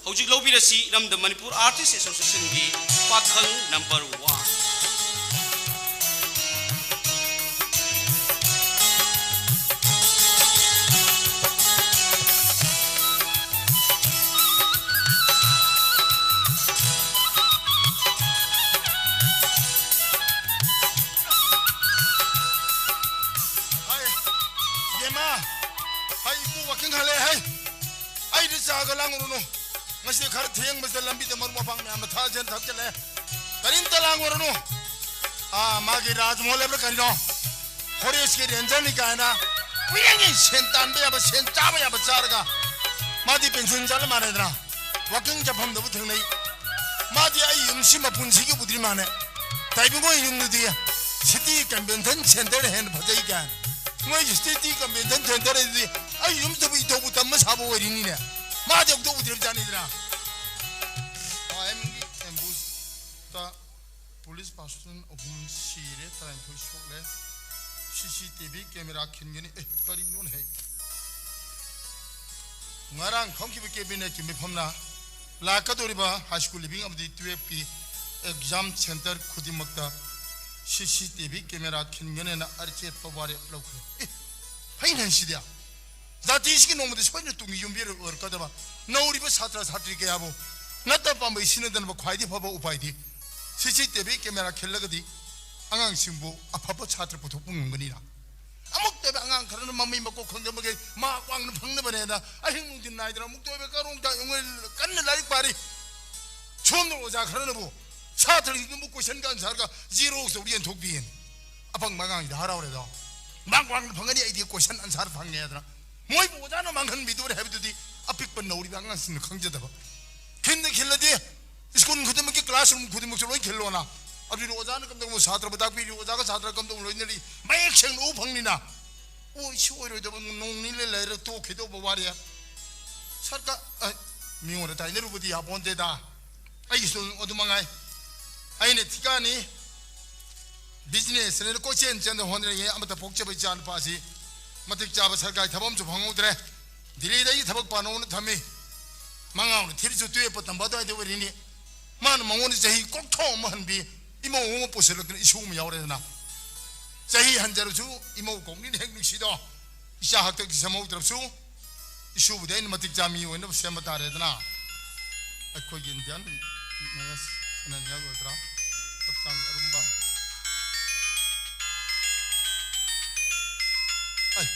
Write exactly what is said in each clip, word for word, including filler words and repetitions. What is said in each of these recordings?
ꯍꯧꯖꯤꯛ ꯂꯧꯕꯤꯔꯁꯤ ꯏꯔꯝꯗꯝ ꯃꯅꯤꯄꯨꯔ ꯑꯥꯔꯇꯤꯁ ꯑꯦꯁꯣꯁꯤꯌꯦꯁꯟꯒꯤ ꯄꯥꯈꯪ ꯅꯝꯕꯔ ꯋꯥꯟ꯫ ꯍꯥꯏ, ꯏꯕꯦꯝꯃ, ꯍꯥꯏ, ꯏꯄꯨ ꯋꯥꯀꯤꯡ ꯍꯜꯂꯛꯑꯦ, ꯍꯥꯏ꯫ ꯑꯩꯗꯤ ꯆꯥꯒ ꯂꯥꯡꯉꯨꯔꯨꯅꯨ꯫ ꯉꯁꯤ ꯈꯔ ꯊꯦꯡꯕꯁꯤꯗ ꯂꯝꯕꯤꯗ ꯃꯔꯨꯞ ꯃꯄꯥꯡ ꯃꯌꯥꯝꯅ ꯊꯛꯑꯁꯦꯅ ꯊꯛꯆꯜꯂꯦ꯫ ꯀꯔꯤꯝꯇ ꯂꯥꯡꯉꯨꯔꯨꯅꯨ꯫ ꯑꯥ, ꯃꯥꯒꯤ ꯔꯥꯖꯃꯣꯍꯜ ꯍꯥꯏꯕ꯭ꯔꯥ ꯀꯔꯤꯅꯣ? ꯐꯣꯔꯦꯁꯀꯤ ꯔꯦꯟꯖꯔꯅꯤ ꯀꯥꯏꯅ ꯀꯨꯏꯔꯦꯅꯦ ꯁꯦꯟ ꯇꯥꯟꯕ ꯌꯥꯕ, ꯁꯦꯟ ꯆꯥꯕ ꯌꯥꯕ ꯆꯥꯔꯒ꯫ ꯃꯥꯗꯤ ꯄꯦꯟꯁꯤꯟ ꯆꯠꯂ ꯃꯥꯟꯅꯗꯅ ꯋꯥꯀꯤꯡ ꯆꯠꯐꯝꯗꯕꯨ ꯊꯦꯡꯅꯩ꯫ ꯃꯥꯗꯤ ꯑꯩ ꯌꯨꯝꯁꯤ ꯃꯄꯨꯟꯁꯤꯒꯤ ꯎꯗ꯭ꯔꯤ ꯃꯥꯟꯅꯦ꯫ ꯇꯥꯏꯕꯪ ꯍꯣꯏ ꯌꯨꯝꯗꯨꯗꯤ ꯁꯤꯇꯤ ꯀꯟꯚꯦꯟꯁꯟ ꯁꯦꯟꯇꯔ ꯍꯦꯟꯅ ꯐꯖꯩ ꯀꯥꯏꯅ꯫ ꯃꯣꯏꯒꯤ ꯁꯤꯇꯤ ꯀꯟꯚꯦꯟꯁꯟ ꯁꯦꯟꯇꯔ ꯍꯥꯏꯗꯨꯗꯤ ꯑꯩ ꯌꯨꯝꯗꯕꯨ ꯏꯊꯧꯕꯨ ꯇꯝꯕ ꯁꯥꯕ ꯑꯣꯏꯔꯤꯅꯤꯅꯦ꯫ ꯃꯥꯗꯤ ꯑꯃꯨꯛꯇ ꯎꯗ꯭ꯔꯤꯕ ꯖꯥꯠꯅꯤꯗꯅ꯫ ꯑꯥꯏ ꯑꯦꯝꯒꯤ ꯑꯦꯝꯕꯨꯁꯇ ꯄꯨꯂꯤꯁ ꯄꯥꯔꯁꯟ ꯑꯍꯨꯝ ꯁꯤꯔꯦ, ꯇꯔꯥꯅꯤꯊꯣꯏ ꯁꯣꯛꯂꯦ꯫ ꯁꯤ ꯁꯤ ꯇꯤ ꯚꯤ ꯀꯦꯃꯦꯔꯥ ꯈꯤꯟꯒꯅꯤ꯫ ꯑꯦ, ꯀꯔꯤꯅꯣꯅꯦꯍꯦ? ꯉꯔꯥꯡ ꯐꯝꯈꯤꯕ ꯀꯦꯕꯤꯅꯦꯠꯀꯤ ꯃꯤꯐꯝꯅ ꯂꯥꯛꯀꯗꯧꯔꯤꯕ ꯍꯥꯏ ꯁ꯭ꯀꯨꯜ ꯂꯤꯚꯤꯡ ꯑꯃꯗꯤ ꯇꯨꯌꯦꯜꯐꯀꯤ ꯑꯦꯛꯖꯥꯝ ꯁꯦꯟꯇꯔ ꯈꯨꯗꯤꯡꯃꯛꯇ ꯁꯤ ꯁꯤ ꯇꯤ ꯚꯤ ꯀꯦꯃꯦꯔꯥ ꯈꯤꯟꯒꯅꯦꯅ ꯑꯆꯦꯠꯄ ꯋꯥꯔꯦꯞ ꯂꯧꯈ꯭ꯔꯦ꯫ ꯑꯦ, ꯐꯩꯅꯦ ꯁꯤꯗꯤ꯫ ꯖꯥꯇꯤꯁꯤꯒꯤ ꯅꯣꯡꯃꯗꯤ ꯁꯣꯏꯗꯅ ꯇꯨꯡꯒꯤ ꯌꯨꯝꯕꯤꯔꯦꯜ ꯑꯣꯏꯔꯛꯀꯗꯕ ꯅꯧꯔꯤꯕ ꯁꯥꯇ꯭ꯔ ꯁꯥꯇ꯭ꯔꯤ ꯀꯌꯥꯕꯨ ꯅꯠꯇ ꯄꯥꯝꯕꯩ ꯁꯤꯟꯅꯗꯅꯕ ꯈ꯭ꯋꯥꯏꯗꯒꯤ ꯐꯕ ꯎꯄꯥꯏꯗꯤ ꯁꯤ ꯁꯤ ꯇꯤ ꯚꯤ ꯀꯦꯃꯦꯔꯥ ꯈꯤꯜꯂꯒꯗꯤ ꯑꯉꯥꯡꯁꯤꯡꯕꯨ ꯑꯐꯕ ꯁꯥꯇ꯭ꯔ ꯄꯨꯊꯣꯛꯄ ꯉꯝꯒꯅꯤꯅ꯫ ꯑꯃꯨꯛꯇ ꯑꯣꯏꯕ ꯑꯉꯥꯡ ꯈꯔꯅ ꯃꯃꯩ ꯃꯀꯣꯛ ꯈꯪꯗꯕꯒꯤ ꯃꯍꯥꯛ ꯋꯥꯡꯅ ꯐꯪꯅꯕꯅꯦꯅ ꯑꯍꯤꯡ ꯅꯨꯡꯊꯤꯜ ꯅꯥꯏꯗꯅ ꯑꯃꯨꯛꯇ ꯑꯣꯏꯕ ꯀꯔꯣꯡ ꯇꯥꯡ ꯀꯟꯅ ꯂꯥꯏꯔꯤꯛ ꯄꯥꯔꯤ꯫ ꯁꯣꯝꯗ ꯑꯣꯖꯥ ꯈꯔꯅꯕꯨ ꯁꯥꯇ꯭ꯔꯁꯤꯡꯗꯨꯕꯨ ꯀꯣꯏꯁꯟꯒ ꯑꯟꯁꯥꯔꯒ ꯖꯤꯔꯣ ꯇꯧꯔ ꯌꯦꯟꯊꯣꯛꯄꯤꯌꯦꯅ꯫ ꯑꯄꯪꯕ ꯑꯉꯥꯡꯁꯤꯗ ꯍꯔꯥꯎꯔꯦꯗꯣ꯫ ꯃꯍꯥꯛ ꯋꯥꯡꯅ ꯐꯪꯒꯅꯤ, ꯑꯩꯗꯤ ꯀꯣꯏꯁꯟ ꯑꯟꯁꯥꯔ ꯐꯪꯉꯦ ꯍꯥꯏꯗꯅ꯫ ꯃꯣꯏꯕꯨ ꯑꯣꯖꯥꯅ ꯃꯥꯡꯍꯟꯕꯤꯗꯣꯔꯦ ꯍꯥꯏꯕꯗꯨꯗꯤ ꯑꯄꯤꯛꯄ ꯅꯧꯔꯤꯕ ꯑꯉꯥꯡꯁꯤꯡꯅ ꯈꯪꯖꯗꯕ꯫ ꯈꯤꯟꯗ ꯈꯤꯜꯂꯗꯤ ꯁ꯭ꯀꯨꯜ ꯈꯨꯗꯤꯡꯃꯛꯀꯤ ꯀ꯭ꯂꯥꯁꯔꯨꯝ ꯈꯨꯗꯤꯡꯃꯛꯁꯨ ꯂꯣꯏ ꯈꯤꯜꯂꯣꯅ꯫ ꯑꯗꯨꯗꯤ ꯑꯣꯖꯥꯅ ꯀꯝꯗꯧꯕ, ꯁꯥꯇ꯭ꯔꯕꯨ ꯇꯥꯛꯄꯤꯔꯤ, ꯑꯣꯖꯥꯒ ꯁꯥꯇ꯭ꯔ ꯀꯝꯗꯧꯕ ꯂꯣꯏꯅꯔꯤ, ꯃꯌꯦꯛ ꯁꯦꯡꯅ ꯎ ꯐꯪꯅꯤꯅ꯫ ꯑꯣꯏꯁꯨ ꯑꯣꯏꯔꯣꯏꯗꯕ, ꯅꯣꯡ ꯅꯤꯅꯤ ꯂꯩꯔ ꯇꯣꯛꯈꯤꯗꯧꯕ ꯋꯥꯔꯤ꯫ ꯁꯔꯀꯥꯔ, ꯑ, ꯃꯤꯉꯣꯟꯗ ꯇꯥꯏꯅꯔꯨꯕꯗꯤ ꯌꯥꯄꯣꯟꯇꯦꯗ꯫ ꯑꯩꯒꯤꯁꯨ ꯑꯗꯨ ꯃꯉꯥꯏ꯫ ꯑꯩꯅ ꯊꯤꯀꯥꯅꯤ, ꯕꯤꯖꯤꯅꯦꯁꯅꯦꯅ ꯀꯣꯏꯆꯦꯟ ꯆꯦꯟꯗ ꯍꯣꯠꯅꯔꯤꯉꯩ ꯑꯃꯠꯇ ꯄꯣꯛꯆꯕ ꯏꯆꯥ ꯅꯨꯄꯥꯁꯤ ꯃꯇꯤꯛ ꯆꯥꯕ ꯁꯔꯀꯥꯔꯒꯤ ꯊꯕꯛ ꯑꯃꯁꯨ ꯐꯪꯍꯧꯗ꯭ꯔꯦ꯫ ꯗꯤꯜꯂꯤꯗ ꯑꯩꯒꯤ ꯊꯕꯛ ꯄꯥꯅꯧꯅ ꯊꯝꯃꯤ꯫ ꯃꯉꯥꯎꯅ ꯊꯤꯔꯤꯁꯨ ꯇꯨꯌꯦꯞꯄ ꯇꯝꯕ ꯑꯗꯨꯋꯥꯏꯗ ꯑꯣꯏꯔꯤꯅꯤ꯫ ꯃꯥꯅ ꯃꯉꯣꯟꯗ ꯆꯍꯤ ꯀꯣꯛꯊꯣꯛ ꯑꯃ ꯍꯟꯕꯤ ꯏꯃꯧ ꯑꯃ ꯄꯨꯁꯤꯜꯂꯛꯇꯅ ꯏꯁꯨ ꯑꯃ ꯌꯥꯎꯔꯦꯗꯅ꯫ ꯆꯍꯤ ꯍꯟꯖꯔꯁꯨ ꯏꯃꯧ ꯀꯧꯅꯤꯅ ꯍꯦꯛ ꯅꯨꯡꯁꯤꯗꯣ꯫ ꯏꯆꯥ ꯍꯥꯛꯇꯛꯀꯤ ꯁꯦꯝꯍꯧꯗ꯭ꯔꯕꯁꯨ ꯏꯁꯨꯕꯨꯗꯤ ꯑꯩꯅ ꯃꯇꯤꯛ ꯆꯥ ꯃꯤ ꯑꯣꯏꯅꯕ ꯁꯦꯝꯕ ꯇꯥꯔꯦꯗꯅ꯫ ꯑꯩꯈꯣꯏꯒꯤ ꯏꯟꯗꯤꯌꯥꯟ ꯃꯦꯅꯦꯖ ꯁꯥꯟꯅꯅꯤꯡꯉꯥꯏ ꯑꯣꯏꯕ꯭ꯔꯥ? ꯍꯛꯆꯥꯡꯒꯤ ꯑꯔꯨꯝꯕ꯫ ꯑꯩ,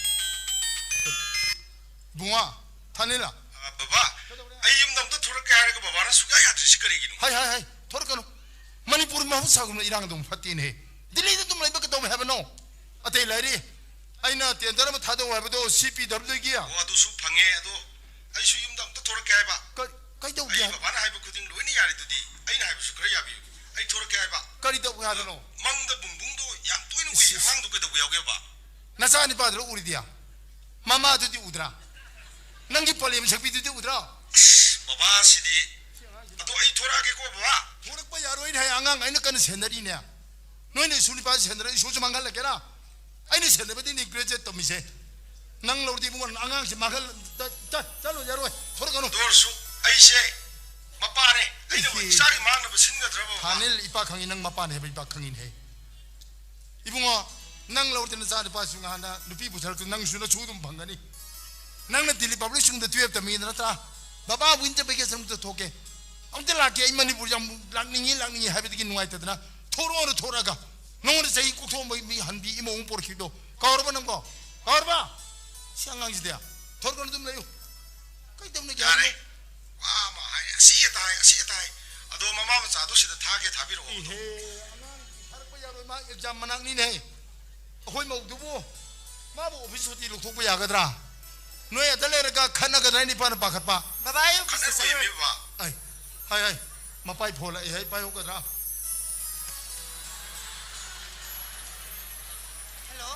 ꯏꯕꯨꯡꯉꯣ, ꯊꯥꯅꯤꯂꯥ꯫ ꯑ, ꯕꯕꯥ, ꯀꯩꯗꯧꯔꯦ? ꯑꯩ ꯌꯨꯝꯗ ꯑꯝꯇ ꯊꯣꯔꯛꯀꯦ ꯍꯥꯏꯔꯒ ꯕꯕꯥꯅ ꯁꯨꯡꯌꯥ ꯌꯥꯗ꯭ꯔꯤꯁꯤ ꯀꯔꯤꯒꯤꯅꯣ? ꯍꯥꯏ, ꯍꯥꯏ, ꯍꯥꯏ, ꯊꯣꯔꯛꯀꯅꯨ꯫ ꯃꯅꯤꯄꯨꯔ ꯃꯍꯧꯁꯥꯒꯨꯝꯅ ꯏꯔꯥꯡ ꯑꯗꯨꯝ ꯐꯠꯇꯦꯅꯦ꯫ ꯗꯤꯜꯂꯤꯗ ꯑꯗꯨꯝ ꯂꯩꯕ ꯀꯩꯗꯧꯋꯦ ꯍꯥꯏꯕꯅꯣ? ꯑꯇꯩ ꯂꯩꯔꯤ꯫ ꯑꯩꯅ ꯇꯦꯟꯗꯔ ꯑꯃ ꯊꯥꯗꯧ ꯍꯥꯏꯕꯗꯣ ꯁꯤ ꯄꯤ ꯗꯕ꯭ꯂꯤꯎꯒꯤ꯫ ꯑꯣ, ꯑꯗꯨꯁꯨ ꯐꯪꯉꯦ꯫ ꯑꯗꯣ ꯑꯩꯁꯨ ꯌꯨꯝꯗ ꯑꯝꯇ ꯊꯣꯔꯛꯀꯦ ꯍꯥꯏꯕ꯫ ꯀ-, ꯀꯩꯗꯧꯒꯦ ꯑꯩ ꯍꯥꯏ-, ꯕꯕꯥꯅ ꯍꯥꯏꯕ ꯈꯨꯗꯤꯡ ꯂꯣꯏꯅ ꯌꯥꯔꯤꯗꯨꯗꯤ꯫ ꯑꯩꯅ ꯍꯥꯏꯕꯁꯨ ꯈꯔ ꯌꯥꯕꯤꯌꯨ꯫ ꯑꯩ ꯊꯣꯔꯛꯀꯦ ꯍꯥꯏꯕ꯫ ꯀꯔꯤ ꯇꯧꯒꯦ ꯍꯥꯏꯕꯅꯣ? ꯃꯪꯗ ꯕꯨꯡꯕꯨꯡꯗꯣ ꯌꯥꯝ ꯇꯣꯏꯅ ꯎꯏ꯫ ꯏꯁ, ꯏꯁ꯫ ꯑꯉꯥꯡꯗꯣ ꯀꯩꯗꯧꯕ ꯌꯥꯎꯒꯦꯕ? ꯅꯆꯥ ꯅꯤꯄꯥꯗꯨ ꯎꯔꯤꯗꯤ? ꯃꯃꯥꯗꯨꯗꯤ ꯎꯗ꯭ꯔꯥ? ꯅꯪꯒꯤ ꯄꯂꯦꯝ ꯁꯛꯄꯤꯗꯨꯗꯤ ꯎꯗ꯭ꯔꯥ? ꯑꯁ, ꯕꯕꯥ ꯁꯤꯗꯤ꯫ ꯑꯗꯣ ꯑꯩ ꯊꯣꯔꯛꯑꯒꯦꯀꯣ, ꯕꯕꯥ꯫ ꯊꯣꯔꯛꯄ ꯌꯥꯔꯣꯏꯅꯦ ꯍꯥꯏ, ꯑꯉꯥꯡ ꯑꯩꯅ ꯀꯟꯅ ꯁꯦꯟꯅꯔꯤꯅꯦ꯫ ꯅꯣꯏꯅ ꯏꯁꯨ ꯅꯤꯄꯥ ꯁꯦꯟꯅꯔ ꯏꯁꯨꯁꯨ ꯃꯥꯡꯍꯜꯂꯒꯦꯔꯥ? ꯑꯩꯅ ꯁꯦꯟꯅꯕꯗꯤꯅꯦ ꯒ꯭ꯔꯦꯖꯨꯑꯦꯠ ꯇꯝꯃꯤꯁꯦ꯫ ꯅꯪ ꯂꯧꯔꯗꯤ ꯏꯕꯨꯡꯉꯣ, ꯑꯉꯥꯡꯁꯦ ꯃꯥꯡꯍꯜ-, ꯆ-, ꯆ-, ꯆꯠꯂꯣ, ꯌꯥꯔꯣꯏ꯫ ꯊꯣꯔꯛꯀꯅꯨ꯫ ꯑꯗꯨ ꯑꯣꯏꯔꯁꯨ ꯑꯩꯁꯦ ꯃꯄꯥꯅꯦ꯫ ꯑꯩꯅ ꯏꯆꯦ꯫ ꯏꯆꯥꯒꯤ ꯃꯥꯡꯅꯕ ꯁꯤꯟꯒꯗ꯭ꯔꯕ, ꯕꯕꯥ? ꯊꯥꯅꯤꯜ, ꯏꯄꯥ ꯈꯪꯉꯤ, ꯅꯪ ꯃꯄꯥꯅꯦ ꯍꯥꯏꯕ ꯏꯄꯥ ꯈꯪꯉꯤꯅꯦꯍꯦ꯫ ꯏꯕꯨꯡꯉꯣ, ꯅꯪ ꯂꯧꯔꯗꯤ ꯅꯆꯥ ꯅꯨꯄꯥꯁꯨ ꯉꯍꯥꯟꯅ ꯅꯨꯄꯤ ꯄꯨꯊꯔꯛꯇ ꯅꯪꯁꯨ ꯅꯁꯨ ꯑꯗꯨꯝ ꯐꯪꯒꯅꯤ꯫ ꯅꯪꯅ ꯗꯤꯜꯂꯤ ꯄꯕ꯭ꯂꯤꯛ ꯁ꯭ꯀꯨꯜꯗ ꯇꯨꯌꯦꯜꯞ ꯇꯝꯃꯤꯗ ꯅꯠꯇ꯭ꯔꯥ? ꯕꯕꯥ, ꯋꯤꯟꯇꯔ ꯚꯦꯀꯦꯁꯟ ꯑꯝꯇ ꯊꯣꯛꯀꯦ꯫ ꯑꯝꯇ ꯂꯥꯛꯀꯦ, ꯑꯩ ꯃꯅꯤꯄꯨꯔ ꯌꯥꯝ ꯂꯥꯛꯅꯤꯡꯉꯤ, ꯂꯥꯛꯅꯤꯡꯉꯤ ꯍꯥꯏꯕꯗꯒꯤ ꯅꯨꯡꯉꯥꯏꯇꯗꯅ ꯊꯣꯔꯛꯑꯣꯅ ꯊꯣꯔꯛꯑꯒ ꯅꯉꯣꯟꯗ ꯆꯍꯤ ꯀꯣꯛꯊꯣꯛꯑꯝꯕ ꯃꯤ ꯍꯟꯕꯤ ꯏꯃꯧ ꯑꯃ ꯄꯣꯔꯛꯈꯤꯕꯗꯣ ꯀꯥꯎꯔꯕ ꯅꯪꯕꯣ? ꯀꯥꯎꯔꯕ? ꯁꯤ ꯑꯉꯥꯡꯁꯤꯗꯤ ꯊꯣꯔꯛꯀꯅꯨ, ꯑꯗꯨꯝ ꯂꯩꯌꯨ꯫ ꯀꯩ ꯇꯧꯅꯒꯦ ꯌꯥꯔꯦ꯫ ꯍꯥꯏꯕꯅꯣ? ꯋꯥ ꯑꯃ ꯍꯥꯏ, ꯑꯁꯤ ꯑꯇꯥ ꯍꯥꯏ, ꯑꯁꯤ ꯑꯇꯥ ꯍꯥꯏ꯫ ꯑꯗꯣ ꯃꯃꯥ ꯃꯆꯥꯗꯣ ꯁꯤꯗ ꯊꯥꯒꯦ ꯊꯥꯕꯤꯔꯛꯑꯣ꯫ ꯏꯍꯦ, ꯑꯉꯥꯡ ꯊꯥꯔꯛꯄ ꯌꯥꯔꯣꯏ, ꯃꯥ ꯑꯦꯛꯖꯥꯝ ꯃꯅꯥꯛꯅꯤꯅꯦ꯫ ꯑꯩꯈꯣꯏ ꯃꯧꯗꯨꯕꯨ ꯃꯥꯕꯨ ꯑꯣꯐꯤꯁ ꯁꯨꯇꯤ ꯂꯧꯊꯣꯛꯄ ꯌꯥꯒꯗ꯭ꯔꯥ? ꯅꯣꯏ ꯑꯗ ꯂꯩꯔꯒ ꯈꯠꯅꯒꯗ꯭ꯔꯥ ꯍꯥꯏꯅ ꯏꯄꯥꯅ ꯄꯥꯈꯠꯄ꯫ ꯕꯕꯥ, ꯑꯩ ꯑꯣꯐꯤꯁꯇ ꯈꯠꯅꯔꯣꯏꯃꯤ ꯆꯠꯂꯨꯔꯦ꯫ ꯕꯕꯥ꯫ ꯑꯩ, ꯍꯥꯏ, ꯍꯥꯏ, ꯃꯄꯥꯏ ꯐꯣꯜꯂꯛꯑꯦ, ꯍꯥꯏ, ꯄꯥꯏꯍꯧꯒꯗ꯭ꯔꯥ? Hello?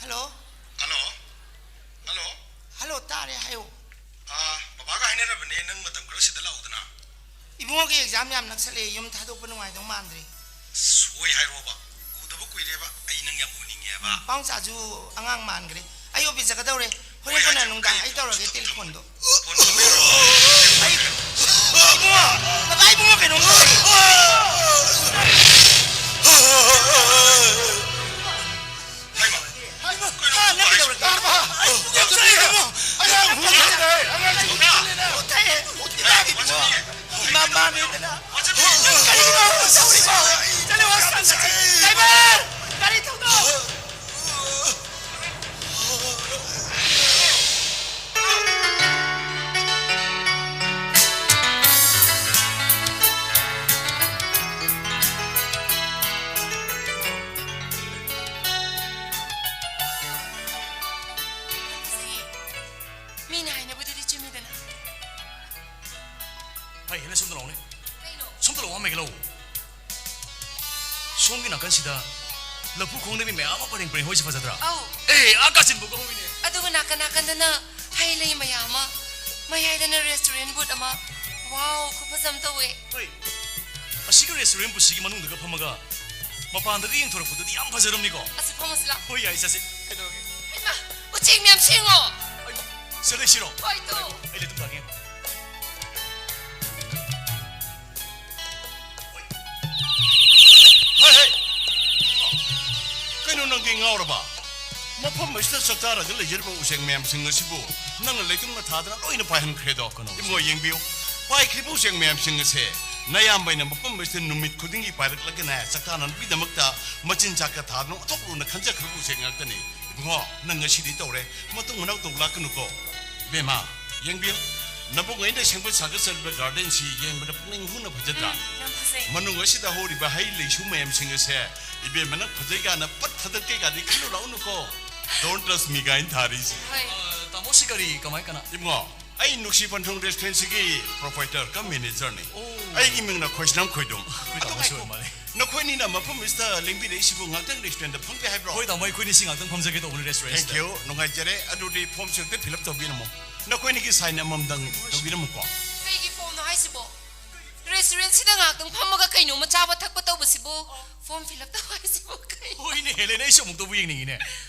Hello? Hello? Hello? Hello, ꯇꯥꯔꯦ, ꯍꯥꯏꯌꯣ꯫ ꯑꯥ, ꯕꯕꯥꯒ ꯍꯥꯏꯅꯔꯕꯅꯦ, ꯅꯪ ꯃꯇꯝ ꯈꯔ ꯁꯤꯗ ꯂꯥꯛꯎꯗꯅ꯫ ꯏꯕꯨꯡꯉꯣꯒꯤ ꯑꯦꯛꯖꯥꯝ ꯌꯥꯝ ꯅꯛꯁꯜꯂꯛꯑꯦ, ꯌꯨꯝ ꯊꯥꯗꯣꯛꯄ ꯅꯨꯡꯉꯥꯏꯗꯧ ꯃꯥꯟꯗ꯭ꯔꯦ꯫ ꯁꯣꯏ ꯍꯥꯏꯔꯣꯕ, ꯎꯗꯕ ꯀꯨꯏꯔꯦꯕ, ꯑꯩ ꯅꯪ ꯌꯥꯝ ꯎꯅꯤꯡꯉꯦꯕ꯫ ꯎꯝ, ꯄꯥꯎꯆꯥꯁꯨ ꯑꯉꯥꯡ ꯃꯥꯟꯈ꯭ꯔꯦ꯫ ꯑꯩ ꯑꯣꯐꯤꯁ ꯆꯠꯀꯗꯧꯔꯦ꯫ ꯍꯣꯔꯦꯟ ꯍꯣꯏ, ꯀꯣꯟꯅ ꯍꯣꯏ, ꯅꯨꯡꯗꯥꯡ ꯍꯣꯏ, ꯑꯩ ꯇꯧꯔꯒꯦ ꯍꯣꯏ, ꯇꯦꯂꯤꯐꯣꯟꯗꯣ꯫ ꯐꯣꯟ ꯊꯝꯃꯦ꯫ ꯑꯩ, ꯏꯕꯨꯡꯉꯣ, ꯕꯕꯥ, ꯏꯕꯨꯡꯉꯣ ꯀꯩꯅꯣꯝ ꯇꯧꯔꯦ꯫ ꯍꯥꯏꯃ, ꯍꯥꯏꯃ, ꯀꯩꯅꯣ? ꯑꯥ, ꯅꯪ ꯀꯩꯗꯧꯔꯒꯦ? ꯇꯥꯔꯕ? ꯑꯩ ꯄꯨꯛ ꯌꯥꯝ ꯆꯥꯛꯑꯦ, ꯏꯕꯨꯡꯉꯣ꯫ ꯑꯉꯥꯡ ꯍꯨ ꯊꯛꯑꯦ, ꯑꯉꯥꯡ ꯍꯨ ꯊꯛꯑꯦ꯫ ꯍꯨ ꯊꯛꯑꯦ꯫ ꯍꯨ ꯊꯛꯑꯦ, ꯏꯕꯨꯡꯉꯣ꯫ ꯃꯃꯥꯅꯤꯗꯅ꯫ ꯀꯔꯤꯅꯣ ꯇꯧꯔꯤꯕꯣ? ꯆꯠꯂꯣ, ꯍꯣꯁꯄꯤꯇꯥꯜ ꯆꯠꯁꯤ꯫ ꯗ꯭ꯔꯥꯏꯚꯔ! ꯒꯥꯔꯤ ꯊꯧꯗꯣꯛ! ꯃꯤꯅ ꯍꯥꯏꯅꯕꯗꯨꯗꯤ ꯆꯨꯝꯃꯤꯗꯅ꯫ ꯍꯩ, ꯍꯦꯟꯅ ꯁꯣꯝꯗ ꯂꯥꯛꯑꯣꯅꯦ꯫ ꯀꯩꯅꯣ? ꯁꯣꯝꯗ ꯂꯥꯛꯑꯣ, ꯍꯥꯏꯒꯦ ꯂꯥꯛꯑꯣ꯫ ꯁꯣꯝꯒꯤ ꯅꯥꯀꯟꯁꯤꯗ ꯂꯐꯨ ꯈꯣꯡꯗ ꯃꯤ ꯃꯌꯥꯝ ꯑꯃ ꯄꯔꯦꯡ ꯄꯔꯦꯡ ꯍꯧꯔꯤꯁꯦ ꯐꯖꯗ꯭ꯔꯥ? ꯑꯧ꯫ ꯑꯦ, ꯑꯥ ꯀꯥꯆꯤꯟ ꯐꯥꯎꯕ ꯍꯧꯔꯤꯅꯦ꯫ ꯑꯗꯨꯒ ꯅꯥꯀꯟ ꯅꯥꯀꯟꯗꯅ ꯍꯩ ꯂꯩ ꯃꯌꯥꯝ ꯑꯃ, ꯃꯌꯥꯏꯗꯅ restaurant boot ꯑꯃ꯫ ꯋꯥꯎ, ꯈꯨꯐꯖ ꯑꯃ ꯇꯧꯋꯦ꯫ ꯍꯣꯏ, ꯑꯁꯤꯒꯤ restaurant boot ꯁꯤꯒꯤ ꯃꯅꯨꯡꯗꯒ ꯐꯝꯃꯒ ꯃꯄꯥꯟꯗꯒ ꯌꯦꯡꯊꯣꯔꯛꯄꯗꯨꯗꯤ ꯌꯥꯝ ꯐꯖꯔꯝꯅꯤꯀꯣ? ꯑꯁꯤ ꯐꯝꯃꯁꯤ ꯂꯥꯎ꯫ ꯍꯣꯏ, ꯌꯥꯏ, ꯆꯠꯁꯤ꯫ ꯀꯩꯗꯧꯔꯒꯦ? ꯍꯩꯃꯥ, ꯎꯆꯦꯛ ꯃꯌꯥꯝ ꯁꯦꯡꯉꯣ꯫ ꯑꯩ, ꯁꯤꯗ ꯂꯩꯁꯤꯔꯣ? ꯍꯣꯏ, ꯇꯨ꯫ ꯑꯩ ꯂꯩꯇꯨꯝ ꯇꯥꯒꯦ꯫ ꯍꯦ, ꯍꯦ! ꯀꯩꯅꯣ ꯅꯪꯗꯤ ꯉꯥꯎꯔꯕ? ꯃꯐꯝ ꯑꯁꯤꯗ ꯆꯥꯛꯇꯥꯔꯒ ꯂꯩꯖꯔꯤꯕ ꯎꯆꯦꯛ ꯃꯌꯥꯝꯁꯤꯡ ꯑꯁꯤꯕꯨ ꯅꯪꯅ ꯂꯩꯇꯨꯝꯅ ꯊꯥꯗꯅ ꯂꯣꯏꯅ ꯄꯥꯏꯍꯟꯈ꯭ꯔꯦꯗꯣ꯫ ꯀꯩꯅꯣ? ꯏꯕꯨꯡꯉꯣ, ꯌꯦꯡꯕꯤꯌꯨ꯫ ꯄꯥꯏꯈ꯭ꯔꯤꯕ ꯎꯆꯦꯛ ꯃꯌꯥꯝꯁꯤꯡ ꯑꯁꯦ ꯅꯌꯥꯝꯕꯩꯅ ꯃꯐꯝ ꯑꯁꯤꯗ ꯅꯨꯃꯤꯠ ꯈꯨꯗꯤꯡꯒꯤ ꯄꯥꯏꯔꯛꯂꯒꯅꯦ, ꯆꯥꯛꯇꯥꯅꯅꯕꯒꯤꯗꯃꯛꯇ ꯃꯆꯤꯟꯖꯥꯛꯀ ꯊꯥꯗꯅ ꯑꯣꯟꯊꯣꯛꯂꯨꯅ ꯈꯟꯖꯈ꯭ꯔꯕ ꯎꯆꯦꯛ ꯉꯥꯛꯇꯅꯤ꯫ ꯏꯕꯨꯡꯉꯣ, ꯅꯪ ꯉꯁꯤꯗꯤ ꯇꯧꯔꯦ꯫ ꯃꯇꯨꯡ ꯃꯅꯥꯎ ꯇꯧ ꯂꯥꯛꯀꯅꯨꯀꯣ꯫ ꯏꯕꯦꯝꯃ, ꯌꯦꯡꯕꯤꯌꯨ꯫ ꯅꯕꯨꯡ ꯑꯩꯅ ꯁꯦꯝꯒꯠ ꯁꯥꯒꯠꯆꯔꯤꯕ garden ꯁꯤ ꯌꯦꯡꯕꯗ ꯄꯨꯛꯅꯤꯡ ꯍꯨꯅ ꯐꯖꯗ꯭ꯔꯥ? ꯎꯝ, ꯌꯥꯝ ꯐꯖꯩ꯫ ꯃꯅꯨꯡ ꯑꯁꯤꯗ ꯍꯧꯔꯤꯕ ꯍꯩ ꯂꯩꯁꯨ ꯃꯌꯥꯝꯁꯤꯡ ꯑꯁꯦ ꯏꯕꯦꯝꯃꯅ ꯐꯖꯩ ꯀꯥꯏꯅ ꯄꯠ ꯊꯥꯗꯠꯀꯦ ꯀꯥꯏꯗꯤ ꯈꯜꯂꯨ ꯂꯥꯛꯎꯅꯨꯀꯣ꯫ Don't trust me ꯀꯥꯏꯅ ꯊꯥꯔꯤꯁꯦ꯫ ꯍꯣꯏ꯫ ꯑ, ꯇꯥꯃꯣꯁꯤ ꯀꯔꯤ, ꯀꯃꯥꯏ, ꯀꯅꯥ? ꯏꯕꯨꯡꯉꯣ, ꯑꯩ ꯅꯨꯡꯁꯤ ꯄꯟꯊꯨꯡ ꯔꯦꯁꯇꯨꯔꯦꯟꯁꯤꯒꯤ ꯄ꯭ꯔꯣꯄ꯭ꯔꯥꯏꯇꯔ ꯀꯝ ꯃꯦꯅꯦꯖꯔꯅꯤ꯫ ꯑꯣ꯫ ꯑꯩꯒꯤ ꯃꯤꯡꯅ ꯈꯣꯏꯁꯅꯥꯝ ꯈꯣꯏꯗꯨꯝ꯫ ꯑꯩꯈꯣꯏ ꯑꯗꯨ ꯇꯥꯃꯣꯁꯤ ꯉꯥꯏꯈꯣ꯫ ꯑꯣꯏꯔ ꯃꯥꯜꯂꯦ꯫ ꯅꯈꯣꯏꯅꯤꯅ ꯃꯐꯝ ꯑꯁꯤꯗ ꯂꯦꯡꯕꯤꯔꯛꯏꯁꯤꯕꯨ ꯉꯥꯛꯇꯪ ꯔꯦꯁꯇꯨꯔꯦꯟꯗ ꯐꯝꯒꯦ ꯍꯥꯏꯕ꯭ꯔꯣ? ꯍꯣꯏ ꯇꯥꯃꯣ, ꯑꯩꯈꯣꯏꯅꯤꯁꯤ ꯉꯥꯛꯇꯪ ꯐꯝꯖꯒꯦ ꯇꯧꯕꯅꯤ ꯔꯦꯁꯇꯨꯔꯦꯟꯁꯤꯗ꯫ Thank you. ꯅꯨꯡꯉꯥꯏꯖꯔꯦ꯫ ꯑꯗꯨꯗꯤ ꯐꯣꯝꯁꯤ ꯍꯦꯛꯇ ꯐꯤꯜ ꯑꯞ ꯇꯧꯕꯤꯔꯝꯃꯣ꯫ ꯅꯈꯣꯏꯅꯤꯒꯤ ꯁꯥꯏꯟ ꯑꯃꯃꯝꯗꯪ ꯇꯧꯕꯤꯔꯝꯃꯨꯀꯣ꯫ ꯀꯩꯒꯤ ꯐꯣꯝꯅꯣ ꯍꯥꯏꯁꯤꯕꯣ? ꯔꯦꯁꯇꯨꯔꯦꯟꯁꯤꯗ ꯉꯥꯛꯇꯪ ꯐꯝꯃꯒ ꯀꯩꯅꯣꯝꯃ ꯆꯥꯕ ꯊꯛꯄ ꯇꯧꯕꯁꯤꯕꯨ ꯐꯣꯝ ꯐꯤꯜ ꯑꯞ ꯇꯧ ꯍꯥꯏꯁꯤꯕꯨ ꯀꯩ? ꯍꯣꯏꯅꯦ, ꯍꯦꯂꯦꯅ, ꯑꯩꯁꯨ ꯑꯃꯨꯛꯇꯕꯨ ꯌꯦꯡꯅꯤꯡꯉꯤꯅꯦ꯫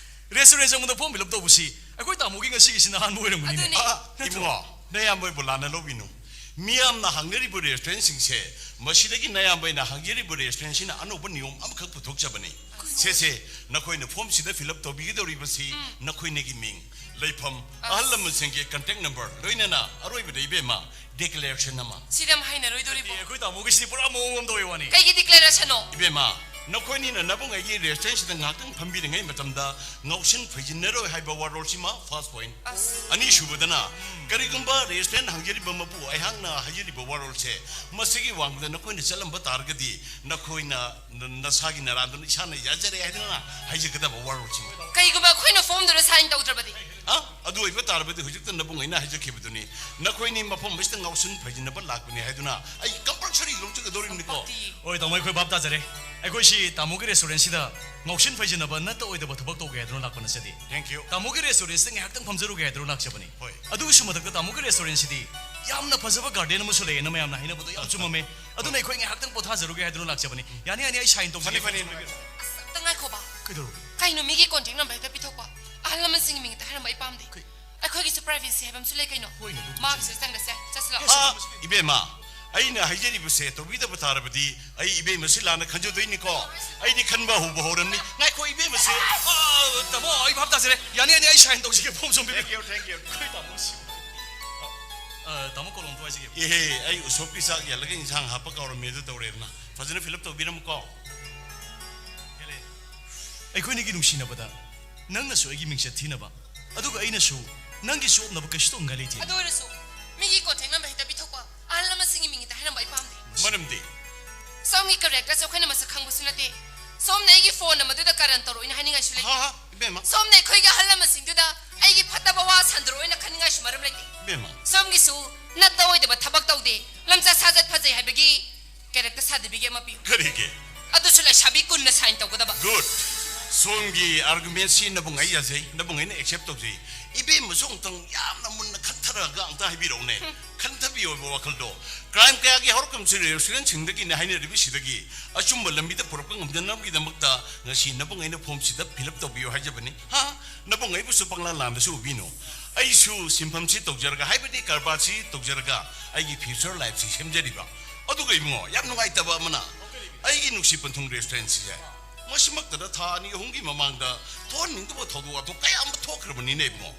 ꯔꯦꯁꯇꯨꯔꯦꯟ ꯆꯪꯕꯗ ꯐꯣꯝ ꯐꯤꯜ ꯑꯞ ꯇꯧꯕꯁꯤ ꯑꯩꯈꯣꯏ ꯇꯥꯃꯣꯒꯤ ꯉꯁꯤꯒꯤꯁꯤꯅ ꯑꯍꯥꯟꯕ ꯑꯣꯏꯔꯝꯒꯅꯤꯅꯦ꯫ ꯑꯗꯨꯅꯦ꯫ ꯑ, ꯅꯠꯇ꯭ꯔꯣ? ꯏꯕꯨꯡꯉꯣ, ꯅꯌꯥꯝꯕ ꯑꯣꯏꯕꯨ ꯂꯥꯟꯅ ꯂꯧꯕꯤꯅꯨ꯫ ꯃꯤꯌꯥꯝꯅ ꯍꯥꯡꯅꯔꯤꯕ ꯔꯦꯁꯇꯨꯔꯦꯟꯁꯤꯡꯁꯦ, ꯃꯁꯤꯗꯒꯤ ꯅꯌꯥꯝꯕ ꯑꯩꯅ ꯍꯥꯡꯖꯔꯤꯕ ꯔꯦꯁꯇꯨꯔꯦꯟꯁꯤꯅ ꯑꯅꯧꯕ ꯅꯤꯌꯣꯝ ꯑꯃꯈꯛ ꯄꯨꯊꯣꯛꯆꯕꯅꯤ꯫ ꯁꯦꯁꯦ, ꯅꯈꯣꯏꯅ ꯐꯣꯝꯁꯤꯗ ꯐꯤꯜ ꯑꯞ ꯇꯧꯕꯤꯒꯗꯧꯔꯤꯕꯁꯤ ꯅꯈꯣꯏꯅꯒꯤ ꯃꯤꯡ, ꯂꯩꯐꯝ, ꯑꯁ꯫ ꯑꯍꯜ ꯂꯃꯟꯁꯤꯡꯒꯤ ꯀꯟꯇꯦꯛ ꯅꯝꯕꯔ, ꯂꯣꯏꯅꯅ ꯑꯔꯣꯏꯕꯗ ꯏꯕꯦꯝꯃ, ꯗꯤꯀ꯭ꯂꯦꯔꯦꯁꯟ ꯑꯃ꯫ ꯁꯤꯗꯤ ꯌꯥꯝ ꯍꯩꯅꯔꯣꯏꯗꯧꯔꯤꯕꯣ꯫ ꯑꯦ, ꯑꯩꯈꯣꯏ ꯇꯥꯃꯣꯒꯤꯁꯤꯗꯤ ꯄꯨꯔꯥ ꯃꯑꯣꯡ ꯑꯃ ꯇꯧꯋꯦ ꯋꯥꯅꯤ꯫ ꯀꯩꯒꯤ ꯗꯤꯀ꯭ꯂꯦꯔꯦꯁꯟꯅꯣ? ꯏꯕꯦꯝꯃ, ꯅꯈꯣꯏꯅꯤꯅ ꯅꯕꯨꯡ ꯑꯩꯒꯤ ꯔꯦꯁꯇꯨꯔꯦꯟꯁꯤꯗ ꯉꯥꯏꯍꯥꯛꯇꯪ ꯐꯝꯕꯤꯔꯤꯉꯩ ꯃꯇꯝꯗ ꯉꯥꯎꯁꯤꯟ ꯐꯩꯖꯤꯟꯅꯔꯣꯏ ꯍꯥꯏꯕ ꯋꯥꯔꯣꯜꯁꯤꯃ ꯐꯥꯔꯁ ꯄꯣꯏꯟ꯫ ꯑꯁ꯫ ꯑꯅꯤꯁꯨꯕꯗꯅ, ꯀꯔꯤꯒꯨꯝꯕ ꯔꯦꯁꯇꯨꯔꯦꯟ ꯍꯥꯡꯖꯔꯤꯕ ꯃꯄꯨ ꯑꯩꯍꯥꯛꯅ ꯍꯥꯏꯖꯔꯤꯕ ꯋꯥꯔꯣꯜꯁꯦ ꯃꯁꯤꯒꯤ ꯋꯥꯡꯃꯗ ꯅꯈꯣꯏꯅ ꯆꯠꯂꯝꯕ ꯇꯥꯔꯒꯗꯤ ꯅꯈꯣꯏꯅ ꯅ-, ꯅꯁꯥꯒꯤ ꯅꯔꯥꯟꯗꯨꯅ ꯏꯁꯥꯅ ꯌꯥꯖꯔꯦ ꯍꯥꯏꯗꯨꯅ ꯍꯥꯏꯖꯒꯗꯕ ꯋꯥꯔꯣꯜꯁꯤꯡ꯫ ꯀꯩꯒꯨꯝꯕ ꯑꯩꯈꯣꯏꯅ ꯐꯣꯝꯗꯨꯗ ꯁꯥꯏꯟ ꯇꯧꯗ꯭ꯔꯕꯗꯤ? ꯑ? ꯑꯗꯨ ꯑꯣꯏꯕ ꯇꯥꯔꯕꯗꯤ ꯍꯧꯖꯤꯛꯇ ꯅꯕꯨꯡ ꯑꯩꯅ ꯍꯥꯏꯖꯈꯤꯕꯗꯨꯅꯤ, ꯅꯈꯣꯏꯅꯤ ꯃꯐꯝ ꯑꯁꯤꯗ ꯉꯥꯎꯁꯤꯟ ꯐꯩꯖꯤꯟꯅꯕ ꯂꯥꯛꯄꯅꯤ ꯍꯥꯏꯗꯨꯅ ꯑꯩ ꯀꯝꯄꯜꯁꯔꯤ ꯂꯧꯖꯒꯗꯧꯔꯤꯕꯅꯤꯀꯣ꯫ ꯄꯛꯇꯤ꯫ ꯍꯣꯏ ꯇꯥꯃꯣ, ꯑꯩꯈꯣꯏ ꯚꯥꯞ ꯇꯥꯖꯔꯦ꯫ ꯑꯩꯈꯣꯏꯁꯤ ꯇꯥꯃꯣꯒꯤ ꯔꯦꯁꯇꯨꯔꯦꯟꯁꯤꯗ ꯉꯥꯎꯁꯤꯟ ꯐꯩꯖꯤꯟꯅꯕ ꯅꯠꯇ ꯑꯣꯏꯗꯕ ꯊꯕꯛ ꯇꯧꯒꯦ ꯍꯥꯏꯗꯨꯅ ꯂꯥꯛꯄ ꯅꯠꯆꯗꯦ꯫ Thank you. ꯇꯥꯃꯣꯒꯤ ꯔꯦꯁꯇꯨꯔꯦꯟꯁꯤꯗ ꯉꯥꯏꯍꯥꯛꯇꯪ ꯐꯝꯖꯔꯨꯒꯦ ꯍꯥꯏꯗꯨꯅ ꯂꯥꯛꯆꯕꯅꯤ꯫ ꯍꯣꯏ꯫ ꯑꯗꯨꯒꯤꯁꯨ ꯃꯊꯛꯇ ꯇꯥꯃꯣꯒꯤ ꯔꯦꯁꯇꯨꯔꯦꯟꯁꯤꯗꯤ ꯌꯥꯝꯅ ꯐꯖꯕ ꯒꯥꯔꯗꯦꯟ ꯑꯃꯁꯨ ꯂꯩꯌꯦꯅ ꯃꯌꯥꯝꯅ ꯍꯥꯏꯅꯕꯗꯣ ꯌꯥꯝ ꯆꯨꯝꯃꯝꯃꯦ꯫ ꯑꯗꯨꯅ ꯑꯩꯈꯣꯏ ꯉꯥꯏꯍꯥꯛꯇꯪ ꯄꯣꯊꯥꯖꯔꯨꯒꯦ ꯍꯥꯏꯗꯨꯅ ꯂꯥꯛꯆꯕꯅꯤ꯫ ꯌꯥꯅꯤ, ꯌꯥꯅꯤ, ꯑꯩ ꯁꯥꯏꯟ ꯇꯧꯖꯒꯦ꯫ ꯐꯅꯤ, ꯐꯅꯤ, ꯐꯣꯝ ꯅꯣꯏꯒꯤ꯫ ꯇꯧꯖꯒꯦ꯫ ꯑꯁ, ꯑꯝꯇ ꯉꯥꯏꯈꯣꯕ꯫ ꯀꯩꯗꯧꯔꯒꯦ? ꯀꯩꯅꯣ ꯃꯤꯒꯤ ꯀꯣꯟꯇꯦꯛ ꯅꯝꯕꯔ ꯍꯦꯛꯇ ꯄꯤꯊꯣꯛꯄ? ꯑꯍꯜ ꯂꯃꯟꯁꯤꯡꯒꯤ ꯃꯤꯡ ꯍꯦꯛꯇ ꯍꯥꯏꯔꯝꯕ ꯑꯩ ꯄꯥꯝꯗꯦ꯫ ꯀꯩ? ꯑꯩꯈꯣꯏꯒꯤꯁꯨ ꯄ꯭ꯔꯥꯏꯚꯦꯁꯤ ꯍꯥꯏꯕ ꯑꯃꯁꯨ ꯂꯩ ꯀꯩꯅꯣ꯫ ꯍꯣꯏꯅꯦ, ꯑꯗꯨꯕꯨꯗꯤ ꯃꯥꯒꯤꯁꯨ ꯆꯨꯝꯃꯤ꯫ ꯆꯪꯗꯁꯦ꯫ ꯆꯠꯁꯤ ꯂꯥꯛꯑꯣ꯫ ꯑꯦ, ꯁꯤ ꯑꯥ, ꯇꯧꯕꯁꯤ ꯀꯩꯅꯣ? ꯏꯕꯦꯝꯃ, ꯑꯩꯅ ꯍꯥꯏꯖꯔꯤꯕꯁꯦ ꯇꯧꯕꯤꯗꯕ ꯇꯥꯔꯕꯗꯤ ꯑꯩ ꯏꯕꯦꯝꯃꯁꯤ ꯂꯥꯟꯅ ꯈꯟꯖꯗꯣꯏꯅꯤꯀꯣ꯫ ꯑꯩꯗꯤ ꯈꯟꯕ ꯍꯧꯕ ꯍꯧꯔꯝꯅꯤ꯫ ꯉꯥꯏꯈꯣ, ꯏꯕꯦꯝꯃꯁꯦ꯫ ꯑ, ꯇꯥꯃꯣ, ꯑꯩ ꯚꯥꯞ ꯇꯥꯖꯔꯦ꯫ ꯌꯥꯅꯤ, ꯌꯥꯅꯤ, ꯑꯩ ꯁꯥꯏꯟ ꯇꯧꯖꯒꯦ, ꯐꯣꯝ ꯁꯣꯝ ꯄꯤꯕꯤꯌꯨ꯫ Thank you, thank you. ꯑꯩꯈꯣꯏ ꯇꯥꯃꯣꯁꯤ꯫ ꯑ, ꯑ, ꯇꯥꯃꯣ, ꯀꯣꯂꯣꯝꯗꯣ ꯍꯥꯏꯖꯒꯦ꯫ ꯏꯍꯦ, ꯑꯩ ꯎꯁꯣꯞꯀꯤ ꯆꯥꯛ ꯌꯥꯜꯂꯒ ꯏꯟꯁꯥꯡ ꯍꯥꯞꯄ ꯀꯥꯎꯔꯝꯃꯦ, ꯑꯗꯨ ꯇꯧꯔꯦꯗꯅ꯫ ꯐꯖꯅ ꯐꯤꯜ ꯑꯞ ꯇꯧꯕꯤꯔꯝꯃꯨꯀꯣ꯫ ꯍꯦꯂꯦ, ꯑꯩꯈꯣꯏꯅꯤꯒꯤ ꯅꯨꯡꯁꯤꯅꯕꯗ ꯅꯪꯅꯁꯨ ꯑꯩꯒꯤ ꯃꯤꯡꯆꯠ ꯊꯤꯅꯕ, ꯑꯗꯨꯒ ꯑꯩꯅꯁꯨ ꯅꯪꯒꯤ ꯆꯣꯞꯅꯕ ꯀꯩꯁꯨ ꯇꯧꯅꯤꯡꯉꯥꯏ ꯂꯩꯇꯦ꯫ ꯑꯗꯨ ꯑꯣꯏꯔꯁꯨ ꯃꯤꯒꯤ ꯀꯣꯟꯇꯦꯛ ꯅꯝꯕꯔ ꯍꯦꯛꯇ ꯄꯤꯊꯣꯛꯄ, ꯑꯍꯜ ꯂꯃꯟꯁꯤꯡꯒꯤ ꯃꯤꯡ ꯍꯦꯛꯇ ꯍꯥꯏꯔꯝꯕ ꯑꯩ ꯄꯥꯝꯗꯦ꯫ ꯃꯔꯝꯗꯤ? ꯁꯣꯝꯒꯤ ꯀꯦꯔꯦꯛꯇꯔꯁꯦ ꯑꯩꯈꯣꯏꯅ ꯃꯁꯛ ꯈꯪꯕꯁꯨ ꯅꯠꯇꯦ꯫ ꯁꯣꯝꯅ ꯑꯩꯒꯤ ꯐꯣꯟ ꯅꯝꯕꯔꯗꯨꯗ ꯀꯔꯟ ꯇꯧꯔꯛꯑꯣꯏꯅ ꯍꯥꯏꯅꯤꯡꯉꯥꯏꯁꯨ ꯂꯩꯇꯦ꯫ ꯍꯥ, ꯍꯥ, ꯁꯣꯝꯅ ꯑꯩꯈꯣꯏꯒꯤ ꯑꯍꯜ ꯂꯃꯟꯁꯤꯡꯗꯨꯗ ꯑꯩꯒꯤ ꯐꯠꯇꯕ ꯋꯥ ꯁꯟꯗꯣꯔꯛꯑꯣꯏꯅ ꯈꯟꯅꯤꯡꯉꯥꯏꯁꯨ ꯃꯔꯝ ꯂꯩꯇꯦ꯫ ꯏꯕꯦꯝꯃ꯫ ꯁꯣꯝꯒꯤꯁꯨ ꯅꯠꯇ ꯑꯣꯏꯗꯕ ꯊꯕꯛ ꯇꯧꯗꯦ, ꯂꯝꯆꯠ ꯁꯥꯖꯠ ꯐꯖꯩ ꯍꯥꯏꯕꯒꯤ ꯀꯦꯔꯦꯛꯇꯔ ꯁꯥꯔꯇꯤꯐꯤꯀꯦꯠ ꯑꯃ ꯄꯤꯌꯨ꯫ ꯀꯔꯤꯒꯤ? ꯑꯗꯨꯁꯨ ꯂꯩꯁꯥꯕꯤ ꯀꯨꯟꯅ ꯁꯥꯏꯟ ꯇꯧꯒꯗꯕ꯫ ꯒꯨꯗ꯫ ꯁꯣꯝꯒꯤ ꯑꯥꯔꯒꯨꯃꯦꯟꯁꯤ ꯅꯕꯨꯡ ꯑꯩ ꯌꯥꯖꯩ, ꯅꯕꯨꯡ ꯑꯩꯅ ꯑꯦꯛꯁꯦꯞ ꯇꯧꯖꯩ꯫ ꯏꯕꯦꯝꯃꯁꯨ ꯑꯃꯨꯛꯇꯪ ꯌꯥꯝꯅ ꯃꯨꯟꯅ ꯈꯟꯊꯔꯒ ꯑꯝꯇ ꯍꯥꯏꯕꯤꯔꯛꯎꯅꯦ꯫ ꯈꯟꯊꯕꯤꯌꯣꯕ ꯋꯥꯈꯜꯗꯣ꯫ ꯀ꯭ꯔꯥꯏꯝ ꯀꯌꯥꯒꯤ ꯍꯧꯔꯛꯐꯝꯁꯤ ꯔꯦꯁꯇꯨꯔꯦꯟꯁꯤꯡꯗꯒꯤꯅꯦ ꯍꯥꯏꯅꯔꯤꯕꯁꯤꯗꯒꯤ ꯑꯆꯨꯝꯕ ꯂꯝꯕꯤꯗ ꯄꯨꯔꯛꯄ ꯉꯝꯖꯅꯕꯒꯤꯗꯃꯛꯇ ꯉꯁꯤ ꯅꯕꯨꯡ ꯑꯩꯅ ꯐꯣꯝꯁꯤꯗ ꯐꯤꯜ ꯑꯞ ꯇꯧꯕꯤꯌꯨ ꯍꯥꯏꯖꯕꯅꯤ꯫ ꯍꯥ? ꯅꯕꯨꯡ ꯑꯩꯕꯨꯁꯨ ꯄꯪꯂꯥ ꯂꯥꯟꯗꯁꯨ ꯎꯕꯤꯅꯨ꯫ ꯑꯩꯁꯨ ꯁꯤꯟꯐꯝꯁꯤ ꯇꯧꯖꯔꯒ, ꯍꯥꯏꯕꯗꯤ ꯀꯔꯕꯥꯔꯁꯤ ꯇꯧꯖꯔꯒ ꯑꯩꯒꯤ ꯐ꯭ꯌꯨꯆꯔ ꯂꯥꯏꯐꯁꯤ ꯁꯦꯝꯖꯔꯤꯕ꯫ ꯑꯗꯨꯒ ꯏꯕꯨꯡꯉꯣ, ꯌꯥꯝ ꯅꯨꯡꯉꯥꯏꯇꯕ ꯑꯃꯅ, ꯑꯩꯒꯤ ꯅꯨꯡꯁꯤ ꯄꯟꯊꯨꯡ ꯔꯦꯁꯇꯨꯔꯦꯟꯁꯤꯁꯦ ꯃꯁꯤꯃꯛꯇꯗ ꯊꯥ ꯑꯅꯤ ꯑꯍꯨꯝꯒꯤ ꯃꯃꯥꯡꯗ ꯊꯣꯛꯍꯟꯅꯤꯡꯗꯕ ꯊꯧꯗꯣꯛ ꯋꯥꯊꯣꯛ ꯀꯌꯥ ꯑꯃ ꯊꯣꯛꯈ꯭ꯔꯕꯅꯤꯅꯦ ꯏꯕꯨꯡꯉꯣ꯫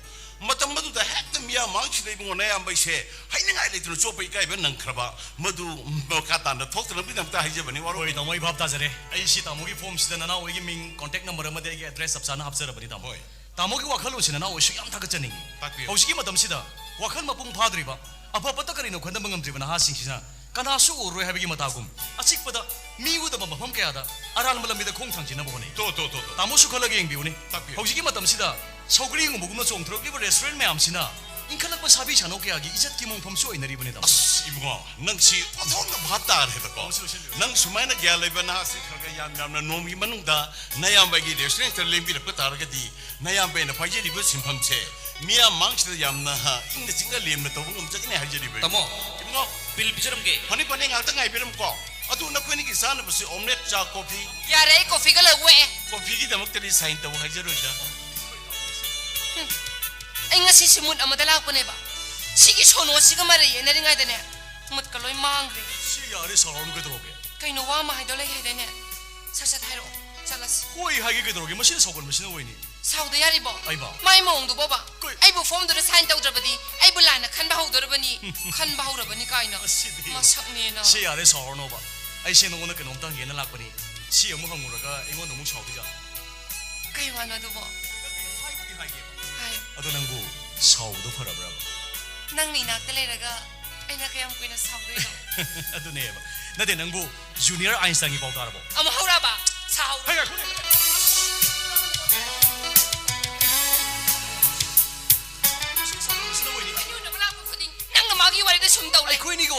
ꯃꯇꯝ ꯑꯗꯨꯗ ꯍꯦꯛꯇ ꯃꯤꯌꯥꯝ ꯃꯥꯡꯁꯤꯗ ꯏꯕꯨꯡꯉꯣ, ꯅꯌꯥꯝꯕ ꯑꯩꯁꯦ ꯍꯥꯏꯅꯤꯡꯉꯥꯏ ꯂꯩꯇꯅ ꯆꯣꯞꯄ ꯏꯀꯥꯏꯕ ꯅꯪꯈ꯭ꯔꯕ꯫ ꯃꯗꯨ ꯃꯈꯥ ꯇꯥꯅ ꯊꯣꯛꯇꯅꯕꯒꯤꯗꯃꯛꯇ ꯍꯥꯏꯖꯕꯅꯤ, ꯋꯥꯔꯧꯕꯤꯒꯅꯨ꯫ ꯍꯣꯏ, ꯇꯥꯃꯣ, ꯑꯩ ꯚꯥꯞ ꯇꯥꯖꯔꯦ꯫ ꯑꯩ ꯁꯤ ꯇꯥꯃꯣꯒꯤ ꯐꯣꯝꯁꯤꯗ ꯅꯅꯥꯎ ꯑꯩꯒꯤ ꯃꯤꯡ, ꯀꯣꯟꯇꯦꯛ ꯅꯝꯕꯔ ꯑꯃꯗꯤ ꯑꯩꯒꯤ ꯑꯦꯗ꯭ꯔꯦꯁ ꯆꯞ ꯆꯥꯅ ꯍꯥꯞꯆꯔꯕꯅꯤ, ꯇꯥꯃꯣ꯫ ꯍꯣꯏ꯫ ꯇꯥꯃꯣꯒꯤ ꯋꯥꯈꯜꯂꯣꯟꯁꯤ ꯅꯅꯥꯎ ꯑꯩꯁꯨ ꯌꯥꯝ ꯊꯥꯒꯠꯆꯅꯤꯡꯉꯤ꯫ ꯇꯥꯛꯄꯤꯌꯨ꯫ ꯍꯧꯖꯤꯛꯀꯤ ꯃꯇꯝꯁꯤꯗ ꯋꯥꯈꯜ ꯃꯄꯨꯡ ꯐꯥꯗ꯭ꯔꯤꯕ, ꯑꯐ ꯐꯠꯇ ꯀꯔꯤꯅꯣ ꯈꯟꯗꯕ ꯉꯝꯗ꯭ꯔꯤꯕ ꯅꯍꯥꯁꯤꯡꯁꯤꯅ ꯀꯅꯥꯁꯨ ꯎꯔꯔꯣꯏ ꯍꯥꯏꯕꯒꯤ ꯃꯇꯥꯒꯨꯝ, ꯑꯆꯤꯛꯄꯗ ꯃꯤ ꯎꯗꯕ ꯃꯐꯝ ꯀꯌꯥꯗ ꯑꯔꯥꯟꯕ ꯂꯝꯕꯤꯗ ꯈꯣꯡ ꯊꯥꯡꯖꯤꯟꯅꯕ ꯍꯣꯠꯅꯩ꯫ ꯇꯣ, ꯇꯣ, ꯇꯣ, ꯇꯣ꯫ ꯇꯥꯃꯣꯁꯨ ꯈꯜꯂꯒ ꯌꯦꯡꯕꯤꯌꯨꯅꯦ꯫ ꯇꯥꯛꯄꯤꯌꯨ꯫ ꯍꯧꯖꯤꯛꯀꯤ ꯃꯇꯝꯁꯤꯗ ꯁꯧꯒ꯭ꯔꯤ ꯍꯨꯟꯕꯒꯨꯝꯅ ꯆꯣꯡꯊꯣꯔꯛꯂꯤꯕ ꯔꯦꯁꯇꯨꯔꯦꯟ ꯃꯌꯥꯝꯁꯤꯅ ꯏꯟꯈꯠꯂꯛꯄ ꯁꯥꯕꯤ ꯁꯥꯅꯧ ꯀꯌꯥꯒꯤ ꯏꯖꯠꯀꯤ ꯃꯣꯡꯐꯝꯁꯨ ꯑꯣꯏꯅꯔꯤꯕꯅꯤ, ꯇꯥꯃꯣ꯫ ꯑꯁ, ꯏꯕꯨꯡꯉꯣ, ꯅꯪꯁꯤ ꯑꯣꯟꯊꯣꯛꯅ ꯚꯥꯞ ꯇꯥꯔꯦꯗꯀꯣ꯫ ꯂꯧꯁꯤꯜꯂꯨ, ꯂꯧꯁꯤꯜꯂꯨ꯫ ꯅꯪ ꯁꯨꯃꯥꯏꯅ ꯒ꯭ꯌꯥꯟ ꯂꯩꯕ ꯅꯍꯥꯁꯤ ꯈꯔ ꯈꯔ ꯌꯥꯝ ꯌꯥꯝꯅ ꯅꯣꯡꯃꯒꯤ ꯃꯅꯨꯡꯗ ꯅꯌꯥꯝꯕꯒꯤ ꯔꯦꯁꯇꯨꯔꯦꯟꯇ ꯂꯦꯡꯕꯤꯔꯛꯄ ꯇꯥꯔꯒꯗꯤ, ꯅꯌꯥꯝꯕ ꯑꯩꯅ ꯄꯥꯏꯖꯔꯤꯕ ꯁꯤꯟꯐꯝꯁꯦ ꯃꯤꯌꯥꯝ ꯃꯥꯡꯁꯤꯗ ꯌꯥꯝꯅ, ꯍꯥ, ꯏꯪꯅ ꯆꯤꯛꯅ ꯂꯦꯝꯅ ꯇꯧꯕ ꯉꯝꯖꯒꯅꯤ ꯍꯥꯏꯖꯔꯤꯕ꯫ ꯇꯥꯃꯣ, ꯏꯕꯨꯡꯉꯣ꯫ ꯕꯤꯜ ꯄꯤꯖꯔꯝꯒꯦ꯫ ꯐꯅꯤ, ꯐꯅꯤ, ꯉꯥꯛꯇ ꯉꯥꯏꯕꯤꯔꯝꯀꯣ꯫ ꯑꯗꯨ ꯅꯈꯣꯏꯅꯤꯒꯤ ꯆꯥꯅꯕꯁꯤ ꯑꯣꯝꯂꯦꯠ, ꯆꯥ, ꯀꯣꯐꯤ? ꯌꯥꯔꯦ, ꯑꯩ ꯀꯣꯐꯤꯒ ꯂꯧꯋꯦ꯫ ꯀꯣꯐꯤꯒꯤꯗꯃꯛꯇꯗꯤ ꯁꯥꯏꯟ ꯇꯧ ꯍꯥꯏꯖꯔꯣꯏꯗ꯫ ꯑꯩ ꯉꯁꯤꯁꯤ ꯃꯨꯠ ꯑꯃꯗ ꯂꯥꯛꯄꯅꯦꯕ꯫ ꯁꯤꯒꯤ ꯁꯣꯅꯣꯁꯤꯒ ꯃꯔꯩ ꯌꯦꯠꯅꯔꯤꯉꯩꯗꯅꯦ, ꯃꯨꯠꯀ ꯂꯣꯏ ꯃꯥꯡꯈ꯭ꯔꯦ꯫ ꯁꯤ ꯌꯥꯔꯦ, ꯁꯥꯎꯔꯅꯨ, ꯀꯩꯗꯧꯔꯒꯦ? ꯀꯩꯅꯣ, ꯋꯥ ꯑꯃ ꯍꯥꯏꯗꯧ ꯂꯩ ꯍꯥꯏꯗꯥꯏꯅꯦ? ꯁꯠ ꯁꯠ ꯍꯥꯏꯔꯛꯑꯣ, ꯆꯠꯂꯁꯤ꯫ ꯍꯣꯏ ꯍꯥꯏꯒꯦ, ꯀꯩꯗꯧꯔꯒꯦ? ꯃꯁꯤꯅ ꯁꯥꯎꯒꯟꯕꯁꯤꯅ ꯑꯣꯏꯅꯤ꯫ ꯁꯥꯎꯗ ꯌꯥꯔꯤꯕꯣ? ꯑꯩꯕꯣ? ꯃꯥꯏ ꯃꯑꯣꯡꯗꯨꯕꯣꯕ? ꯀꯩ? ꯑꯩꯕꯨ ꯐꯣꯝꯗꯨꯗ ꯁꯥꯏꯟ ꯇꯧꯗ꯭ꯔꯕꯗꯤ ꯑꯩꯕꯨ ꯂꯥꯟꯅ ꯈꯟꯕ ꯍꯧꯗꯣꯔꯕꯅꯤ꯫ ꯈꯟꯕ ꯍꯧꯔꯕꯅꯤ ꯀꯥꯏꯅ꯫ ꯑꯁꯤꯗꯤ꯫ ꯃꯁꯛꯅꯦꯅ꯫ ꯁꯤ ꯌꯥꯔꯦ, ꯁꯥꯎꯔꯅꯣꯕ꯫ ꯑꯩꯁꯦ ꯅꯉꯣꯟꯗ ꯀꯩꯅꯣꯝꯇ ꯍꯪꯒꯦꯅ ꯂꯥꯛꯄꯅꯤ꯫ ꯁꯤ ꯑꯃꯨꯛ ꯍꯪꯉꯨꯔꯒ ꯑꯩꯉꯣꯟꯗ ꯑꯃꯨꯛ ꯁꯥꯎꯗꯣꯏꯖꯥꯠꯂꯣ? ꯀꯩ ꯋꯥꯅꯣ ꯑꯗꯨꯕꯣ? ꯍꯥꯏꯕꯨꯗꯤ ꯍꯥꯏꯒꯦꯕ꯫ ꯍꯥꯏꯌꯨ꯫ ꯑꯗꯣ ꯅꯪꯕꯨ ꯁꯥꯎꯕꯗꯣ ꯐꯔꯕ꯭ꯔꯕ? ꯅꯪꯅ ꯏꯅꯥꯛꯇ ꯂꯩꯔꯒ ꯑꯩꯅ ꯀꯌꯥꯝ ꯀꯨꯏꯅ ꯁꯥꯎꯗꯣꯏꯅꯣ? ꯑꯗꯨꯅꯦꯕ꯫ ꯅꯠꯇꯦ, ꯅꯪꯕꯨ ꯖꯨꯅꯤꯌꯔ ꯑꯥꯏꯟꯁꯇꯥꯏꯟꯒꯤ ꯄꯥꯎ ꯇꯥꯔꯕꯣ? ꯑꯃꯨꯛ ꯍꯧꯔꯛꯑꯕ? ꯁꯥꯎꯔꯣ꯫ ꯍꯩ, ꯉꯥꯏꯈꯣꯅꯦ꯫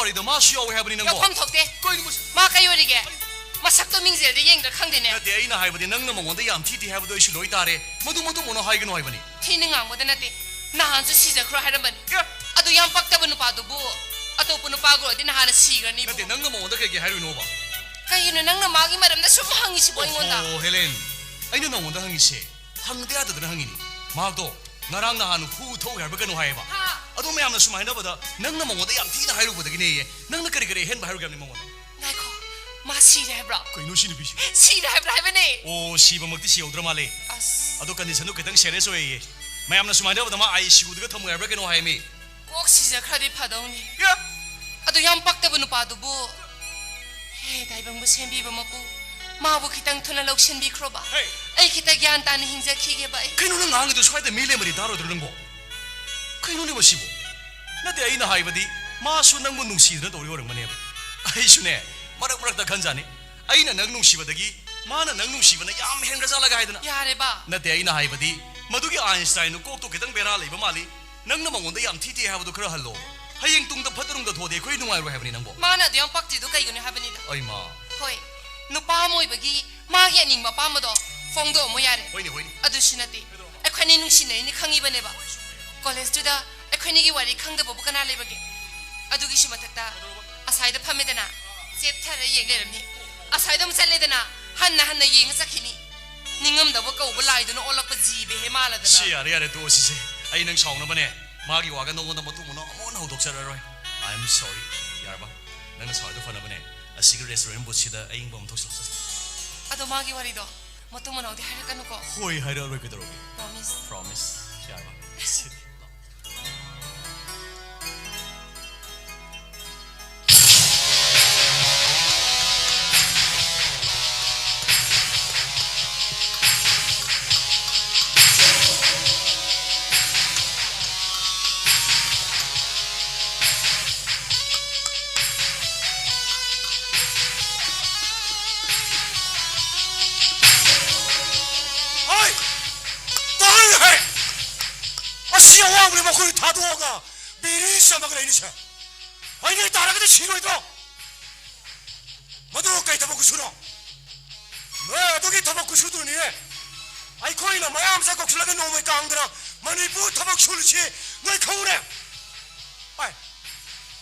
ꯀꯔꯤꯗ ꯃꯥꯁꯨ ꯌꯥꯎꯋꯦ ꯍꯥꯏꯕꯅꯤ ꯅꯪꯕꯣ? ꯌꯥꯎꯐꯝ ꯊꯣꯛꯇꯦ꯫ ꯀꯩꯅꯣ ꯃꯁꯤ? ꯃꯥ ꯀꯩ ꯑꯣꯏꯔꯤꯒꯦ? ꯃꯁꯛꯇꯣ ꯃꯤꯡꯖꯦꯜꯗ ꯌꯦꯡꯗ꯭ꯔꯥ ꯈꯪꯗꯦꯅꯦ꯫ ꯅꯠꯇꯦ, ꯑꯩꯅ ꯍꯥꯏꯕꯗꯤ ꯅꯪꯅ ꯃꯉꯣꯟꯗ ꯌꯥꯝ ꯊꯤ ꯊꯤ ꯍꯥꯏꯕꯗꯣ ꯑꯩꯁꯨ ꯂꯣꯏ ꯇꯥꯔꯦ꯫ ꯃꯗꯨ ꯃꯗꯨ ꯃꯣꯅꯣ ꯍꯥꯏꯒꯅꯨ ꯍꯥꯏꯕꯅꯤ꯫ ꯊꯤꯅ ꯉꯥꯡꯕꯗ ꯅꯠꯇꯦ꯫ ꯅꯍꯥꯟꯁꯨ ꯁꯤꯖꯈ꯭ꯔꯣ ꯍꯥꯏꯔꯝꯕꯅꯤ꯫ ꯑꯦ! ꯑꯗꯨ ꯌꯥꯝ ꯄꯛꯇꯕ ꯅꯨꯄꯥꯗꯨꯕꯨ ꯑꯇꯣꯞꯄ ꯅꯨꯄꯥꯒ ꯑꯣꯏꯔꯗꯤ ꯅꯍꯥꯟꯅ ꯁꯤꯈ꯭ꯔꯅꯤ꯫ ꯅꯠꯇꯦ, ꯅꯪꯅ ꯃꯉꯣꯟꯗ ꯀꯩꯒꯤ ꯍꯥꯏꯔꯨꯏꯅꯣꯕ? ꯀꯩꯒꯤꯅꯣ ꯅꯪꯅ ꯃꯥꯒꯤ ꯃꯔꯝꯗ ꯁꯨꯝ ꯍꯪꯉꯤꯁꯤꯕꯣ ꯑꯩꯉꯣꯟꯗ? ꯑꯣꯍꯣ, ꯍꯦꯂꯦꯟ, ꯑꯩꯅ ꯅꯉꯣꯟꯗ ꯍꯪꯉꯤꯁꯦ ꯍꯪꯗ ꯌꯥꯗꯗꯅ ꯍꯪꯉꯤꯅꯤ꯫ ꯃꯍꯥꯛꯇꯣ ꯉꯔꯥꯡ ꯅꯍꯥꯟ ꯍꯨ ꯊꯣꯛꯎꯏ ꯍꯥꯏꯕ꯭ꯔꯥ ꯀꯩꯅꯣ ꯍꯥꯏꯌꯦꯕ꯫ ꯍꯥ? ꯑꯗꯣ ꯃꯌꯥꯝꯅ ꯁꯨꯝ ꯍꯥꯏꯅꯕꯗ ꯅꯪꯅ ꯃꯉꯣꯟꯗ ꯌꯥꯝ ꯊꯤꯅ ꯍꯥꯏꯔꯨꯕꯗꯒꯤꯅꯦꯌꯦ꯫ ꯅꯪꯅ ꯀꯔꯤ ꯀꯔꯤ ꯑꯍꯦꯟꯕ ꯍꯥꯏꯔꯨꯒꯦ ꯍꯥꯏꯕꯅꯤ ꯃꯉꯣꯟꯗ? ꯉꯥꯏꯈꯣ, ꯃꯥ ꯁꯤꯔꯦ ꯍꯥꯏꯕ꯭ꯔꯥ? ꯀꯩꯅꯣ ꯁꯤ ꯅꯨꯄꯤꯁꯤ? ꯁꯤꯔꯦ ꯍꯥꯏꯕ꯭ꯔꯥ ꯍꯥꯏꯕꯅꯦ꯫ ꯑꯣ, ꯁꯤꯕꯃꯛꯇꯤ ꯁꯤꯍꯧꯗ꯭ꯔ ꯃꯥꯜꯂꯦ꯫ ꯑꯁ꯫ ꯑꯗꯣ ꯀꯟꯗꯤꯁꯟꯗꯣ ꯈꯤꯇꯪ ꯁꯦꯔꯤꯌꯁ ꯑꯣꯏꯌꯦ꯫ ꯃꯌꯥꯝꯅ ꯁꯨꯃꯥꯏꯅ ꯇꯧꯕꯗ ꯃꯥ ꯑꯥꯏ ꯁꯤ ꯌꯨꯗꯒ ꯊꯝꯃꯨ ꯍꯥꯏꯕ꯭ꯔꯥ ꯀꯩꯅꯣ ꯍꯥꯏꯃꯤ꯫ ꯀꯣꯛ ꯁꯤꯖꯈ꯭ꯔꯗꯤ ꯐꯗꯧꯅꯤ꯫ ꯌꯥ! ꯑꯗꯨ ꯌꯥꯝ ꯄꯛꯇꯕ ꯅꯨꯄꯥꯗꯨꯕꯨ꯫ ꯍꯦ, ꯇꯥꯏꯕꯪꯕꯨ ꯁꯦꯝꯕꯤꯕ ꯃꯄꯨ, ꯃꯥꯕꯨ ꯈꯤꯇꯪ ꯊꯨꯅ ꯂꯧꯁꯤꯟꯕꯤꯈ꯭ꯔꯣꯕ꯫ ꯍꯦ! ꯑꯩ ꯈꯤꯇ ꯒ꯭ꯌꯥꯟ ꯇꯥꯅ ꯍꯤꯡꯖꯈꯤꯒꯦꯕ ꯑꯩ꯫ ꯀꯩꯅꯣ ꯅꯪ ꯉꯥꯡꯉꯤꯗꯣ? ꯁ꯭ꯋꯥꯏꯗ ꯃꯤ ꯂꯩꯔꯝꯃꯗꯤ ꯇꯥꯔꯣꯏꯗ꯭ꯔꯣ ꯅꯪꯕꯣ? ꯀꯩꯅꯣꯅꯦ ꯃꯁꯤꯕꯣ? ꯅꯠꯇꯦ, ꯑꯩꯅ ꯍꯥꯏꯕꯗꯤ ꯃꯥꯁꯨ ꯅꯪꯕꯨ ꯅꯨꯡꯁꯤꯗꯅ ꯇꯧꯔꯤ ꯑꯣꯏꯔꯝꯒꯅꯦꯕ꯫ ꯑꯩꯁꯨꯅꯦ, ꯃꯔꯛ ꯃꯔꯛꯇ ꯈꯟꯖꯥꯅꯤ, ꯑꯩꯅ ꯅꯪ ꯅꯨꯡꯁꯤꯕꯗꯒꯤ ꯃꯥꯅ ꯅꯪ ꯅꯨꯡꯁꯤꯕꯅ ꯌꯥꯝ ꯍꯦꯟꯒ꯭ꯔꯖꯥꯠꯂꯒ ꯍꯥꯏꯗꯅ꯫ ꯌꯥꯔꯦꯕ꯫ ꯅꯠꯇꯦ, ꯑꯩꯅ ꯍꯥꯏꯕꯗꯤ ꯃꯗꯨꯒꯤ ꯑꯥꯏꯟꯁꯇꯥꯏꯟꯗꯨ ꯀꯣꯛꯇꯣ ꯈꯤꯇꯪ ꯕꯦꯔꯥ ꯂꯩꯕ ꯃꯥꯜꯂꯤ꯫ ꯅꯪꯅ ꯃꯉꯣꯟꯗ ꯌꯥꯝ ꯊꯤ ꯊꯤ ꯍꯥꯏꯕꯗꯣ ꯈꯔ ꯍꯜꯂꯣ꯫ ꯍꯌꯦꯡ ꯇꯨꯡꯗ ꯐꯠꯇ ꯅꯨꯡꯗ ꯊꯣꯛꯑꯗꯤ ꯑꯩꯈꯣꯏ ꯅꯨꯡꯉꯥꯏꯔꯣꯏ ꯍꯥꯏꯕꯅꯤ ꯅꯪꯕꯣ꯫ ꯃꯥꯅ ꯑꯗꯨ ꯌꯥꯝ ꯄꯛꯇ꯭ꯔꯤꯗꯣ ꯀꯩꯒꯤꯅꯣ ꯍꯥꯏꯕꯅꯤꯗ꯫ ꯑꯩꯃꯥ꯫ ꯍꯣꯏ, ꯅꯨꯄꯥ ꯑꯃ ꯑꯣꯏꯕꯒꯤ ꯃꯥꯒꯤ ꯑꯅꯤꯡꯕ ꯑꯄꯥꯝꯕꯗꯣ ꯐꯣꯡꯗꯣꯛꯑꯝꯃꯣ ꯌꯥꯔꯦ꯫ ꯍꯣꯏꯅꯦ, ꯍꯣꯏꯅꯦ꯫ ꯑꯗꯨꯁꯨ ꯅꯠꯇꯦ꯫ ꯀꯩꯗꯧꯔꯕ? ꯑꯩꯈꯣꯏꯅꯤ ꯅꯨꯡꯁꯤꯅꯩꯅꯤ ꯈꯪꯉꯤꯕꯅꯦꯕ꯫ ꯀꯣꯂꯦꯖꯇꯨꯗ ꯑꯩꯈꯣꯏꯅꯤꯒꯤ ꯋꯥꯔꯤ ꯈꯪꯗꯕꯕꯨ ꯀꯅꯥ ꯂꯩꯕꯒꯦ? ꯑꯗꯨꯒꯤꯁꯨ ꯃꯊꯛꯇ ꯀꯩꯗꯧꯔꯕ? ꯑꯁꯥꯏꯗ ꯐꯝꯃꯦꯗꯅ, ꯆꯦꯞꯊꯔ ꯌꯦꯡ ꯂꯩꯔꯝꯅꯤ꯫ ꯑꯁꯥꯏꯗ ꯑꯃꯨꯛ ꯆꯠꯂꯦꯗꯅ, ꯍꯟꯅ ꯍꯟꯅ ꯌꯦꯡꯉ ꯆꯠꯈꯤꯅꯤ꯫ ꯅꯤꯡꯉꯝꯗꯕ ꯀꯧꯕ ꯂꯥꯏꯗꯨꯅ ꯑꯣꯜꯂꯛꯄ ꯖꯤꯕ ꯍꯦ ꯃꯥꯜꯂꯗꯅ꯫ ꯁꯤ ꯌꯥꯔꯦ, ꯌꯥꯔꯦ, ꯇꯣꯛꯑꯁꯤꯁꯦ꯫ ꯑꯩ ꯅꯪ ꯁꯥꯎꯅꯕꯅꯦ ꯃꯥꯒꯤ ꯋꯥꯒ ꯅꯉꯣꯟꯗ ꯃꯇꯨꯡ ꯃꯅꯥꯎ ꯑꯃꯨꯛ ꯍꯟꯅ ꯍꯧꯗꯣꯛꯆꯔꯔꯣꯏ꯫ I am sorry꯫ ꯌꯥꯔꯕ? ꯅꯪꯅ ꯁꯥꯎꯔꯤꯗꯣ ꯐꯅꯕꯅꯦ꯫ ꯑꯁꯤꯒꯤ ꯔꯦꯁꯇꯨꯔꯦꯟ ꯕꯨꯠꯁꯤꯗ ꯑꯏꯪꯕ ꯑꯃ ꯊꯧꯁꯤꯜꯂꯛꯁꯤ꯫ ꯑꯗꯣ ꯃꯥꯒꯤ ꯋꯥꯔꯤꯗꯣ ꯃꯇꯨꯡ ꯃꯅꯥꯎꯗꯤ ꯍꯥꯏꯔꯛꯀꯅꯨꯀꯣ꯫ ꯍꯣꯏ, ꯍꯥꯏꯔꯛꯑꯔꯣꯏ, ꯀꯩꯗꯧꯔꯒꯦ? Promise꯫ Promise꯫ ꯌꯥꯔꯕ? ꯍꯣꯏ! ꯇꯥꯏ ꯍꯦ! ꯑꯁꯤ ꯑꯋꯥꯡꯕꯅꯤ ꯃꯈꯣꯏ ꯊꯥꯗꯣꯛꯑꯒ ꯕꯤꯔꯤ ꯆꯝꯃꯒ ꯂꯩꯅꯤꯁꯦ꯫ ꯑꯩꯅ ꯇꯥꯔꯒꯗꯤ ꯁꯤꯔꯣꯏꯗ꯭ꯔꯣ? ꯃꯗꯨ ꯀꯩ ꯊꯕꯛ ꯈꯨꯁꯨꯅꯣ? ꯅꯣꯏ ꯑꯗꯨꯒꯤ ꯊꯕꯛ ꯈꯨꯁꯨꯗꯨꯅꯤꯅꯦ ꯑꯩꯈꯣꯏꯅ ꯃꯌꯥꯝꯁꯦ ꯀꯧꯁꯤꯜꯂꯒ ꯅꯣꯡꯃꯩ ꯀꯥꯡꯗꯅ ꯃꯅꯤꯄꯨꯔ ꯊꯕꯛ ꯁꯨꯔꯤꯁꯤ ꯅꯣꯏ ꯈꯪꯉꯨꯅꯦ꯫ ꯑꯥꯏ,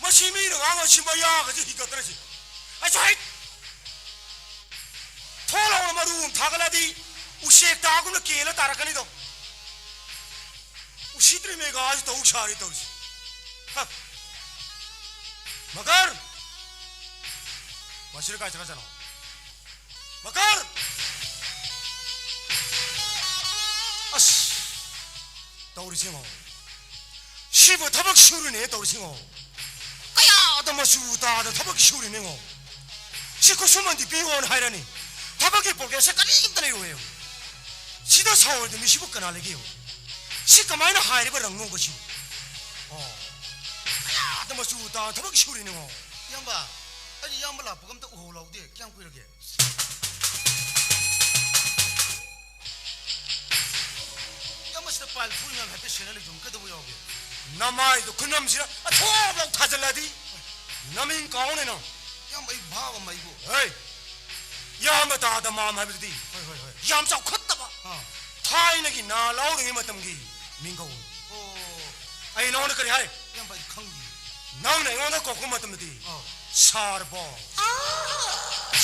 ꯃꯁꯤ ꯃꯤꯅ ꯉꯥꯡꯉꯁꯤ ꯃꯌꯥꯒꯁꯤ ꯍꯤꯒꯠꯇ꯭ꯔꯁꯤ꯫ ꯑꯩꯁꯨ ꯍꯩ꯫ ꯊꯣꯛ ꯂꯥꯎꯅ ꯃꯔꯨ ꯑꯃ ꯊꯥꯒꯠꯂꯗꯤ ꯎꯆꯦꯛ ꯇꯥꯒꯨꯝꯅ ꯀꯦꯜꯂ ꯇꯥꯔꯛꯀꯅꯤꯗꯣ꯫ ꯎꯁꯤꯠꯇ꯭ꯔꯤ ꯃꯦꯒꯥꯁꯤ ꯇꯧ ꯁꯥꯔꯤ ꯇꯧꯔꯤꯁꯤ꯫ ꯍ꯫ ꯃꯒꯔ! ꯃꯁꯤꯗ ꯀꯥꯏ ꯆꯠꯈ꯭ꯔꯖꯥꯠꯅꯣ? ꯃꯒꯔ! ꯑꯁ! ꯇꯧꯔꯤꯁꯤ ꯌꯦꯡꯉꯣ꯫ ꯁꯤꯕꯨ ꯊꯕꯛ ꯁꯨꯔꯤꯅꯦ ꯇꯧꯔꯤꯁꯤ ꯌꯦꯡꯉꯣ꯫ ꯀꯌꯥꯗ ꯃꯆꯨ ꯇꯥꯗ ꯊꯕꯛ ꯁꯨꯔꯤꯅꯦ ꯌꯦꯡꯉꯣ꯫ ꯁꯤ ꯈꯨꯠꯁꯨꯃꯟꯗꯤ ꯄꯤꯌꯣꯅ ꯍꯥꯏꯔꯅꯤ꯫ ꯊꯕꯛꯀꯤ ꯄ꯭ꯔꯣꯒ꯭ꯔꯦꯁꯁꯦ ꯀꯔꯤꯝꯇ ꯂꯩꯔꯣꯏ ꯌꯦꯡꯉꯣ꯫ ꯁꯤꯗ ꯁꯥꯎꯔꯣꯏꯗꯕ ꯃꯤꯁꯤꯕꯨ ꯀꯅꯥ ꯂꯩꯒꯦ ꯌꯦꯡꯉꯣ꯫ ꯁꯤ ꯀꯃꯥꯏꯅ ꯍꯥꯏꯔꯤꯕ ꯔꯪꯅꯣꯕ ꯁꯤꯕꯨ? ꯑꯣ꯫ ꯀꯌꯥꯗ ꯃꯆꯨ ꯇꯥ ꯊꯕꯛ ꯁꯨꯔꯤꯅꯦꯉꯣ꯫ ꯏꯌꯥꯝꯕ, ꯑꯩ ꯏꯌꯥꯝꯕ ꯂꯥꯛꯄꯒ ꯑꯝꯇ ꯎꯍꯧ ꯂꯥꯎꯗꯦ꯫ ꯀꯌꯥꯝ ꯀꯨꯏꯔꯒꯦ? ꯏꯌꯥꯝꯕ, ꯁꯤꯗ ꯄꯥꯏꯜ ꯐꯨꯜ ꯃꯌꯥꯝ ꯍꯥꯏꯐꯦꯠ ꯁꯦꯟꯅ ꯂꯩꯇ꯭ꯔꯣ? ꯀꯩꯗꯧꯕ ꯌꯥꯎꯒꯦ? ꯅꯃꯥꯏꯗꯣ ꯈꯨꯅꯝꯁꯤꯗ ꯑꯊꯣꯕ ꯂꯥꯎ ꯊꯥꯖꯤꯜꯂꯗꯤ ꯅꯃꯤꯡ ꯀꯥꯎꯅꯦ ꯅꯪ꯫ ꯏꯌꯥꯝꯕ, ꯑꯩ ꯚꯥꯕ ꯑꯃ ꯑꯩꯕꯨ꯫ ꯍꯦ! ꯏꯌꯥꯝꯕ ꯇꯥꯗ ꯃꯥꯝ ꯍꯥꯏꯕꯗꯨꯗꯤ ꯍꯣꯏ, ꯍꯣꯏ, ꯍꯣꯏ꯫ ꯌꯥꯝ ꯆꯥꯎꯈꯠꯇꯕ ꯑꯥ꯫ ꯊꯥꯏꯅꯒꯤ ꯅꯥ ꯂꯥꯎꯔꯤꯉꯩ ꯃꯇꯝꯒꯤ ꯃꯤꯡꯒꯧ꯫ ꯑꯣ꯫ ꯑꯩ ꯅꯉꯣꯟꯗ ꯀꯔꯤ ꯍꯥꯏ? ꯏꯌꯥꯝꯕ, ꯑꯩ ꯈꯪꯗꯦ꯫ ꯅꯪꯅ ꯑꯩꯉꯣꯟꯗ ꯀꯧꯔꯛꯄ ꯃꯇꯝꯗꯗꯤ ꯑꯥ꯫ ꯁꯥꯔ ꯕꯣꯟ꯫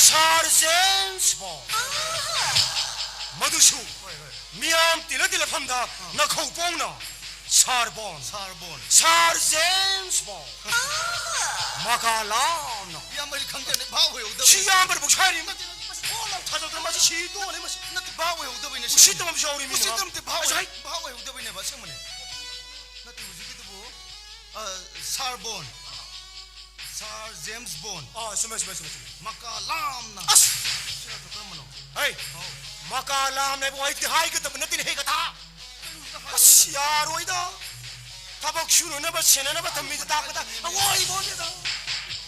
ꯁꯥꯔ ꯖꯦꯝꯁ ꯕꯣꯟ꯫ ꯃꯗꯨꯁꯨ ꯍꯣꯏ, ꯍꯣꯏ꯫ ꯃꯤꯌꯥꯝ ꯇꯤꯜꯂ ꯇꯤꯜꯂꯐꯝꯗ ꯅꯈꯧ ꯄꯣꯡꯅ ꯁꯥꯔ ꯕꯣꯟ꯫ ꯁꯥꯔ ꯕꯣꯟ꯫ ꯁꯥꯔ ꯖꯦꯝꯁ ꯕꯣꯟ꯫ ꯃꯀꯥ ꯂꯥꯝꯅ꯫ ꯏꯌꯥꯝꯕ, ꯑꯩ ꯈꯪꯗꯦꯅꯦ, ꯚꯥꯕ ꯑꯣꯏꯍꯧꯗꯕ꯫ ꯁꯤ ꯏꯌꯥꯝꯕꯅ ꯑꯃꯨꯛ ꯁꯥꯔꯤ꯫ ꯅꯠꯇꯦ, ꯅꯠꯇꯦ, ꯃꯁꯤ ꯊꯣꯛ ꯂꯥꯎ ꯊꯥꯖꯧꯗꯅ ꯃꯁꯤ ꯁꯤ ꯇꯣꯛꯑꯅꯤ ꯃꯁꯤ꯫ ꯅꯠꯇꯦ, ꯚꯥꯕ ꯑꯣꯏꯍꯧꯗꯕꯩꯅꯦ, ꯑꯁꯦꯡꯕꯅꯦ꯫ ꯎꯁꯤꯠꯇꯕ ꯑꯃꯁꯨ ꯌꯥꯎꯔꯤ, ꯃꯤꯅ꯫ ꯎꯁꯤꯠꯇꯕ ꯅꯠꯇꯦ, ꯚꯥꯕ ꯑꯁ, ꯑꯣꯏ-, ꯍꯩ꯫ ꯚꯥꯕ ꯑꯣꯏꯍꯧꯗꯕꯩꯅꯦꯕ, ꯑꯁꯦꯡꯕꯅꯦ꯫ ꯅꯠꯇꯦ, ꯍꯧꯖꯤꯛꯀꯤꯗꯨꯕꯨ, ꯑ, ꯁꯥꯔ ꯕꯣꯟ꯫ ꯁꯥꯔ ꯖꯦꯝꯁ ꯕꯣꯟ꯫ ꯑꯥ, ꯆꯨꯝꯃꯦ, ꯆꯨꯝꯃꯦ, ꯆꯨꯝꯃꯦ, ꯆꯨꯝꯃꯦ꯫ ꯃꯀꯥ ꯂꯥꯝꯅ꯫ ꯑꯁ! ꯁꯤ ꯅꯠꯇ꯭ꯔꯣ ꯀꯔꯝꯕꯅꯣ? ꯍꯩ! ꯑꯧ꯫ ꯃꯀꯥ ꯂꯥꯝꯅ ꯍꯥꯏꯕ ꯋꯥꯍꯩꯗꯨꯗꯤ ꯍꯥꯏꯒꯗꯕ ꯅꯠꯇꯦꯅꯦ, ꯍꯦ ꯒꯙꯥ! ꯑꯁ, ꯌꯥꯔꯣꯏꯗ꯫ ꯊꯕꯛ ꯁꯨꯅꯅꯕ, ꯁꯦꯟꯅꯅꯕ ꯊꯝꯃꯤꯗ ꯇꯥꯛꯄꯗ ꯑꯋꯣꯏꯕꯣꯅꯤꯗ꯫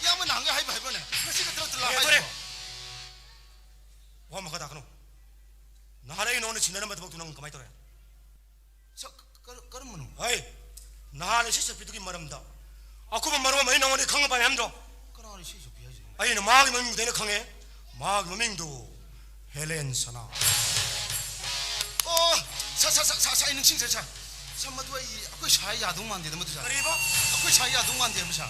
ꯏꯌꯥꯝꯕ ꯅꯍꯥꯟꯒꯩ ꯍꯥꯏꯕ ꯍꯥꯏꯕ꯭ꯔꯣꯅꯦ? ꯉꯁꯤ ꯈꯛꯇ ꯅꯠꯇ꯭ꯔꯣ ꯍꯦ, ꯂꯥꯛ ꯗꯣꯔꯦ꯫ ꯍꯥꯏꯗꯣ? ꯋꯥ ꯃꯈꯥ ꯇꯥꯛꯀꯅꯨ꯫ ꯅꯍꯥꯟ ꯑꯩ ꯅꯉꯣꯟꯗ ꯁꯤꯟꯅꯔꯝꯕ ꯊꯕꯛꯇꯨ ꯅꯪ ꯀꯃꯥꯏ ꯇꯧꯔꯦ? ꯁ-, ꯀ-, ꯀꯔꯝꯕꯅꯣ? ꯍꯩ! ꯅꯍꯥꯟ ꯏꯁꯩ ꯁꯛꯄꯤꯗꯨꯒꯤ ꯃꯔꯝꯗ꯫ ꯑꯀꯨꯞꯄ ꯃꯔꯣꯜ ꯑꯩ ꯅꯉꯣꯟꯗ ꯈꯪꯕ ꯄꯥꯝꯃꯤ ꯍꯥꯏꯕꯗꯣ? ꯀꯅꯥꯅꯣ ꯏꯁꯩ ꯁꯛꯄꯤ ꯍꯥꯏꯁꯦ? ꯑꯩꯅ ꯃꯥꯒꯤ ꯃꯃꯤꯡꯗꯨꯗ ꯑꯩꯅ ꯈꯪꯉꯦ꯫ ꯃꯥꯒꯤ ꯃꯃꯤꯡꯗꯨ ꯍꯦꯂꯦꯟ ꯁꯅꯥ꯫ ꯑꯣ, ꯁꯥ, ꯁꯥ, ꯁꯥ, ꯁꯥ, ꯁꯥ, ꯑꯩ ꯅꯤꯡꯁꯤꯡꯖꯔꯦ, ꯁꯥ꯫ ꯁꯥ, ꯃꯗꯨ ꯑꯩ, ꯑꯩꯈꯣꯏ ꯁꯥꯏ ꯌꯥꯗꯧ ꯃꯥꯟꯗꯦꯗ, ꯃꯗꯨ, ꯁꯥ꯫ ꯀꯔꯤꯕ? ꯑꯩꯈꯣꯏ ꯁꯥꯏ ꯌꯥꯗꯧ ꯃꯥꯟꯗꯦ ꯍꯥꯏꯕ, ꯁꯥ꯫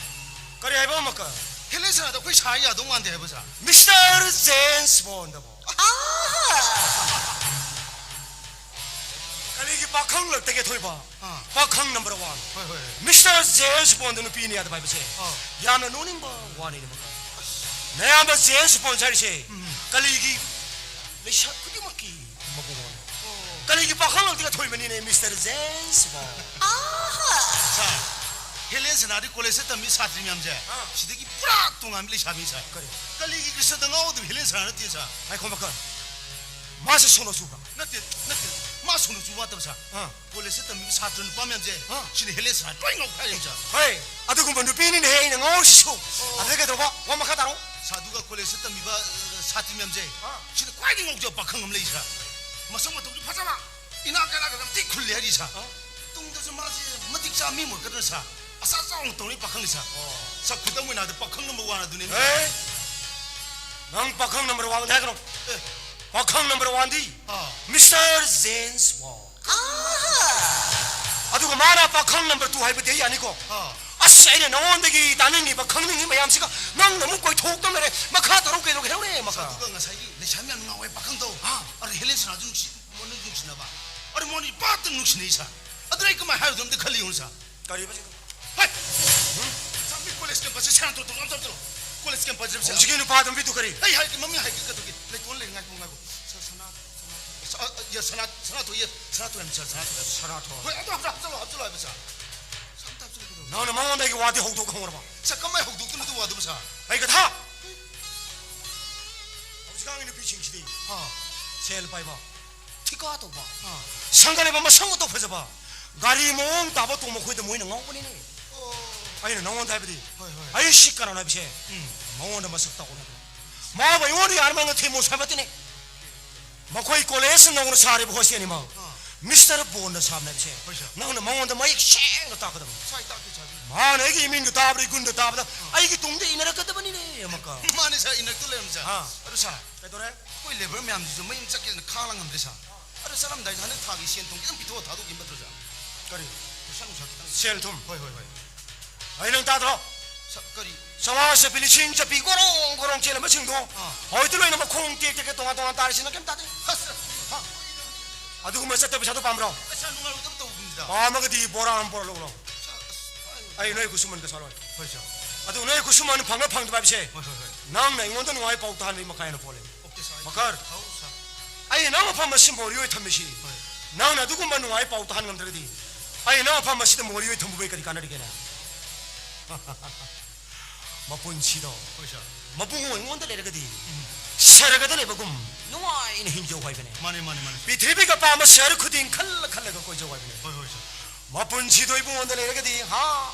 ꯀꯔꯤ ꯍꯥꯏꯕ ꯑꯃꯨꯛꯀ? ꯍꯦꯂꯦꯟ ꯁꯅꯥꯗ ꯑꯩꯈꯣꯏ ꯁꯥꯏ ꯌꯥꯗꯧ ꯃꯥꯟꯗꯦ ꯍꯥꯏꯕ, ꯁꯥ꯫ Mister James ꯕꯣꯟꯗꯕꯣ? ꯑꯥ! ꯀꯂꯤꯒꯤ ꯄꯥꯈꯪ ꯂꯛꯇꯒꯤ ꯊꯣꯏꯕ꯫ ꯑꯥ꯫ ꯄꯥꯈꯪ ꯅꯝꯕꯔ ꯋꯥꯟ꯫ ꯍꯣꯏ, ꯍꯣꯏ, ꯍꯣꯏ꯫ ꯃꯤꯁꯇꯔ ꯖꯦꯝꯁ ꯕꯣꯟꯗ ꯅꯨꯄꯤꯅꯤ ꯌꯥꯗꯕ ꯍꯥꯏꯕꯁꯦ ꯑꯥ꯫ ꯌꯥꯝꯅ ꯅꯣꯛꯅꯤꯡꯕ ꯋꯥꯅꯤꯅꯦ, ꯃꯈꯜ꯫ ꯅꯌꯥꯝꯕ ꯖꯦꯝꯁ ꯕꯣꯟ ꯍꯥꯏꯔꯤꯁꯦ ꯎꯝ꯫ ꯀꯂꯤꯒꯤ ꯂꯩꯁꯥ ꯈꯨꯗꯤꯡꯃꯛꯀꯤ ꯃꯕꯨꯡꯉꯣꯅꯦ꯫ ꯑꯣ꯫ ꯀꯂꯤꯒꯤ ꯄꯥꯈꯪ ꯂꯛꯇꯒ ꯊꯣꯏꯕꯅꯤꯅꯦ, ꯃꯤꯁꯇꯔ ꯖꯦꯝꯁ ꯕꯣꯟ꯫ ꯑꯥꯍꯥ! ꯁꯥꯔ, ꯍꯦꯂꯦꯟ ꯁꯅꯥꯗꯤ ꯀꯣꯂꯦꯖꯇ ꯇꯝꯃꯤ ꯁꯥꯇ꯭ꯔꯤ ꯃꯌꯥꯝꯁꯦ ꯑꯥ꯫ ꯁꯤꯗꯒꯤ ꯄꯨꯔꯥ ꯇꯣꯉꯥꯟꯕ ꯂꯩꯁꯥꯕꯤ, ꯁꯥꯔ꯫ ꯀꯔꯤ? ꯀꯂꯤꯒꯤ ꯀ꯭ꯔꯤꯁꯅꯗ ꯉꯥꯎꯗꯕ ꯍꯦꯂꯦꯟ ꯁꯅꯥ ꯅꯠꯇꯦ, ꯁꯥꯔ꯫ ꯉꯥꯏꯈꯣ, ꯃꯈꯜ꯫ ꯃꯥꯁꯦ ꯁꯣꯅꯣ ꯆꯨꯕ꯭ꯔꯥ? ꯅꯠꯇꯦ, ꯅꯠꯇꯦ꯫ ꯃꯥ ꯁꯣꯅꯣ ꯆꯨꯕ ꯅꯠꯇꯕ, ꯁꯥꯔ꯫ ꯑꯥ꯫ ꯀꯣꯂꯦꯖꯇ ꯇꯝꯃꯤꯕ ꯁꯥꯇ꯭ꯔ ꯅꯨꯄꯥ ꯃꯌꯥꯝꯁꯦ ꯑꯥ꯫ ꯁꯤꯅ ꯍꯦꯂꯦꯟ ꯁꯅꯥ ꯂꯣꯏ ꯉꯥꯎꯈꯥꯏꯔꯦ, ꯁꯥꯔ꯫ ꯍꯣꯏ, ꯑꯗꯨꯒꯨꯝꯕ ꯅꯨꯄꯤꯅꯤꯅꯦꯍꯦ ꯑꯩꯅ ꯉꯥꯎꯔꯤꯁꯤꯁꯨ꯫ ꯑꯣ꯫ ꯑꯗꯨꯗ ꯀꯩꯗꯧꯕ? ꯋꯥ ꯃꯈꯥ ꯇꯥꯔꯣ꯫ ꯁꯥꯔ, ꯑꯗꯨꯒ ꯀꯣꯂꯦꯖꯇ ꯇꯝꯃꯤꯕ, ꯑ, ꯁꯥꯇ꯭ꯔꯤ ꯃꯌꯥꯝꯁꯦ ꯑꯥ꯫ ꯁꯤꯅ ꯈ꯭ꯋꯥꯏꯗꯒꯤ ꯉꯥꯎꯖꯕ ꯄꯥꯈꯪ ꯑꯃ ꯂꯩ, ꯁꯥꯔ꯫ ꯃꯁꯛ ꯃꯇꯧꯁꯨ ꯐꯖꯕ, ꯏꯅꯥꯛ ꯀꯩꯔꯥꯛ ꯌꯥꯝ ꯊꯤ ꯈꯨꯜꯂꯤ ꯍꯥꯏꯔꯤ, ꯁꯥꯔ꯫ ꯑꯥ꯫ ꯇꯨꯡꯗꯁꯨ ꯃꯥꯁꯦ ꯃꯇꯤꯛ ꯆꯥꯕ ꯃꯤ ꯑꯣꯏꯔꯛꯀꯗ꯭ꯔꯥ, ꯁꯥꯔ? ꯑꯁꯥ ꯆꯥꯎꯅ ꯇꯧꯔꯤ ꯄꯥꯈꯪꯅꯤ, ꯁꯥꯔ꯫ ꯑꯣ꯫ ꯁꯥꯔ, ꯈꯨꯗꯝ ꯑꯣꯏꯅ ꯍꯥꯏꯔꯕꯗ ꯄꯥꯈꯪ ꯅꯝꯕꯔ ꯋꯥꯟ ꯑꯗꯨꯅꯤ꯫ ꯑꯦ! ꯅꯪ ꯄꯥꯈꯪ ꯅꯝꯕꯔ ꯋꯥꯟ ꯍꯥꯏꯒꯅꯣ꯫ ꯑꯦ꯫ ꯄꯥꯈꯪ ꯅꯝꯕꯔ ꯋꯥꯟꯗꯤ ꯑꯥ꯫ ꯃꯤꯁꯇꯔ ꯖꯦꯝꯁ ꯕꯣꯟ꯫ ꯑꯗꯨꯒ ꯃꯥꯅ ꯄꯥꯈꯪ ꯅꯝꯕꯔ ꯇꯨ ꯍꯥꯏꯕꯗꯤ ꯑꯩ ꯌꯥꯅꯤꯀꯣ? ꯑꯥ꯫ ꯑꯁ, ꯑꯩꯅ ꯅꯉꯣꯟꯗꯒꯤ ꯇꯥꯅꯤꯡꯉꯤꯕ, ꯈꯪꯅꯤꯡꯉꯤꯕ ꯃꯌꯥꯝꯁꯤꯒ ꯅꯪꯅ ꯑꯃꯨꯛ ꯀꯣꯏꯊꯣꯛꯇꯅ ꯂꯩꯔꯦ꯫ ꯃꯈꯥ ꯇꯥꯔꯣ, ꯀꯩꯗꯧꯒꯦ? ꯍꯥꯏꯔꯛꯑꯣꯅꯦ, ꯃꯈꯥ꯫ ꯑꯗꯨꯒ ꯉꯁꯥꯏꯒꯤ ꯂꯩꯁꯥꯕꯤ ꯌꯥꯝ ꯉꯥꯎꯋꯦ ꯄꯥꯈꯪꯗꯣ꯫ ꯑꯥ꯫ ꯑꯗꯣ ꯍꯦꯂꯦꯟ ꯁꯅꯥꯁꯨ ꯅꯨꯡꯁꯤ, ꯃꯣꯏ ꯅꯨꯡꯁꯤꯅꯕ꯫ ꯑꯗꯣ ꯃꯣꯏꯅꯤ ꯄꯥꯛꯇ ꯅꯨꯡꯁꯤꯅꯩ, ꯁꯥꯔ꯫ ꯑꯗꯨꯅ ꯑꯩ ꯀꯃꯥꯏꯅ ꯍꯥꯏꯔꯨꯗꯣꯏꯅꯣ ꯑꯝꯇ ꯈꯜꯂꯤ ꯌꯦꯡꯉꯨ, ꯁꯥꯔ꯫ ꯀꯔꯤꯕ ꯁꯤꯗ? ꯍꯩ! ꯁꯥꯔ, ꯃꯤ ꯀꯣꯂꯦꯖ ꯀꯦꯝꯄꯁꯁꯦ ꯁꯦꯔꯥꯟ ꯇꯨꯔꯥꯟ ꯇꯧꯔꯣ, ꯑꯝꯇ ꯇꯧꯔꯣ꯫ ꯀꯣꯂꯦꯖ ꯀꯦꯝꯄꯁꯁꯦ, ꯁꯥꯔ꯫ ꯍꯧꯖꯤꯛꯀꯤ ꯅꯨꯄꯥꯗꯣ ꯃꯤꯗꯨ ꯀꯔꯤ? ꯑꯩ ꯍꯥꯏꯒꯦ, ꯃꯃꯤꯡ ꯍꯥꯏꯒꯦ, ꯀꯩꯗꯧꯒꯦ? ꯂꯩꯇꯣꯟ ꯂꯩ, ꯉꯥꯏꯈꯣ, ꯉꯥꯏꯈꯣ꯫ ꯁꯥꯔ, ꯁꯅꯥ, ꯁꯅꯥ, ꯁ-, ꯑ, ꯑ, ꯌꯦꯁ, ꯁꯅꯥ, ꯁꯅꯥꯊꯣꯏ, ꯌꯦꯁ, ꯁꯅꯥꯊꯣꯏ ꯍꯥꯏꯕ, ꯁꯥꯔ, ꯁꯅꯥꯊꯣꯏ꯫ ꯁꯅꯥꯊꯣꯏ꯫ ꯍꯣꯏ, ꯑꯗꯨ ꯍꯥꯞꯆꯜꯂꯣ, ꯍꯥꯞꯆꯜꯂꯣ, ꯍꯥꯞꯆꯜꯂꯣ ꯍꯥꯏꯕ, ꯁꯥꯔ꯫ ꯁꯥꯔ, ꯑꯝꯇ ꯍꯥꯞꯆꯜꯂꯣ, ꯀꯩꯗꯧꯔꯒꯦ? ꯅꯪꯅ ꯃꯉꯣꯟꯗꯒꯤ ꯋꯥꯗꯤ ꯍꯧꯗꯣꯛ ꯈꯪꯍꯧꯔꯕ? ꯁꯥꯔ, ꯀꯃꯥꯏꯅ ꯍꯧꯗꯣꯛꯇꯣꯏꯅꯣ ꯑꯗꯨ ꯋꯥꯗꯨꯕꯨ, ꯁꯥꯔ? ꯑꯩ ꯀꯊꯥ! ꯍꯧꯖꯤꯛꯀꯥꯟꯒꯤ ꯅꯨꯄꯤꯁꯤꯡꯁꯤꯗꯤ ꯑꯥ꯫ ꯁꯦꯜ ꯄꯥꯏꯕ, ꯊꯤꯀꯥ ꯇꯧꯕ, ꯑꯥ꯫ ꯁꯪꯒ ꯂꯩꯕ, ꯃꯁꯛ ꯃꯇꯧ ꯐꯖꯕ, ꯒꯥꯔꯤ ꯃꯑꯣꯡ ꯇꯥꯕ ꯇꯣꯡꯕ ꯑꯩꯈꯣꯏꯗ ꯃꯣꯏꯅ ꯉꯥꯎꯕꯅꯤꯅꯦ꯫ ꯑꯣ꯫ ꯑꯩꯅ ꯅꯉꯣꯟꯗ ꯍꯥꯏꯕꯗꯤ, ꯍꯣꯏ, ꯍꯣꯏ꯫ ꯑꯩ ꯁꯤ ꯀꯅꯥꯅꯣ ꯍꯥꯏꯕꯁꯦ ꯎꯝ꯫ ꯃꯉꯣꯟꯗ ꯃꯁꯛ ꯇꯥꯛꯑꯣ ꯍꯥꯏꯕ꯫ ꯃꯥꯕꯨ ꯑꯩꯉꯣꯟꯗ ꯌꯥꯔꯤꯕ ꯃꯑꯣꯡꯗ ꯊꯦꯝꯃꯣ ꯍꯥꯏꯕ ꯅꯠꯇꯦꯅꯦ꯫ ꯃꯈꯣꯏ ꯀꯣꯂꯦꯖ ꯅꯧꯅ ꯁꯥꯔꯤꯕ ꯍꯣꯁꯇꯦꯜꯅꯤ ꯃꯥ꯫ ꯑꯥ꯫ ꯃꯤꯁꯇꯔ ꯕꯣꯟꯅ ꯁꯥꯕꯅꯦꯕꯁꯦ꯫ ꯍꯣꯏ, ꯁꯥꯔ꯫ ꯅꯪꯅ ꯃꯉꯣꯟꯗ ꯃꯌꯦꯛ ꯁꯦꯡꯅ ꯇꯥꯛꯀꯗꯕꯅꯤ꯫ ꯁꯥꯔ, ꯑꯩ ꯇꯥꯛꯀꯦ, ꯁꯥꯔ꯫ ꯃꯥꯅ ꯑꯩꯒꯤ ꯏꯃꯤꯡꯗꯣ ꯇꯥꯕꯗ, ꯏꯒꯨꯟꯗꯣ ꯇꯥꯕꯗ ꯑꯩꯒꯤ ꯇꯨꯡꯗ ꯏꯟꯅꯔꯛꯀꯗꯕꯅꯤꯅꯦ ꯑꯃꯨꯛꯀ꯫ ꯃꯥꯅꯦ, ꯁꯥꯔ, ꯏꯟꯅꯔꯛꯇ ꯂꯩꯔꯝꯃꯦ, ꯁꯥꯔ꯫ ꯑꯥ꯫ ꯑꯗꯨ, ꯁꯥꯔ, ꯀꯩꯗꯧꯔꯦ? ꯑꯩꯈꯣꯏ ꯂꯦꯕꯔ ꯃꯌꯥꯝꯁꯤꯁꯨ ꯃꯌꯨꯝ ꯆꯠꯀꯦꯅ ꯈꯥꯡꯂꯥꯡ ꯉꯝꯗ꯭ꯔꯦ, ꯁꯥꯔ꯫ ꯑꯗꯨ ꯆꯠꯂꯝꯗꯥꯏꯗ ꯍꯟꯗꯛ ꯊꯥꯒꯤ ꯁꯦꯟ ꯊꯨꯝ ꯈꯤꯇꯪ ꯄꯤꯊꯣꯛꯑ ꯊꯥꯗꯣꯛꯈꯤꯕ ꯐꯠꯇ꯭ꯔꯣ, ꯁꯥꯔ? ꯀꯔꯤ? ꯄꯩꯁꯥ ꯅꯨꯡꯁꯥ ꯈꯤꯇꯪ꯫ ꯁꯦꯜ ꯊꯨꯝ? ꯍꯣꯏ, ꯍꯣꯏ, ꯍꯣꯏ꯫ ꯑꯩ ꯅꯪ ꯇꯥꯗ꯭ꯔꯣ? ꯁꯥꯔ, ꯀꯔꯤ? ꯆꯥꯝꯃꯉꯥ ꯆꯠꯄꯤ, ꯂꯤꯁꯤꯡ ꯆꯠꯄꯤ, ꯒꯣꯔꯣꯡ ꯒꯣꯔꯣꯡ ꯆꯦꯜꯂꯝꯕꯁꯤꯡꯗꯣ ꯑꯥ꯫ ꯍꯧꯖꯤꯛꯇꯤ ꯂꯣꯏꯅ ꯃꯈꯣꯡ ꯇꯦꯛ ꯇꯦꯛ ꯇꯣꯉꯥꯟ ꯇꯣꯉꯥꯟ ꯇꯥꯔꯤꯁꯤ ꯅꯪ ꯀꯩꯝ ꯇꯥꯗꯦ꯫ ꯑꯁ, ꯍꯥ? ꯑꯗꯨꯒꯨꯝꯕ ꯆꯠꯇꯕ ꯄꯩꯁꯥꯗꯣ ꯄꯥꯝꯕ꯭ꯔꯣ? ꯑꯁ, ꯁꯥꯔ, ꯅꯨꯡꯉꯥꯏꯔꯣꯏꯗꯕ ꯇꯧꯕꯅꯤꯗ꯫ ꯄꯥꯝꯃꯒꯗꯤ ꯕꯣꯔꯥ ꯑꯃ ꯄꯨꯔꯛꯂꯛꯎꯔꯣ? ꯁꯥꯔ, ꯑꯁ, ꯍꯥꯏ꯫ ꯑꯩ ꯅꯣꯏ ꯈꯨꯠꯁꯨꯃꯟꯒ ꯁꯥꯔꯣꯏ꯫ ꯍꯣꯏ, ꯁꯥꯔ꯫ ꯑꯗꯨ ꯅꯣꯏ ꯈꯨꯠꯁꯨꯃꯟ ꯐꯪꯕ ꯐꯪꯗꯕ ꯍꯥꯏꯕꯁꯦ ꯍꯣꯏ, ꯍꯣꯏ, ꯍꯣꯏ꯫ ꯅꯪꯅ ꯑꯩꯉꯣꯟꯗ ꯅꯨꯡꯉꯥꯏ ꯄꯥꯎ ꯇꯥꯍꯟꯕꯒꯤ ꯃꯈꯥ ꯍꯦꯟꯅ ꯄꯣꯜꯂꯦ꯫ ꯑꯣꯀꯦ, ꯁꯥꯔ, ꯑꯩ ꯃꯈꯔ꯫ ꯍꯥꯎ, ꯁꯥꯔ꯫ ꯑꯩꯅ ꯅꯪ ꯃꯐꯝ ꯑꯁꯤꯗ ꯃꯣꯔꯤ ꯑꯣꯏ ꯊꯝꯃꯤꯁꯤ꯫ ꯍꯣꯏ꯫ ꯅꯪꯅ ꯑꯗꯨꯒꯨꯝꯕ ꯅꯨꯡꯉꯥꯏ ꯄꯥꯎ ꯇꯥꯍꯟ ꯉꯝꯗ꯭ꯔꯒꯗꯤ ꯑꯩ ꯅꯪ ꯃꯐꯝ ꯑꯁꯤꯗ ꯃꯣꯔꯤ ꯑꯣꯏ ꯊꯝꯕꯨꯕꯩ ꯀꯔꯤ ꯀꯥꯟꯅꯔꯤꯒꯦꯅꯦ? ꯃꯄꯨꯟꯁꯤꯗꯣ ꯍꯣꯏ, ꯁꯥꯔ꯫ ꯃꯕꯨꯡ ꯑꯩꯉꯣꯟꯗ ꯂꯩꯔꯒꯗꯤ ꯎꯝ꯫ ꯁꯔꯒꯗ ꯂꯩꯕꯒꯨꯝ ꯅꯨꯡꯉꯥꯏꯅ ꯍꯤꯡꯖꯧ ꯍꯥꯏꯕꯅꯦ꯫ ꯃꯥꯅꯦ, ꯃꯥꯅꯦ, ꯃꯥꯅꯦ, ꯁꯥꯔ꯫ ꯄ꯭ꯔꯤꯊꯤꯕꯤꯒ ꯄꯥꯝꯕ ꯁꯍꯔ ꯈꯨꯗꯤꯡ ꯈꯜꯂ ꯈꯜꯂꯒ ꯀꯣꯏꯖꯧ ꯍꯥꯏꯕꯅꯦ꯫ ꯍꯣꯏ, ꯍꯣꯏ, ꯁꯥꯔ꯫ ꯃꯄꯨꯟꯁꯤꯗꯣ ꯏꯕꯨꯡꯉꯣꯟꯗ ꯂꯩꯔꯒꯗꯤ, ꯍꯥ?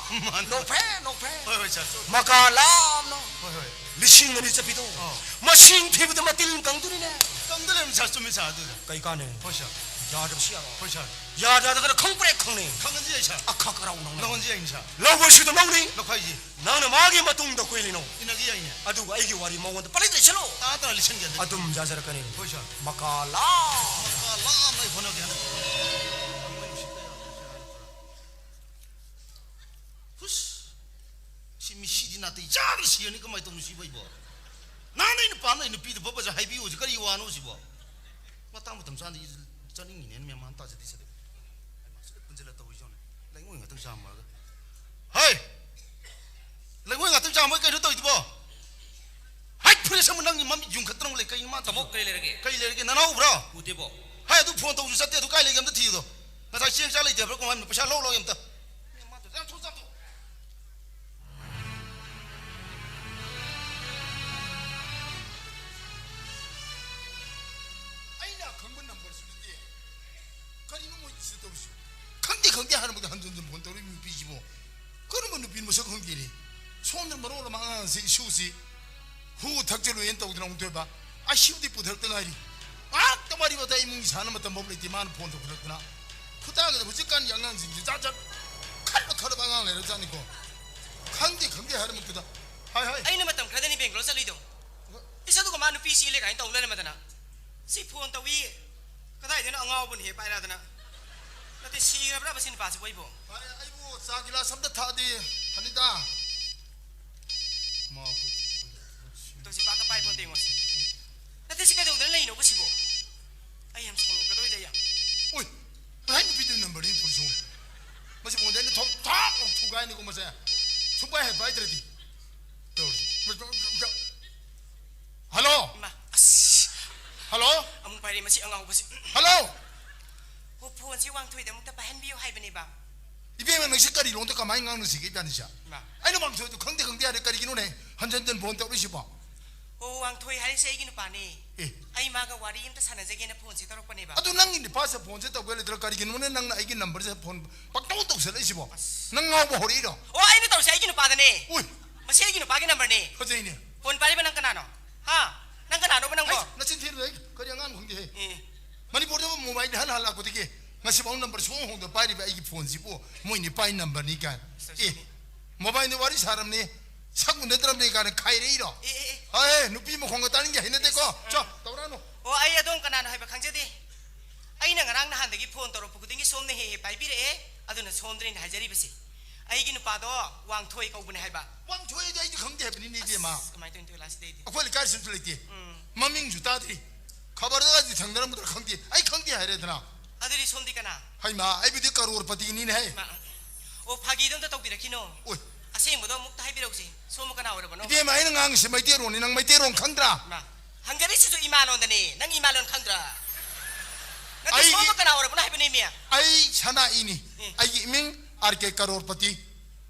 ꯃꯥꯅꯦ꯫ ꯅꯣꯛꯐꯦ, ꯅꯣꯛꯐꯦ꯫ ꯍꯣꯏ, ꯍꯣꯏ, ꯁꯥꯔ, ꯆꯨꯝ-, ꯃꯀꯥ ꯂꯥꯝꯅ꯫ ꯍꯣꯏ, ꯍꯣꯏ꯫ ꯂꯤꯁꯤꯡ ꯑꯅꯤ ꯆꯠꯄꯤꯗꯣ꯫ ꯑꯥ꯫ ꯃꯁꯤꯡ ꯊꯤꯕꯗ ꯃꯇꯤꯜ ꯀꯪꯗꯣꯔꯤꯅꯦ꯫ ꯀꯪꯗ ꯂꯩꯔꯝꯃꯤ, ꯁꯥꯔ, ꯆꯨꯝꯃꯤ, ꯁꯥꯔ, ꯑꯗꯨꯗ꯫ ꯀꯩ ꯀꯥꯟꯅꯩ? ꯍꯣꯏ, ꯁꯥꯔ꯫ ꯌꯥꯗꯕꯁꯨ ꯌꯥꯔꯣꯏ꯫ ꯍꯣꯏ, ꯁꯥꯔ꯫ ꯌꯥꯗ꯭ꯔꯒꯅ ꯈꯪ ꯄ꯭ꯔꯦꯛ ꯈꯪꯅꯩ꯫ ꯈꯪꯍꯟꯁꯤ ꯌꯥꯏ, ꯁꯥꯔ꯫ ꯑꯈꯛ ꯑꯔꯥꯎ ꯅꯪꯅ꯫ ꯂꯧꯍꯟꯁꯤ ꯌꯥꯏꯅꯤ, ꯁꯥꯔ꯫ ꯂꯧꯕꯁꯤꯗ ꯂꯧꯅꯤ꯫ ꯂꯧꯈꯥꯏꯁꯤ꯫ ꯅꯪꯅ ꯃꯥꯒꯤ ꯃꯇꯨꯡꯗ ꯀꯨꯏꯂꯤꯅꯣ? ꯏꯟꯅꯒꯦ ꯌꯥꯏꯅꯦ꯫ ꯑꯗꯨꯒ ꯑꯩꯒꯤ ꯋꯥꯔꯤ ꯃꯉꯣꯟꯗ ꯄꯂꯩ ꯂꯩꯁꯜꯂꯣ꯫ ꯇꯥ ꯇꯥ ꯂꯤꯁꯤꯟꯒꯦ ꯍꯟꯗꯛ꯫ ꯑꯗꯨꯝ ꯌꯥꯖꯔꯛꯀꯅꯤ꯫ ꯍꯣꯏ, ꯁꯥꯔ꯫ ꯃꯀꯥ ꯂꯥꯝ꯫ ꯃꯀꯥ ꯂꯥꯝꯅ ꯑꯩ ꯍꯣꯠꯅꯒꯦ ꯍꯟꯗꯛ꯫ ꯍꯨꯁ! ꯁꯤ ꯃꯤꯁꯤꯗꯤ ꯅꯥꯇꯩ ꯆꯥꯗꯅ ꯁꯤꯔꯅꯤ, ꯀꯃꯥꯏꯅ ꯇꯧꯅꯤ ꯁꯤꯕꯨ ꯑꯩꯕꯣ? ꯅꯍꯥꯟ ꯑꯩꯅ ꯄꯥꯝꯅ ꯑꯩ ꯅꯨꯄꯤꯗ ꯐꯕꯁꯦ ꯍꯥꯏꯕꯤꯌꯨ ꯍꯧꯖꯤꯛ ꯀꯔꯤ ꯋꯥꯅꯣ ꯁꯤꯕꯣ? ꯃꯇꯥꯡ ꯃꯇꯝ ꯆꯥꯅ ꯆꯠꯅꯤꯡꯉꯤꯅꯦꯅ ꯃꯦꯟ ꯃꯥꯟ ꯇꯥꯖꯗꯦ ꯁꯤꯗꯤ꯫ ꯑꯩ ꯃꯥ ꯁꯤꯗ ꯄꯨꯟꯁꯤꯜꯂ ꯇꯧꯔꯤꯁꯤ ꯌꯦꯡꯉꯨꯅꯦ꯫ ꯂꯩꯉꯣꯏ ꯉꯥꯛꯇꯪ ꯆꯥꯝꯃꯒ꯫ ꯍꯩ! ꯂꯩꯉꯣꯏ ꯉꯥꯛꯇꯪ ꯆꯥꯝꯃꯒ ꯀꯩꯅꯣ ꯇꯧꯔꯤꯗꯨꯕꯣ? ꯍꯩ! ꯐꯨꯔꯤꯠ ꯑꯁꯪꯕ ꯅꯪꯒꯤ ꯃꯃꯤꯠ ꯌꯨꯡꯈꯠꯇꯅ ꯂꯩ ꯀꯩꯅꯣ ꯃꯥ ꯇꯧꯔꯤꯗꯨꯕꯣ? ꯇꯥꯃꯣ, ꯀꯔꯤ ꯂꯩꯔꯒꯦ? ꯀꯔꯤ ꯂꯩꯔꯒꯦ? ꯅꯅꯥꯎ ꯎꯕ꯭ꯔꯣ? ꯎꯗꯦꯕꯣ꯫ ꯍꯩ! ꯑꯗꯨ ꯐꯣꯟ ꯇꯧꯕꯁꯨ ꯆꯠꯇꯦ꯫ ꯑꯗꯨ ꯀꯥꯏ ꯂꯩꯒꯦ ꯑꯝꯇ ꯊꯤꯌꯨꯗꯣ꯫ ꯉꯁꯥꯏ ꯆꯦꯡ ꯆꯥ ꯂꯩꯇꯦ ꯍꯥꯏꯕ꯭ꯔꯥ ꯀꯃꯥꯏꯅ? ꯄꯩꯁꯥ ꯂꯧ ꯂꯥꯎ ꯑꯝꯇ꯫ ꯃꯥ ꯇꯧꯔꯤꯁꯦ ꯌꯥꯝ ꯊꯨꯅ ꯆꯥꯝꯊꯣꯛ꯫ ꯑꯩꯅ ꯈꯪꯕ ꯅꯝꯕꯔꯁꯨ ꯅꯠꯇꯦ꯫ ꯀꯔꯤꯅꯣ ꯃꯣꯏ ꯁꯤꯗ ꯇꯧꯔꯤꯁꯤ? ꯈꯪꯗꯦ, ꯈꯪꯗꯦ ꯍꯥꯏꯔꯝꯕꯗ ꯍꯟꯖꯤꯟ ꯍꯟꯖꯤꯟ ꯐꯣꯟ ꯇꯧꯔꯛꯏ ꯅꯨꯄꯤꯁꯤꯕꯣ꯫ ꯀꯔꯝꯕ ꯅꯨꯄꯤꯅꯣ ꯃꯁꯛ ꯈꯪꯗꯦꯅꯦ꯫ ꯁꯣꯝꯗ ꯃꯔꯣꯜ ꯑꯃ ꯑꯉꯥꯡꯁꯤ, ꯏꯁꯨꯁꯤ ꯍꯨ ꯊꯛꯆꯜꯂꯨꯏꯅ ꯇꯧꯗꯅ ꯑꯃꯨꯛ ꯇꯣꯏꯕ꯫ ꯑꯥꯏ ꯁꯤ ꯌꯨꯗꯤ ꯄꯨꯊꯔꯛꯇ ꯉꯥꯏꯔꯤ꯫ ꯉꯥꯏꯍꯥꯛꯇ ꯋꯥꯔꯤ ꯋꯥꯇꯥꯏ ꯏꯃꯨꯡꯒꯤ ꯁꯥꯟꯅ ꯃꯇꯝ ꯐꯥꯎ ꯂꯩꯇꯦ꯫ ꯃꯥꯅ ꯐꯣꯟ ꯇꯧꯈꯠꯂꯛꯇꯅ ꯈꯨꯇꯥꯡꯒꯗ ꯍꯧꯖꯤꯛꯀꯥꯟꯒꯤ ꯑꯉꯥꯡꯁꯤꯡꯁꯦ ꯖꯥꯠ ꯖꯥꯠ ꯈꯠꯂ ꯈꯠꯂꯕ ꯑꯉꯥꯡ ꯂꯩꯔꯖꯥꯠꯅꯤꯀꯣ꯫ ꯈꯪꯗꯦ ꯈꯪꯗꯦ ꯍꯥꯏꯔ ꯃꯛꯇꯗ ꯍꯥꯏ ꯍꯥꯏ꯫ ꯑꯩꯅ ꯃꯇꯝ ꯈꯔꯗꯅꯤ ꯕꯦꯡꯒ꯭ꯂꯣꯔ ꯆꯠꯂꯨꯏꯗꯣ꯫ ꯏꯁ, ꯑꯗꯨꯒ ꯃꯥ ꯅꯨꯄꯤ ꯆꯦꯜꯂꯦ ꯀꯥꯏꯅ ꯇꯧ ꯂꯩꯔꯝꯃꯗꯅ꯫ ꯁꯤ ꯐꯣꯟ ꯇꯧꯏ꯫ ꯀꯗꯥꯏꯗꯩꯅꯣ ꯑꯉꯥꯎꯕꯅ ꯍꯦꯛ ꯄꯥꯏꯔꯛꯑꯗꯅ꯫ ꯅꯠꯇꯦ, ꯁꯤꯈ꯭ꯔꯕ꯭ꯔꯕ ꯁꯤ ꯅꯨꯄꯥꯁꯤꯕꯨ ꯑꯩꯕꯨ? ꯐꯔꯦ, ꯑꯩꯕꯨ ꯆꯥ ꯒꯤꯂꯥꯁ ꯑꯝꯇ ꯊꯛꯑꯗꯤ ꯐꯅꯤꯗ꯫ ꯃꯥ ꯇꯧꯁꯤ ꯄꯥꯛꯀ ꯄꯥꯏ ꯐꯣꯟ ꯇꯦꯡꯉꯣꯁꯤ꯫ ꯅꯠꯇꯦ, ꯁꯤ ꯀꯩꯗꯧꯗꯅ ꯂꯩꯅꯣꯕ ꯁꯤꯕꯣ? ꯑꯩ ꯌꯥꯝ ꯁꯥꯎꯅꯤꯡꯉꯛꯀꯗꯧꯔꯤꯗ ꯌꯥꯝ꯫ ꯎꯏ, ꯉꯁꯥꯏ ꯅꯨꯄꯤꯗꯨꯒꯤ ꯅꯝꯕꯔꯗꯤ ꯐꯣꯟ ꯁꯨꯡ-, ꯃꯁꯤ ꯐꯣꯟꯗ ꯑꯩꯅ ꯊꯣꯛ ꯊꯥꯛ ꯂꯥꯎ ꯊꯨꯒꯥꯏꯅꯤꯀꯣ ꯃꯁꯦ꯫ ꯁꯨꯡꯄꯥꯏ ꯍꯦꯛ ꯄꯥꯏꯗ꯭ꯔꯗꯤ꯫ ꯇꯧꯔꯤ꯫ ꯍꯜꯂꯣ꯫ ꯏꯃꯥ, ꯑꯁ꯫ ꯍꯜꯂꯣ꯫ ꯑꯃꯨꯛ ꯄꯥꯏꯔꯦ ꯃꯁꯤ ꯑꯉꯥꯎꯕꯁꯤ꯫ ꯍꯜꯂꯣ꯫ ꯑꯣ, ꯐꯣꯟꯁꯤ ꯋꯥꯡꯊꯣꯏꯗ ꯑꯃꯨꯛꯇ ꯄꯥꯏꯍꯟꯕꯤꯌꯨ ꯍꯥꯏꯕꯅꯦꯕ꯫ ꯏꯕꯦꯝꯃ, ꯅꯪꯁꯤ ꯀꯔꯤ ꯂꯣꯟꯗ ꯀꯃꯥꯏꯅ ꯉꯥꯡꯅꯁꯤꯒꯦ ꯏꯕꯥꯅꯤꯁꯦ? ꯏꯃꯥ꯫ ꯑꯩꯅ ꯋꯥꯡꯊꯣꯏꯗꯨ ꯈꯪꯗꯦ ꯈꯪꯗꯦ ꯍꯥꯏꯔꯦ, ꯀꯔꯤꯒꯤꯅꯣꯅꯦ ꯍꯟꯖꯟ ꯍꯟꯖꯟ ꯐꯣꯟ ꯇꯧꯔꯛꯏꯁꯤꯕꯣ? ꯑꯣ, ꯋꯥꯡꯊꯣꯏ ꯍꯥꯏꯔꯤꯁꯦ ꯑꯩꯒꯤ ꯅꯨꯄꯥꯅꯦ꯫ ꯑꯦ꯫ ꯑꯩ ꯃꯥꯒ ꯋꯥꯔꯤ ꯑꯝꯇ ꯁꯥꯟꯅꯖꯒꯦꯅ ꯐꯣꯟꯁꯦ ꯇꯧꯔꯛꯄꯅꯦꯕ꯫ ꯑꯗꯨ ꯅꯪꯒꯤ ꯅꯨꯄꯥꯁꯦ ꯐꯣꯟꯁꯦ ꯇꯧꯒꯦ ꯂꯩꯇ꯭ꯔꯥ? ꯀꯔꯤꯒꯤꯅꯣꯅꯦ ꯅꯪꯅ ꯑꯩꯒꯤ ꯅꯝꯕꯔꯁꯦ ꯐꯣꯟ ꯄꯪꯇꯧ ꯇꯧꯁꯜꯂꯛꯏꯁꯤꯕꯣ? ꯑꯁ꯫ ꯅꯪ ꯉꯥꯎꯕ ꯍꯧꯔꯛꯏꯔꯣ? ꯑꯣ, ꯑꯩꯅ ꯇꯧꯔꯤꯁꯦ ꯑꯩꯒꯤ ꯅꯨꯄꯥꯗꯅꯦ꯫ ꯎꯏ꯫ ꯃꯁꯤ ꯑꯩꯒꯤ ꯅꯨꯄꯥꯒꯤ ꯅꯝꯕꯔꯅꯦ꯫ ꯐꯖꯩꯅꯦ꯫ ꯐꯣꯟ ꯄꯥꯏꯔꯤꯕ ꯅꯪ ꯀꯅꯥꯅꯣ? ꯍꯥ? ꯅꯪ ꯀꯅꯥꯅꯣꯕ ꯅꯪꯕꯣ? ꯑꯩ ꯅꯆꯤꯟ ꯊꯤꯔꯤꯕ ꯑꯩ ꯀꯔꯤ ꯑꯉꯥꯡ ꯈꯪꯗꯦꯍꯦ꯫ ꯑꯦ꯫ ꯃꯅꯤꯄꯨꯔꯗ ꯃꯣꯕꯥꯏꯜ ꯍꯟ ꯍꯜꯂꯛꯄꯗꯒꯤ ꯉꯁꯤꯐꯥꯎ ꯅꯝꯕꯔ ꯁꯨꯡꯍꯣꯡ ꯍꯣꯡꯗ ꯄꯥꯏꯔꯤꯕ ꯑꯩꯒꯤ ꯐꯣꯟꯁꯤꯕꯨ ꯃꯣꯏ ꯅꯨꯄꯥꯒꯤ ꯅꯝꯕꯔꯅꯤ ꯀꯥꯏꯅ꯫ ꯑꯦ, ꯃꯣꯕꯥꯏꯜꯗ ꯋꯥꯔꯤ ꯁꯥꯔꯝꯅꯤ, ꯁꯛ ꯎꯅꯗ꯭ꯔꯕꯅꯤ ꯀꯥꯏꯅ ꯈꯥꯏꯔꯛꯏꯔꯣ? ꯑꯦ, ꯑꯦ, ꯑꯦ꯫ ꯑꯦ, ꯅꯨꯄꯤ ꯃꯈꯣꯡꯒ ꯇꯥꯅꯤꯡꯗꯦ, ꯍꯩꯅꯗꯦꯀꯣ꯫ ꯆꯣ, ꯇꯧꯔꯛꯑꯅꯨ꯫ ꯑꯣ, ꯑꯩ ꯑꯗꯣꯝ ꯀꯅꯥꯅꯣ ꯍꯥꯏꯕ ꯈꯪꯖꯗꯦ꯫ ꯑꯩꯅ ꯉꯔꯥꯡ ꯅꯍꯥꯟꯗꯒꯤ ꯐꯣꯟ ꯇꯧꯔꯛꯄ ꯈꯨꯗꯤꯡꯒꯤ ꯁꯣꯝꯅ ꯍꯦꯛ ꯍꯦꯛ ꯄꯥꯏꯕꯤꯔꯛꯑꯦ, ꯑꯗꯨꯅ ꯁꯣꯝꯗꯅꯤꯅ ꯍꯥꯏꯖꯔꯤꯕꯁꯦ꯫ ꯑꯩꯒꯤ ꯅꯨꯄꯥꯗꯣ ꯋꯥꯡꯊꯣꯏ ꯀꯧꯕꯅꯦ ꯍꯥꯏꯕ꯫ ꯋꯥꯡꯊꯣꯏꯗꯤ ꯑꯩꯗꯤ ꯈꯪꯗꯦ ꯍꯥꯏꯕꯅꯤꯅꯦ ꯏꯕꯦꯝꯃ꯫ ꯑꯁ, ꯀꯃꯥꯏꯅ ꯇꯧꯅꯤ ꯂꯥꯁꯤꯗꯩꯗꯤ? ꯑꯩꯈꯣꯏ ꯂꯩꯀꯥꯏꯁꯤꯁꯨ ꯂꯩꯇꯦ꯫ ꯎꯝ꯫ ꯃꯃꯤꯡꯁꯨ ꯇꯥꯗ꯭ꯔꯤ꯫ ꯈꯕꯔꯗꯒꯗꯤ ꯊꯪꯅꯔꯝꯒꯗ꯭ꯔꯥ ꯈꯪꯗꯦ꯫ ꯑꯩ ꯈꯪꯗꯦ ꯍꯥꯏꯔꯦꯗꯅ꯫ ꯑꯗꯨꯗꯤ ꯁꯣꯝꯗꯤ ꯀꯅꯥ? ꯍꯩꯃꯥ, ꯑꯩꯕꯨꯗꯤ ꯀꯔꯣꯔꯄꯇꯤꯅꯤꯅꯦ ꯍꯦ꯫ ꯃꯥ-, ꯑꯣ, ꯐꯥꯒꯤꯗꯣ ꯑꯝꯇ ꯇꯧꯕꯤꯔꯛꯈꯤꯅꯣ꯫ ꯑꯣꯏ꯫ ꯑꯁꯦꯡꯕꯗꯣ ꯑꯃꯨꯛꯇ ꯍꯥꯏꯕꯤꯔꯛꯎꯁꯦ꯫ ꯁꯣꯝꯕꯨ ꯀꯅꯥ ꯑꯣꯏꯔꯕꯅꯣ? ꯏꯕꯦꯝꯃ, ꯑꯩꯅ ꯉꯥꯡꯉꯤꯁꯦ ꯃꯩꯇꯩꯔꯣꯟꯅꯤ, ꯅꯪ ꯃꯩꯇꯩꯔꯣꯟ ꯈꯪꯗ꯭ꯔꯥ? ꯃꯥ, ꯍꯪꯖꯔꯤꯁꯤꯁꯨ ꯏꯃꯥꯂꯣꯟꯗꯅꯦ꯫ ꯅꯪ ꯏꯃꯥꯂꯣꯟ ꯈꯪꯗ꯭ꯔꯥ? ꯅꯠꯇꯦ, ꯑꯩꯒꯤ ꯁꯣꯝꯕꯨ ꯀꯅꯥ ꯑꯣꯏꯔꯕꯅꯣ ꯍꯥꯏꯕꯅꯦꯃꯤ꯫ ꯑꯩ ꯁꯅꯥꯏꯅꯤ꯫ ꯎꯝ꯫ ꯑꯩꯒꯤ ꯏꯃꯤꯡ ꯑꯥꯔ ꯀꯦ ꯀꯔꯣꯔꯄꯇꯤ꯫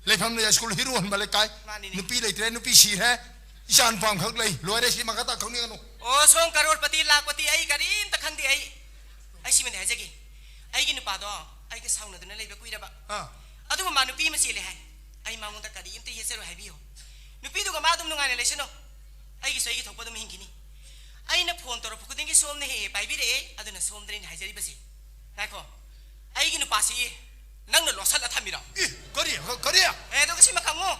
ꯂꯩꯐꯝꯅ ꯁ꯭ꯀꯨꯜ ꯍꯤꯔꯨ ꯍꯟꯕ ꯂꯩꯀꯥꯏ꯫ ꯃꯥꯅꯤꯅꯦ꯫ ꯅꯨꯄꯤ ꯂꯩꯇ꯭ꯔꯦ, ꯅꯨꯄꯤ ꯁꯤꯔꯦ꯫ ꯏꯆꯥ ꯅꯨꯄꯥ ꯑꯃꯈꯛ ꯂꯩ꯫ ꯂꯣꯏꯔꯦ, ꯁꯤ ꯃꯈꯥ ꯇꯥ ꯈꯪꯅꯤꯡꯉꯅꯨ꯫ ꯑꯣ, ꯁꯣꯝ ꯀꯔꯣꯔꯄꯇꯤ, ꯂꯥꯛꯄꯇꯤ ꯑꯩ ꯀꯔꯤꯝꯇ ꯈꯪꯗꯦ꯫ ꯑꯩ, ꯑꯩ ꯁꯤꯃꯗꯤ ꯍꯥꯏꯖꯒꯦ꯫ ꯑꯩꯒꯤ ꯅꯨꯄꯥꯗꯣ ꯑꯩꯒ ꯁꯥꯎꯅꯗꯨꯅ ꯂꯩꯕ ꯀꯨꯏꯔꯕ꯫ ꯑꯥ꯫ ꯑꯗꯨꯒ ꯃꯥ ꯅꯨꯄꯤ ꯑꯃ ꯆꯦꯜꯂꯦ ꯍꯥꯏ꯫ ꯑꯩ ꯃꯉꯣꯟꯗ ꯀꯔꯤꯝꯇ ꯌꯦꯠꯆꯔꯣꯏ ꯍꯥꯏꯕꯤꯌꯨ꯫ ꯅꯨꯄꯤꯗꯨꯒ ꯃꯥ ꯑꯗꯨꯝ ꯅꯨꯡꯉꯥꯏꯅ ꯂꯩꯁꯅꯨ꯫ ꯑꯩꯒꯤꯁꯨ ꯑꯩꯒꯤ ꯊꯣꯛꯄ ꯑꯗꯨꯝ ꯍꯤꯡꯈꯤꯅꯤ꯫ ꯑꯩꯅ ꯐꯣꯟ ꯇꯧꯔꯛꯄ ꯈꯨꯗꯤꯡꯒꯤ ꯁꯣꯝꯅ ꯍꯦꯛ ꯍꯦꯛ ꯄꯥꯏꯕꯤꯔꯛꯑꯦ, ꯑꯗꯨꯅ ꯁꯣꯝꯗꯅꯦ ꯑꯩꯅ ꯍꯥꯏꯖꯔꯤꯕꯁꯦ꯫ ꯉꯥꯏꯈꯣ, ꯑꯩꯒꯤ ꯅꯨꯄꯥꯁꯤ ꯅꯪꯅ ꯂꯣꯠꯁꯜꯂ ꯊꯝꯃꯤꯔꯣ? ꯏ, ꯀꯔꯤ? ꯀꯔꯤ? ꯑꯦ, ꯑꯗꯨꯒ ꯁꯤꯃ ꯈꯪꯉꯣ,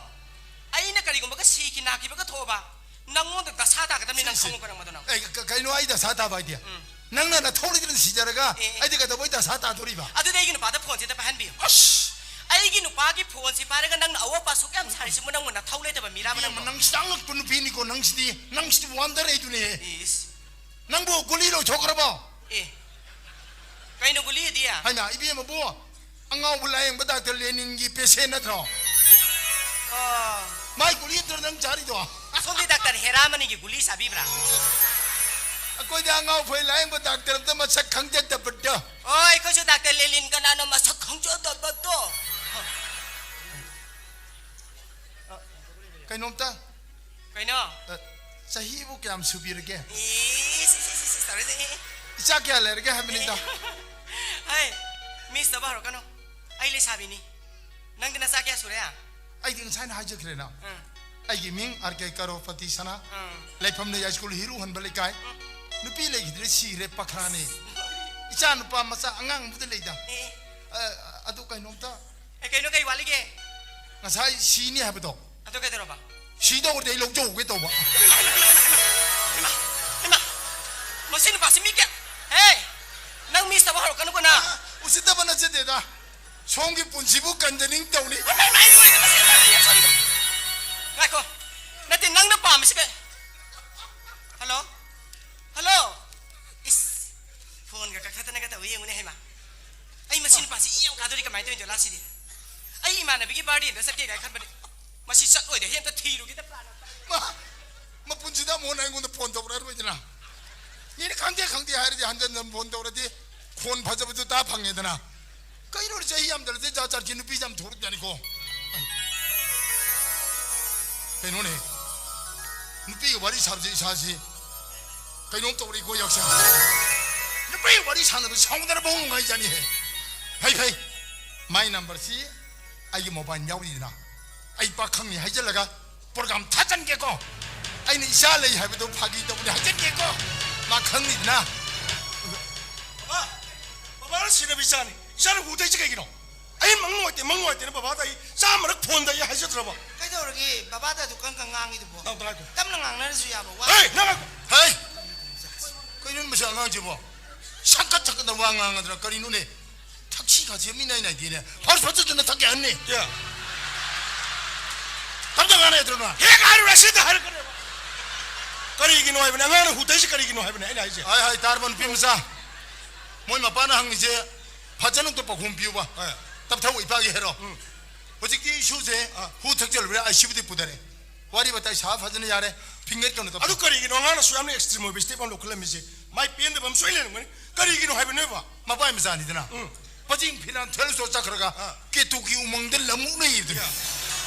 ꯑꯩꯅ ꯀꯔꯤꯒꯨꯝꯕꯒ ꯁꯤꯈꯤ ꯅꯥꯈꯤꯕꯒ ꯊꯣꯛꯑꯕ, ꯅꯪꯉꯣꯟꯗ ꯗꯁꯥ ꯇꯥꯒꯗꯕꯅꯤ, ꯅꯪ ꯈꯪꯉꯨ ꯀꯔꯝꯕꯗꯣ ꯅꯪ꯫ ꯑꯦ, ꯀ- ꯀꯩꯅꯣ ꯑꯩ ꯗꯁꯥ ꯇꯥꯕ ꯍꯥꯏꯗꯤ? ꯅꯪꯅ ꯅꯊꯧ ꯂꯩꯇꯅ ꯁꯤꯖꯔꯒ ꯑꯦ, ꯑꯦ꯫ ꯑꯩꯗꯤ ꯀꯩꯗꯧꯕꯩ ꯗꯁꯥ ꯇꯥꯗꯣꯔꯤꯕ? ꯑꯗꯨꯗꯤ ꯑꯩꯒꯤ ꯅꯨꯄꯥꯗ ꯐꯣꯟꯁꯦ ꯑꯝꯇ ꯄꯥꯏꯍꯟꯕꯤꯌꯨ꯫ ꯑꯁ! ꯑꯩꯒꯤ ꯅꯨꯄꯥꯒꯤ ꯐꯣꯟꯁꯦ ꯄꯥꯏꯔꯒ ꯅꯪꯅ ꯑꯋꯣꯠ ꯑꯄꯥ ꯑꯁꯨꯛ ꯌꯥꯝ ꯁꯥꯔꯤꯁꯤꯕꯨ ꯅꯪꯕꯨ ꯅꯊꯧ ꯂꯩꯇꯕ ꯃꯤꯔꯥꯕ ꯏꯕꯦꯝꯃ, ꯅꯪꯕꯨ? ꯅꯪ ꯆꯥꯡꯂꯛꯄ ꯅꯨꯄꯤꯅꯤꯀꯣ, ꯅꯪꯁꯤꯗꯤ, ꯅꯪꯁꯤꯗꯤ ꯋꯥꯟꯗꯔꯦꯗꯨꯅꯦ꯫ ꯏꯁ꯫ ꯅꯪꯕꯨ ꯒꯨꯂꯤ ꯂꯣꯏꯊꯣꯛꯈ꯭ꯔꯕꯣ? ꯑꯦ, ꯀꯩꯅꯣ ꯒꯨꯂꯤꯗꯤ? ꯍꯥꯏꯃ, ꯏꯕꯦꯝꯃꯕꯨ, ꯑꯉꯥꯎꯕ ꯂꯥꯌꯦꯡꯕ ꯗꯥꯛꯇꯔ ꯂꯦꯅꯤꯟꯒꯤ ꯄꯦꯁꯦꯟ ꯅꯠꯇ꯭ꯔꯣ? ꯑꯣ, ꯃꯥꯏ ꯒꯨꯂꯤ ꯅꯠꯇ꯭ꯔꯣ ꯅꯪ ꯆꯥꯔꯤꯗꯣ? ꯁꯣꯝꯗꯤ ꯗꯥꯛꯇꯔ ꯍꯦꯔꯥꯃꯅꯤꯒꯤ ꯒꯨꯂꯤ ꯆꯥꯕꯤꯕ꯭ꯔꯥ? ꯑꯩꯈꯣꯏꯗꯤ ꯑꯉꯥꯎ ꯐꯩ ꯂꯥꯌꯦꯡꯕ ꯗꯥꯛꯇꯔ ꯑꯝꯇ ꯃꯁꯛ ꯈꯪꯖꯗꯕꯗꯣ꯫ ꯑꯣ, ꯑꯩꯈꯣꯏꯁꯨ ꯗꯥꯛꯇꯔ ꯂꯦꯂꯤꯟ ꯀꯅꯥꯅꯣ ꯃꯁꯛ ꯈꯪꯖꯗꯕꯗꯣ? ꯀꯩꯅꯣꯝꯇ, ꯀꯩꯅꯣ? ꯑ, ꯆꯍꯤꯕꯨ ꯀꯌꯥꯝ ꯁꯨꯕꯤꯔꯒꯦ? ꯏꯁ, ꯏꯁ, ꯏꯁ, ꯏꯁ, ꯇꯧꯔꯤꯁꯦ꯫ ꯏꯆꯥ ꯀꯌꯥ ꯂꯩꯔꯒꯦ ꯍꯥꯏꯕꯅꯤꯗ꯫ ꯍꯩ, ꯃꯤꯁ ꯇꯧꯕ ꯍꯧꯔꯛꯀꯅꯨ꯫ ꯑꯩ ꯂꯩꯁꯥꯕꯤꯅꯤ꯫ ꯅꯪꯗꯤ ꯅꯆꯥ ꯀꯌꯥ ꯁꯨꯔꯦ? ꯑꯩꯗꯤ ꯉꯁꯥꯏꯅ ꯍꯥꯏꯖꯈ꯭ꯔꯦꯅ꯫ ꯎꯝ, ꯑꯩꯒꯤ ꯃꯤꯡ ꯑꯥꯔ ꯀꯦ ꯀꯔꯣꯔꯄꯇꯤ ꯁꯅꯥ꯫ ꯎꯝ꯫ ꯂꯩꯐꯝꯅ ꯌꯥꯏꯁ꯭ꯀꯨꯜ ꯍꯤꯔꯨ ꯍꯟꯕ ꯂꯩꯀꯥꯏ꯫ ꯅꯨꯄꯤ ꯂꯩꯈꯤꯗ꯭ꯔꯦ, ꯁꯤꯈ꯭ꯔꯦ, ꯄꯈ꯭ꯔꯥꯅꯦ꯫ ꯏꯆꯥ ꯅꯨꯄꯥ ꯃꯆꯥ ꯑꯉꯥꯡ ꯑꯃꯗ ꯂꯩꯗ꯫ ꯑꯦ, ꯑ, ꯑꯗꯨ ꯀꯩꯅꯣꯝꯇ, ꯑꯦ, ꯀꯩꯅꯣ, ꯀꯩ ꯋꯥꯠꯂꯤꯒꯦ? ꯉꯁꯥꯏ ꯁꯤꯅꯤ ꯍꯥꯏꯕꯗꯣ, ꯑꯗꯨ ꯀꯩꯗꯧꯔꯕ? ꯁꯤꯗꯧꯔꯗꯤ ꯑꯩ ꯂꯧꯖꯍꯧꯒꯦ ꯇꯧꯕ꯫ ꯍꯩꯃꯥ, ꯍꯩꯃꯥ, ꯃꯁꯤ ꯅꯨꯄꯥꯁꯤ ꯃꯤ ꯀꯌꯥ? ꯍꯦ, ꯅꯪ ꯃꯤꯁ ꯇꯧꯕ ꯍꯧꯔꯛꯀꯅꯨꯀꯣ ꯅꯪ꯫ ꯎꯁꯤꯠꯇꯕ ꯅꯠꯆꯗꯦꯗ, ꯁꯣꯝꯒꯤ ꯄꯨꯟꯁꯤꯕꯨ ꯀꯟꯖꯅꯤꯡ ꯇꯧꯅꯤ꯫ ꯍꯩꯃꯥ, ꯍꯩꯃꯥ, ꯑꯩ ꯂꯣꯏꯔꯦ, ꯃꯁꯤ ꯌꯥꯝ ꯌꯥꯝ ꯁꯣꯔꯤ꯫ ꯉꯥꯏꯈꯣ, ꯅꯠꯇꯦ, ꯅꯪꯅ ꯄꯥꯝꯃꯤꯁꯤ ꯀꯩ? ꯍꯜꯂꯣ? ꯍꯜꯂꯣ? ꯏꯁ, ꯐꯣꯟꯒ ꯀꯛꯊꯠꯇꯅꯒ ꯇꯧꯏ ꯌꯦꯡꯉꯨꯅꯦ, ꯍꯩꯃꯥ꯫ ꯑꯩ ꯃꯁꯤ ꯅꯨꯄꯥꯁꯤ ꯏ ꯌꯥꯝ ꯀꯥꯗꯣꯔꯤ, ꯀꯃꯥꯏꯅ ꯇꯧꯔꯤꯅꯣ ꯂꯥꯁꯤꯗꯤ? ꯑꯩ ꯏꯃꯥꯟꯅꯕꯤꯒꯤ ꯕꯥꯔꯗꯦꯗ ꯆꯠꯀꯦ ꯀꯥꯏꯅ ꯈꯟꯕꯅꯦ꯫ ꯃꯁꯤ ꯆꯠꯂꯣꯏꯗ, ꯍꯦꯛꯇ ꯊꯤꯔꯨꯒꯦꯗ ꯄ꯭ꯂꯥꯟ ꯑꯝꯇ꯫ ꯃꯥ, ꯃꯄꯨꯟꯁꯤꯗ ꯑꯃꯨꯛ ꯍꯟꯅ ꯑꯩꯉꯣꯟꯗ ꯐꯣꯟ ꯇꯧꯔꯛꯑꯔꯣꯏꯗꯅ꯫ ꯃꯤꯅ ꯈꯪꯗꯦ ꯈꯪꯗꯦ ꯍꯥꯏꯔꯗꯤ ꯍꯟꯖꯟ ꯍꯟꯖꯟ ꯐꯣꯟ ꯇꯧꯔꯗꯤ ꯈꯣꯟ ꯐꯖꯕꯁꯨ ꯇꯥ ꯐꯪꯉꯦꯗꯅ꯫ ꯀꯩꯅꯣ ꯆꯍꯤ ꯌꯥꯝꯗ꯭ꯔꯗꯤ ꯖꯥꯠ ꯖꯥꯠꯀꯤ ꯅꯨꯄꯤ ꯌꯥꯝ ꯊꯣꯛꯂꯛꯇꯅꯤꯀꯣ꯫ ꯀꯩꯅꯣꯅꯦ, ꯅꯨꯄꯤꯒ ꯋꯥꯔꯤ ꯁꯥꯕꯁꯦ ꯏꯁꯥꯁꯤ ꯀꯩꯅꯣꯝ ꯇꯧꯔꯦꯀꯣ, ꯌꯥꯎꯁꯪ꯫ ꯅꯨꯄꯤꯒ ꯋꯥꯔꯤ ꯁꯥꯟꯅꯕ ꯁꯥꯎꯅꯔꯕ ꯅꯨꯡꯉꯥꯏꯖꯥꯅꯤꯍꯦ꯫ ꯐꯩ, ꯐꯩ, ꯃꯥꯏ ꯅꯝꯕꯔꯁꯤ ꯑꯩꯒꯤ ꯃꯣꯕꯥꯏꯜ ꯌꯥꯎꯔꯤꯗꯅ꯫ ꯑꯩ ꯄꯥꯈꯪꯅꯤ ꯍꯥꯏꯖꯤꯜꯂꯒ ꯄ꯭ꯔꯣꯒ꯭ꯔꯥꯝ ꯊꯥꯖꯟꯒꯦꯀꯣ꯫ ꯑꯩꯅ ꯏꯆꯥ ꯂꯩ ꯍꯥꯏꯕꯗꯣ ꯐꯥꯒꯤ ꯇꯧꯕꯅꯦ, ꯍꯥꯏꯖꯟꯒꯦꯀꯣ꯫ ꯃꯥ ꯈꯪꯅꯤꯗꯅ꯫ ꯕꯕꯥ, ꯕꯕꯥꯅ ꯁꯤꯟꯅꯕ ꯏꯆꯥꯅꯤ꯫ ꯏꯆꯥꯅ ꯍꯨ ꯊꯛꯏꯁꯦ ꯀꯩꯒꯤꯅꯣ? ꯑꯩ ꯃꯪ ꯅꯨꯡꯉꯥꯏꯇꯦ, ꯃꯪ ꯅꯨꯡꯉꯥꯏꯇꯦꯅ ꯕꯕꯥꯗ ꯑꯩ ꯆꯥꯝꯃꯔꯛ ꯐꯣꯟꯗ ꯑꯩ ꯍꯥꯏꯖꯗ꯭ꯔꯕ? ꯀꯩꯗꯧꯔꯒꯦ? ꯕꯕꯥꯗ ꯑꯗꯨ ꯀꯪ ꯀꯪ ꯉꯥꯡꯉꯤꯗꯨꯕꯣ? ꯅꯪ ꯇꯥꯏꯀꯣ꯫ ꯇꯞꯅ ꯉꯥꯡꯅꯔꯁꯨ ꯌꯥꯕ ꯋꯥ꯫ ꯍꯦ, ꯅꯪ ꯉꯥꯏꯈꯣ꯫ ꯍꯩ! ꯀꯩꯅꯣ ꯃꯁꯤ ꯑꯉꯥꯡꯁꯤꯕꯣ? ꯁꯛꯀꯠ ꯁꯛꯀꯠꯅ ꯋꯥ ꯉꯥꯡꯉꯗꯅ ꯀꯔꯤꯅꯣꯅꯦ? ꯊꯛꯁꯤ ꯈꯥꯁꯤ ꯑꯃ ꯏꯅꯥꯏ ꯅꯥꯏꯗꯦꯅꯦ꯫ ꯐꯥꯔꯁ ꯐꯖꯅ ꯊꯛꯀꯦ ꯍꯟꯅꯤ꯫ ꯌꯥ꯫ ꯇꯞꯅ ꯉꯥꯡꯅ ꯌꯥꯗ꯭ꯔꯣ ꯅꯪ? ꯍꯦꯛ ꯍꯥꯏꯔꯨꯔ ꯁꯤꯗ ꯍꯥꯏꯔꯛꯀꯅꯦꯕ꯫ ꯀꯔꯤꯒꯤꯅꯣ ꯍꯥꯏꯕꯅꯦ? ꯑꯉꯥꯡꯅ ꯍꯨ ꯊꯛꯏꯁꯦ ꯀꯔꯤꯒꯤꯅꯣ ꯍꯥꯏꯕꯅꯦ ꯑꯩꯅ ꯍꯥꯏꯁꯦ? ꯍꯥꯏ, ꯍꯥꯏ, ꯇꯥꯔꯕ ꯅꯨꯄꯤ ꯃꯆꯥ? ꯃꯣꯏ ꯃꯄꯥꯅ ꯍꯪꯉꯤꯁꯦ ꯐꯖꯅ ꯑꯝꯇ ꯄꯥꯎꯈꯨꯝ ꯄꯤꯌꯨꯕ꯫ ꯍꯣꯏ꯫ ꯇꯞꯊꯧ ꯏꯄꯥꯒꯤ ꯍꯦꯔꯣ꯫ ꯎꯝ꯫ ꯍꯧꯖꯤꯛꯇꯤ ꯏꯁꯨꯁꯦ ꯑꯥ꯫ ꯍꯨ ꯊꯛꯆꯜꯂꯨꯔꯦ, ꯑꯥꯏ ꯁꯤ ꯌꯨꯗꯤ ꯄꯨꯊꯔꯦ꯫ ꯋꯥꯔꯤ ꯋꯥꯇꯥꯏ ꯁꯥ ꯐꯖꯅ ꯌꯥꯔꯦ꯫ ꯐꯤꯡꯒꯠꯀꯅꯨ ꯇꯞꯊꯧ꯫ ꯑꯗꯨ ꯀꯔꯤꯒꯤꯅꯣ ꯑꯉꯥꯡꯅ ꯑꯁꯨꯛ ꯌꯥꯝꯅ ꯑꯦꯛꯁꯇ꯭ꯔꯤꯝ ꯑꯣꯏꯕ ꯁ꯭ꯇꯦꯞ ꯑꯃ ꯂꯧꯈꯠꯂꯝꯃꯤꯁꯦ? ꯃꯥꯏ ꯄꯦꯟꯗꯕ ꯑꯃ ꯁꯣꯏ ꯂꯩꯔꯝꯒꯅꯤ꯫ ꯀꯔꯤꯒꯤꯅꯣ ꯍꯥꯏꯕꯅꯦꯕ? ꯃꯄꯥꯏ ꯃꯆꯥꯅꯤꯗꯅ꯫ ꯎꯝ꯫ ꯄꯖꯤꯡ ꯐꯤꯅꯥꯟ ꯊꯦꯜꯁꯣ ꯆꯠꯈ꯭ꯔꯒ ꯑꯥ꯫ ꯀꯦꯇꯨꯒꯤ ꯎꯃꯪꯗ ꯂꯃꯨꯛꯅ ꯌꯦꯡꯗꯅ꯫ ꯌꯥ꯫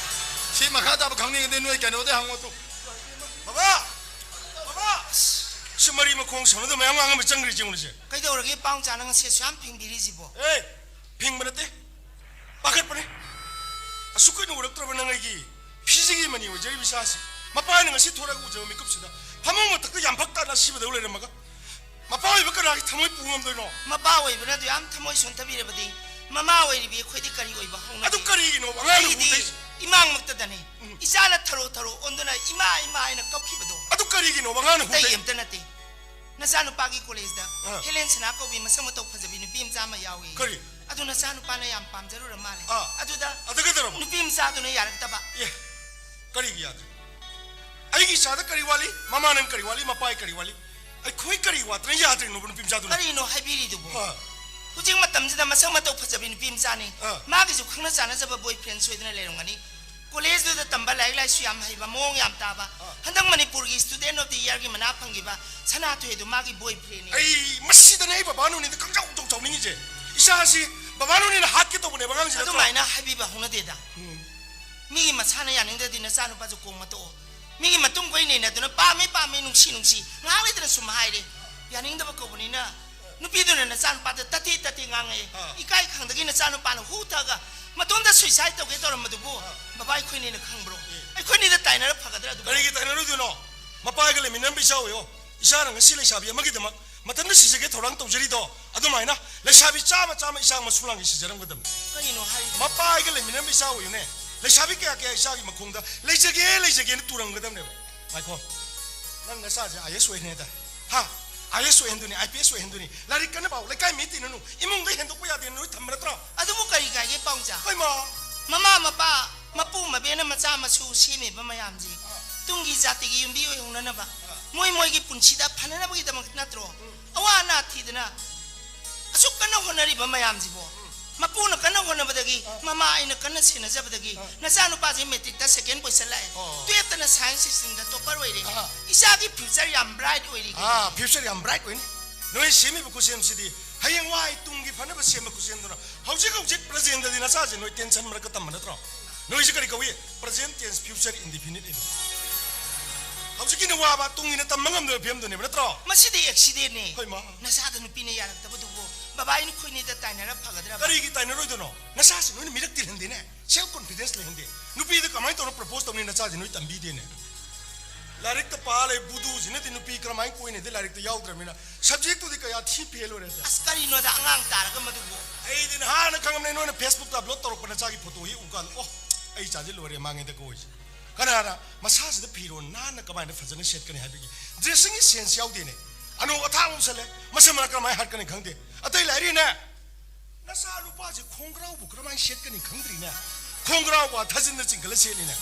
ꯁꯤ ꯃꯈꯥ ꯇꯥꯕ ꯈꯪꯅꯤꯡꯉꯗꯤ ꯅꯣꯏ ꯀꯩꯅꯣꯗꯩ ꯍꯪꯉꯣ ꯇꯨ꯫ ꯕꯕꯥ! ꯕꯕꯥ! ꯁꯤ ꯃꯔꯤ ꯃꯈꯣꯡ ꯁꯝꯅꯗꯕ ꯃꯌꯥꯝ ꯉꯥꯡ ꯑꯃ ꯆꯪꯈ꯭ꯔꯤꯁꯦ ꯌꯦꯡꯉꯨꯅꯦ ꯁꯦ꯫ ꯀꯩꯗꯧꯔꯒꯦ ꯄꯥꯎ ꯆꯥꯅ ꯉꯁꯤ ꯑꯁꯨꯛ ꯌꯥꯝ ꯐꯤꯡꯕꯤꯔꯤꯁꯤꯕꯣ? ꯑꯦ! ꯐꯤꯡꯕ ꯅꯠꯇꯦ꯫ ꯄꯥꯈꯠꯄꯅꯦ꯫ ꯑꯁꯨꯛ ꯀꯨꯏꯅ ꯎꯔꯛꯇ꯭ꯔꯕ ꯅꯪ ꯑꯩꯒꯤ ꯐꯤꯖꯤꯒꯤ ꯃꯅꯤ ꯑꯣꯏꯖꯔꯤꯕ ꯏꯆꯥꯁꯤ꯫ ꯃꯄꯥꯅ ꯉꯁꯤ ꯊꯣꯔꯛꯑꯒ ꯎꯖꯕ ꯃꯤꯀꯨꯞꯁꯤꯗ ꯐꯃꯨꯡ ꯃꯊꯛꯇ ꯌꯥꯝ ꯐꯛ ꯇꯥꯅ ꯑꯁꯤꯕꯗꯧ ꯂꯩꯔꯝꯃꯒ ꯃꯄꯥ ꯑꯣꯏꯕ ꯀꯅꯥꯒꯤ ꯊꯃꯣꯏ ꯄꯨ ꯉꯝꯗꯣꯏꯅꯣ? ꯃꯄꯥ ꯑꯣꯏꯕꯅ ꯑꯗꯨ ꯌꯥꯝ ꯊꯃꯣꯏ ꯁꯣꯟꯊꯕꯤꯔꯕꯗꯤ ꯃꯃꯥ ꯑꯣꯏꯔꯤꯕꯤ ꯑꯩꯈꯣꯏꯗꯤ ꯀꯔꯤ ꯑꯣꯏꯕ ꯍꯧꯅꯒꯦ? ꯑꯗꯨ ꯀꯔꯤꯒꯤꯅꯣ ꯑꯉꯥꯡꯅ ꯑꯩꯗꯤ ꯎꯗꯣꯏꯁꯤ? ꯏꯃꯥꯡꯃꯛꯇꯗꯅꯤ꯫ ꯎꯝ꯫ ꯏꯆꯥꯅ ꯊꯔꯣ ꯊꯔꯣ ꯑꯣꯟꯗꯨꯅ "ꯏꯃꯥ, ꯏꯃꯥ" ꯍꯥꯏꯅ ꯀꯞꯈꯤꯕꯗꯣ꯫ ꯑꯗꯨ ꯀꯔꯤꯒꯤꯅꯣ ꯑꯉꯥꯡꯅ ꯑꯇꯩ ꯎꯗꯣꯏ? ꯑꯝꯇ ꯅꯠꯇꯦ꯫ ꯅꯆꯥꯅꯨꯄꯥꯒꯤ ꯀꯣꯂꯦꯖꯇ ꯑꯥ꯫ ꯍꯦꯂꯦꯟ ꯁꯅꯥ ꯀꯧꯕꯤ ꯃꯁꯛ ꯃꯇꯧ ꯐꯖꯕꯤ ꯅꯨꯄꯤ ꯃꯆꯥ ꯑꯃ ꯌꯥꯎꯏ꯫ ꯀꯔꯤ? ꯑꯗꯨ ꯅꯆꯥꯅꯨꯄꯥꯅ ꯌꯥꯝ ꯄꯥꯝꯖꯔꯨꯔ ꯃꯥꯜꯂꯦ꯫ ꯑꯥ꯫ ꯑꯗꯨꯗ ꯑꯗꯨ ꯀꯩꯗꯧꯔꯕ? ꯅꯨꯄꯤ ꯃꯆꯥꯗꯨꯅ ꯌꯥꯔꯛꯇꯕ꯫ ꯑꯦ, ꯀꯔꯤꯒꯤ ꯌꯥꯗ꯭ꯔꯤ? ꯑꯩꯒꯤ ꯏꯆꯥꯗ ꯀꯔꯤ ꯋꯥꯠꯂꯤ? ꯃꯃꯥꯅ ꯀꯔꯤ ꯋꯥꯠꯂꯤ? ꯃꯄꯥꯒꯤ ꯀꯔꯤ ꯋꯥꯠꯂꯤ? ꯑꯩꯈꯣꯏ ꯀꯔꯤ ꯋꯥꯠꯇꯅ ꯌꯥꯗ꯭ꯔꯤꯅꯣꯕ ꯅꯨꯄꯤ ꯃꯆꯥꯗꯨꯅ? ꯀꯔꯤꯅꯣ ꯍꯥꯏꯕꯤꯔꯤꯗꯨꯕꯣ? ꯑꯥ꯫ ꯍꯧꯖꯤꯛ ꯃꯇꯝꯁꯤꯗ ꯃꯁꯛ ꯃꯇꯧ ꯐꯖꯕꯤ ꯅꯨꯄꯤ ꯃꯆꯥꯅꯤ꯫ ꯑꯥ꯫ ꯃꯥꯒꯤꯁꯨ ꯈꯪꯅ ꯆꯥꯟꯅꯖꯕ boyfriend ꯁꯣꯏꯗꯅ ꯂꯩꯔꯝꯒꯅꯤ꯫ ꯀꯣꯂꯦꯖꯇꯨꯗ ꯇꯝꯕ ꯂꯥꯏꯔꯤꯛ ꯂꯥꯏꯁꯨ ꯌꯥꯝ ꯍꯩꯕ, ꯃꯑꯣꯡ ꯌꯥꯝ ꯇꯥꯕ꯫ ꯑꯥ꯫ ꯍꯟꯗꯛ ꯃꯅꯤꯄꯨꯔꯒꯤ Student of the Year ꯒꯤ ꯃꯅꯥ ꯐꯪꯈꯤꯕ ꯁꯅꯥꯊꯣꯏ ꯑꯗꯨ ꯃꯥꯒꯤ boyfriend ꯅꯤ꯫ ꯑꯩ ꯃꯁꯤꯗꯅꯦ ꯑꯩ ꯕꯕꯥ ꯅꯣꯅꯤꯗ ꯈꯪꯖꯥꯎ ꯆꯥꯎ ꯆꯥꯎꯅꯤꯡꯉꯤꯁꯦ꯫ ꯏꯆꯥꯁꯤ ꯕꯕꯥ ꯅꯣꯅꯤꯅ ꯍꯥꯠꯀꯦ ꯇꯧꯕꯅꯦꯕ ꯑꯉꯥꯡꯁꯤ ꯅꯠꯇ꯭ꯔꯣ? ꯑꯗꯨꯃꯥꯏꯅ ꯍꯥꯏꯕꯤꯕ ꯍꯧꯅꯗꯦꯗ꯫ ꯎꯝ꯫ ꯃꯤꯒꯤ ꯃꯁꯥꯅ ꯌꯥꯅꯤꯡꯗ꯭ꯔꯗꯤ ꯅꯆꯥꯅꯨꯄꯥꯁꯨ ꯀꯣꯡ ꯃꯇꯣꯛꯑꯣ꯫ ꯃꯤꯒꯤ ꯃꯇꯨꯡ ꯀꯣꯏ ꯅꯩꯅꯗꯨꯅ "ꯄꯥꯝꯃꯤ, ꯄꯥꯝꯃꯤ, ꯅꯨꯡꯁꯤ, ꯅꯨꯡꯁꯤ", ꯉꯥꯏꯍꯥꯛ ꯂꯩꯇꯅ ꯁꯨꯝ ꯍꯥꯏꯔꯦ꯫ ꯌꯥꯅꯤꯡꯗꯕ ꯀꯧꯕꯅꯤꯅ ꯅꯨꯄꯤꯗꯨꯅ ꯅꯆꯥꯅꯨꯄꯥꯗ ꯇꯠꯇꯦ ꯇꯠꯇꯦ ꯉꯥꯡꯉꯛꯑꯦ꯫ ꯑꯥ꯫ ꯏꯀꯥꯏ ꯈꯪꯗꯒꯤ ꯅꯆꯥꯅꯨꯄꯥꯅ ꯍꯨ ꯊꯛꯑꯒ ꯃꯇꯣꯝꯇ suicide ꯇꯧꯒꯦ ꯇꯧꯔꯝꯕꯗꯨꯕꯨ ꯑꯥ꯫ ꯕꯕꯥ ꯑꯩꯈꯣꯏꯅꯤꯅ ꯈꯪꯕ꯭ꯔꯣ? ꯑꯦ꯫ ꯑꯩꯈꯣꯏꯅꯤꯗ ꯇꯥꯏꯅꯔ ꯐꯒꯗ꯭ꯔꯥ ꯑꯗꯨꯕꯨ? ꯀꯔꯤꯒꯤ ꯇꯥꯏꯅꯔꯣꯏꯗꯣꯏꯅꯣ? ꯃꯄꯥꯒ ꯂꯩꯃꯤꯟꯅꯔꯝꯕ ꯏꯆꯥ ꯑꯣꯏꯌꯣ꯫ ꯏꯆꯥꯅ ꯉꯁꯤ ꯂꯩꯁꯥꯕꯤ ꯑꯃꯒꯤꯗꯃꯛ ꯃꯊꯟꯇ ꯁꯤꯖꯒꯦ ꯊꯧꯔꯥꯡ ꯇꯧꯖꯔꯤꯗꯣ, ꯑꯗꯨꯃꯥꯏꯅ ꯂꯩꯁꯥꯕꯤ ꯆꯥꯝꯃ ꯆꯥꯝꯃ ꯏꯆꯥ ꯃꯁꯨ ꯂꯥꯡꯒꯤ ꯁꯤꯖꯔꯝꯒꯗꯕꯅꯤ꯫ ꯀꯩꯅꯣ ꯍꯥꯏꯔꯤꯕ? ꯃꯄꯥꯒ ꯂꯩꯃꯤꯟꯅꯔꯝꯕ ꯏꯆꯥ ꯑꯣꯏꯌꯨꯅꯦ꯫ ꯂꯩꯁꯥꯕꯤ ꯀꯌꯥ ꯀꯌꯥ ꯏꯆꯥꯒꯤ ꯃꯈꯣꯡꯗ "ꯂꯩꯖꯒꯦ, ꯂꯩꯖꯒꯦꯅ" ꯇꯨꯔꯝꯒꯗꯕꯅꯦꯕ꯫ ꯉꯥꯏꯈꯣ, ꯅꯪ ꯅꯆꯥꯁꯦ ꯑꯥꯏ ꯑꯦꯁ ꯑꯣꯏꯍꯟꯅꯤ ꯍꯥꯏꯇꯥꯔꯦ꯫ ꯍꯥ? ꯑꯥꯏ ꯑꯦꯁ ꯑꯣꯏꯍꯟꯗꯣꯏꯅꯤ, ꯑꯥꯏ ꯄꯤ ꯑꯦꯁ ꯑꯣꯏꯍꯟꯗꯣꯏꯅꯤ꯫ ꯂꯥꯏꯔꯤꯛ ꯀꯟꯅ ꯄꯥꯎ, ꯂꯩꯀꯥꯏ ꯃꯤ ꯇꯤꯟꯅꯅꯨ, ꯏꯃꯨꯡꯗ ꯍꯦꯟꯗꯣꯛꯄ ꯌꯥꯗꯦ, ꯅꯣꯏ ꯊꯝꯕ ꯅꯠꯇ꯭ꯔꯣ? ꯑꯗꯨꯕꯨ ꯀꯔꯤ ꯀꯥꯏꯒꯦ ꯄꯥꯎꯖꯥ? ꯍꯣꯏ, ꯃꯥ꯫ ꯃꯃꯥ ꯃꯄꯥ, ꯃꯄꯨ ꯃꯕꯦꯅ ꯃꯆꯥ ꯃꯁꯨ ꯁꯦꯝꯃꯤꯕ ꯃꯌꯥꯝꯁꯦ, ꯑꯥ꯫ ꯇꯨꯡꯒꯤ ꯖꯥꯇꯤꯒꯤ ꯌꯨꯝꯕꯤ ꯑꯣꯏꯍꯧꯅꯅꯕ, ꯑꯥ꯫ ꯃꯣꯏ ꯃꯣꯏꯒꯤ ꯄꯨꯟꯁꯤꯗ ꯐꯅꯅꯕꯒꯤꯗꯃꯛ ꯅꯠꯇ꯭ꯔꯣ? ꯎꯝ꯫ ꯑꯋꯥ ꯑꯅꯥ ꯊꯤꯗꯅ ꯑꯁꯨꯛ ꯀꯟꯅ ꯍꯣꯠꯅꯔꯤꯕ ꯃꯌꯥꯝꯁꯤꯕꯣ? ꯎꯝ꯫ ꯃꯄꯨꯅ ꯀꯟꯅ ꯍꯣꯠꯅꯕꯗꯒꯤ, ꯑꯥ꯫ ꯃꯃꯥ ꯑꯩꯅ ꯀꯟꯅ ꯁꯦꯟꯅꯖꯕꯗꯒꯤ, ꯑꯥ꯫ ꯅꯆꯥꯅꯨꯄꯥꯁꯦ ꯃꯦꯇ꯭ꯔꯤꯛꯇ ꯁꯦꯀꯦꯟ ꯄꯣꯖꯤꯁꯟ ꯂꯥꯛꯑꯦ꯫ ꯑꯣ꯫ ꯇꯨꯌꯦꯜꯞꯇꯅ ꯁꯥꯏꯟꯁ ꯁ꯭ꯇ꯭ꯔꯤꯝꯗ ꯇꯣꯞꯄꯔ ꯑꯣꯏꯔꯦ꯫ ꯑꯥ꯫ ꯏꯆꯥꯒꯤ ꯐ꯭ꯌꯨꯆꯔ ꯌꯥꯝ ꯕ꯭ꯔꯥꯏꯠ ꯑꯣꯏꯔꯤꯒꯦ꯫ ꯑꯥ, ꯐ꯭ꯌꯨꯆꯔ ꯌꯥꯝ ꯕ꯭ꯔꯥꯏꯠ ꯑꯣꯏꯅꯤ꯫ ꯅꯣꯏ ꯁꯦꯝꯃꯤꯕ ꯈꯨꯠꯁꯦꯝꯁꯤꯗꯤ ꯍꯌꯦꯡꯋꯥꯏ ꯇꯨꯡꯒꯤ ꯐꯅꯕ ꯁꯦꯝꯕ ꯈꯨꯠꯁꯦꯝꯗꯨꯅ, ꯍꯧꯖꯤꯛ ꯍꯧꯖꯤꯛ ꯄ꯭ꯔꯖꯦꯟꯗꯗꯤ ꯅꯆꯥꯁꯦ ꯅꯣꯏ ꯇꯦꯟꯁꯟ ꯃꯔꯛꯇ ꯇꯝꯕ ꯅꯠꯇ꯭ꯔꯣ? ꯅꯣꯏꯁꯦ ꯀꯔꯤ ꯀꯧꯏ? ꯄ꯭ꯔꯖꯦꯟ ꯇꯦꯟꯁ, ꯐ꯭ꯌꯨꯆꯔ ꯏꯟꯗꯤꯐꯤꯅꯤꯠ ꯍꯥꯏꯗꯣ꯫ ꯍꯧꯖꯤꯛꯀꯤꯅ ꯋꯥꯕ, ꯇꯨꯡꯒꯤꯅ ꯇꯝꯕ ꯉꯝꯗꯕ ꯐꯤꯕꯝꯗꯨꯅꯦꯕ ꯅꯠꯇ꯭ꯔꯣ? ꯃꯁꯤꯗꯤ ꯑꯦꯛꯁꯤꯗꯦꯟꯅꯦ꯫ ꯍꯣꯏ, ꯃꯥ꯫ ꯅꯆꯥꯗ ꯅꯨꯄꯤꯅ ꯌꯥꯔꯛꯇꯕꯗꯨꯕꯨ ꯕꯕꯥ, ꯑꯩ ꯅꯈꯣꯏꯅꯤꯗ ꯇꯥꯏꯅꯔ ꯐꯒꯗ꯭ꯔꯕ? ꯀꯔꯤꯒꯤ ꯇꯥꯏꯅꯔꯣꯏꯗꯣꯏꯅꯣ? ꯅꯆꯥꯁꯤ ꯅꯣꯏꯅ ꯃꯤꯔꯛ ꯇꯤꯜꯍꯟꯗꯦꯅꯦ, ꯁꯦꯜꯐ ꯀꯣꯟꯐꯤꯗꯦꯟꯁ ꯂꯩꯍꯟꯗꯦ꯫ ꯅꯨꯄꯤꯗ ꯀꯃꯥꯏꯅ ꯇꯧꯔ ꯄ꯭ꯔꯄꯣꯁ ꯇꯧꯅꯤ? ꯅꯆꯥꯁꯤ ꯅꯣꯏ ꯇꯝꯕꯤꯗꯦꯅꯦ꯫ ꯂꯥꯏꯔꯤꯛꯇ ꯄꯥ ꯂꯩ, ꯕꯨꯗꯨꯁꯤꯅꯗꯤ ꯅꯨꯄꯤ ꯀꯔꯝꯍꯥꯏꯅ ꯀꯣꯏꯅꯗꯦ? ꯂꯥꯏꯔꯤꯛꯇ ꯌꯥꯎꯗ꯭ꯔꯕꯅꯤꯅ ꯁꯕꯖꯦꯛꯇꯨꯗꯤ ꯀꯌꯥ ꯊꯤ ꯐꯦꯜ ꯑꯣꯏꯔꯦ꯫ ꯑꯁ, ꯀꯔꯤꯅꯣꯗ ꯑꯉꯥꯡ ꯇꯥꯔꯒ ꯃꯗꯨꯕꯨ? ꯑꯩꯗꯤ ꯅꯍꯥꯟꯅ ꯈꯪꯉꯝꯅꯦ, ꯅꯣꯏꯅ ꯐꯦꯁꯕꯨꯛꯇ ꯑꯞꯂꯣꯗ ꯇꯧꯔꯛꯄ ꯅꯆꯥꯒꯤ ꯐꯣꯇꯣ ꯍꯦꯛ ꯎꯀꯥꯟꯗ, "ꯑꯣ, ꯑꯩ ꯏꯆꯥꯁꯦ ꯂꯣꯏꯔꯦ, ꯃꯥꯡꯉꯦꯗ ꯀꯣꯏꯁꯦ"꯫ ꯀꯅꯥꯅ ꯃꯁꯥꯁꯤꯗ ꯐꯤꯔꯣꯜ ꯅꯥꯟꯅ ꯀꯃꯥꯏꯅ ꯐꯖꯅ ꯁꯦꯠꯀꯅꯤ ꯍꯥꯏꯕꯒꯤ ꯗ꯭ꯔꯦꯁꯤꯡꯒꯤ ꯁꯦꯟꯁ ꯌꯥꯎꯗꯦꯅꯦ? ꯑꯅꯧ ꯑꯊꯥꯡ ꯑꯃ ꯁꯦꯠꯂꯦ, ꯃꯁꯝ ꯃꯔꯛ ꯀꯔꯝꯍꯥꯏꯅ ꯍꯥꯠꯀꯅꯤ ꯈꯪꯗꯦ꯫ ꯑꯇꯩ ꯂꯥꯏꯔꯤꯅꯦ, ꯅꯆꯥ ꯅꯨꯄꯥꯁꯦ ꯈꯣꯡꯒ꯭ꯔꯥꯎꯕꯨ ꯀꯔꯝꯍꯥꯏꯅ ꯁꯦꯠꯀꯅꯤ ꯈꯪꯗ꯭ꯔꯤꯅꯦ? ꯈꯣꯡꯒ꯭ꯔꯥꯎꯕꯨ ꯊꯥꯖꯤꯟꯗ ꯆꯤꯡꯈꯠꯂ ꯁꯦꯠꯂꯤꯅꯦ꯫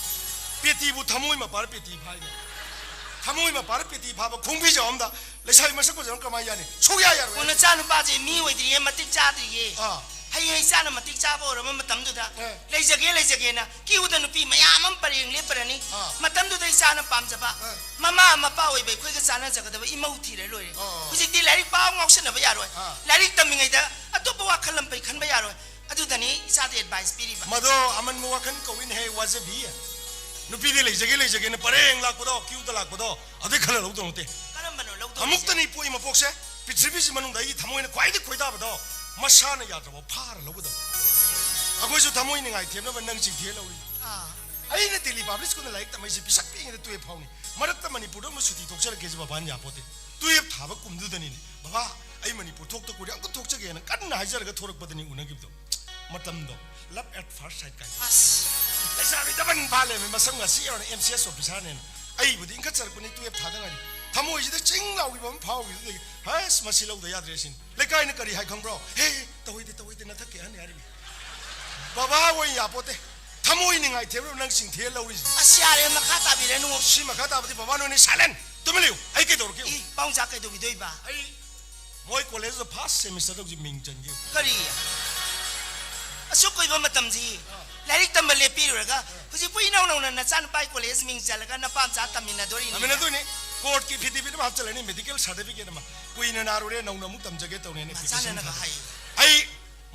ꯄꯦꯇꯤꯕꯨ ꯊꯃꯣꯏ ꯃꯄꯥꯔ ꯄꯦꯇꯤ ꯐꯥꯏꯅꯦ꯫ ꯊꯃꯣꯏ ꯃꯄꯥꯔ ꯄꯦꯇꯤ ꯐꯥꯕ ꯈꯣꯡꯕꯤꯖꯥꯎ ꯑꯝꯗ ꯂꯩꯁꯥꯕꯤ ꯃꯁꯛ ꯐꯖꯕ ꯀꯃꯥꯏꯅ ꯌꯥꯅꯤ? ꯁꯨꯛꯌꯥ ꯌꯥꯔꯣꯏ꯫ ꯑꯣ, ꯅꯆꯥꯅꯨꯄꯥꯁꯦ ꯃꯤ ꯑꯣꯏꯗ꯭ꯔꯤꯌꯦ, ꯃꯇꯤꯛ ꯆꯥꯗ꯭ꯔꯤꯌꯦ꯫ ꯑꯥ꯫ ꯍꯌꯦꯡ ꯏꯆꯥꯅ ꯃꯇꯤꯛ ꯆꯥꯕ ꯑꯣꯏꯔꯕ ꯃꯇꯝꯗꯨꯗ, ꯑꯦ꯫ ꯂꯩꯖꯒꯦ, ꯂꯩꯖꯒꯦꯅ ꯀ꯭ꯌꯨꯗ ꯅꯨꯄꯤ ꯃꯌꯥꯝ ꯑꯃ ꯄꯔꯦꯡ ꯂꯦꯞꯄꯔꯅꯤ꯫ ꯑꯥ꯫ ꯃꯇꯝꯗꯨꯗ ꯏꯆꯥꯅ ꯄꯥꯝꯖꯕ, ꯑꯦ꯫ ꯃꯃꯥ ꯃꯄꯥ ꯑꯣꯏꯕ ꯑꯩꯈꯣꯏꯒ ꯆꯥꯟꯅꯖꯒꯗꯕ ꯏꯃꯧ ꯊꯤꯔ ꯂꯣꯏꯔꯦ꯫ ꯑꯣ꯫ ꯍꯧꯖꯤꯛꯇꯤ ꯂꯥꯏꯔꯤꯛ ꯄꯥꯎ ꯉꯥꯎꯁꯟꯅꯕ ꯌꯥꯔꯣꯏ꯫ ꯑꯥ꯫ ꯂꯥꯏꯔꯤꯛ ꯇꯝꯃꯤꯉꯩꯗ ꯑꯇꯣꯞꯄ ꯋꯥꯈꯜ ꯂꯝ ꯄꯩ ꯈꯟꯕ ꯌꯥꯔꯣꯏ꯫ ꯑꯗꯨꯗꯅꯤ ꯏꯆꯥꯗ ꯑꯦꯗꯚꯥꯏꯁ ꯄꯤꯔꯤꯕ꯫ ꯃꯗꯣ ꯑꯃꯟꯕ ꯋꯥꯈꯜ ꯀꯧꯏꯅꯦꯍꯦ, ꯋꯥꯖꯕꯤ꯫ ꯅꯨꯄꯤꯗꯤ ꯂꯩꯖꯒꯦ, ꯂꯩꯖꯒꯦꯅ ꯄꯔꯦꯡ ꯂꯥꯛꯄꯗꯣ, ꯀ꯭ꯌꯨꯗ ꯂꯥꯛꯄꯗꯣ, ꯑꯗꯨꯏ ꯈꯜꯂ ꯂꯧꯗꯧ ꯅꯠꯇꯦ꯫ ꯀꯔꯝꯕꯅꯣ ꯂꯧꯗꯣꯏꯁꯦ? ꯑꯃꯨꯛꯇꯅꯤ ꯄꯣꯛꯏ ꯃꯄꯣꯛꯁꯦ, ꯄ꯭ꯔꯤꯊꯤꯕꯤꯁꯤ ꯃꯅꯨꯡꯗ ꯑꯩꯒꯤ ꯊꯃꯣꯏꯅ ꯈ꯭ꯋꯥꯏꯗꯒꯤ ꯈꯣꯏꯗꯥꯕꯗꯣ, ꯃꯁꯥꯅ ꯌꯥꯗ꯭ꯔꯕ ꯐꯥꯔ ꯂꯧꯒꯗꯕ꯫ ꯑꯩꯈꯣꯏꯁꯨ ꯊꯃꯣꯏ ꯅꯤꯡꯉꯥꯏ ꯊꯦꯝꯅꯕ ꯅꯪ ꯆꯤꯡꯊꯤꯔ ꯂꯧꯔꯤ꯫ ꯑꯥ꯫ ꯑꯩꯅ ꯗꯦꯜꯂꯤ ꯄꯥꯕ꯭ꯂꯤꯛ ꯁ꯭ꯀꯨꯜꯗ ꯂꯥꯏꯔꯤꯛ ꯇꯝꯃꯛꯏꯁꯦ ꯄꯤꯁꯛ ꯄꯤꯛꯏꯉꯩꯗ ꯇꯨꯌꯦꯜꯐ ꯐꯥꯎꯅꯤ꯫ ꯃꯔꯛꯇ ꯃꯅꯤꯄꯨꯔꯗ ꯑꯃꯨꯛ ꯁꯨꯇꯤ ꯊꯣꯛꯆꯔꯛꯀꯦꯁꯦ ꯕꯕꯥꯅ ꯌꯥꯄꯣꯠꯇꯦ꯫ ꯇꯨꯌꯦꯜꯐ ꯊꯥꯕ ꯀꯨꯝꯗꯨꯗꯅꯤꯅꯦ, "ꯕꯕꯥ, ꯑꯩ ꯃꯅꯤꯄꯨꯔ ꯊꯣꯛꯇ ꯀꯨꯏꯔꯦ, ꯑꯝꯇ ꯊꯣꯛꯆꯒꯦꯅ" ꯀꯟꯅ ꯍꯥꯏꯖꯔꯒ ꯊꯣꯔꯛꯄꯗꯅꯤ ꯎꯅꯈꯤꯕꯗꯣ꯫ ꯃꯇꯝꯗꯣ love at first sight ꯀꯥꯏꯗꯣ꯫ ꯑꯁ꯫ ꯂꯩꯁꯥꯕꯤ ꯗꯕꯟ ꯐꯥ ꯂꯩꯔꯝꯃꯦ, ꯃꯁꯝ ꯉꯁꯤ ꯌꯧꯔꯅ ꯑꯦꯝ ꯁꯤ ꯑꯦꯁ ꯑꯣꯐꯤꯁꯥꯔꯅꯦꯅ꯫ ꯑꯩꯕꯨꯗꯤ ꯏꯟꯈꯠꯆꯔꯛꯄꯅꯤ, ꯇꯨꯌꯦꯜꯐ ꯊꯥꯗ ꯉꯥꯏꯔꯤ꯫ ꯊꯃꯣꯏꯁꯤꯗ ꯆꯤꯡ ꯂꯥꯎꯈꯤꯕ ꯑꯃ ꯐꯥꯎꯈꯤꯕꯗꯒꯤ, "ꯍꯁ, ꯃꯁꯤ ꯂꯧꯗ ꯌꯥꯗ꯭ꯔꯦ" ꯁꯤꯅꯤ꯫ ꯂꯩꯀꯥꯏꯅ ꯀꯔꯤ ꯍꯥꯏ ꯈꯪꯕ꯭ꯔꯣ? "ꯍꯦ, ꯇꯧꯍꯩꯗꯦ, ꯇꯧꯍꯩꯗꯦ, ꯅꯊꯛꯀꯤ ꯑꯍꯟꯅꯤ" ꯍꯥꯏꯔꯤꯕꯅꯤ꯫ ꯕꯕꯥ ꯑꯣꯏ ꯌꯥꯄꯣꯠꯇꯦ꯫ ꯊꯃꯣꯏ ꯅꯤꯡꯉꯥꯏ ꯊꯦꯝꯕ꯭ꯔꯣ ꯅꯪ ꯁꯤꯡꯊꯦ ꯂꯧꯔꯤꯁꯤ? ꯑꯁ, ꯌꯥꯔꯦ, ꯃꯈꯥ ꯇꯥꯕꯤꯔꯅꯨ꯫ ꯁꯤ ꯃꯈꯥ ꯇꯥꯕꯗꯤ ꯕꯕꯥ ꯅꯣꯏꯅꯤ silent꯫ ꯇꯨꯃꯤꯟ ꯂꯩꯌꯨ꯫ ꯑꯩ ꯀꯩꯗꯧꯔꯛꯀꯦ? ꯏ, ꯄꯥꯎꯖꯥ ꯀꯩꯗꯧꯕꯤꯗꯣꯏꯕ? ꯑꯩ ꯃꯣꯏ ꯀꯣꯂꯦꯖꯇ ꯐꯥꯔꯁ ꯁꯦꯃꯤꯁꯇꯔꯗ ꯍꯧꯖꯤꯛ ꯃꯤꯡ ꯆꯟꯒꯦ꯫ ꯀꯔꯤ? ꯑꯁꯨꯛ ꯀꯨꯏꯕ ꯃꯇꯝꯁꯤ ꯂꯥꯏꯔꯤꯛ ꯇꯝꯕ ꯂꯦꯞꯄꯤꯔꯨꯔꯒ ꯍꯧꯖꯤꯛꯄꯨ ꯏꯅꯧ ꯅꯧꯅ ꯅꯆꯥꯅꯨꯄꯥꯒꯤ ꯀꯣꯂꯦꯖ ꯃꯤꯡ ꯆꯜꯂꯒ ꯅꯄꯥ ꯃꯆꯥ ꯇꯝꯃꯤꯟꯅꯗꯣꯔꯤꯅꯤ꯫ ꯇꯝꯃꯤꯟꯅꯗꯣꯏꯅꯤ꯫ ꯀꯣꯔꯠꯀꯤ affidavit ꯑꯃ ꯍꯥꯞꯆꯤꯜꯂꯅꯤ, ꯃꯦꯗꯤꯀꯦꯜ ꯁꯥꯔꯇꯤꯐꯤꯀꯦꯠ ꯑꯃ꯫ ꯀꯨꯏꯅ ꯅꯥꯔꯨꯔꯦ, ꯅꯧꯅ ꯑꯃꯨꯛ ꯇꯝꯖꯒꯦ ꯇꯧꯅꯦꯅ application ꯅꯆꯥꯅꯅꯒ ꯊꯥꯖꯤꯜꯂꯤ꯫ ꯍꯥꯏ꯫ ꯑꯩ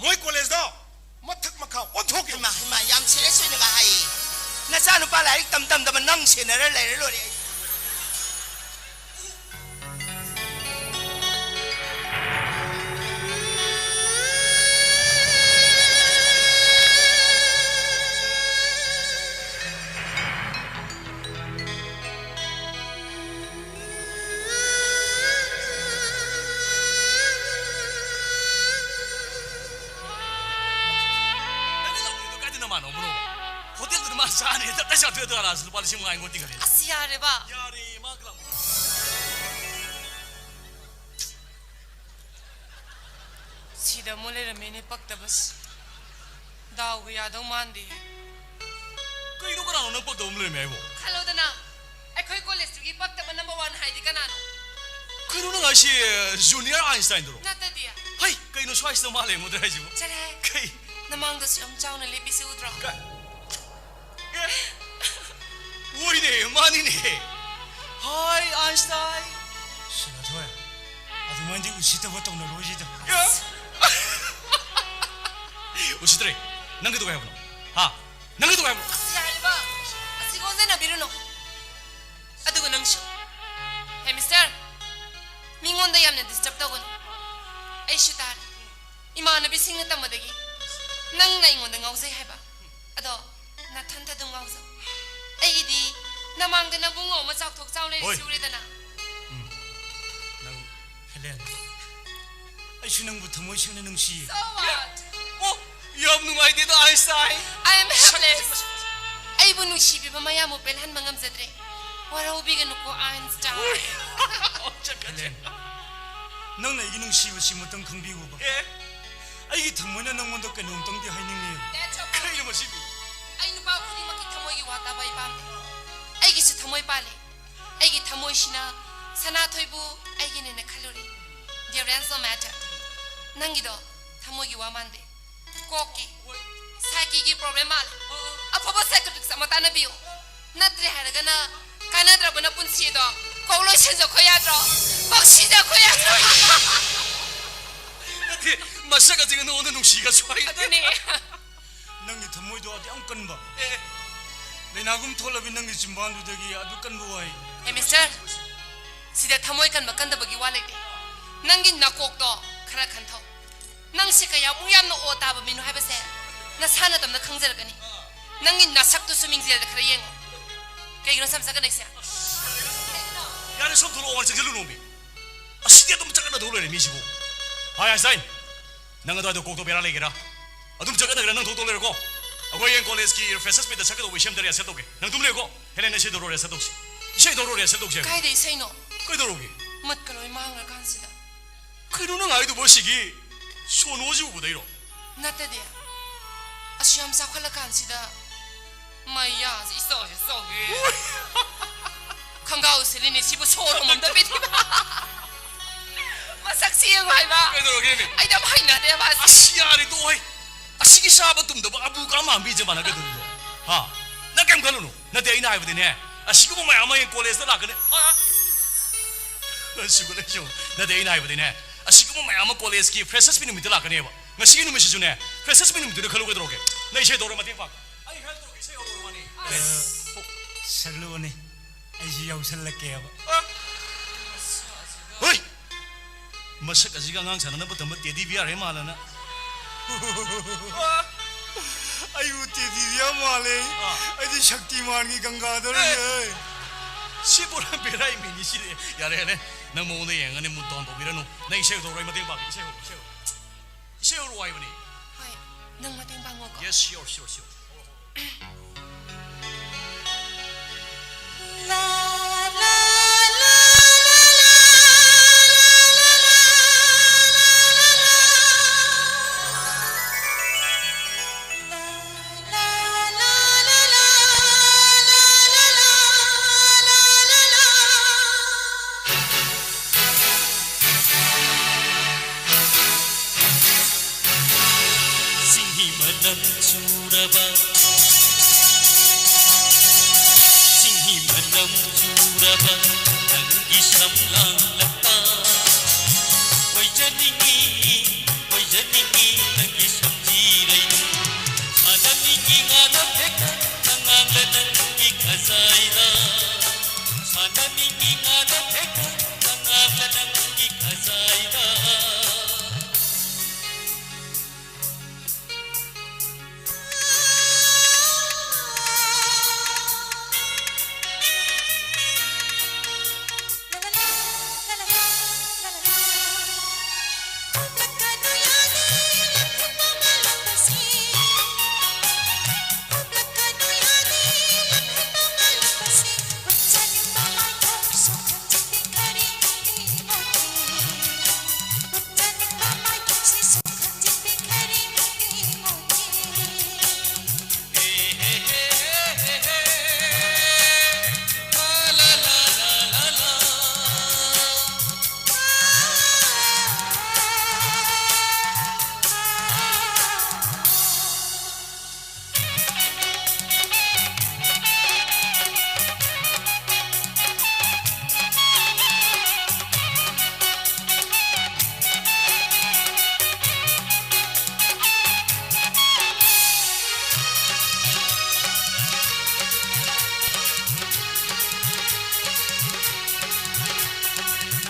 ꯃꯣꯏ ꯀꯣꯂꯦꯖꯇꯣ ꯃꯊꯛ ꯃꯈꯥ ꯑꯣꯟꯊꯣꯛꯀꯦ꯫ ꯍꯩꯃꯥ, ꯍꯩꯃꯥ, ꯌꯥꯝ ꯁꯤꯔꯤꯌꯁ ꯑꯣꯏꯅꯒ ꯍꯥꯏꯌꯦ꯫ ꯅꯆꯥꯅꯨꯄꯥ ꯂꯥꯏꯔꯤꯛ ꯇꯝ ꯇꯝꯗꯕ ꯅꯪ ꯁꯦꯟꯅꯔ ꯂꯩꯔ ꯂꯣꯏꯔꯦ ꯑꯩ꯫ ꯅꯪꯅ ꯂꯥꯎꯔꯤꯗꯣ ꯀꯥꯏꯗ ꯅꯃꯥꯟꯅꯕꯅꯣ? ꯍꯣꯇꯦꯜꯗꯨꯗ ꯃꯥ ꯆꯥꯅꯤ, ꯇꯞ ꯇꯥꯏ ꯆꯥꯊꯣꯛꯑꯦ, ꯑꯗꯨꯒ ꯂꯥꯁꯇ ꯂꯨꯄꯥ ꯂꯤꯁꯤꯡ ꯃꯉꯥ ꯑꯩꯉꯣꯟꯗ ꯇꯤꯡꯍꯜꯂꯦ꯫ ꯑꯁ, ꯌꯥꯔꯦꯕ꯫ ꯌꯥꯔꯦ, ꯃꯥ ꯂꯥꯎꯔꯤꯗꯣ꯫ ꯁꯤꯗ ꯑꯃꯨꯛ ꯂꯩꯔꯝꯃꯦꯅꯦ ꯄꯛꯇꯕꯁꯤ꯫ ꯗꯥꯎꯒ ꯌꯥꯗꯧ ꯃꯥꯟꯗꯦ꯫ ꯀꯩꯅꯣ, ꯀꯅꯥꯅꯣ ꯅꯪ ꯄꯛꯇꯕ ꯑꯃ ꯂꯩꯔꯝꯃꯦ ꯍꯥꯏꯕꯣ? ꯈꯜꯂꯣꯗꯅ, ꯑꯩꯈꯣꯏ ꯀꯣꯂꯦꯖꯇꯨꯒꯤ ꯄꯛꯇꯕ ꯅꯝꯕꯔ ꯋꯥꯟ ꯍꯥꯏꯗꯤ ꯀꯅꯥꯅꯣ? ꯀꯩꯅꯣ ꯅꯪ ꯍꯥꯏꯁꯤ, ꯖꯨꯅꯤꯌꯔ ꯑꯥꯏꯟꯁꯇꯥꯏꯟꯗꯨꯔꯣ? ꯅꯠꯇꯗꯤ꯫ ꯍꯩ, ꯀꯩꯅꯣ ꯁ꯭ꯋꯥꯏꯁꯤꯗ ꯃꯥ ꯂꯩꯔꯝꯒꯗ꯭ꯔꯥ ꯍꯥꯏꯁꯤꯕꯣ? ꯆꯠꯂꯍꯦ꯫ ꯀꯩ? ꯅꯃꯥꯡꯗꯁꯨ ꯌꯥꯝ ꯆꯥꯎꯅ ꯂꯦꯞꯄꯤꯁꯤ ꯎꯗ꯭ꯔꯣ? ꯀ-, ꯑꯦ? ꯍꯣꯏꯅꯦ, ꯃꯥꯅꯤꯅꯦ꯫ ꯍꯥꯏ, ꯑꯥꯏꯟꯁꯇꯥꯏꯟ꯫ ꯁꯤꯅꯊꯣꯏ, ꯑꯗꯨꯃꯥꯏꯅꯗꯤ ꯎꯁꯤꯠꯇꯕ ꯇꯧꯅꯔꯣꯏꯁꯤꯗ꯫ ꯑꯦ? ꯎꯁꯤꯠꯇ꯭ꯔꯦ꯫ ꯅꯪ ꯀꯩꯗꯧꯒꯦ ꯍꯥꯏꯕꯅꯣ? ꯍꯥ? ꯅꯪ ꯀꯩꯗꯧꯒꯦ ꯍꯥꯏꯕꯅꯣ? ꯑꯁ, ꯌꯥꯔꯦꯕ꯫ ꯑꯁꯤ ꯑꯣꯟꯖꯟꯅꯕꯤꯔꯨꯅꯨ꯫ ꯑꯗꯨꯒ ꯅꯪꯁꯨ꯫ ꯍꯦ, ꯃꯤꯁꯇꯔ, ꯃꯤꯉꯣꯟꯗ ꯌꯥꯝꯅ ꯗꯤꯁꯇꯔꯕ ꯇꯧꯒꯅꯨ꯫ ꯑꯩꯁꯨ ꯇꯥꯔꯦ꯫ ꯏꯃꯥꯟꯅꯕꯤꯁꯤꯡꯅ ꯇꯝꯕꯗꯒꯤ ꯅꯪꯅ ꯑꯩꯉꯣꯟꯗ ꯉꯥꯎꯖꯩ ꯍꯥꯏꯕ꯫ ꯑꯗꯣ ꯅꯊꯟꯇ ꯑꯗꯨꯝ ꯉꯥꯎꯖꯧ꯫ ꯑꯩꯒꯤꯗꯤ ꯅꯃꯥꯡꯗ ꯅꯕꯨꯡꯉꯣ ꯑꯃ ꯆꯥꯎꯊꯣꯛ ꯆꯥꯎ ꯂꯩꯔꯤꯁꯤ ꯍꯣꯏ꯫ ꯎꯔꯦꯗꯅ꯫ ꯎꯝ꯫ ꯅꯪ, ꯍꯦꯂꯦꯟ, ꯑꯩꯁꯨ ꯅꯪꯕꯨ ꯊꯃꯣꯏ ꯁꯦꯡꯅ ꯅꯨꯡꯁꯤꯌꯦ꯫ So what? ꯑꯣ, ꯌꯥꯝ ꯅꯨꯡꯉꯥꯏꯇꯦꯗ ꯑꯥꯏꯟꯁꯇꯥꯏꯟ꯫ I am helpless. ꯑꯩꯕꯨ ꯅꯨꯡꯁꯤꯕꯤꯕ ꯃꯌꯥꯝꯕꯨ ꯄꯦꯜꯍꯟꯕ ꯉꯝꯖꯗ꯭ꯔꯦ꯫ ꯋꯥꯔꯧꯕꯤꯒꯅꯨꯀꯣ ꯑꯥꯏꯟꯁꯇꯥꯏꯟ꯫ ꯆꯠꯀꯠ ꯍꯦꯂꯦꯟ, ꯅꯪꯅ ꯑꯩꯒꯤ ꯅꯨꯡꯁꯤꯕꯁꯤ ꯑꯃꯇꯪ ꯈꯪꯕꯤꯌꯨꯕ꯫ ꯑꯦ, ꯑꯩꯒꯤ ꯊꯃꯣꯏꯅ ꯅꯪꯉꯣꯟꯗ ꯀꯩꯅꯣꯝꯇꯪꯗꯤ ꯍꯥꯏꯅꯤꯡꯉꯤ꯫ That's okay. ꯀꯩꯅꯣ ꯃꯁꯤꯕꯨ? ꯑꯩ ꯅꯨꯄꯥ ꯈꯨꯗꯤꯡꯃꯛꯀꯤ ꯊꯃꯣꯏꯒꯤ ꯋꯥ ꯇꯥꯕ ꯑꯩ ꯄꯥꯝꯗꯦ꯫ ꯑꯩꯒꯤꯁꯨ ꯊꯃꯣꯏ ꯄꯥꯜꯂꯦ꯫ ꯑꯩꯒꯤ ꯊꯃꯣꯏꯁꯤꯅ ꯁꯅꯥꯊꯣꯏꯕꯨ ꯑꯩꯒꯤꯅꯦꯅ ꯈꯜꯂꯨꯔꯦ꯫ Dear friends, no matter. ꯅꯪꯒꯤꯗꯣ ꯊꯃꯣꯏꯒꯤ ꯋꯥ ꯃꯥꯟꯗꯦ꯫ ꯀꯣꯛꯀꯤ, psycheꯒꯤ problem ꯃꯥꯜꯂꯦ꯫ ꯑꯐꯕ psychiatrist ꯑꯃ ꯇꯥꯟꯅꯕꯤꯌꯨ꯫ ꯅꯠꯇ꯭ꯔꯦ ꯍꯥꯏꯔꯒꯅ ꯀꯥꯟꯅꯗ꯭ꯔꯕꯅ ꯄꯨꯟꯁꯤꯗꯣ ꯀꯣꯛ ꯂꯣꯏꯁꯟꯖꯈꯣ ꯌꯥꯗ꯭ꯔꯣ? ꯀꯣꯛ ꯁꯤꯖꯈꯣ ꯌꯥꯗ꯭ꯔꯣ? ꯅꯠꯇꯦ, ꯃꯁꯛ ꯑꯁꯤꯒ ꯅꯉꯣꯟꯗ ꯅꯨꯡꯁꯤꯒꯁꯨ ꯍꯥꯏ꯫ ꯑꯗꯨꯅꯦ꯫ ꯅꯪꯒꯤ ꯊꯃꯣꯏꯗꯣ ꯑꯗꯨ ꯌꯥꯝ ꯀꯟꯕ꯫ ꯑꯦ, ꯂꯥꯏꯅꯥꯒꯨꯝ ꯊꯣꯛꯂꯕꯤ ꯅꯪꯒꯤ ꯆꯤꯝꯕꯥꯟꯗꯨꯗꯒꯤ ꯑꯗꯨ ꯀꯟꯕ ꯋꯥꯍꯩ꯫ Hey, mister, ꯁꯤꯗ ꯊꯃꯣꯏ ꯀꯟꯕ ꯀꯟꯗꯕꯒꯤ ꯋꯥ ꯂꯩꯇꯦ꯫ ꯅꯪꯒꯤ ꯅꯀꯣꯛꯇꯣ ꯈꯔ ꯈꯟꯊꯧ꯫ ꯅꯪꯁꯦ ꯀꯌꯥꯃꯨꯛ ꯌꯥꯝꯅ ꯑꯣ ꯇꯥꯕ ꯃꯤꯅꯣ ꯍꯥꯏꯕꯁꯦ ꯅꯁꯥ ꯅꯇꯣꯝꯇ ꯈꯪꯖꯔꯛꯀꯅꯤ꯫ ꯅꯪꯒꯤ ꯅꯁꯛꯇꯨꯁꯨ ꯃꯤꯡꯖꯦꯜꯗ ꯈꯔ ꯌꯦꯡꯉꯣ꯫ ꯀꯩꯒꯤꯅꯣ ꯁꯝ ꯆꯠꯀꯗꯣꯏꯁꯦ? ꯌꯥꯔꯦ, ꯁꯣꯝ ꯊꯣꯛꯂꯛꯑꯣ, ꯋꯥ ꯆꯪꯁꯤꯜꯂꯨꯅꯣ ꯃꯤ꯫ ꯑꯁꯤꯗꯤ ꯑꯗꯨꯝ ꯆꯠꯀꯠꯅꯗꯧ ꯂꯩꯔꯦ ꯃꯤꯁꯤꯕꯨ꯫ ꯍꯥꯏ ꯑꯥꯏꯟꯁꯇꯥꯏꯟ, ꯅꯪ ꯑꯗꯨꯋꯥꯏꯗ ꯀꯣꯛꯇꯣ ꯕꯦꯔꯥ ꯂꯩꯒꯦꯔꯥ? ꯑꯗꯨꯝ ꯆꯠꯀꯠꯅꯒꯦꯔꯥ? ꯅꯪ ꯊꯣꯛꯇꯧ ꯂꯩꯔꯦꯀꯣ꯫ ꯑꯩꯈꯣꯏ ꯍꯌꯦꯡ ꯀꯣꯂꯦꯖꯀꯤ freshers meetꯇ ꯁꯛꯀꯗꯧꯕ ꯏꯁꯩ ꯑꯝꯇ rehearsal ꯇꯧꯒꯦ꯫ ꯅꯪ ꯑꯗꯨꯝ ꯂꯩꯌꯨꯀꯣ꯫ ꯍꯦꯂꯦꯟ, ꯏꯁꯩꯗꯣ rehearsal ꯇꯧꯁꯤ꯫ ꯏꯁꯩꯗꯣ rehearsal ꯇꯧꯁꯤ ꯍꯥꯏꯕ꯫ ꯀꯥꯏꯗ ꯏꯁꯩꯅꯣ? ꯀꯩꯗꯧꯔꯒꯦ? ꯃꯠꯀ ꯂꯣꯏ ꯃꯥꯡꯈ꯭ꯔꯀꯥꯟꯁꯤꯗ꯫ ꯀꯩꯅꯣ ꯅꯪ ꯍꯥꯏꯗꯨꯕꯣ? ꯁꯤꯒꯤ ꯁꯣꯅꯣꯁꯤ ꯎꯕꯗꯩꯔꯣ? ꯅꯠꯇꯗꯤ꯫ ꯑꯁꯨ ꯌꯥꯝ ꯆꯥꯎꯈꯠꯂꯀꯥꯟꯁꯤꯗ ꯃꯌꯥꯁꯤ ꯏꯆꯥꯎ ꯍꯦꯛ ꯆꯥꯎꯒꯦ꯫ ꯈꯪꯒꯥꯎ ꯁꯦꯠꯂꯤꯅꯦ ꯁꯤꯕꯨ ꯁꯣꯔ ꯍꯣꯟꯕꯝꯗ ꯄꯤꯊꯤꯕ꯫ ꯃꯁꯛꯁꯤ ꯌꯦꯡꯉꯨ ꯍꯥꯏꯕ꯫ ꯀꯩꯗꯧꯔꯒꯦ ꯃꯤ? ꯑꯩꯗꯤ ꯌꯥꯝ ꯍꯩꯅꯗꯦꯕ ꯑꯁꯤ꯫ ꯑꯁ, ꯌꯥꯔꯦ ꯇꯣꯛꯑꯣ ꯍꯩ꯫ ꯑꯁꯤꯒꯤ ꯆꯥꯕ ꯇꯨꯝꯗꯕ ꯑꯕꯨ ꯀꯥ ꯃꯥꯟꯕꯤꯁꯦ ꯃꯥꯅ ꯀꯩꯗꯧꯔꯤꯅꯣ? ꯍꯥ? ꯅꯪ ꯀꯩꯝ ꯈꯜꯂꯨꯅꯨ꯫ ꯅꯠꯇꯦ, ꯑꯩꯅ ꯍꯥꯏꯕꯗꯤꯅꯦ, ꯑꯁꯤꯒꯨꯝꯕ ꯃꯌꯥꯝ ꯑꯃ ꯍꯌꯦꯡ ꯀꯣꯂꯦꯖꯇ ꯂꯥꯛꯀꯅꯤ꯫ ꯑ? ꯅꯪ ꯁꯤꯒꯨꯝꯕ ꯂꯩꯁꯨ꯫ ꯅꯠꯇꯦ, ꯑꯩꯅ ꯍꯥꯏꯕꯗꯤꯅꯦ, ꯑꯁꯤꯒꯨꯝꯕ ꯃꯌꯥꯝ ꯑꯃ ꯀꯣꯂꯦꯖꯀꯤ freshers meet ꯅꯨꯃꯤꯠꯇ ꯂꯥꯛꯀꯅꯦꯕ꯫ ꯉꯁꯤꯒꯤ ꯅꯨꯃꯤꯠꯁꯤꯁꯨꯅꯦ, freshers meet ꯅꯨꯃꯤꯠꯇꯨꯗ ꯈꯜꯂꯨ ꯀꯩꯗꯧꯔꯒꯦ? ꯅꯪ ꯏꯁꯩ ꯇꯧꯔ ꯃꯇꯦꯡ ꯄꯥꯡ꯫ ꯑꯩ help ꯇꯧꯔꯒꯦ, ꯏꯁꯩ ꯍꯧꯔꯛꯑꯣ ꯋꯥꯅꯤ꯫ ꯁꯛꯂꯛꯑꯣꯅꯦ, ꯑꯩꯁꯨ ꯌꯥꯎꯁꯜꯂꯛꯀꯦꯕ꯫ ꯍꯣꯏ! ꯃꯁꯛ ꯑꯁꯤꯒ ꯑꯉꯥꯡ ꯁꯥꯟꯅꯅꯕ ꯊꯝꯕ teddy bear ꯍꯦꯛ ꯃꯥꯜꯂꯅ꯫ ꯑꯩꯕꯨ ꯇꯦꯗꯤ ꯕꯤꯌꯥ ꯃꯥꯜꯂꯦ꯫ ꯑꯥ꯫ ꯑꯩꯗꯤ ꯁꯛꯇꯤꯃꯥꯟꯒꯤ ꯒꯪꯒꯥꯙꯔꯅꯦ꯫ ꯑꯦ꯫ ꯁꯤꯕꯨ ꯕꯦꯔꯥꯏ ꯃꯤꯅꯤ ꯁꯤꯗꯤ꯫ ꯌꯥꯔꯦ, ꯌꯥꯔꯦ꯫ ꯅꯪ ꯃꯑꯣꯡꯗ ꯌꯦꯡꯉꯒꯅꯦ ꯃꯨꯠ ꯗꯥꯎꯟ ꯇꯧꯕꯤꯔꯅꯨ꯫ ꯅꯪ ꯏꯁꯩ ꯍꯧꯔꯣ, ꯑꯩ ꯃꯇꯦꯡ ꯄꯥꯡꯒꯦ꯫ ꯏꯁꯩ ꯍꯧꯔꯣ, ꯏꯁꯩ ꯍꯧꯔꯣ꯫ ꯏꯁꯩ ꯍꯧꯔꯣ ꯍꯥꯏꯕꯅꯤ꯫ ꯍꯣꯏ, ꯅꯪ ꯃꯇꯦꯡ ꯄꯥꯡꯉꯣꯀꯣ꯫ Yes, sure, sure, sure. ꯆꯤꯡꯍꯤ ꯃꯅꯝ ꯆꯨꯔꯕ, ꯆꯤꯡꯍꯤ ꯃꯅꯝ ꯆꯨꯔꯕ ꯅꯪꯒꯤ ꯁꯝꯂꯥꯡꯂꯛꯇ ꯑꯣꯏꯖꯅꯤꯡꯉꯤ, ꯑꯣꯏꯖꯅꯤꯡꯉꯤ ꯅꯪꯒꯤ ꯁꯝꯖꯤꯔꯩꯗꯨ꯫ ꯁꯥꯟꯅꯅꯤꯡꯉꯤ ꯉꯥꯅ ꯐꯦꯛꯇ ꯉꯥꯡꯂ ꯅꯪꯒꯤ ꯈꯖꯥꯏꯗ, ꯁꯥꯟꯅꯅꯤꯡꯉꯤ ꯉꯥꯅ ꯐꯦꯛꯇ ꯉꯥꯡꯂ ꯅꯪꯒꯤ ꯈꯖꯥꯏꯗ꯫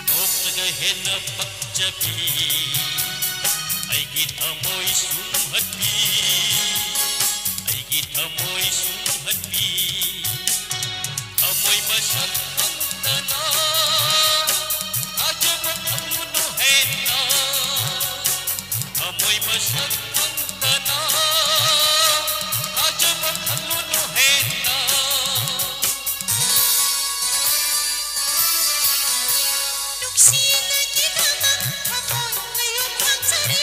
ꯅꯣꯛꯂꯒ ꯍꯦꯟꯅ ꯄꯛꯆꯕꯤ, ꯑꯩꯒꯤ ꯊꯃꯣꯏ ꯁꯨꯝꯍꯠꯄꯤ꯫ ꯊꯃꯣꯏ ꯁꯨꯝꯍꯠꯄꯤ, ꯊꯃꯣꯏ ꯃꯁꯛ ꯈꯪꯗꯅ ꯊꯥꯖꯕ ꯊꯝꯂꯨꯅꯨ ꯍꯦꯟꯅ꯫ ꯊꯃꯣꯏ ꯃꯁꯛ ꯈꯪꯗꯅ ꯊꯥꯖꯕ ꯊꯝꯂꯨꯅꯨ ꯍꯦꯟꯅ꯫ ꯅꯨꯡꯁꯤꯅꯒꯤꯗꯃꯛ ꯊꯃꯣꯏ ꯃꯌꯨꯝ ꯍꯥꯡꯖꯔꯤ꯫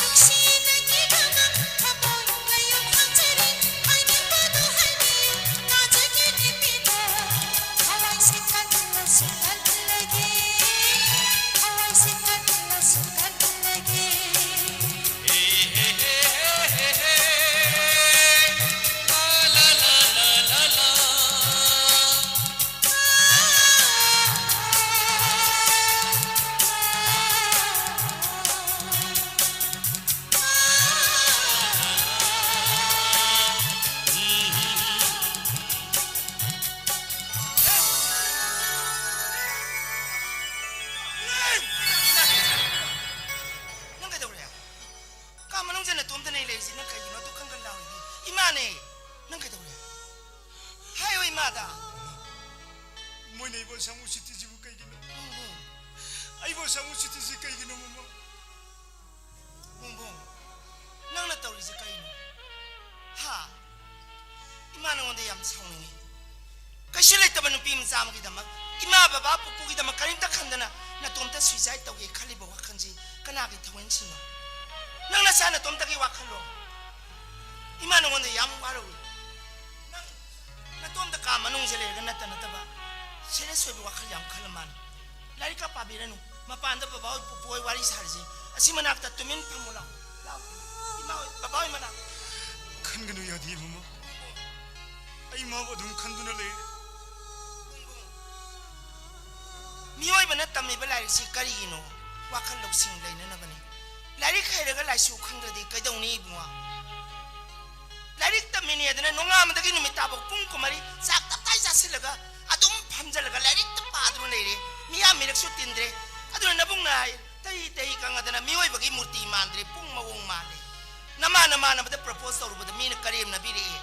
ꯅꯨꯡꯁꯤꯅꯒꯤꯗꯃꯛ ꯊꯃꯣꯏ ꯃꯌꯨꯝ ꯍꯥꯡꯖꯔꯤ꯫ ꯍꯥꯏꯅꯤꯡꯕꯗꯨ ꯍꯥꯏꯕꯤꯌꯨ, ꯇꯥꯖꯒꯦ ꯅꯨꯄꯤꯗꯣ꯫ ꯊꯋꯥꯏꯁꯦ ꯀꯜꯂꯁꯨ ꯀꯜꯂꯒꯦ, ꯊꯋꯥꯏꯁꯦ ꯀꯜꯂꯁꯨ ꯀꯜꯂꯒꯦ꯫ ꯅꯪ ꯀꯩꯗꯧꯔꯦ? ꯀꯥ ꯃꯅꯨꯡꯗ ꯅꯇꯣꯝꯇꯅꯦ ꯂꯩꯔꯤꯁꯦ, ꯅꯪ ꯀꯩꯒꯤꯅꯣ ꯑꯗꯨ ꯈꯪꯒꯟ ꯂꯥꯎꯔꯤꯗꯤ? ꯏꯃꯥꯅꯦ, ꯅꯪ ꯀꯩꯗꯧꯔꯦ? ꯍꯥꯏꯌꯣ ꯏꯃꯥꯗ꯫ ꯃꯣꯏꯅ ꯑꯩꯕꯨ ꯑꯁꯥꯡꯕ ꯁꯤꯇꯤꯁꯤꯕꯨ ꯀꯩꯒꯤꯅꯣ? ꯕꯨꯡ ꯕꯨꯡ꯫ ꯑꯩꯕꯨ ꯑꯁꯥꯡꯕ ꯁꯤꯇꯤꯁꯤ ꯀꯩꯒꯤꯅꯣ, ꯃꯃꯥ? ꯕꯨꯡ ꯕꯨꯡ, ꯅꯪꯅ ꯇꯧꯔꯤꯁꯦ ꯀꯩꯅꯣ? ꯍꯥ? ꯏꯃꯥ ꯅꯉꯣꯟꯗ ꯌꯥꯝ ꯁꯥꯎꯅꯤꯡꯉꯤ꯫ ꯀꯩꯁꯨ ꯂꯩꯇꯕ ꯅꯨꯄꯤ ꯃꯆꯥ ꯑꯃꯒꯤꯗꯃꯛ, ꯏꯃꯥ ꯕꯕꯥ ꯄꯨꯄꯨꯒꯤꯗꯃꯛ ꯀꯔꯤꯝꯇ ꯈꯟꯗꯅ ꯅꯇꯣꯝꯇ suicide ꯇꯧꯒꯦ ꯈꯜꯂꯤꯕ ꯋꯥꯈꯜꯁꯤ ꯀꯅꯥꯒꯤ ꯊꯧꯋꯥꯏꯁꯤꯡꯅꯣ? ꯅꯪ ꯅꯁꯥ ꯅꯇꯣꯝꯇꯒꯤ ꯋꯥꯈꯜꯂꯣ? ꯏꯃꯥ ꯅꯉꯣꯟꯗ ꯌꯥꯝ ꯋꯥꯔꯧꯏ꯫ ꯅꯪ ꯅꯇꯣꯝꯇ ꯀꯥ ꯃꯅꯨꯡꯁꯦ ꯂꯩꯔꯒ ꯅꯠꯇ ꯅꯠꯇꯕ serious ꯑꯣꯏꯕ ꯋꯥꯈꯜ ꯌꯥꯝ ꯈꯜꯂ ꯃꯥꯜꯂꯦ꯫ ꯂꯥꯏꯔꯤꯛꯀ ꯄꯥꯕꯤꯔꯅꯨ꯫ ꯃꯄꯥꯟꯗ ꯕꯕꯥ ꯍꯣꯏ ꯄꯨꯄꯨ ꯍꯣꯏ ꯋꯥꯔꯤ ꯁꯥꯔꯤꯁꯦ ꯑꯁꯤ ꯃꯅꯥꯛꯇ ꯇꯨꯃꯤꯟ ꯐꯝꯃꯨ ꯂꯥꯎ꯫ ꯂꯥꯎ꯫ ꯏꯃꯥ ꯍꯣꯏ, ꯕꯕꯥ ꯍꯣꯏ ꯃꯅꯥꯛ꯫ ꯈꯟꯒꯅꯨ ꯌꯥꯗꯦ ꯃꯃꯥ꯫ ꯑꯩ ꯃꯥꯕꯨ ꯑꯗꯨꯝ ꯈꯟꯗꯨꯅ ꯂꯩꯔꯦ꯫ ꯃꯤꯑꯣꯏꯕꯅ ꯇꯝꯃꯤꯕ ꯂꯥꯏꯔꯤꯛꯁꯤ ꯀꯔꯤꯒꯤꯅꯣ ꯋꯥꯈꯜ ꯂꯧꯁꯤꯡ ꯂꯩꯅꯅꯕꯅꯤ꯫ ꯂꯥꯏꯔꯤꯛ ꯍꯩꯔꯒ ꯂꯥꯏꯁꯨ ꯈꯪꯗ꯭ꯔꯗꯤ ꯀꯩꯗꯧꯅꯤ ꯏꯕꯨꯡꯉꯣ? ꯂꯥꯏꯔꯤꯛ ꯇꯝꯃꯤꯅꯦꯗꯅ ꯅꯣꯡꯉꯥꯟꯕꯗꯒꯤ ꯅꯨꯃꯤꯠ ꯇꯥꯕ ꯄꯨꯡ ꯀꯨꯟꯃꯔꯤ ꯆꯥꯛ ꯇꯞꯇꯥꯏ ꯆꯥꯁꯤꯜꯂꯒ ꯑꯗꯨꯝ ꯐꯝꯖꯜꯂꯒ ꯂꯥꯏꯔꯤꯛꯇ ꯄꯥꯗꯨꯅ ꯂꯩꯔꯦ꯫ ꯃꯤꯌꯥꯝ ꯃꯤꯔꯛꯁꯨ ꯇꯤꯟꯗ꯭ꯔꯦ꯫ ꯑꯗꯨꯅ ꯅꯕꯨꯡꯅ ꯍꯥꯏ, "ꯇꯍꯤ ꯇꯍꯤ ꯀꯪꯉꯗꯅ ꯃꯤꯑꯣꯏꯕꯒꯤ ꯃꯨꯔꯇꯤ ꯃꯥꯟꯗ꯭ꯔꯦ, ꯄꯨꯡ ꯃꯑꯣꯡ ꯃꯥꯜꯂꯦ꯫ ꯅꯃꯥꯅ ꯅꯃꯥꯟꯅꯕꯗ ꯄ꯭ꯔꯄꯣꯁ ꯇꯧꯔꯨꯕꯗ ꯃꯤꯅ ꯀꯔꯦꯝꯅꯕꯤꯔꯛꯑꯦ꯫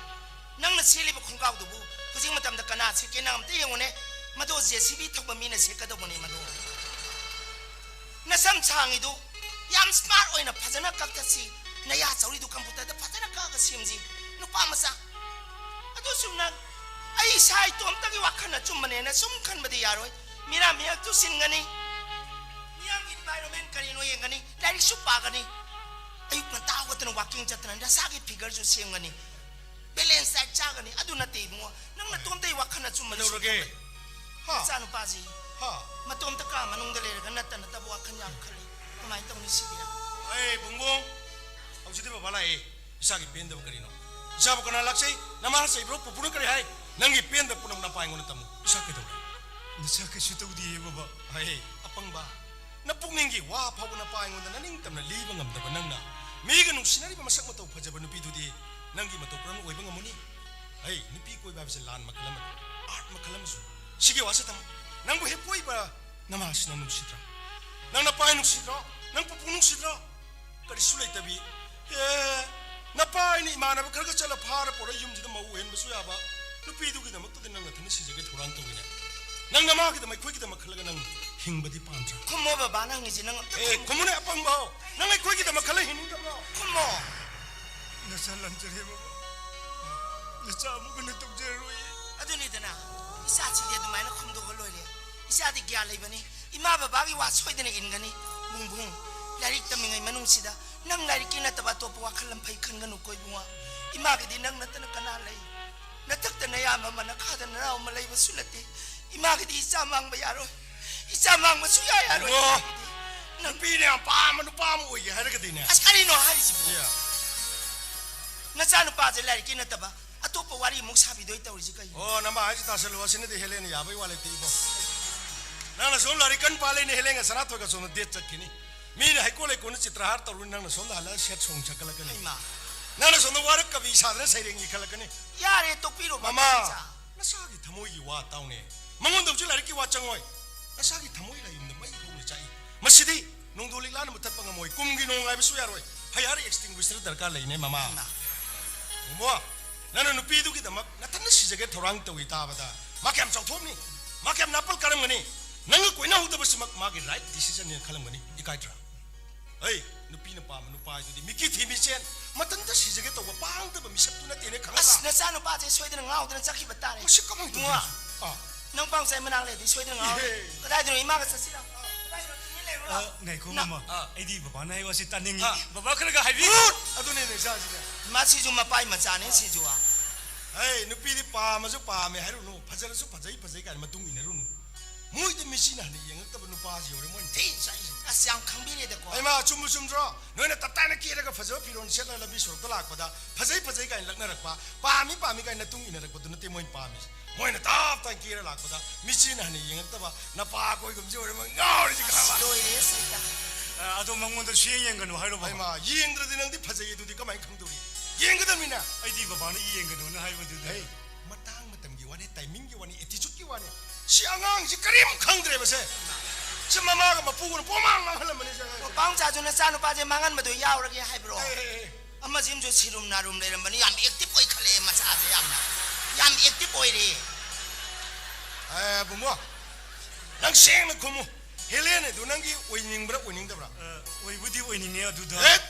ꯅꯪꯅ ꯁꯦꯠꯂꯤꯕ ꯈꯣꯡꯒ꯭ꯔꯥꯎꯗꯨꯕꯨ ꯍꯧꯖꯤꯛ ꯃꯇꯝꯗ ꯀꯅꯥ ꯁꯦꯠꯀꯦ? ꯅꯪ ꯑꯝꯇ ꯌꯦꯡꯉꯨꯅꯦ꯫ ꯃꯗꯣ ꯖꯦ ꯁꯤ ꯕꯤ ꯊꯧꯕ ꯃꯤꯅ ꯁꯦꯠꯀꯗꯧꯕꯅꯦ ꯃꯗꯣ꯫ ꯅꯁꯝ ꯁꯥꯡꯉꯤꯗꯨ ꯌꯥꯝ ꯁ꯭ꯃꯥꯔꯠ ꯑꯣꯏꯅ ꯐꯖꯅ ꯀꯛꯊꯠꯁꯤ꯫ ꯅꯌꯥ ꯆꯧꯔꯤꯗꯨ ꯀꯝꯄ꯭ꯌꯨꯇꯔꯗ ꯐꯖꯅ ꯀꯛꯑꯒ ꯁꯦꯝꯁꯤ꯫ ꯅꯨꯄꯥ ꯃꯆꯥ꯫ ꯑꯗꯨ ꯆꯨꯝꯅ ꯑꯩ ꯏꯁꯥ ꯏꯇꯣꯝꯇꯒꯤ ꯋꯥꯈꯜ ꯑꯆꯨꯝꯕꯅꯦꯅ ꯁꯨꯝ ꯈꯟꯕꯗꯤ ꯌꯥꯔꯣꯏ꯫ ꯃꯤꯔꯥ ꯃꯤꯌꯥꯛ ꯇꯨꯁꯤꯟꯒꯅꯤ꯫ ꯃꯤꯌꯥꯝꯒꯤ ꯏꯟꯚꯥꯏꯔꯣꯟꯃꯦꯟ ꯀꯔꯤꯅꯣ ꯌꯦꯡꯒꯅꯤ꯫ ꯂꯥꯏꯔꯤꯛꯁꯨ ꯄꯥꯒꯅꯤ꯫ ꯑꯌꯨꯛ ꯉꯟꯇꯥ ꯍꯧꯒꯠꯇꯅ ꯋꯥꯀꯤꯡ ꯆꯠꯇꯅ ꯅꯁꯥꯒꯤ ꯐꯤꯒꯔꯁꯨ ꯁꯦꯝꯒꯅꯤ꯫ ꯕꯦꯂꯦꯟꯁ ꯗꯥꯏꯠ ꯆꯥꯒꯅꯤ꯫ ꯑꯗꯨ ꯅꯠꯇꯦ ꯏꯕꯨꯡꯉꯣ꯫ ꯅꯪ ꯅꯇꯣꯝꯇ ꯑꯩ ꯋꯥꯈꯜ ꯑꯆꯨꯝꯕꯗ ꯀꯩꯗꯧꯔꯒꯦ? ꯁꯨꯝ ꯈꯟꯕ-, ꯍꯥ? ꯅꯆꯥꯅꯨꯄꯥꯁꯤ ꯍꯥ? ꯃꯇꯣꯝꯇ ꯀꯥ ꯃꯅꯨꯡꯗ ꯂꯩꯔꯒ ꯅꯠꯇ ꯅꯠꯇꯕ ꯋꯥꯈꯜ ꯌꯥꯝ ꯈꯜꯂꯤ꯫ ꯀꯃꯥꯏꯅ ꯇꯧꯅꯤ ꯁꯤꯗꯤ? ꯑꯩ ꯕꯨꯡꯕꯨꯡ, ꯍꯧꯖꯤꯛꯇꯤ ꯕꯕꯥ ꯂꯥꯛꯑꯦ꯫ ꯏꯆꯥꯒꯤ ꯄꯦꯟꯗꯕ ꯀꯔꯤꯅꯣ? ꯏꯆꯥꯕꯨ ꯀꯅꯥ ꯂꯥꯛꯆꯩ? ꯅꯃꯥꯅ ꯆꯩꯕ꯭ꯔꯣ? ꯄꯨꯄꯨꯅ ꯀꯔꯤ ꯍꯥꯏ? ꯅꯪꯒꯤ ꯄꯦꯟꯗꯕ ꯄꯨꯝꯅꯃꯛ ꯅꯄꯥ ꯑꯩꯉꯣꯟꯗ ꯇꯝꯃꯨ꯫ ꯏꯆꯥ ꯀꯩꯗꯧꯔꯦ? ꯅꯆꯥ ꯀꯩꯁꯨ ꯇꯧꯗꯤꯌꯦ ꯕꯕꯥ꯫ ꯍꯩ, ꯑꯄꯪꯕ꯫ ꯅꯄꯨꯛꯅꯤꯡꯒꯤ ꯋꯥ ꯐꯥꯎꯕ ꯅꯄꯥ ꯑꯩꯉꯣꯟꯗ ꯅꯅꯤꯡꯇꯝꯅ ꯂꯤꯕ ꯉꯝꯗꯕ ꯅꯪꯅ ꯃꯤꯒ ꯅꯨꯡꯁꯤꯅꯔꯤꯕ ꯃꯁꯛ ꯃꯇꯧ ꯐꯖꯕ ꯅꯨꯄꯤꯗꯨꯗꯤ ꯅꯪꯒꯤ ꯃꯇꯧ ꯀꯔꯝꯅ ꯑꯣꯏꯕ ꯉꯝꯃꯨꯅꯤ? ꯍꯩ, ꯅꯨꯄꯤ ꯀꯣꯏꯕ ꯍꯥꯏꯕꯁꯦ ꯂꯥꯟ ꯃꯈꯜ ꯑꯃꯅꯤ, ꯑꯥꯔꯠ ꯃꯈꯜ ꯑꯃꯁꯨ꯫ ꯁꯤꯒꯤ ꯋꯥꯁꯦ ꯊꯝꯃꯨ꯫ ꯅꯪꯕꯨ ꯍꯦꯛ ꯄꯣꯛꯏꯕ ꯅꯃꯥꯁꯤꯅ ꯅꯨꯡꯁꯤꯗ꯭ꯔꯥ? ꯅꯪ ꯅꯄꯥ ꯅꯨꯡꯁꯤꯗ꯭ꯔꯣ? ꯅꯪ ꯄꯨꯄꯨ ꯅꯨꯡꯁꯤꯗ꯭ꯔꯣ? ꯀꯔꯤꯁꯨ ꯂꯩꯇꯕꯤ꯫ ꯑꯦ, ꯅꯄꯥ ꯑꯩꯅ ꯏꯃꯥꯟꯅꯕ ꯈꯔꯒ ꯆꯠꯂ ꯐꯥꯔ ꯄꯨꯔꯛ ꯌꯨꯝꯁꯤꯗ ꯃꯧ ꯑꯣꯏꯍꯟꯕꯁꯨ ꯌꯥꯕ ꯅꯨꯄꯤꯗꯨꯒꯤꯗꯃꯛꯇꯗꯤ ꯅꯪ ꯅꯊꯟꯗ ꯁꯤꯖꯒꯦ ꯊꯧꯔꯥꯡ ꯇꯧꯋꯤꯅꯦ꯫ ꯅꯪ ꯅꯃꯥꯒꯤꯗꯃꯛ ꯑꯩꯈꯣꯏꯒꯤꯗꯃꯛ ꯈꯜꯂꯒ ꯅꯪ ꯍꯤꯡꯕꯗꯤ ꯄꯥꯝꯗ꯭ꯔꯥ? ꯈꯨꯝꯃꯣ ꯕꯕꯥ, ꯅꯪ ꯍꯪꯉꯤꯁꯦ ꯅꯪ ꯑꯝꯇ ꯑꯦ, ꯈꯨꯝꯃꯣ꯫ ꯈꯨꯝꯃꯨꯅꯦ ꯑꯄꯪꯕ ꯍꯧ꯫ ꯅꯪ ꯑꯩꯈꯣꯏꯒꯤꯗꯃꯛ ꯈꯜꯂ ꯍꯤꯡꯅꯤꯡꯗꯕ꯭ꯔꯣ? ꯈꯨꯝꯃꯣ꯫ ꯅꯆꯥ ꯂꯥꯟꯖꯔꯦ ꯕꯕꯥ꯫ ꯅꯆꯥ ꯑꯃꯨꯛ ꯍꯟꯅ ꯇꯧꯖꯔꯔꯣꯏꯌꯦ꯫ ꯑꯗꯨꯅꯤꯗꯅ, ꯏꯆꯥꯁꯤꯗꯤ ꯑꯗꯨꯃꯥꯏꯅ ꯈꯨꯝꯗꯣꯛꯑ ꯂꯣꯏꯔꯦ꯫ ꯏꯆꯥꯗꯤ ꯒ꯭ꯌꯥꯟ ꯂꯩꯕꯅꯤ꯫ ꯏꯃꯥ ꯕꯕꯥꯒꯤ ꯋꯥ ꯁꯣꯏꯗꯅ ꯏꯟꯒꯅꯤ꯫ ꯕꯨꯡ ꯕꯨꯡ, ꯂꯥꯏꯔꯤꯛ ꯇꯝꯃꯤꯉꯩ ꯃꯅꯨꯡꯁꯤꯗ ꯅꯪ ꯂꯥꯏꯔꯤꯛꯀꯤ ꯅꯠꯇꯕ ꯑꯇꯣꯞꯄ ꯋꯥꯈꯜ ꯑꯃ ꯐꯩ ꯈꯟꯒꯅꯨꯀꯣ ꯏꯕꯨꯡꯉꯣ꯫ ꯏꯃꯥꯒꯤꯗꯤ ꯅꯪ ꯅꯠꯇꯅ ꯀꯅꯥ ꯂꯩ? ꯅꯊꯛꯇ ꯅꯌꯥꯝꯕ ꯑꯃ, ꯅꯈꯥꯗ ꯅꯅꯥꯎ ꯑꯃ ꯂꯩꯕꯁꯨ ꯅꯠꯇꯦ꯫ ꯏꯃꯥꯒꯤꯗꯤ ꯏꯆꯥ ꯃꯥꯡꯕ ꯌꯥꯔꯣꯏ꯫ ꯏꯆꯥ ꯃꯥꯡꯕ ꯁꯨꯡꯌꯥ ꯌꯥꯔꯣꯏ ꯑꯣ, ꯏꯃꯥꯒꯤꯗꯤ꯫ ꯅꯪ ꯅꯨꯄꯤꯅ ꯌꯥꯝ ꯄꯥꯝꯕ ꯅꯨꯄꯥ ꯑꯃ ꯑꯣꯏꯒꯦ ꯍꯥꯏꯔꯒꯗꯤꯅꯦ꯫ ꯑꯁ, ꯀꯔꯤꯅꯣ ꯍꯥꯏꯔꯤꯁꯤꯕꯣ? ꯌꯥ꯫ ꯅꯆꯥꯅꯨꯄꯥꯁꯦ ꯂꯥꯏꯔꯤꯛꯀꯤ ꯅꯠꯇꯕ ꯑꯇꯣꯞꯄ ꯋꯥꯔꯤ ꯑꯃꯨꯛ ꯁꯥꯕꯤꯗꯣꯏ ꯇꯧꯔꯤꯁꯤ ꯀꯩꯅꯣ? ꯑꯣ, ꯅꯃꯥ ꯍꯥꯏꯁꯤ ꯇꯥꯁꯜꯂꯨ, ꯑꯁꯤꯅꯗꯤ ꯍꯦꯂꯦꯟꯅ ꯌꯥꯕꯩ ꯋꯥ ꯂꯩꯇꯦ ꯏꯕꯣ꯫ ꯅꯪꯅ ꯁꯣꯝ ꯂꯥꯏꯔꯤꯛ ꯀꯟꯅ ꯄꯥ ꯂꯩꯅꯦ, ꯍꯦꯂꯦꯟꯒ ꯁꯅꯥꯊꯣꯏꯒ ꯁꯣꯝꯗ ꯗꯦꯠ ꯆꯠꯈꯤꯅꯤ꯫ ꯃꯤꯅ ꯍꯩꯀꯣꯜ ꯂꯩꯀꯣꯜꯅ ꯆꯤꯇ꯭ꯔꯍꯥꯔ ꯇꯧꯔꯨꯅꯤ, ꯅꯪꯅ ꯁꯣꯝꯗ ꯍꯜꯂꯒ ꯁꯦꯠ ꯁꯣꯡ ꯁꯛꯀꯠꯂꯛꯀꯅꯤ꯫ ꯍꯩꯃꯥ꯫ ꯅꯪꯅ ꯁꯣꯝꯗ ꯋꯥꯔꯛ ꯀꯕꯤ ꯁꯥꯗꯅ ꯁꯩꯔꯦꯡ ꯏꯈꯠꯂꯛꯀꯅꯤ꯫ ꯌꯥꯔꯦ, ꯇꯣꯛꯄꯤꯔꯣ, ꯃꯃꯥ, ꯃꯃꯥ, ꯏꯆꯥ꯫ ꯅꯁꯥꯒꯤ ꯊꯃꯣꯏꯒꯤ ꯋꯥ ꯇꯥꯎꯅꯦ꯫ ꯃꯉꯣꯟꯗ ꯍꯧꯖꯤꯛ ꯂꯥꯏꯔꯤꯛꯀꯤ ꯋꯥ ꯆꯪꯉꯣꯏ꯫ ꯅꯁꯥꯒꯤ ꯊꯃꯣꯏ ꯂꯥꯏꯌꯨꯝꯗ ꯃꯩ ꯍꯧꯅ ꯆꯥꯛꯏ꯫ ꯃꯁꯤꯗꯤ ꯅꯣꯡꯗꯣ ꯂꯤꯛꯂꯥꯅ ꯃꯨꯊꯠꯄ ꯉꯝꯃꯣꯏ, ꯀꯨꯝꯒꯤ ꯅꯣꯡ ꯉꯥꯏꯕꯁꯨ ꯌꯥꯔꯣꯏ꯫ Fire extinguisher ꯗꯔꯀꯥꯔ ꯂꯩꯅꯦ, ꯃꯃꯥ꯫ ꯏꯃꯥ꯫ ꯃꯃꯣ, ꯅꯪꯅ ꯅꯨꯄꯤꯗꯨꯒꯤꯗꯃꯛ ꯅꯊꯟꯗ ꯁꯤꯖꯒꯦ ꯊꯧꯔꯥꯡ ꯇꯧꯏ ꯇꯥꯕꯗ, ꯃꯥ ꯀꯌꯥꯝ ꯆꯥꯎꯊꯣꯛꯑꯝꯅꯤ? ꯃꯥ ꯀꯌꯥꯝ ꯅꯥꯄꯜ ꯀꯥꯔꯝꯒꯅꯤ? ꯅꯪꯒ ꯀꯣꯏꯅꯍꯧꯗꯕꯁꯤꯃꯛ ꯃꯥꯒꯤ right decision ꯅꯦꯅ ꯈꯜꯂꯝꯒꯅꯤ꯫ ꯏꯀꯥꯏꯗ꯭ꯔꯥ? ꯍꯩ, ꯅꯨꯄꯤꯅ ꯄꯥꯝꯕ ꯅꯨꯄꯥ ꯍꯥꯏꯗꯨꯗꯤ ꯃꯤꯀꯤ ꯊꯤꯃꯤ ꯆꯦꯟ, ꯃꯊꯟꯇ ꯁꯤꯖꯒꯦ ꯇꯧꯕ ꯄꯥꯡꯗꯕ ꯃꯤꯁꯛꯇꯨ ꯅꯠꯇꯦꯅꯦ, ꯈꯪꯉꯕ꯭ꯔꯥ? ꯑꯁ, ꯅꯆꯥꯅꯨꯄꯥꯁꯦ ꯁꯣꯏꯗꯅ ꯉꯥꯎꯗꯅ ꯆꯠꯈꯤꯕ ꯇꯥꯔꯦ꯫ ꯃꯁꯤ ꯀꯃꯥꯏꯅ ꯏꯕꯨꯡꯉꯣ, ꯇꯧꯗꯣꯏꯅꯣ? ꯑꯥ꯫ ꯅꯪ ꯄꯥꯎ ꯆꯥꯏ ꯃꯅꯥꯛ ꯂꯩꯔꯗꯤ ꯁꯣꯏꯗꯅ ꯉꯥꯎꯔꯦ꯫ ꯏꯍꯦ꯫ ꯀꯗꯥꯏꯗꯅꯣ? ꯏꯃꯥꯒ ꯆꯠꯁꯤꯔ? ꯀꯗꯥꯏꯗꯅꯣ? ꯇꯨꯃꯤꯟ ꯂꯩꯔꯨꯔ? ꯑ, ꯉꯥꯏꯈꯣ, ꯅ- ꯃꯃꯥ꯫ ꯑꯥ꯫ ꯑꯩꯗꯤ ꯕꯕꯥꯅ ꯍꯥꯏ ꯋꯥꯁꯤ ꯇꯥꯅꯤꯡꯉꯤ꯫ ꯑꯥ꯫ ꯕꯕꯥ ꯈꯔꯒ ꯍꯥꯏꯕꯤ꯫ ꯎꯠ! ꯑꯗꯨꯅꯦ ꯅꯆꯥꯁꯤꯗꯤ꯫ ꯃꯁꯤꯁꯨ ꯃꯄꯥꯏ ꯃꯆꯥꯅꯦ, ꯁꯤꯁꯨ꯫ ꯍꯩ, ꯅꯨꯄꯤꯗꯤ ꯄꯥꯝꯃꯁꯨ ꯄꯥꯝꯃꯦ ꯍꯥꯏꯔꯨꯅꯨ, ꯐꯖꯔꯁꯨ ꯐꯖꯩ, ꯐꯖꯩ ꯀꯥꯏꯅ ꯃꯇꯨꯡ ꯏꯟꯅꯔꯨꯅꯨ꯫ ꯃꯣꯏꯗ ꯃꯤꯆꯤꯅ ꯍꯟꯅ ꯌꯦꯡꯉꯛꯇꯕ ꯅꯨꯄꯥꯁꯤ ꯌꯧꯔꯦ ꯃꯣꯏꯅ ꯊꯤ ꯆꯥꯏꯁꯦ꯫ ꯑꯁ, ꯌꯥꯝ ꯈꯪꯕꯤꯔꯦꯗꯀꯣ꯫ ꯍꯩꯃꯥ, ꯆꯨꯝꯕꯨ ꯆꯨꯝꯗ꯭ꯔꯣ? ꯅꯣꯏꯅ ꯇꯞꯇꯥꯏꯅ ꯀꯦꯔꯒ ꯐꯖꯕ ꯐꯤꯔꯣꯜ ꯁꯦꯠꯂꯒ ꯂꯝꯕꯤ ꯁꯣꯔꯣꯛꯇ ꯂꯥꯛꯄꯗ ꯐꯖꯩ, ꯐꯖꯩ ꯀꯥꯏꯅ ꯂꯛꯅꯔꯛꯄ, ꯄꯥꯝꯃꯤ, ꯄꯥꯝꯃꯤ ꯀꯥꯏꯅ ꯃꯇꯨꯡ ꯏꯟꯅꯔꯛꯄꯗꯨ ꯅꯠꯇꯦ ꯃꯣꯏꯅ ꯄꯥꯝꯃꯤꯁꯦ꯫ ꯃꯣꯏꯅ ꯇꯞ ꯇꯥꯏ ꯀꯦꯔ ꯂꯥꯛꯄꯗ ꯃꯤꯆꯤꯅ ꯍꯟꯅ ꯌꯦꯡꯉꯛꯇꯕ ꯅꯄꯥ ꯑꯩꯈꯣꯏꯒꯨꯝꯕꯁꯤ ꯑꯣꯏꯔꯦ ꯃꯣꯏ ꯉꯥꯎꯔꯤꯁꯤ, ꯈꯪꯉꯕ? ꯂꯣꯏꯔꯦ, ꯁꯩꯇ꯫ ꯑ, ꯑꯗꯣ ꯃꯉꯣꯟꯗ ꯁꯨꯌꯦꯡ ꯌꯦꯡꯒꯅꯨ ꯍꯥꯏꯔꯣ, ꯕꯕꯥ꯫ ꯍꯩꯃꯥ, ꯌꯦꯡꯗ꯭ꯔꯗꯤ ꯅꯪꯗꯤ ꯐꯖꯩ ꯑꯗꯨꯗꯤ ꯀꯃꯥꯏꯅ ꯈꯪꯗꯧꯔꯤ? ꯌꯦꯡꯒꯗꯕꯅꯤꯅ꯫ ꯑꯩꯗꯤ ꯕꯕꯥꯅ ꯌꯦꯡꯒꯅꯨꯅ ꯍꯥꯏꯕꯗꯨꯗ꯫ ꯍꯩ, ꯃꯇꯥꯡ ꯃꯇꯝꯒꯤ ꯋꯥꯅꯤ, timingꯒꯤ ꯋꯥꯅꯤ, attitudeꯀꯤ ꯋꯥꯅꯤ꯫ ꯁꯤ ꯑꯉꯥꯡꯁꯤ ꯀꯔꯤꯝ ꯈꯪꯗ꯭ꯔꯦꯕꯁꯦ꯫ ꯁꯤ ꯃꯃꯥꯒ ꯃꯄꯨꯒꯅ ꯄꯣꯃꯥꯡ ꯃꯥꯡꯍꯜꯂꯝꯕꯅꯤ ꯁꯤ ꯑꯉꯥꯡꯁꯦ꯫ ꯄꯥꯎ ꯆꯥꯁꯨ ꯅꯆꯥꯅꯨꯄꯥꯁꯦ ꯃꯥꯡꯍꯟꯕꯗꯣ ꯌꯥꯎꯔꯒꯦ ꯍꯥꯏꯕ꯭ꯔꯣ? ꯍꯦ, ꯍꯦ, ꯍꯦ꯫ ꯑꯃꯁꯤ ꯑꯃꯁꯨ ꯁꯤꯔꯨꯝ ꯅꯥꯔꯨꯝ ꯂꯩꯔꯝꯕꯅꯤ, ꯌꯥꯝ active ꯑꯣꯏꯈꯠꯂꯛꯑꯦ ꯃꯆꯥꯁꯦ, ꯌꯥꯝꯅ꯫ ꯌꯥꯝ active ꯑꯣꯏꯔꯦ꯫ ꯑꯦ, ꯕꯨꯡꯉꯣ, ꯅꯪ ꯁꯦꯡꯅ ꯈꯨꯝꯃꯨ꯫ ꯍꯦꯂꯦꯟ ꯑꯗꯨ ꯅꯪꯒꯤ ꯑꯣꯏꯅꯤꯡꯕ꯭ꯔꯥ ꯑꯣꯏꯅꯤꯡꯗꯕ꯭ꯔꯥ? ꯑ, ꯑꯣꯏꯕꯨꯗꯤ ꯑꯣꯏꯅꯤꯡꯉꯦ ꯑꯗꯨꯗ꯫ ꯍꯦꯠ!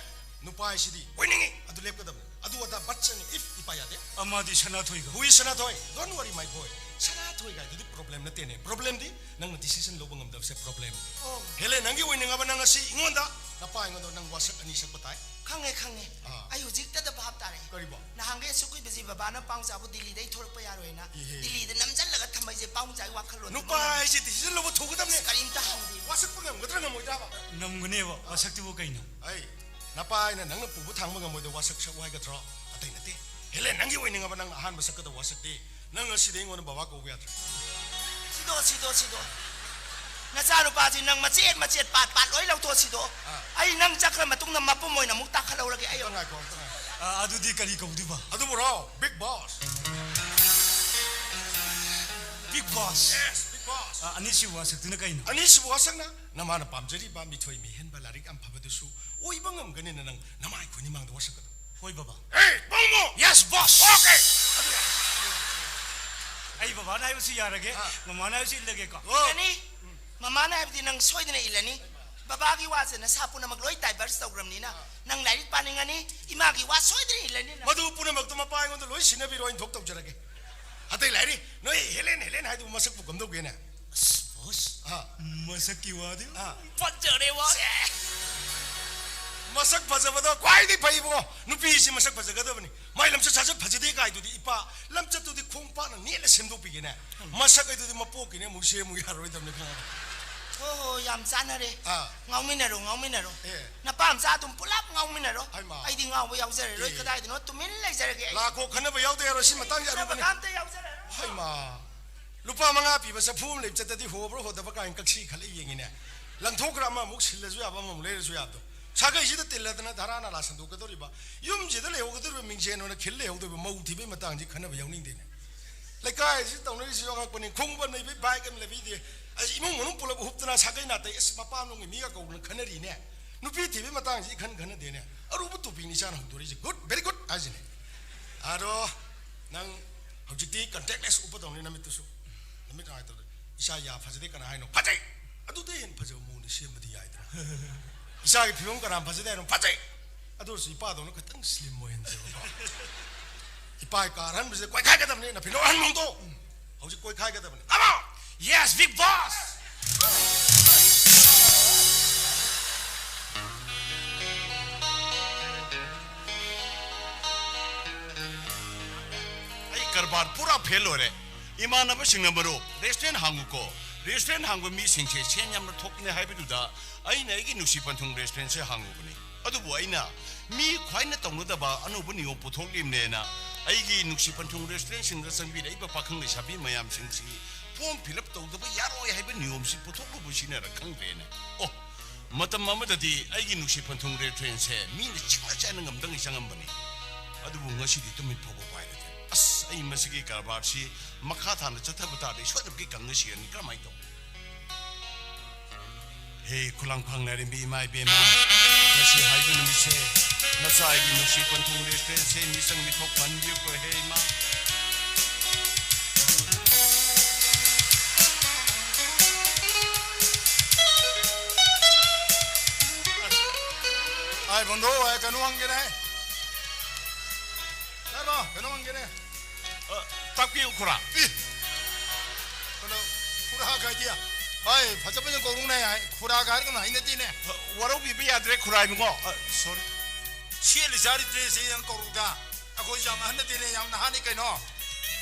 ꯅꯨꯄꯥ ꯍꯥꯏꯁꯤꯗꯤ ꯑꯣꯏꯅꯤꯡꯉꯤ, ꯑꯗꯨ ꯂꯦꯞꯀꯗꯕꯅꯤ꯫ ꯑꯗꯨ ꯑꯗꯥ but ꯆꯪꯉꯤ, if ꯏꯄꯥ ꯌꯥꯗꯦ꯫ ꯑꯃꯗꯤ ꯁꯅꯥꯊꯣꯏꯒ꯫ Who is Sanathoi? Don't worry, my boy. ꯁꯅꯥꯊꯣꯏ ꯀꯥꯏꯗꯨꯗꯤ problemꯅ ꯇꯦꯅꯦ꯫ Problemꯗꯤ ꯅꯪꯅ decision ꯂꯧꯕ ꯉꯝꯗꯕꯁꯦ problem꯫ ꯑꯣ꯫ ꯍꯦꯂꯦ, ꯅꯪꯒꯤ ꯑꯣꯏꯅꯤꯡꯉꯕ ꯅꯪ ꯉꯁꯤ ꯑꯩꯉꯣꯟꯗ, ꯅꯄꯥ ꯑꯩꯉꯣꯟꯗ ꯅꯪ ꯋꯥꯁꯛ ꯑꯅꯤ ꯁꯛꯄ ꯇꯥꯏ꯫ ꯈꯪꯉꯦ, ꯈꯪꯉꯦ꯫ ꯑꯥ꯫ ꯑꯩ ꯍꯧꯖꯤꯛꯇꯗ ꯚꯥꯞ ꯇꯥꯔꯦ꯫ ꯀꯔꯤꯕꯣ? ꯅꯍꯥꯟꯒꯩ ꯑꯁꯨꯛ ꯀꯨꯏꯕꯁꯤ ꯕꯕꯥꯅ ꯄꯥꯎꯆꯥꯕꯨ ꯗꯤꯜꯂꯤꯗꯩ ꯊꯣꯔꯛꯄ ꯌꯥꯔꯣꯏꯅ ꯏꯍꯦ꯫ ꯗꯤꯜꯂꯤꯗ ꯅꯝꯁꯤꯜꯂꯒ ꯊꯝꯕꯩꯁꯦ ꯄꯥꯎꯆꯥꯒꯤ ꯋꯥꯈꯜꯂꯣꯟꯗꯨ ꯅꯨꯄꯥ ꯃꯉꯥ꯫ ꯍꯥꯏꯁꯦ decision ꯂꯧꯕ ꯊꯨꯒꯗꯕꯅꯦ꯫ ꯑꯁ, ꯀꯔꯤꯝꯇ ꯍꯪꯗꯦ꯫ ꯋꯥꯁꯛꯄ ꯉꯝꯒꯗ꯭ꯔꯥ ꯉꯝꯃꯣꯏꯗ꯭ꯔꯥꯕ? ꯉꯝꯒꯅꯦꯕ, ꯋꯥꯁꯛꯇꯨꯕꯨ ꯀꯩꯅꯣ? ꯑꯩ, ꯅꯄꯥ ꯍꯥꯏꯅ ꯅꯪꯅ ꯄꯨꯕ ꯊꯥꯡꯕ ꯉꯝꯃꯣꯏꯗꯕ ꯋꯥꯁꯛ ꯁꯛꯎ ꯍꯥꯏꯒꯗ꯭ꯔꯣ? ꯑꯇꯩ ꯅꯠꯇꯦ꯫ ꯍꯦꯂꯦ, ꯅꯪꯒꯤ ꯑꯣꯏꯅꯤꯡꯉꯕ ꯅꯪ ꯑꯍꯥꯟꯕ ꯁꯛꯀꯗꯕ ꯋꯥꯁꯛꯇꯤ ꯅꯪ ꯉꯁꯤꯗꯩ ꯑꯩꯉꯣꯟꯗ ꯕꯕꯥ ꯀꯧꯕ ꯌꯥꯗ꯭ꯔꯦ꯫ ꯁꯤꯗꯣ, ꯁꯤꯗꯣ, ꯁꯤꯗꯣ꯫ ꯅꯆꯥꯅꯨꯄꯥꯁꯤ ꯅꯪ ꯃꯆꯦꯠ ꯃꯆꯦꯠ ꯄꯥꯠ ꯄꯥꯠ ꯂꯣꯏ ꯂꯧꯊꯣꯛꯁꯤꯗꯣ꯫ ꯑꯥ꯫ ꯑꯩ ꯅꯪ ꯆꯠꯈ꯭ꯔ ꯃꯇꯨꯡꯗ ꯃꯄꯨꯝ ꯑꯣꯏꯅ ꯑꯃꯨꯛ ꯇꯥꯈꯠꯍꯧꯔꯒꯦ ꯑꯩ꯫ ꯑꯝꯇ ꯉꯥꯏꯈꯣ, ꯑꯝꯇ ꯉꯥꯏꯈꯣ꯫ ꯑꯥ, ꯑꯗꯨꯗꯤ ꯀꯔꯤ ꯀꯧꯗꯣꯏꯕ? ꯑꯗꯨꯕꯨꯔꯣ, Big Boss꯫ Big Boss꯫ Yes, Big Boss꯫ ꯑꯥ, ꯑꯅꯤꯁꯨꯕ ꯋꯥꯁꯛꯇꯨꯅ ꯀꯩꯅꯣ? ꯑꯅꯤꯁꯨꯕ ꯋꯥꯁꯛꯅ ꯅꯃꯥꯅ ꯄꯥꯝꯖꯔꯤꯕ ꯃꯤꯊꯣꯏ ꯃꯤꯍꯦꯟꯕ ꯂꯥꯏꯔꯤꯛ ꯌꯥꯝ ꯐꯕꯗꯨꯁꯨ ꯑꯣꯏꯕ ꯉꯝꯒꯅꯤꯅ ꯅꯪ ꯅꯃꯥꯏ ꯈꯨꯅꯤꯃꯥꯡꯗ ꯋꯥꯁꯛꯀꯗꯧ꯫ ꯍꯣꯏ ꯕꯕꯥ꯫ ꯑꯦ ꯄꯥꯎꯃꯣ꯫ Yes boss. ꯑꯩ ꯕꯕꯥꯅ ꯍꯥꯏꯕꯁꯤ ꯌꯥꯔꯒꯦ꯫ ꯑꯥ꯫ ꯃꯃꯥꯅ ꯍꯥꯏꯕꯁꯤ ꯏꯜꯂꯒꯦꯀꯣ꯫ ꯑꯣ꯫ ꯏꯜꯂꯅꯤ꯫ ꯃꯃꯥꯅ ꯍꯥꯏꯕꯗꯤ ꯅꯪ ꯁꯣꯏꯗꯅ ꯏꯜꯂꯅꯤ꯫ ꯕꯕꯥꯒꯤ ꯋꯥꯁꯦ ꯅꯁꯥ ꯄꯨꯝꯅꯃꯛ ꯂꯣꯏ ꯗꯥꯏꯚꯔꯁ ꯇꯧꯈ꯭ꯔꯕꯅꯤꯅ ꯅꯪ ꯂꯥꯏꯔꯤꯛ ꯄꯥꯅꯤꯡꯉꯅꯤ꯫ ꯏꯃꯥꯒꯤ ꯋꯥ ꯁꯣꯏꯗꯅ ꯏꯜꯂꯅꯤ ꯅꯪ꯫ ꯃꯗꯨ ꯄꯨꯝꯅꯃꯛꯇꯣ ꯃꯄꯥ ꯑꯩꯉꯣꯟꯗ ꯂꯣꯏ ꯁꯤꯟꯅꯕꯤꯔꯣ, ꯑꯩꯅ ꯊꯣꯛ ꯇꯧꯖꯔꯒꯦ꯫ ꯑꯇꯩ ꯂꯥꯏꯔꯤ, ꯅꯣꯏ ꯍꯦꯂꯦꯟ ꯍꯦꯂꯦꯟ ꯍꯥꯏꯗꯨꯕꯨ ꯃꯁꯛꯄꯨ ꯀꯝꯗꯧꯒꯦꯅꯦ? ꯕꯣꯁ꯫ ꯑꯥ꯫ ꯃꯁꯛꯀꯤ ꯋꯥꯗꯤ꯫ ꯑꯥ꯫ ꯐꯖꯔꯦ ꯋꯥ꯫ ꯃꯁꯛ ꯐꯖꯕꯗꯣ ꯈ꯭ꯋꯥꯏꯗꯒꯤ ꯐꯩꯕꯣ꯫ ꯅꯨꯄꯤꯁꯤ ꯃꯁꯛ ꯐꯖꯒꯗꯕꯅꯤ꯫ ꯃꯥꯏ ꯂꯝꯆꯠ ꯁꯥꯖꯠ ꯐꯖꯗꯦ ꯀꯥꯏꯗꯨꯗꯤ ꯏꯄꯥ, ꯂꯝꯆꯠꯇꯨꯗꯤ ꯈꯣꯡꯄꯥꯛꯅ ꯅꯦꯠꯂ ꯁꯦꯝꯗꯣꯛꯄꯤꯒꯦꯅꯦ꯫ ꯃꯁꯛ ꯑꯗꯨꯗꯤ ꯃꯄꯣꯛꯀꯤꯅꯦ ꯑꯃꯨꯛ ꯁꯦꯝꯃꯨ ꯌꯥꯔꯣꯏꯗꯕꯅꯤ ꯈꯪꯉꯕ? ꯍꯣ ꯍꯣ, ꯌꯥꯝ ꯆꯥꯟꯅꯔꯦ꯫ ꯑꯥ꯫ ꯉꯥꯎꯃꯤꯟꯅꯔꯣ, ꯉꯥꯎꯃꯤꯟꯅꯔꯣ꯫ ꯑꯦ꯫ ꯅꯄꯥ ꯃꯆꯥ ꯑꯗꯨꯝ ꯄꯨꯂꯞ ꯉꯥꯎꯃꯤꯟꯅꯔꯣ꯫ ꯍꯩꯃꯥ꯫ ꯑꯩꯗꯤ ꯉꯥꯎꯕ ꯌꯥꯎꯖꯔꯔꯣꯏ꯫ ꯑꯦ꯫ ꯀꯗꯥꯏꯗꯅꯣ ꯇꯨꯃꯤꯟ ꯂꯩꯖꯔꯒꯦ ꯑꯩ꯫ ꯂꯥꯛꯈꯣ, ꯈꯟꯅꯕ ꯌꯥꯎꯗ ꯌꯥꯔꯣꯏ꯫ ꯁꯤ ꯃꯇꯥꯡꯁꯦ ꯈꯟꯅꯕ ꯑꯔꯨꯕꯅꯤ꯫ ꯑꯝꯇ ꯌꯥꯎꯖꯔꯔꯣꯏ꯫ ꯍꯩꯃꯥ꯫ ꯂꯨꯄꯥ ꯃꯉꯥ ꯄꯤꯕ ꯆꯐꯨ ꯑꯃ ꯂꯩꯕ ꯆꯠꯇꯗꯤ ꯍꯣꯕ꯭ꯔꯥ ꯍꯣꯗꯕ ꯀꯥꯏꯅ ꯀꯛꯁꯤ ꯈꯜꯂ ꯌꯦꯡꯉꯤꯅꯦ꯫ ꯂꯪꯊꯣꯛꯈ꯭ꯔ ꯑꯃ ꯑꯃꯨꯛ ꯁꯤꯜꯂꯁꯨ ꯌꯥꯕ, ꯑꯃꯃꯨꯛ ꯂꯩꯔꯁꯨ ꯌꯥꯕꯗꯣ꯫ ꯁꯥꯒꯩꯁꯤꯗ ꯇꯤꯜꯂꯗꯅ ꯙꯔꯥ ꯅꯥꯂꯥ ꯁꯟꯗꯣꯛꯀꯗꯧꯔꯤꯕ, ꯌꯨꯝꯁꯤꯗ ꯂꯩꯍꯧꯒꯗꯧꯔꯤꯕ ꯃꯤꯡꯁꯦꯟ ꯑꯣꯏꯅ ꯈꯤꯜ ꯂꯩꯍꯧꯗꯧꯔꯤꯕ ꯃꯧ ꯊꯤꯕꯒꯤ ꯃꯇꯥꯡꯁꯤ ꯈꯟꯅꯕ ꯌꯥꯎꯅꯤꯡꯗꯦꯅꯦ꯫ ꯂꯩꯀꯥꯏꯁꯤ ꯇꯧꯅꯔꯤꯁꯤꯁꯨ ꯑꯉꯛꯄꯅꯤ꯫ ꯈꯣꯡꯎꯞ ꯑꯃ ꯂꯩꯕꯤ, ꯕꯥꯏꯛ ꯑꯃ ꯂꯩꯕꯤꯗꯦ꯫ ꯑꯁ, ꯏꯃꯨꯡ ꯃꯅꯨꯡ ꯄꯨꯂꯞ ꯍꯨꯞꯇꯅ ꯁꯥꯒꯩ ꯅꯥꯇꯩ, ꯑꯁ, ꯃꯄꯥꯝꯂꯣꯝꯒꯤ ꯃꯤꯒ ꯀꯧꯗꯅ ꯈꯟꯅꯔꯤꯅꯦ꯫ ꯅꯨꯄꯤ ꯊꯤꯕꯒꯤ ꯃꯇꯥꯡꯁꯤ ꯏꯈꯟ ꯈꯟꯅꯗꯦꯅꯦ꯫ ꯑꯔꯨꯕ ꯇꯣꯄꯤꯛꯅꯤ ꯏꯆꯥꯅ ꯍꯧꯗꯣꯔꯛꯏꯁꯦ꯫ Good, very good ꯍꯥꯏꯁꯤꯅꯦ꯫ ꯑꯗꯣ ꯅꯪ ꯍꯧꯖꯤꯛꯇꯤ contactless ꯎꯞꯄꯗꯧꯅꯤ ꯅꯃꯤꯠꯇꯨꯁꯨ꯫ ꯅꯃꯤꯠ ꯅꯨꯡꯉꯥꯏꯇꯕꯗ, "ꯏꯆꯥ ꯌꯥ ꯐꯖꯗꯦ ꯀꯅꯥ ꯍꯥꯏꯅꯣ?" "ꯐꯖꯩ! ꯑꯗꯨꯗꯩ ꯍꯦꯟꯅ ꯐꯖꯕ ꯃꯑꯣꯡꯗ ꯁꯦꯝꯕꯗꯤ ꯌꯥꯏꯗꯅ?" "ꯏꯆꯥꯒꯤ ꯐꯤꯕꯝ ꯀꯅꯥ ꯐꯖꯗꯦ ꯍꯥꯏꯅꯣ?" "ꯐꯖꯩ! ꯑꯗꯨ ꯑꯣꯏꯔꯁꯨ ꯏꯄꯥꯗꯧꯅ ꯈꯤꯇꯪ slim ꯑꯣꯏꯍꯟꯁꯦꯕꯀꯣ꯫ ꯏꯄꯥ ꯀꯥꯔ ꯑꯍꯟꯕꯁꯤꯗ ꯀꯣꯏꯈꯥꯏꯒꯗꯕꯅꯤ, ꯅꯐꯤ ꯅꯣꯛꯍꯟ ꯍꯣꯡꯗꯣꯛ꯫ ꯍꯧꯖꯤꯛ ꯀꯣꯏꯈꯥꯏꯒꯗꯕꯅꯤ꯫ Come on!" Yes, big boss! ꯑꯩ ꯀꯔꯕꯥꯔ ꯄꯨꯔꯥ ꯐꯦꯜ ꯑꯣꯏꯔꯦ꯫ ꯏꯃꯥꯟꯅꯕꯁꯤꯡꯅ ꯃꯔꯨꯞ, restaurant ꯍꯥꯡꯉꯨꯀꯣ꯫ Restaurant ꯍꯥꯡꯕ ꯃꯤꯁꯤꯡꯁꯦ ꯁꯦꯟ ꯌꯥꯝꯅ ꯊꯣꯛꯄꯅꯦ ꯍꯥꯏꯕꯗꯨꯗ ꯑꯩꯅ ꯑꯩꯒꯤ ꯅꯨꯡꯁꯤ ꯄꯟꯊꯨꯡ restaurantꯁꯦ ꯍꯥꯡꯉꯨꯕꯅꯤ꯫ ꯑꯗꯨꯕꯨ ꯑꯩꯅ ꯃꯤ ꯈ꯭ꯋꯥꯏꯅ ꯇꯧꯅꯗꯕ ꯑꯅꯧꯕ ꯅꯤꯌꯣꯝ ꯄꯨꯊꯣꯛꯂꯤꯕꯅꯦꯅ ꯑꯩꯒꯤ ꯅꯨꯡꯁꯤ ꯄꯟꯊꯨꯡ restaurantꯁꯤꯡꯗ ꯆꯪꯕꯤꯔꯛꯏꯕ ꯄꯥꯈꯪ ꯂꯩꯁꯥꯕꯤ ꯃꯌꯥꯝꯁꯤꯡꯁꯤ form fill up ꯇꯧꯗꯕ ꯌꯥꯔꯣꯏ ꯍꯥꯏꯕ ꯅꯤꯌꯣꯝꯁꯤ ꯄꯨꯊꯣꯛꯂꯨꯕꯁꯤꯅꯔ ꯈꯪꯗ꯭ꯔꯦꯅꯦ꯫ ꯑꯣ, ꯃꯇꯝ ꯑꯃꯗꯗꯤ ꯑꯩꯒꯤ ꯅꯨꯡꯁꯤ ꯄꯟꯊꯨꯡ restaurantꯁꯦ ꯃꯤꯅ ꯆꯤꯛꯅ ꯆꯥꯏꯅ ꯉꯝꯗꯉꯩ ꯆꯪꯉꯝꯕꯅꯤ꯫ ꯑꯗꯨꯕꯨ ꯉꯁꯤꯗꯤ ꯇꯨꯃꯤꯠ ꯐꯥꯎꯕ ꯄꯥꯏꯔꯗꯦ꯫ ꯑꯁ, ꯑꯩ ꯃꯁꯤꯒꯤ ꯀꯔꯕꯥꯔꯁꯤ ꯃꯈꯥ ꯊꯥꯅ ꯆꯠꯊꯕ ꯇꯥꯔꯗꯤ ꯁꯣꯏꯗꯅꯃꯛꯀꯤ ꯀꯪꯉ ꯁꯤꯔꯅꯤ꯫ ꯀꯔꯝꯍꯥꯏꯅ ꯇꯧ? ꯍꯦ, ꯈꯨꯂꯥꯡ ꯐꯪꯅꯔꯤꯕ ꯏꯃꯥ ꯏꯕꯦꯝꯃ, ꯉꯁꯤ ꯍꯥꯏꯕ ꯅꯨꯃꯤꯠꯁꯦ ꯅꯆꯥ ꯑꯩꯒꯤ ꯅꯨꯡꯁꯤ ꯄꯟꯊꯨꯡ ꯔꯦꯁꯇꯨꯔꯦꯟꯁꯦ ꯃꯤꯆꯪ ꯃꯤꯊꯣꯛ ꯄꯟꯕꯤꯌꯨꯀꯣ꯫ ꯍꯦ ꯏꯃꯥ꯫ ꯑꯩ ꯕꯟꯗꯣ, ꯑꯩ ꯀꯩꯅꯣ ꯍꯪꯒꯦꯅꯦ꯫ ꯇꯥꯕ꯭ꯔꯣ? ꯀꯩꯅꯣ ꯍꯪꯒꯦꯅꯦ꯫ ꯑ, ꯇꯥꯛꯄꯤꯌꯨ, ꯈꯨꯔꯥ꯫ ꯏ! ꯀꯩꯅꯣ, ꯈꯨꯔꯥ ꯀꯥꯏꯗꯤ? ꯍꯣꯏ, ꯐꯖ ꯐꯖ ꯀꯧꯔꯨꯅꯦ꯫ ꯈꯨꯔꯥꯒ ꯍꯥꯏꯔꯒꯅ ꯍꯩꯅꯗꯦꯅꯦ꯫ ꯑ, ꯋꯥꯔꯧꯕꯤꯕ ꯌꯥꯗ꯭ꯔꯦ, ꯈꯨꯔꯥ ꯏꯕꯨꯡꯉꯣ꯫ ꯑ, sorry꯫ ꯁꯦꯠꯂꯤ ꯆꯥꯔꯤ ꯗ꯭ꯔꯦꯁꯁꯦ ꯌꯥꯝ ꯀꯧꯔꯨꯗ꯫ ꯑꯩꯈꯣꯏꯁꯨ ꯌꯥꯝ ꯑꯍꯟ ꯅꯠꯇꯦꯅꯦ, ꯌꯥꯝ ꯅꯍꯥꯅꯤ ꯀꯩꯅꯣ꯫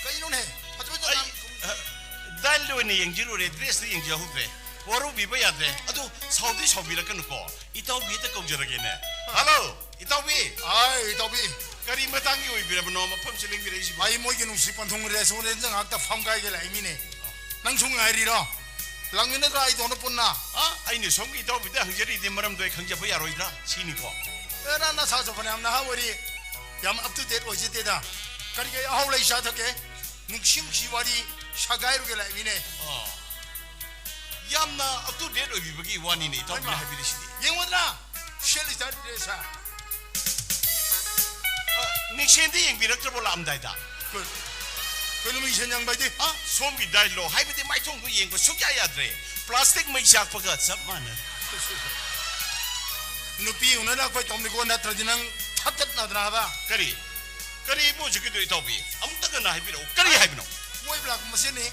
ꯀꯩꯅꯣꯅꯦ? ꯐꯖ ꯐꯖ ꯑꯩ, ꯉꯥꯡ-, ꯑ, ꯗꯥꯏꯜꯗ ꯑꯣꯏꯅ ꯌꯦꯡꯖꯔꯨꯔꯦ, ꯗ꯭ꯔꯦꯁꯇ ꯌꯦꯡꯖꯍꯧꯗ꯭ꯔꯦ꯫ ꯋꯥꯔꯧꯕꯤꯕ ꯌꯥꯗ꯭ꯔꯦ꯫ ꯑꯗꯨ ꯁꯥꯎꯗꯤ ꯁꯥꯎꯕꯤꯔꯛꯀꯅꯨꯀꯣ꯫ ꯏꯇꯥꯎꯕꯤ ꯍꯦꯛꯇ ꯀꯧꯖꯔꯒꯦꯅꯦ꯫ ꯍꯜꯂꯣ, ꯏꯇꯥꯎꯕꯤ꯫ ꯑꯥꯏ, ꯏꯇꯥꯎꯕꯤ꯫ ꯀꯔꯤ ꯃꯇꯥꯡꯒꯤ ꯑꯣꯏꯕꯤꯔꯕꯅꯣ ꯃꯐꯝꯁꯤ ꯂꯦꯡꯕꯤꯔꯛꯏꯁꯤꯕꯣ? ꯑꯩ ꯃꯣꯏꯒꯤ ꯅꯨꯡꯁꯤ ꯄꯟꯊꯨꯡ ꯔꯦꯁꯇꯨꯔꯦꯟꯗ ꯉꯥꯏꯍꯥꯛꯇ ꯐꯝ ꯀꯥꯏꯒꯦ ꯂꯥꯛꯏꯃꯤꯅꯦ꯫ ꯅꯪꯁꯨ ꯉꯥꯏꯔꯤꯔꯣ? ꯂꯥꯛꯃꯤꯟꯅꯗ꯭ꯔꯥ ꯑꯩꯗꯧꯅ ꯄꯨꯟꯅ? ꯑ, ꯑꯩꯅ ꯁꯣꯝꯒꯤ ꯏꯇꯥꯎꯕꯤꯗ ꯍꯪꯖꯔꯤꯗꯤ ꯃꯔꯝꯗꯣ ꯑꯩ ꯈꯪꯖꯕ ꯌꯥꯔꯣꯏꯗ꯭ꯔꯥ? ꯁꯤꯅꯤꯀꯣ꯫ ꯑꯦ, ꯅꯪ ꯅꯁꯥꯁꯨ ꯐꯅꯌꯥꯝ ꯅꯍꯥ ꯑꯣꯏꯔꯤ꯫ ꯌꯥꯝ up to date ꯑꯣꯏꯖꯗꯦꯗ꯫ ꯀꯔꯤ ꯀꯔꯤ ꯑꯍꯥꯎ ꯂꯩ ꯆꯥꯊꯛꯀꯦ? ꯅꯨꯡꯁꯤ ꯅꯨꯡꯁꯤ ꯋꯥꯔꯤ ꯁꯥꯒꯥꯏꯔꯨꯒꯦ ꯂꯥꯛꯏꯃꯤꯅꯦ꯫ ꯑ, ꯌꯥꯝꯅ up to date ꯑꯣꯏꯕꯤꯕꯒꯤ ꯋꯥꯅꯤꯅꯦ ꯏꯇꯥꯎꯕꯤꯅ ꯍꯩꯃꯥ꯫ ꯍꯥꯏꯕꯤꯔꯤꯁꯤꯗꯤ꯫ ꯌꯦꯡꯉꯨꯗꯅ, ꯁꯦꯠꯂꯤ ꯆꯥꯔꯤ ꯗ꯭ꯔꯦꯁꯁꯦ꯫ ꯑ, ꯃꯤꯡꯁꯦꯟꯗꯤ ꯌꯦꯡꯕꯤꯔꯛꯇ꯭ꯔꯕꯣ ꯂꯥꯛꯑꯝꯗꯥꯏꯗ? ꯀꯩ-, ꯀꯩꯅꯣ ꯃꯤꯡꯁꯦꯟ ꯌꯦꯡꯕ ꯍꯥꯏꯗꯤ? ꯑ, ꯁꯣꯝꯒꯤ ꯗꯥꯏꯜꯂꯣ ꯍꯥꯏꯕꯗꯤ ꯃꯥꯏꯊꯣꯡꯗꯣ ꯌꯦꯡꯕ ꯁꯨꯛꯌꯥ ꯌꯥꯗ꯭ꯔꯦ꯫ ꯄ꯭ꯂꯥꯁꯇꯤꯛ ꯃꯩ ꯆꯥꯛꯄꯒ ꯆꯞ ꯃꯥꯟꯅꯔꯦ꯫ ꯅꯨꯄꯤ ꯎꯅ ꯂꯥꯛꯄꯩ ꯇꯧꯅꯤꯀꯣ, ꯅꯠꯇ꯭ꯔꯗꯤ ꯅꯪ ꯊꯠꯇꯠꯅꯗꯅ ꯍꯥꯏꯕ꯫ ꯀꯔꯤ? ꯀꯔꯤꯕꯨ ꯍꯧꯖꯤꯛꯀꯤꯗꯣ ꯏꯇꯥꯎꯕꯤ? ꯑꯃꯨꯛꯇ ꯍꯟꯅ ꯍꯥꯏꯕꯤꯔꯛꯎ꯫ ꯀꯔꯤ ꯍꯥꯏꯕꯅꯣ? ꯀꯣꯏꯕ ꯂꯥꯛꯄ ꯃꯁꯦꯟꯅꯤ꯫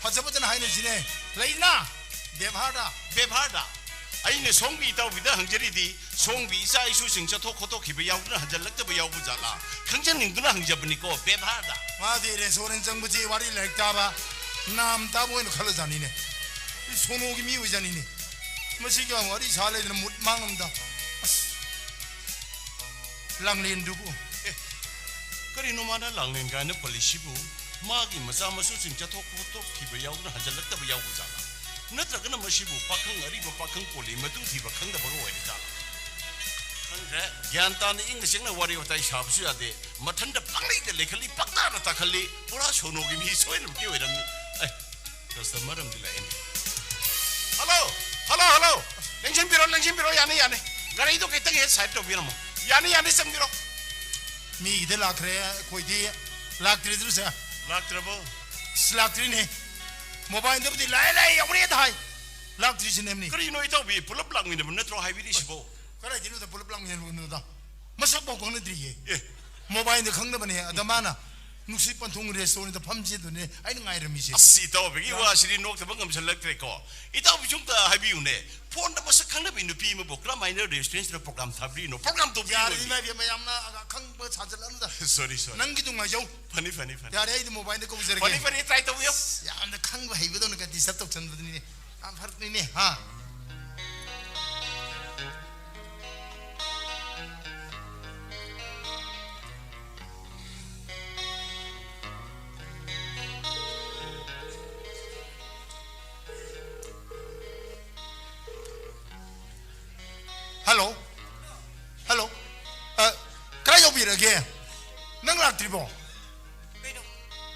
ꯐꯖ ꯐꯖꯅ ꯍꯥꯏꯅꯁꯤꯅꯦ꯫ ꯂꯩꯅ ꯕꯦꯕꯥꯔꯗ꯫ ꯕꯦꯕꯥꯔꯗ? ꯑꯩꯅ ꯁꯣꯝꯒꯤ ꯏꯇꯥꯎꯕꯤꯗ ꯍꯪꯖꯔꯤꯗꯤ, ꯁꯣꯝꯒꯤ ꯏꯆꯥ ꯏꯁꯨꯁꯤꯡ ꯆꯠꯊꯣꯛ ꯈꯣꯠꯇꯣꯛꯈꯤꯕ ꯌꯥꯎꯗꯨꯅ ꯍꯟꯖꯜꯂꯛꯇꯕ ꯌꯥꯎꯕ ꯖꯥꯠꯂꯥ? ꯈꯪꯖꯅꯤꯡꯗꯨꯅ ꯍꯪꯖꯕꯅꯤꯀꯣ, ꯕꯦꯕꯥꯔꯗ꯫ ꯃꯥꯗꯤ ꯔꯦꯁꯇꯨꯔꯦꯟ ꯆꯪꯕꯁꯤ ꯋꯥꯔꯤ ꯂꯥꯏꯔꯤꯛ ꯇꯥꯕ, ꯅꯥꯝ ꯇꯥꯕ ꯑꯣꯏꯅ ꯈꯜꯂꯖꯥꯠꯅꯤꯅꯦ꯫ ꯁꯣꯅꯣꯒꯤ ꯃꯤ ꯑꯣꯏꯖꯥꯠꯅꯤꯅꯦ꯫ ꯃꯁꯤꯒꯤ ꯋꯥꯔꯤ ꯁꯥ ꯂꯩꯗꯅ ꯃꯨꯠ ꯃꯥꯡꯉꯝꯗ꯫ ꯑꯁ꯫ ꯂꯥꯡꯂꯦꯟꯗꯨꯕꯨ꯫ ꯑꯦ, ꯀꯔꯤꯅꯣ ꯃꯥꯅ ꯂꯥꯡꯂꯦꯟ ꯀꯥꯏꯅ ꯄꯜꯂꯤꯁꯤꯕꯨ? ꯃꯥꯒꯤ ꯃꯆꯥ ꯃꯁꯨꯁꯤꯡ ꯆꯠꯊꯣꯛ ꯈꯣꯠꯇꯣꯛꯈꯤꯕ ꯌꯥꯎꯗꯨꯅ ꯍꯟꯖꯜꯂꯛꯇꯕ ꯌꯥꯎꯕ ꯖꯥꯠꯂꯥ? ꯅꯠꯇ꯭ꯔꯒꯅ ꯃꯁꯤꯕꯨ ꯄꯥꯈꯪ ꯑꯔꯤꯕ ꯄꯥꯈꯪ ꯀꯣꯜꯂꯤ ꯃꯇꯨ ꯊꯤꯕ ꯈꯪꯗꯕꯒ ꯑꯣꯏꯔꯤ ꯖꯥꯠꯂꯥ? ꯈꯪꯗ꯭ꯔꯦ꯫ ꯒ꯭ꯌꯥꯟ ꯇꯥꯅ ꯏꯪꯅ ꯆꯤꯛꯅ ꯋꯥꯔꯤ ꯋꯥꯇꯥꯏ ꯁꯥꯕꯁꯨ ꯌꯥꯗꯦ꯫ ꯃꯊꯟꯇ ꯄꯪꯂꯩꯗ ꯂꯩꯈꯠꯂꯤ, ꯄꯪꯇꯥꯗ ꯇꯥꯈꯠꯂꯤ꯫ ꯄꯨꯔꯥ ꯁꯣꯅꯣꯒꯤ ꯃꯤ ꯁꯣꯏꯗꯅꯃꯛꯀꯤ ꯑꯣꯏꯔꯝꯅꯤ꯫ ꯑꯦ, ꯀꯁꯇꯃꯔ ꯑꯃꯗꯤ ꯂꯥꯛꯑꯦꯅꯦ꯫ ꯍꯜꯂꯣ! Hello, hello. ꯂꯦꯡꯁꯤꯟꯕꯤꯔꯣ, ꯂꯦꯡꯁꯤꯟꯕꯤꯔꯣ, ꯌꯥꯅꯤ, ꯌꯥꯅꯤ꯫ ꯒꯥꯔꯤꯗꯣ ꯈꯤꯇꯪ ꯍꯦꯛ ꯁꯥꯏꯠ ꯇꯧꯕꯤꯔꯝꯃꯣ꯫ ꯌꯥꯅꯤ, ꯌꯥꯅꯤ, ꯆꯪꯕꯤꯔꯣ꯫ ꯃꯤꯒꯤꯗ ꯂꯥꯛꯈ꯭ꯔꯦ, ꯑꯩꯈꯣꯏꯗꯤ ꯂꯥꯛꯇ꯭ꯔꯤꯗꯨ ꯁꯦ꯫ ꯂꯥꯛꯇ꯭ꯔꯕꯣ? ꯑꯁ, ꯂꯥꯛꯇ꯭ꯔꯤꯅꯦ꯫ ꯃꯣꯕꯥꯏꯜꯗꯕꯨꯗꯤ "ꯂꯥꯛꯑꯦ, ꯂꯥꯛꯑꯦ, ꯌꯧꯔꯦꯗ" ꯍꯥꯏ꯫ ꯂꯥꯛꯇ꯭ꯔꯤꯁꯤꯅꯦ, ꯑꯃꯅꯤ꯫ ꯀꯔꯤꯅꯣ, ꯏꯇꯥꯎꯕꯤ? ꯄꯨꯂꯞ ꯂꯥꯛꯃꯤꯟꯅꯕ ꯅꯠꯇ꯭ꯔꯣ ꯍꯥꯏꯕꯤꯔꯤꯁꯤꯕꯣ? ꯀꯗꯥꯏꯗꯩꯅꯣꯗ ꯄꯨꯂꯞ ꯂꯥꯛꯃꯤꯟꯅꯕꯅꯣꯗ? ꯃꯁꯛ ꯐꯥꯎ ꯈꯪꯅꯗ꯭ꯔꯤꯌꯦ꯫ ꯑꯦ꯫ ꯃꯣꯕꯥꯏꯜꯗ ꯈꯪꯅꯕꯅꯦ꯫ ꯑꯗ ꯃꯥꯅ "ꯅꯨꯡꯁꯤꯠ ꯄꯟꯊꯨꯡ ꯔꯦꯁꯇꯨꯔꯦꯟꯗ ꯐꯝꯁꯦ" ꯑꯗꯨꯅꯦ ꯑꯩꯅ ꯉꯥꯏꯔꯝꯃꯤꯁꯦ꯫ ꯑꯁ, ꯏꯇꯥꯎꯕꯤꯒꯤ ꯌꯥ- ꯋꯥꯁꯤꯗꯤ ꯅꯣꯛꯇꯕ ꯉꯝꯁꯤꯜꯂꯛꯇ꯭ꯔꯦꯀꯣ꯫ ꯏꯇꯥꯎꯕꯤꯁꯨ ꯑꯝꯇ ꯍꯥꯏꯕꯤꯌꯨꯅꯦ꯫ ꯐꯣꯟꯗ ꯃꯁꯛ ꯈꯪꯅꯕꯤ ꯅꯨꯄꯤ ꯑꯃꯕꯨ ꯀꯔꯝꯍꯥꯏꯅ ꯔꯦꯁꯇꯨꯔꯦꯟꯁꯤꯗ ꯄ꯭ꯔꯣꯒ꯭ꯔꯥꯝ ꯊꯥꯕꯤꯔꯤꯅꯣ? ꯄ꯭ꯔꯣꯒ꯭ꯔꯥꯝ ꯇꯧꯕꯤꯔꯤꯅꯣ? ꯌꯥꯔꯦ, ꯏꯃꯥ ꯏꯕꯦꯝꯃ, ꯌꯥꯝꯅ ꯑꯈꯪꯕ ꯁꯥꯖꯜꯂꯛꯑꯅꯨꯗ꯫ ꯁꯣꯔꯤ, ꯁꯣꯔꯤ꯫ ꯅꯪꯒꯤꯗꯨ ꯉꯥꯏꯖꯧ꯫ ꯐꯅꯤ, ꯐꯅꯤ, ꯐꯅꯤ꯫ ꯌꯥꯔꯦ, ꯑꯩꯗꯤ ꯃꯣꯕꯥꯏꯜꯗ ꯀꯧꯖꯔꯒꯦ꯫ ꯐꯅꯤ, ꯐꯅꯤ, ꯇ꯭ꯔꯥꯏ ꯇꯧꯕꯤꯌꯨ꯫ ꯌꯥꯝꯅ ꯈꯪꯕ ꯍꯩꯕꯗꯧꯅ ꯗꯤꯁꯇꯔꯕ ꯇꯧꯁꯟꯕꯗꯨꯅꯤꯅꯦ꯫ ꯌꯥꯝ ꯐꯔꯛꯅꯤꯅꯦ, ꯍꯥ? ꯍꯜꯂꯣ꯫ ꯍꯜꯂꯣ꯫ ꯑ, ꯀꯥꯏ ꯌꯧꯕꯤꯔꯒꯦ? ꯅꯪ ꯂꯥꯛꯇ꯭ꯔꯤꯕꯣ? ꯀꯩꯅꯣ?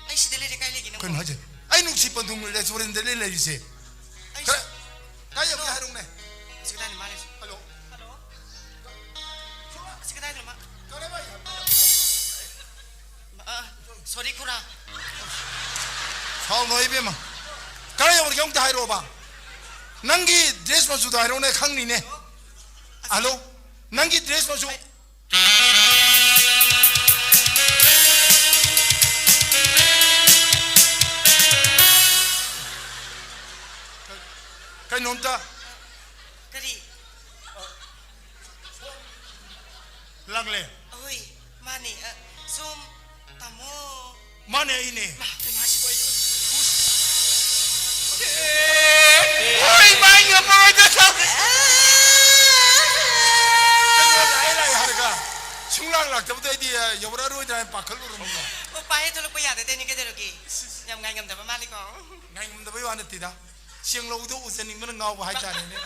ꯑꯩ ꯁꯤꯗ ꯂꯩꯔꯦ, ꯀꯥꯏ ꯂꯩꯒꯦ ꯅꯪꯕꯣ? ꯀꯩꯅꯣ ꯍꯥꯏꯁꯦ? ꯑꯩ ꯅꯨꯡꯁꯤ ꯄꯟꯊꯨꯡ ꯔꯦꯁꯇꯨꯔꯦꯟꯗ ꯂꯩ ꯂꯩꯔꯤꯁꯦ꯫ ꯑꯩ ꯀꯥꯏ, ꯁꯤ-, ꯀꯥꯏ ꯌꯧꯒꯦ ꯍꯥꯏꯔꯛꯎꯅꯦ? ꯑꯁꯤ ꯀꯗꯥꯏꯅꯣ ꯃꯥ ꯂꯩꯁꯦ? ꯍꯜꯂꯣ꯫ ꯍꯜꯂꯣ? ꯑꯁꯤ ꯀꯗꯥꯏꯗꯅꯣ ꯃꯥ? ꯀꯔꯥꯏ ꯋꯥꯏ? ꯑ, ꯁꯣꯔꯤ, ꯈꯨꯔꯥ꯫ ꯁꯥꯎꯅꯣ ꯏꯕꯦꯝꯃ꯫ ꯀꯔꯥꯏ ꯌꯧꯔꯒꯦ ꯑꯃꯨꯛꯇ ꯍꯥꯏꯔꯛꯑꯣꯕ꯫ ꯅꯪꯒꯤ ꯗ꯭ꯔꯦꯁ ꯃꯆꯨꯗꯣ ꯍꯥꯏꯔꯛꯎꯅꯦ, ꯈꯪꯅꯤꯅꯦ꯫ ꯍꯜꯂꯣ? ꯅꯪꯒꯤ ꯗ꯭ꯔꯦꯁ ꯃꯆꯨ꯫ ꯀꯩꯅꯣꯝꯇ꯫ ꯀꯔꯤ? ꯂꯥꯛꯂꯦ꯫ ꯑꯍꯣꯏ, ꯃꯥꯅꯦ꯫ ꯑ, ꯁꯣꯝ ꯇꯥꯃꯣ꯫ ꯃꯥꯅꯦ, ꯑꯩꯅꯦ꯫ ꯃꯥ, ꯀꯩꯅꯣ ꯍꯥꯏꯁꯤꯕꯣ ꯑꯩ? ꯍꯣꯏ, ꯃꯥ, ꯑꯩ ꯉꯝꯃꯔꯣꯏꯗ, ꯁꯥꯎꯔꯦ꯫ ꯀꯩꯅꯣ, ꯂꯥꯛꯑꯦ, ꯂꯥꯛꯑꯦ ꯍꯥꯏꯔꯒ ꯁꯨꯡꯂꯥꯛ ꯂꯥꯛꯇꯕꯗꯣ ꯑꯩꯗꯤ, ꯑ, ꯌꯧꯔꯛꯑꯔꯣꯏꯗ꯭ꯔꯥ ꯍꯥꯏꯅ ꯄꯥꯈꯠꯂꯨꯔꯕꯅꯤꯗ꯫ ꯑꯣ, ꯄꯥꯏꯌꯦ, ꯊꯣꯛꯂꯛꯄ ꯌꯥꯗꯗꯦꯅꯦ, ꯀꯩꯗꯧꯔꯒꯦ? ꯌꯥꯝ ꯉꯥꯏꯉꯝꯗꯕ ꯃꯥꯜꯂꯤꯀꯣ꯫ ꯉꯥꯏꯉꯝꯗꯕꯩ ꯋꯥ ꯅꯠꯇꯦꯗ꯫ ꯆꯦꯡꯂꯧꯗꯣ ꯎꯖꯅꯤꯡꯕꯅ ꯉꯥꯎꯕ ꯍꯥꯏꯇꯥꯔꯦꯅꯦ꯫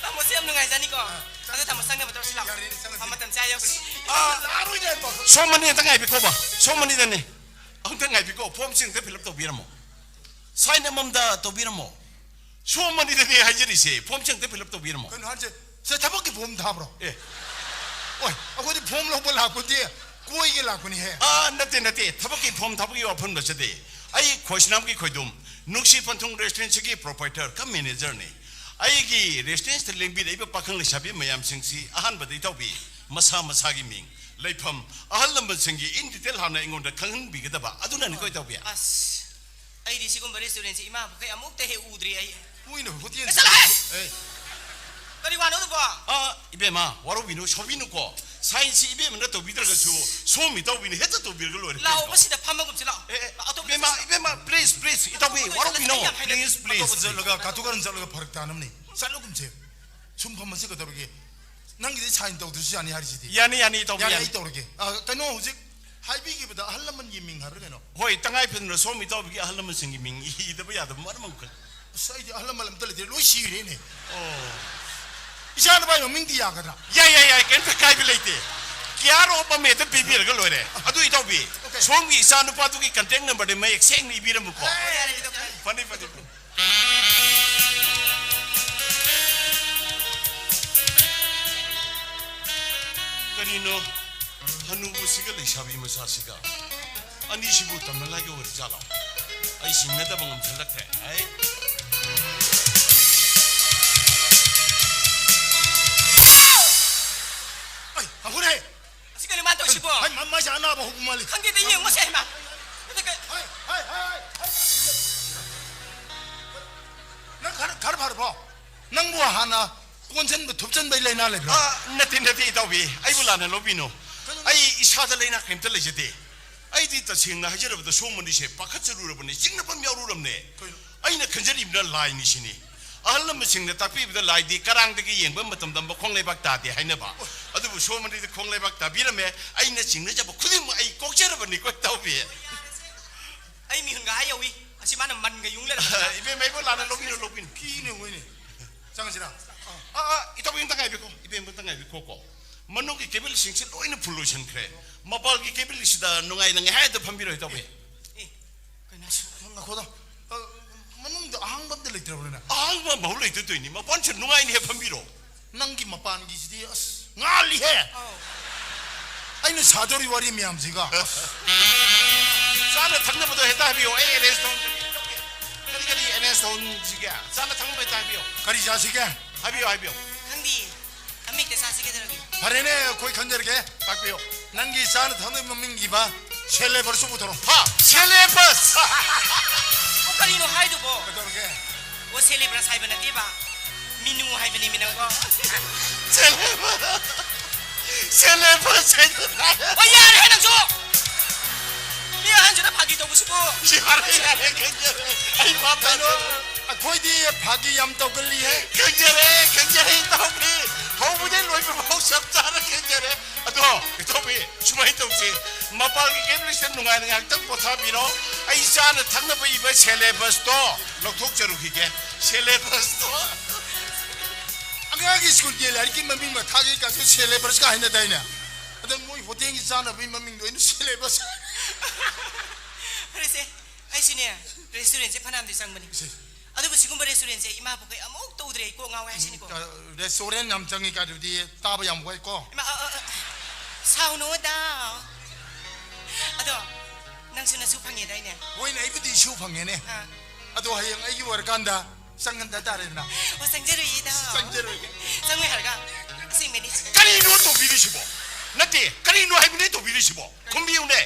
ꯇꯥꯃꯣꯁꯦ ꯌꯥꯝ ꯅꯨꯡꯉꯥꯏꯖꯥꯅꯤꯀꯣ꯫ ꯑꯥ, ꯑꯗꯣ ꯇꯥꯃꯣ ꯆꯪꯅꯕ ꯇꯧꯔꯁꯤ ꯂꯥꯛꯑꯣ꯫ ꯌꯥꯔꯦꯅꯦ, ꯆꯪꯉꯁꯤ꯫ ꯑꯥ, ꯃꯇꯝꯁꯦ ꯑꯥ ꯌꯧꯈ꯭ꯔꯦ꯫ ꯑꯥ, ꯂꯥꯛꯑꯔꯣꯏꯅꯦ꯫ ꯁꯣꯝ ꯑꯅꯤ ꯑꯝꯇ ꯉꯥꯏꯕꯤꯈꯣꯕ꯫ ꯁꯣꯝ ꯑꯅꯤꯗꯅꯦ꯫ ꯑꯝꯇ ꯉꯥꯏꯕꯤꯀꯣ, ꯐꯣꯝꯁꯤ ꯑꯝꯇ fill up ꯇꯧꯕꯤꯔꯝꯃꯣ꯫ Sign ꯑꯃꯃꯝꯗ ꯇꯧꯕꯤꯔꯝꯃꯣ꯫ ꯁꯣꯝ ꯑꯅꯤꯗꯅꯦ ꯍꯥꯏꯖꯔꯤꯁꯦ, ꯐꯣꯝꯁꯤ ꯑꯝꯇ fill up ꯇꯧꯕꯤꯔꯝꯃꯣ꯫ ꯀꯩꯅꯣ ꯍꯥꯏꯁꯦ? ꯁꯦ, ꯊꯕꯛꯀꯤ ꯐꯣꯝ ꯊꯥꯕ꯭ꯔꯣ? ꯑꯦ꯫ ꯑꯣꯏ, ꯑꯩꯈꯣꯏꯗꯤ ꯐꯣꯝ ꯂꯧꯕ ꯂꯥꯛꯄꯗꯤ ꯀꯣꯏꯒꯦ ꯂꯥꯛꯄꯅꯤꯍꯦ꯫ ꯑꯥ, ꯅꯠꯇꯦ, ꯅꯠꯇꯦ, ꯊꯕꯛꯀꯤ ꯐꯣꯝ ꯊꯥꯕꯒꯤ ꯋꯥꯐꯝ ꯅꯠꯆꯗꯦ꯫ ꯑꯩ ꯈꯣꯏꯁꯅꯥꯝꯒꯤ ꯈꯣꯏꯗꯨꯝ, ꯅꯨꯡꯁꯤ ꯄꯟꯊꯨꯡ ꯔꯦꯁꯇꯨꯔꯦꯟꯁꯤꯒꯤ ꯄ꯭ꯔꯣꯄꯥꯏꯇꯔ ꯀꯝ ꯃꯦꯅꯦꯖꯔꯅꯤ꯫ ꯑꯩꯒꯤ ꯔꯦꯁꯇꯨꯔꯦꯟꯁꯇ ꯂꯦꯡꯕꯤꯔꯛꯏꯕ ꯄꯥꯈꯪ ꯂꯩꯁꯥꯕꯤ ꯃꯌꯥꯝꯁꯤꯡꯁꯤ ꯑꯍꯥꯟꯕꯗ ꯏꯇꯥꯎꯕꯤ, ꯃꯁꯥ ꯃꯁꯥꯒꯤ ꯃꯤꯡ, ꯂꯩꯐꯝ, ꯑꯍꯜ ꯂꯃꯟꯁꯤꯡꯒꯤ in detail ꯍꯥꯟꯅ ꯑꯩꯉꯣꯟꯗ ꯈꯪꯍꯟꯕꯤꯒꯗꯕ ꯑꯗꯨꯅꯅꯤꯀꯣ ꯏꯇꯥꯎꯕꯤ꯫ ꯑꯁ, ꯑꯩꯗꯤ ꯁꯤꯒꯨꯝꯕ ꯔꯦꯁꯇꯨꯔꯦꯟꯁꯤ ꯏꯃꯥ ꯄꯣꯛꯀꯩ ꯑꯃꯨꯛꯇ ꯍꯦꯛ ꯎꯗ꯭ꯔꯤ ꯑꯩ꯫ ꯃꯣꯏꯅ ꯍꯣꯇꯦꯜ ꯑꯦ, ꯆꯠꯂꯍꯦ! ꯑꯦ꯫ ꯀꯔꯤ ꯋꯥꯅꯣ ꯑꯗꯨꯕꯣ? ꯑꯥ, ꯏꯕꯦꯝꯃ, ꯋꯥꯔꯧꯕꯤꯅꯨ, ꯁꯥꯎꯕꯤꯅꯨꯀꯣ꯫ Signꯁꯤ ꯏꯕꯦꯝꯃꯅ ꯇꯧꯕꯤꯗ꯭ꯔꯒꯁꯨ ꯁꯣꯝ ꯏꯇꯥꯎꯕꯤꯅ ꯍꯦꯛꯇ ꯇꯧꯕꯤꯔꯒ ꯂꯣꯏꯔꯦ ꯂꯥꯛꯑꯣ, ꯀꯩꯅꯣ꯫ ꯃꯁꯤꯗ ꯐꯝꯃꯒꯨꯝꯁꯤ ꯂꯥꯛꯑꯣ꯫ ꯑꯦ, ꯑꯦ, ꯑꯇꯣꯞꯄ ꯏꯕꯦꯝꯃ, ꯆꯠꯁꯤ꯫ ꯏꯕꯦꯝꯃ, please, please, ꯏꯇꯥꯎꯕꯤ, ꯑꯇꯣꯞꯄ ꯋꯥꯔꯧꯕꯤꯅꯣ, ꯆꯠꯁꯤ, ꯑꯩ ꯌꯥꯝ ꯍꯩꯅꯗꯦ꯫ Please, please, ꯑꯇꯣꯞꯄ please꯫ ꯆꯠꯂꯒ, ꯀꯥꯇꯨ ꯀꯥꯔꯟ ꯆꯠꯂꯒ ꯐꯔꯛ ꯇꯥꯅꯕꯅꯤ꯫ ꯆꯠꯂꯒꯨꯝꯁꯦ꯫ ꯁꯨꯝ ꯐꯝꯃꯁꯤ ꯀꯩꯗꯧꯔꯒꯦ? ꯅꯪꯒꯤꯗꯤ sign ꯇꯧꯗ꯭ꯔꯁꯨ ꯌꯥꯅꯤ ꯍꯥꯏꯔꯤꯁꯤꯗꯤ꯫ ꯌꯥꯅꯤ, ꯌꯥꯅꯤ, ꯏꯇꯥꯎꯕꯤ, ꯌꯥꯅꯤ, ꯌꯥꯅꯤ꯫ ꯑꯩ ꯇꯧꯔꯒꯦ꯫ ꯑ, ꯀꯩꯅꯣ, ꯍꯧꯖꯤꯛ ꯍꯥꯏꯕꯤꯈꯤꯕꯗ ꯑꯍꯜ ꯂꯃꯟꯒꯤ ꯃꯤꯡ ꯍꯥꯏꯕ꯭ꯔꯥ ꯀꯩꯅꯣ? ꯍꯣꯏ, ꯇꯉꯥꯏ ꯐꯗꯅ ꯁꯣꯝ ꯏꯇꯥꯎꯕꯤꯒꯤ ꯑꯍꯜ ꯂꯃꯟꯁꯤꯡꯒꯤ ꯃꯤꯡ ꯏꯗꯕ ꯌꯥꯗꯕ ꯃꯔꯝ ꯑꯃꯈꯛ꯫ ꯑꯁ, ꯑꯩꯗꯤ ꯑꯍꯜ ꯂꯃꯟ ꯑꯝꯇ ꯂꯩꯇꯦ, ꯂꯣꯏ ꯁꯤꯈ꯭ꯔꯦꯅꯦ꯫ ꯑꯣ꯫ ꯏꯆꯥ ꯅꯨꯄꯥꯒꯤ ꯃꯃꯤꯡꯗꯤ ꯌꯥꯒꯗ꯭ꯔꯥ? ꯌꯥꯏ, ꯌꯥꯏ, ꯌꯥꯏ, ꯀꯩꯝꯇ ꯀꯥꯏꯕ ꯂꯩꯇꯦ꯫ Care of ꯑꯃ ꯍꯦꯛꯇ ꯄꯤꯕꯤꯔꯒ ꯂꯣꯏꯔꯦ꯫ ꯑꯗꯨ ꯏꯇꯥꯎꯕꯤ, Okay꯫ ꯁꯣꯝꯒꯤ ꯏꯆꯥ ꯅꯨꯄꯥꯗꯨꯒꯤ contact numberꯗꯤ ꯃꯌꯦꯛ ꯁꯦꯡꯅ ꯏꯕꯤꯔꯝꯃꯨꯀꯣ꯫ ꯌꯥꯔꯦ, ꯌꯥꯔꯦ, ꯏꯇꯥꯎꯕꯤ, ꯌꯥꯔꯦ꯫ ꯐꯅꯤ, ꯐꯅꯤ, ꯐꯅꯤ꯫ ꯀꯔꯤꯅꯣ? ꯍꯅꯨꯕꯁꯤꯒ ꯂꯩꯁꯥꯕꯤ ꯃꯆꯥꯁꯤꯒ ꯑꯅꯤꯁꯤꯕꯨ ꯇꯝꯅꯉꯥꯏꯒꯤ ꯑꯣꯏꯔꯖꯥꯠꯂꯣ? ꯑꯩ ꯁꯤꯡꯅꯗꯕ ꯉꯝꯁꯤꯜꯂꯛꯇ꯭ꯔꯦ꯫ ꯑꯩ ꯑꯩ, ꯍꯪꯉꯨꯅꯦ! ꯑꯁꯤ ꯀꯩꯅꯣ ꯃꯥꯅ ꯇꯧꯔꯤꯁꯤꯕꯣ? ꯍꯩ, ꯃ-, ꯃꯥꯏꯁꯦ ꯑꯅꯥꯕ ꯍꯧꯕ ꯃꯥꯜꯂꯤ꯫ ꯈꯪꯗꯦꯗ, ꯌꯦꯡꯉꯨꯁꯦ, ꯍꯩꯃꯥ꯫ ꯑꯗ ꯀꯩ- ꯍꯩ, ꯍꯩ, ꯍꯩ, ꯍꯩ꯫ ꯅꯪ ꯈꯔ, ꯈꯔ ꯐꯔꯕꯣ? ꯅꯪꯕꯨ ꯍꯥꯟꯅ ꯀꯣꯟꯁꯤꯟꯕ ꯊꯨꯞꯆꯟꯕꯩ ꯂꯥꯏꯅꯥ ꯂꯩꯕ꯭ꯔꯥ? ꯑꯥ, ꯅꯠꯇꯦ, ꯅꯠꯇꯦ, ꯏꯇꯥꯎꯕꯤ꯫ ꯑꯩꯕꯨ ꯂꯥꯟꯅ ꯂꯧꯕꯤꯅꯨ꯫ ꯀꯩꯅꯣ? ꯑꯩ ꯏꯁꯥꯗ ꯂꯥꯏꯅꯥ ꯀꯔꯤꯝꯇ ꯂꯩꯖꯗꯦ꯫ ꯑꯩꯗꯤ ꯇꯁꯦꯡꯅ ꯍꯥꯏꯖꯔꯕꯗ ꯁꯣꯝ ꯑꯅꯤꯁꯦ ꯄꯥꯈꯠꯆꯔꯨꯔꯕꯅꯦ, ꯆꯤꯡꯅꯐꯝ ꯌꯥꯎꯔꯨꯔꯕꯅꯦ꯫ ꯀꯩꯅꯣ? ꯑꯩꯅ ꯈꯟꯖꯔꯤꯕꯅ ꯂꯥꯏꯅꯤ ꯁꯤꯅꯤ꯫ ꯑꯍꯜ ꯂꯃꯟꯁꯤꯡꯅ ꯇꯥꯛꯄꯤꯕꯗ ꯂꯥꯏꯗꯤ ꯀꯔꯥꯡꯗꯒꯤ ꯌꯦꯡꯕ ꯃꯇꯝꯗ ꯃꯈꯣꯡ ꯂꯩꯕꯥꯛ ꯇꯥꯗꯦ ꯍꯥꯏꯅꯕ꯫ ꯑꯗꯨꯕꯨ ꯁꯣꯝ ꯑꯅꯤꯗꯤ ꯈꯣꯡ ꯂꯩꯕꯥꯛ ꯇꯥꯕꯤꯔꯝꯃꯦ꯫ ꯑꯩꯅ ꯆꯤꯡꯅꯖꯕ ꯈꯨꯗꯤꯡꯃꯛ ꯑꯩ ꯀꯣꯛꯆꯔꯕꯅꯤꯀꯣ, ꯏꯇꯥꯎꯕꯤ꯫ ꯑꯩ ꯃꯤꯍꯨꯟꯒ ꯑꯥ ꯌꯧꯏ꯫ ꯑꯁꯤ ꯃꯥꯅ ꯃꯟꯒ ꯌꯨꯡ ꯂꯩꯔꯝꯕ꯫ ꯏꯕꯦꯝꯃ, ꯑꯩꯕꯨ ꯂꯥꯟꯅ ꯂꯧꯕꯤꯅꯨ, ꯂꯧꯕꯤꯅꯨ꯫ ꯀꯤꯅꯦ, ꯃꯣꯏꯅꯦ꯫ ꯆꯪꯉꯁꯤꯔꯥ? ꯑꯥ, ꯑꯥ, ꯏꯇꯥꯎꯕꯤ ꯑꯝꯇ ꯉꯥꯏꯕꯤꯈꯣ, ꯏꯕꯦꯝꯃ ꯑꯝꯇ ꯉꯥꯏꯕꯤꯈꯣꯀꯣ꯫ ꯃꯅꯨꯡꯒꯤ ꯀꯦꯕꯤꯟꯁꯤꯡꯁꯤ ꯂꯣꯏꯅ ꯐꯨꯜ ꯑꯣꯏꯁꯟꯈ꯭ꯔꯦ꯫ ꯃꯄꯥꯟꯒꯤ ꯀꯦꯕꯤꯟꯁꯤꯗ ꯅꯨꯡꯉꯥꯏꯅ ꯉꯥꯏꯍꯥꯛꯇ ꯐꯝꯕꯤꯔꯣ, ꯏꯇꯥꯎꯕꯤ꯫ ꯑꯦ, ꯀꯩꯅꯣ ꯍꯥꯏꯁꯤꯕꯣ? ꯉꯥꯏꯈꯣꯗ꯫ ꯑ, ꯃꯅꯨꯡꯗ ꯑꯍꯥꯡꯕ ꯑꯝꯇ ꯂꯩꯇ꯭ꯔꯕꯅꯤꯅ? ꯑꯍꯥꯡꯕ ꯑꯃꯐꯥꯎ ꯂꯩꯇꯗꯣꯏꯅꯤ꯫ ꯃꯄꯥꯟꯁꯤ ꯅꯨꯡꯉꯥꯏꯅ ꯍꯦꯛ ꯐꯝꯕꯤꯔꯣ꯫ ꯅꯪꯒꯤ ꯃꯄꯥꯟꯒꯤꯁꯤꯗꯤ ꯑꯁ ꯉꯥꯜꯂꯤꯍꯦ꯫ ꯑꯧ꯫ ꯑꯩꯅ ꯁꯥꯗꯧꯔꯤ ꯋꯥꯔꯤ ꯃꯌꯥꯝꯁꯤꯒ꯫ ꯆꯥꯅ ꯊꯛꯅꯕꯗꯣ ꯍꯦꯛꯇ ꯍꯥꯏꯕꯤꯌꯣ, ꯑꯩ ꯑꯦꯔꯦꯟꯖ ꯇꯧ꯫ ꯀꯔꯤ ꯀꯔꯤ ꯑꯦꯔꯦꯟꯖ ꯇꯧꯁꯤꯒꯦ? ꯆꯥꯅ ꯊꯛꯅꯕ ꯍꯦꯛꯇ ꯍꯥꯏꯕꯤꯌꯣ꯫ ꯀꯔꯤ ꯆꯥꯁꯤꯒꯦ? ꯍꯥꯏꯕꯤꯌꯣ, ꯍꯥꯏꯕꯤꯌꯣ꯫ ꯈꯪꯗꯤꯌꯦ꯫ ꯑꯃ ꯍꯦꯛꯇ ꯆꯥꯁꯤ ꯀꯩꯗꯧꯔꯒꯦ? ꯐꯔꯦꯅꯦ, ꯑꯩꯈꯣꯏ ꯈꯟꯖꯔꯒꯦ꯫ ꯇꯥꯛꯄꯤꯌꯣ꯫ ꯅꯪꯒꯤ ꯆꯥꯅ ꯊꯛꯅꯕ ꯃꯃꯤꯡꯒꯤꯕ ꯁꯦꯂꯦꯕꯁꯁꯨ ꯄꯨꯊꯣꯔꯛꯑꯣ꯫ ꯍꯥ? ꯁꯦꯂꯦꯕꯁ! ꯑꯣ, ꯀꯔꯤꯅꯣ ꯍꯥꯏꯗꯨꯕꯣ? ꯀꯩꯗꯧꯔꯒꯦ? ꯑꯣ, ꯁꯦꯂꯦꯕ꯭ꯔꯁ ꯍꯥꯏꯕ ꯅꯠꯇꯦꯕ꯫ ꯃꯤꯅꯨ ꯍꯥꯏꯕꯅꯦꯃꯤ ꯅꯪꯕꯣ꯫ ꯁꯦꯂꯦꯕꯁ! ꯁꯦꯂꯦꯕꯁ ꯍꯥꯏꯗꯨꯅ꯫ ꯑꯣ, ꯌꯥꯔꯦꯍꯦ ꯅꯪꯁꯨ! ꯃꯤ ꯑꯍꯟꯁꯤꯅ ꯐꯥꯒꯤ ꯇꯧꯕꯁꯤꯕꯨ꯫ ꯌꯥꯔꯦ, ꯌꯥꯔꯦ, ꯈꯪꯖꯔꯦ꯫ ꯑꯩ ꯚꯥꯞ ꯀꯩꯅꯣ, ꯇꯥꯖꯔꯦ꯫ ꯑꯩꯈꯣꯏꯗꯤ ꯐꯥꯒꯤ ꯌꯥꯝ ꯇꯧꯒꯜꯂꯤꯍꯦ꯫ ꯈꯪꯖꯔꯦ, ꯈꯪꯖꯔꯦ, ꯏꯇꯥꯎꯕꯤ꯫ ꯍꯧꯕꯗꯩ ꯂꯣꯏꯕ ꯐꯥꯎ ꯆꯞ ꯆꯥꯅ ꯈꯪꯖꯔꯦ꯫ ꯑꯗꯣ, ꯏꯇꯥꯎꯕꯤ, ꯁꯨꯃꯥꯏꯅ ꯇꯧꯁꯤ꯫ ꯃꯄꯥꯟꯒꯤ ꯀꯦꯕꯤꯟꯁꯤꯗ ꯅꯨꯡꯉꯥꯏꯅ ꯉꯥꯏꯍꯥꯛꯇꯪ ꯄꯣꯊꯥꯕꯤꯔꯣ꯫ ꯑꯩ ꯆꯥꯅ ꯊꯛꯅꯕ ꯏꯕ ꯁꯦꯂꯦꯕꯁꯇꯣ ꯂꯧꯊꯣꯛꯆꯔꯨꯈꯤꯒꯦ꯫ ꯁꯦꯂꯦꯕꯁꯇꯣ꯫ ꯑꯉꯥꯡꯒꯤ ꯁ꯭ꯀꯨꯜꯒꯤ ꯂꯥꯏꯔꯤꯛꯀꯤ ꯃꯃꯤꯡ ꯃꯊꯥꯒꯤ ꯀꯥꯁꯨ ꯁꯦꯂꯦꯕꯁꯀ ꯍꯥꯏꯅꯗꯥꯏꯅꯦ? ꯑꯗꯣ ꯃꯣꯏ ꯍꯣꯇꯦꯜꯒꯤ ꯆꯥꯅꯕꯒꯤ ꯃꯃꯤꯡꯗꯣ ꯑꯩꯅ ꯁꯦꯂꯦꯕꯁ꯫ ꯐꯔꯦꯁꯦ, ꯑꯩꯁꯨꯅꯦ, ꯔꯦꯁꯇꯨꯔꯦꯟꯁꯦ ꯐꯅꯌꯥꯝꯗꯤ ꯆꯪꯕꯅꯤ꯫ ꯏꯁꯦ꯫ ꯑꯗꯨꯕꯨ ꯁꯤꯒꯨꯝꯕ ꯔꯦꯁꯇꯨꯔꯦꯟꯁꯦ ꯏꯃꯥ ꯄꯣꯛꯀꯩ ꯑꯃꯨꯛ ꯇꯧꯗ꯭ꯔꯦ, ꯑꯩ ꯀꯣꯛ ꯉꯥꯎꯋꯦ ꯍꯥꯏꯁꯤꯅꯤꯀꯣ꯫ ꯑ, ꯔꯦꯁꯇꯨꯔꯦꯟ ꯌꯥꯝ ꯆꯪꯉꯤ ꯀꯥꯏꯗꯨꯗꯤ ꯇꯥꯕ ꯌꯥꯝ ꯋꯥꯏꯀꯣ꯫ ꯏꯃꯥ, ꯑ, ꯑ, ꯑ, ꯁꯥꯎꯅꯣꯗ꯫ ꯑꯗꯣ, ꯅꯪꯁꯨ ꯅꯁꯨ ꯐꯪꯉꯦꯗꯥꯏꯅꯦ? ꯍꯣꯏꯅꯦ, ꯑꯩꯕꯨꯗꯤ ꯏꯁꯨ ꯐꯪꯉꯦꯅꯦ꯫ ꯑꯥ꯫ ꯑꯗꯣ ꯍꯌꯦꯡ ꯑꯩꯒꯤ ꯑꯣꯏꯔꯀꯥꯟꯗ ꯆꯪꯍꯟꯗ ꯇꯥꯔꯦꯗꯅ꯫ ꯑꯣ, ꯆꯪꯖꯔꯨꯏꯗ꯫ ꯆꯪꯖꯔꯨꯏ꯫ ꯆꯪꯉꯣꯏ ꯍꯥꯏꯔꯒ? ꯑꯁꯦꯡꯕꯅꯤ꯫ ꯀꯔꯤꯅꯣ ꯇꯧꯕꯤꯔꯤꯁꯤꯕꯣ? ꯅꯠꯇꯦ, ꯀꯔꯤꯅꯣ ꯍꯥꯏꯕꯅꯦ ꯇꯧꯕꯤꯔꯤꯁꯤꯕꯣ? ꯈꯨꯝꯕꯤꯌꯨꯅꯦ꯫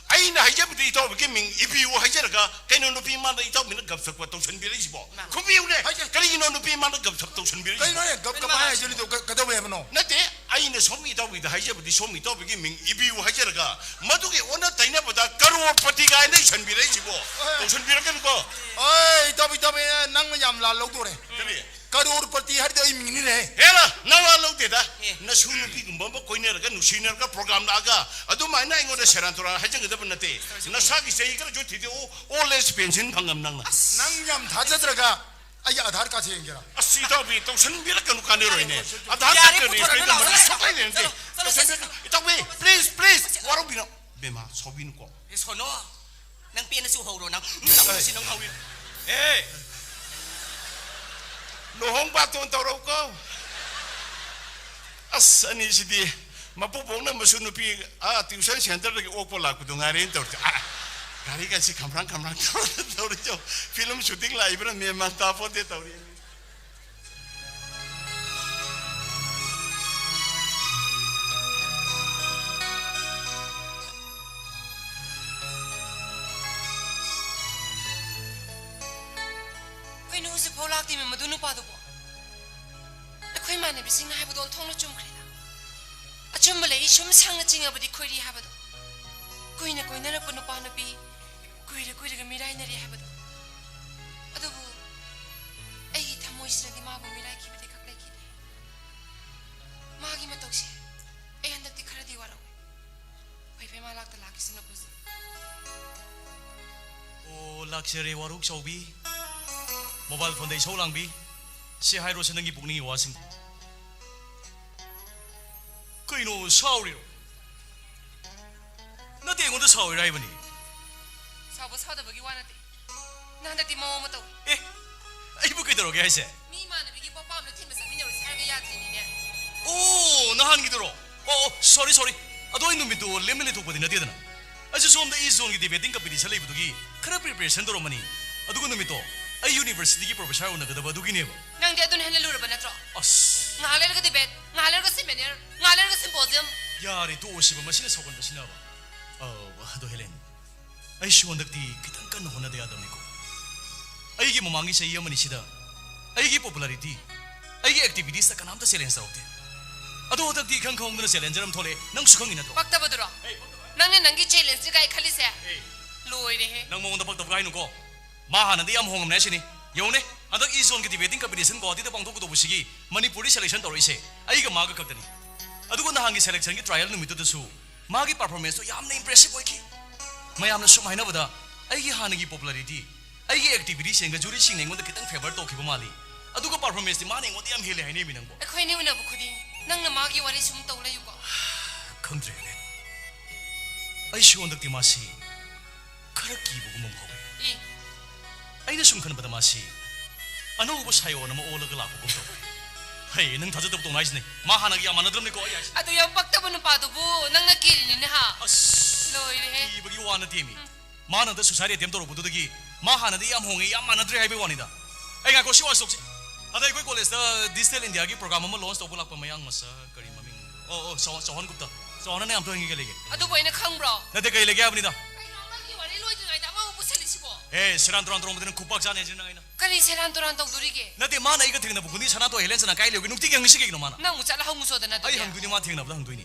ꯑꯩꯅ ꯍꯥꯏꯖꯕꯗꯤ ꯏꯇꯥꯎꯕꯤꯒꯤ ꯃꯤꯡ ꯏꯕꯤꯌꯨ ꯍꯥꯏꯖꯔꯒ ꯀꯩꯅꯣ ꯅꯨꯄꯤ ꯃꯥꯡꯗ ꯏꯇꯥꯎꯕꯤꯅ ꯒꯞ ꯁꯞꯀ ꯇꯧꯁꯟꯕꯤꯔꯛꯏꯁꯤꯕꯣ? ꯃꯥ꯫ ꯈꯨꯝꯕꯤꯌꯨꯅꯦ꯫ ꯍꯥꯏꯖ- ꯀꯔꯤꯒꯤꯅꯣ ꯅꯨꯄꯤ ꯃꯥꯡꯗ ꯒꯞ ꯁꯞ ꯇꯧꯁꯟꯕꯤꯔꯛꯏꯁꯤꯕꯣ? ꯀꯩꯅꯣꯅꯦ, ꯒꯞ ꯒꯞ ꯍꯥꯏ ꯍꯥꯏꯖꯔꯤꯗꯣ ꯀ-, ꯀꯩꯗꯧꯋꯦ ꯍꯥꯏꯕꯅꯣ? ꯅꯠꯇꯦ, ꯑꯩꯅ ꯁꯣꯝ ꯏꯇꯥꯎꯕꯤꯗ ꯍꯥꯏꯖꯕꯗꯤ ꯁꯣꯝ ꯏꯇꯥꯎꯕꯤꯒꯤ ꯃꯤꯡ ꯏꯕꯤꯌꯨ ꯍꯥꯏꯖꯔꯒ ꯃꯗꯨꯒꯤ ꯑꯣꯟꯅ ꯇꯩꯅꯕꯗ ꯀꯔꯣꯔꯄꯇꯤ ꯀꯥꯏꯅ ꯏꯁꯟꯕꯤꯔꯛꯏꯁꯤꯕꯣ? ꯑꯦ꯫ ꯇꯧꯁꯟꯕꯤꯔꯛꯀꯅꯨꯀꯣ꯫ ꯑꯣꯏ, ꯏꯇꯥꯎꯕꯤ, ꯏꯇꯥꯎꯕꯤ, ꯅꯪꯅ ꯌꯥꯝ ꯂꯥꯜ ꯂꯧꯗꯣꯔꯦ꯫ ꯀꯔꯤ? ꯀꯔꯣꯔꯄꯇꯤ ꯍꯥꯏꯔꯤꯗꯣ ꯑꯩ ꯃꯤꯡꯅꯤꯅꯦ꯫ ꯍꯦꯔꯥ, ꯅꯋꯥ ꯂꯧꯗꯦꯗ꯫ ꯑꯦ꯫ ꯅꯁꯨ ꯅꯨꯄꯤꯒꯨꯝꯕ ꯑꯃ ꯀꯣꯏꯅꯔꯒ ꯅꯨꯡꯁꯤꯅꯔꯒ ꯄ꯭ꯔꯣꯒ꯭ꯔꯥꯝ ꯂꯥꯛꯑꯒ ꯑꯗꯨꯃꯥꯏꯅ ꯑꯩꯉꯣꯟꯗ ꯁꯦꯔꯥꯟ ꯇꯨꯔꯥꯟ ꯍꯥꯏꯖꯒꯗꯕ ꯅꯠꯇꯦ꯫ ꯇꯧꯁꯤ꯫ ꯅꯁꯥꯒꯤ ꯆꯍꯤ ꯈꯔꯁꯨ ꯊꯤꯗꯣꯛꯎ, ꯑꯣꯜ ꯑꯦꯖ ꯄꯦꯟꯁꯤꯟ ꯐꯪꯉꯝ ꯅꯪꯅ꯫ ꯑꯁ꯫ ꯅꯪ ꯌꯥꯝ ꯊꯥꯖꯗ꯭ꯔꯒ ꯑꯩꯒꯤ ꯑꯙꯥꯔ ꯀꯥꯔꯗꯁꯦ ꯌꯦꯡꯒꯦꯔꯥ? ꯑꯁ, ꯏꯇꯥꯎꯕꯤ, ꯇꯧꯁꯟꯕꯤꯔꯛꯀꯅꯨ, ꯀꯥꯟꯅꯔꯣꯏꯅꯦ꯫ ꯌꯥꯔꯦ, ꯑꯙꯥꯔ ꯌꯥꯔꯦ, ꯀꯥꯔꯗꯀ ꯄꯨꯊꯣꯔꯛꯑꯅꯨ, ꯔꯦꯖꯤꯁꯇꯔꯒ ꯃꯔꯤ ꯂꯥꯛꯑꯣ, ꯁꯨꯡꯂꯩ ꯂꯩꯅꯗꯦ꯫ ꯆꯠꯂꯣ, ꯆꯠꯂꯣ, ꯇꯧꯁꯟꯕꯤꯔꯛ-, ꯆꯠꯂꯣ, ꯏꯇꯥꯎꯕꯤ, ꯆꯠꯂꯣ, please, please, ꯆꯠꯂꯣ꯫ ꯋꯥꯔꯧꯕꯤꯅꯣ꯫ ꯕꯦꯝꯃ, ꯁꯥꯎꯕꯤꯅꯨꯀꯣ꯫ ꯑꯦ, ꯁꯣꯅꯣ, ꯅꯪ ꯄꯦꯟꯅ ꯆꯨꯍꯧꯔꯣ, ꯅꯪ꯫ ꯅꯪ ꯁꯤ ꯅꯪ ꯍꯧꯔꯤ꯫ ꯑꯦ! ꯂꯨꯍꯣꯡ ꯕꯥꯇꯣꯟ ꯇꯧꯔꯛꯎꯀꯣ꯫ ꯑꯁ, ꯑꯅꯤꯁꯤꯗꯤ ꯃꯄꯨ ꯄꯣꯛꯅ ꯃꯁꯨ ꯅꯨꯄꯤ, ꯑꯥ, tuition centerꯗꯒꯤ ꯑꯣꯛꯄ ꯂꯥꯛꯄꯗꯣ ꯉꯥꯏꯔꯦꯅ ꯇꯧꯔꯤꯁꯦ꯫ ꯑꯥ, ꯒꯥꯔꯤꯒꯁꯤ ꯈꯝꯔꯥꯡ ꯈꯝꯔꯥꯡ ꯇꯧꯔ ꯇꯧꯔꯤꯁꯦ꯫ Film shooting ꯂꯥꯛꯏꯕ꯭ꯔꯥ ꯃꯦꯟ ꯃꯥꯟ ꯇꯥꯄꯣꯠꯇꯦ ꯇꯧꯔꯤ꯫ ꯀꯩꯅꯣ, ꯍꯧꯖꯤꯛꯐꯥꯎ ꯂꯥꯛꯇꯦꯃꯤ ꯃꯗꯨ ꯅꯨꯄꯥꯗꯨꯕꯣ? ꯑꯩꯈꯣꯏ ꯏꯃꯥꯟꯅꯕꯤꯁꯤꯡꯅ ꯍꯥꯏꯕꯗꯣ ꯑꯣꯟꯊꯣꯛꯅ ꯆꯨꯝꯈ꯭ꯔꯦꯗ꯫ ꯑꯆꯨꯝꯕ ꯂꯩ, ꯁꯨꯝ ꯁꯥꯡꯅ ꯆꯤꯡꯉꯕꯗꯤ ꯈꯣꯏꯔꯤ ꯍꯥꯏꯕꯗꯣ꯫ ꯀꯨꯏꯅ ꯀꯣꯏꯅꯔꯛꯄ ꯅꯨꯄꯥ ꯅꯨꯄꯤ ꯀꯨꯏꯔ ꯀꯨꯏꯔꯒ ꯃꯤꯔꯥꯏꯅꯔꯦ ꯍꯥꯏꯕꯗꯣ꯫ ꯑꯗꯨꯕꯨ ꯑꯩꯒꯤ ꯊꯃꯣꯏꯁꯤꯅꯗꯤ ꯃꯥꯕꯨ ꯃꯤꯔꯥꯏꯈꯤꯕꯗꯤ ꯈꯛ ꯂꯩꯈꯤꯗꯦ꯫ ꯃꯥꯒꯤ ꯃꯇꯧꯁꯦ ꯑꯩ ꯍꯟꯗꯛꯇꯤ ꯈꯔꯗꯤ ꯋꯥꯔꯧꯏ꯫ ꯐꯩ ꯐꯩ, ꯃꯥ ꯂꯥꯛꯇ ꯂꯥꯛꯈꯤꯁꯅꯨ ꯀꯨꯖꯤ꯫ ꯑꯣ, ꯂꯥꯛꯆꯔꯦ ꯋꯥꯔꯣꯛ ꯆꯥꯎꯕꯤ꯫ Mobile phoneꯗ ꯏꯁꯧ ꯂꯥꯡꯕꯤ꯫ ꯁꯤ ꯍꯥꯏꯔꯣꯁꯦ ꯅꯪꯒꯤ ꯄꯨꯛꯅꯤꯡꯒꯤ ꯋꯥꯁꯤꯡ꯫ ꯀꯩꯅꯣ, ꯁꯥꯎꯔꯤꯔꯣ? ꯅꯠꯇꯦ, ꯑꯩꯉꯣꯟꯗ ꯁꯥꯎꯔꯤꯔꯥ ꯍꯥꯏꯕꯅꯤ꯫ ꯁꯥꯎꯕ ꯁꯥꯎꯗꯕꯒꯤ ꯋꯥ ꯅꯠꯇꯦ꯫ ꯅꯪ ꯍꯟꯗꯛꯇꯤ ꯃꯑꯣꯡ ꯑꯃ ꯇꯧꯏ꯫ ꯑꯦ, ꯑꯩꯕꯨ ꯀꯩꯗꯧꯔꯒꯦ ꯍꯥꯏꯁꯦ? ꯃꯤ ꯏꯃꯥꯟꯅꯕꯤꯒꯤ ꯄꯣꯠꯄꯥꯝꯗ ꯊꯤꯟꯕ ꯆꯠꯃꯤꯟꯅꯔꯨꯁꯦ ꯍꯥꯏꯔꯒ ꯌꯥꯗ꯭ꯔꯤꯅꯤꯅꯦ꯫ ꯑꯣ, ꯅꯍꯥꯟꯒꯤꯗꯨꯔꯣ? ꯑꯣ, ꯑꯣ, sorry, sorry꯫ ꯑꯗꯣ ꯑꯩ ꯅꯨꯃꯤꯠꯇꯨ ꯂꯦꯝꯅ ꯂꯩꯊꯣꯛꯄꯗꯤ ꯅꯠꯇꯦꯗꯅ꯫ ꯑꯩꯁꯨ ꯁꯣꯝꯗ ꯏꯁ ꯖꯣꯟꯒꯤ debating competition ꯂꯩꯕꯗꯨꯒꯤ ꯈꯔ preparation ꯇꯧꯔꯝꯕꯅꯤ꯫ ꯑꯗꯨꯒ ꯅꯨꯃꯤꯠꯇꯣ ꯑꯩ universityꯒꯤ professor ꯎꯅꯒꯗꯕ ꯑꯗꯨꯒꯤꯅꯦꯕ꯫ ꯅꯪꯗꯤ ꯑꯗꯨꯅ ꯍꯦꯟꯅ ꯂꯨꯔꯕ ꯅꯠꯇ꯭ꯔꯣ? ꯑꯁ꯫ ꯉꯥꯏꯍꯥꯛ ꯂꯩꯔꯒ debate, ꯉꯥꯏꯍꯥꯛ ꯂꯩꯔꯒ seminar, ꯉꯥꯏꯍꯥꯛ ꯂꯩꯔꯒ symposium꯫ ꯌꯥꯔꯦ, ꯇꯣꯛꯑꯣꯁꯤꯕ, ꯃꯁꯤꯅ ꯁꯥꯎꯒꯟꯕꯁꯤꯅꯕ꯫ ꯑ, ꯑꯗꯣ ꯍꯦꯂꯦꯟ, ꯑꯩꯁꯨ ꯍꯟꯗꯛꯇꯤ ꯈꯤꯇꯪ ꯀꯟꯅ ꯍꯣꯠꯅꯗ ꯌꯥꯗꯕꯅꯤꯀꯣ꯫ ꯑꯩꯒꯤ ꯃꯃꯥꯡꯒꯤ ꯆꯍꯤ ꯑꯃꯅꯤꯁꯤꯗ ꯑꯩꯒꯤ popularity, ꯑꯩꯒꯤ activitiesꯇ ꯀꯅꯥꯝꯇ challenge ꯇꯧꯔꯛꯇꯦ꯫ ꯑꯗꯣ ꯍꯟꯗꯛꯇꯤ ꯏꯈꯪ ꯈꯪꯍꯧꯗꯅ challenger ꯑꯃ ꯊꯣꯛꯂꯛꯑꯦ, ꯅꯪꯁꯨ ꯈꯪꯉꯤ ꯅꯠꯇ꯭ꯔꯣ? ꯄꯛꯇꯕꯗꯨꯔꯣ? ꯅꯪꯅ ꯅꯪꯒꯤ challengeꯅꯤ ꯀꯥꯏ ꯈꯜꯂꯤꯁꯦ? ꯂꯣꯏꯔꯦꯍꯦ꯫ ꯅꯪ ꯃꯉꯣꯟꯗ ꯄꯛꯇꯕ ꯍꯥꯏꯅꯨꯀꯣ꯫ ꯃꯥ ꯍꯥꯟꯅꯗꯤ ꯌꯥꯝ ꯍꯣꯡꯉꯝꯅꯦ ꯍꯥꯏꯁꯤꯅꯤ꯫ ꯌꯦꯡꯉꯨꯅꯦ, ꯍꯟꯗꯛ ꯏꯁ ꯖꯣꯟꯒꯤ debating competition ꯒꯨꯋꯥꯍꯥꯇꯤꯗ ꯄꯥꯡꯊꯣꯛꯀꯗꯧꯕꯁꯤꯒꯤ ꯃꯅꯤꯄꯨꯔꯗꯤ selection ꯇꯧꯔꯛꯏꯁꯦ ꯑꯩꯒ ꯃꯥꯒ ꯈꯛꯇꯅꯤ꯫ ꯑꯗꯨꯒ ꯅꯍꯥꯟꯒꯤ selectionꯒꯤ trial ꯅꯨꯃꯤꯠꯇꯨꯗꯁꯨ ꯃꯥꯒꯤ performanceꯇꯣ ꯌꯥꯝꯅ impressive ꯑꯣꯏꯈꯤ꯫ ꯃꯌꯥꯝꯅ ꯁꯨꯝ ꯍꯥꯏꯅꯕꯗ ꯑꯩꯒꯤ ꯍꯥꯟꯅꯒꯤ popularity ꯑꯩꯒꯤ ꯑꯦꯛꯇꯤꯚꯤꯇꯤꯁ ꯌꯦꯡꯉꯒ ꯖꯨꯔꯤꯁꯤꯡꯅ ꯑꯩꯉꯣꯟꯗ ꯈꯤꯇꯪ ꯐꯦꯚꯔ ꯇꯧꯈꯤꯕ ꯃꯥꯜꯂꯤ꯫ ꯑꯗꯨꯒ ꯄꯔꯐꯣꯔꯃꯦꯟꯁꯇꯤ ꯃꯥꯅ ꯑꯩꯉꯣꯟꯗ ꯌꯥꯝ ꯍꯦꯜꯂꯦ ꯍꯥꯏꯅꯦꯃꯤ ꯅꯪꯕꯣ꯫ ꯑꯩꯈꯣꯏꯅꯤ ꯎꯅꯕ ꯈꯨꯗꯤꯡ ꯅꯪꯅ ꯃꯥꯒꯤ ꯋꯥꯔꯤ ꯁꯨꯝ ꯇꯧ ꯂꯩꯌꯨꯀꯣ꯫ ꯈꯪꯗ꯭ꯔꯦꯅꯦ꯫ ꯑꯩꯁꯨ ꯍꯟꯗꯛꯇꯤ ꯃꯥꯁꯤ ꯈꯔ ꯀꯤꯕꯒꯨꯝ ꯑꯃ ꯐꯥꯎꯏ꯫ ꯏ꯫ ꯑꯩꯅ ꯁꯨꯝ ꯈꯟꯕꯗ ꯃꯥꯁꯤ ꯑꯅꯧꯕ ꯁꯥꯏꯑꯣꯟ ꯑꯃ ꯑꯣꯜꯂꯒ ꯂꯥꯛꯄꯒꯨꯝ ꯇꯧꯏ꯫ ꯍꯩ, ꯅꯪ ꯊꯥꯖꯗꯕ ꯇꯧꯅꯨ ꯍꯥꯏꯁꯤꯅꯦ꯫ ꯃꯥ ꯍꯥꯟꯅꯒ ꯌꯥꯝ ꯃꯥꯟꯅꯗ꯭ꯔꯕꯅꯤꯀꯣ ꯑꯩ ꯍꯥꯏꯁꯤꯅꯦ꯫ ꯑꯗꯨ ꯌꯥꯝ ꯄꯛꯇꯕ ꯅꯨꯄꯥꯗꯨꯕꯨ ꯅꯪꯅ ꯀꯤꯔꯤꯅꯤꯅꯦ ꯍꯥ? ꯑꯁ, ꯂꯣꯏꯔꯦꯍꯦ꯫ ꯀꯤꯕꯒꯤ ꯋꯥ ꯅꯠꯇꯦꯃꯤ꯫ ꯃꯥꯅ ꯍꯟꯗꯛ ꯁꯨꯁꯥꯏꯠ ꯑꯦꯇꯦꯝ ꯇꯧꯔꯛꯄꯗꯨꯗꯒꯤ ꯃꯥ ꯍꯥꯟꯅꯗꯤ ꯌꯥꯝ ꯍꯣꯡꯉꯦ, ꯌꯥꯝ ꯃꯥꯟꯅꯗ꯭ꯔꯦ ꯍꯥꯏꯕꯒꯤ ꯋꯥꯅꯤꯗ꯫ ꯑꯩ ꯉꯥꯏꯈꯣ, ꯁꯤ ꯋꯥꯁꯤ ꯇꯣꯛꯁꯤ꯫ ꯍꯟꯗꯛ ꯑꯩꯈꯣꯏ ꯀꯣꯂꯦꯖꯇ ꯗꯤꯖꯤꯇꯦꯜ ꯏꯟꯗꯤꯌꯥꯒꯤ ꯄ꯭ꯔꯣꯒ꯭ꯔꯥꯝ ꯑꯃ ꯂꯣꯟꯁ ꯇꯧꯕ ꯂꯥꯛꯄ ꯃꯌꯥꯡ ꯃꯆꯥ, ꯀꯔꯤ ꯃꯃꯤꯡ? ꯑꯣ, ꯑꯣ, ꯆꯧꯍꯥꯟ, ꯆꯧꯍꯥꯟ ꯒꯨꯞꯇ꯫ ꯆꯧꯍꯥꯟꯅ ꯌꯥꯝ ꯇꯣꯏꯅ ꯀꯩ ꯂꯩꯒꯦ? ꯑꯗꯨꯕꯨ ꯑꯩꯅ ꯈꯪꯕ꯭ꯔꯣ? ꯅꯠꯇꯦ, ꯀꯔꯤ ꯂꯩꯒꯦ ꯍꯥꯏꯕꯅꯤꯗ꯫ ꯀꯩꯅꯣ ꯅꯪꯒꯤ ꯋꯥꯔꯤ ꯂꯣꯏꯗ꯭ꯔꯤꯉꯩꯗ ꯑꯃꯃꯨꯛ ꯄꯨꯁꯜꯂꯤꯁꯤꯕꯣ? ꯑꯦ, ꯁꯦꯔꯥꯟ ꯇꯨꯔꯥꯟ ꯇꯧꯔꯝꯕꯗꯨꯅ ꯈꯨꯄꯥꯛ ꯆꯥꯅꯤ ꯍꯥꯏꯁꯤꯅ ꯅꯪ ꯑꯩꯅ꯫ ꯀꯔꯤ ꯁꯦꯔꯥꯟ ꯇꯨꯔꯥꯟ ꯇꯧꯗꯣꯔꯤꯒꯦ? ꯅꯠꯇꯦ, ꯃꯥꯅ ꯑꯩꯒ ꯊꯦꯡꯅꯕ ꯈꯨꯗꯤꯡ ꯁꯅꯥꯇꯣꯏ ꯍꯦꯂꯦꯟꯁꯅ ꯀꯥꯏ ꯂꯩꯕꯒꯦ? ꯅꯨꯡꯇꯤꯒꯤ ꯍꯪꯉꯤꯁꯤ ꯀꯩꯒꯤꯅꯣ ꯃꯥꯅ? ꯅꯪ ꯑꯃꯨꯛ ꯆꯠꯂ ꯍꯪꯉꯨ ꯆꯣꯗꯅ ꯑꯩ ꯑꯗꯨꯗꯤ꯫ ꯍꯪꯗꯣꯏꯅꯤ, ꯃꯥ ꯊꯦꯡꯅꯕꯗ ꯍꯪꯗꯣꯏꯅꯤ꯫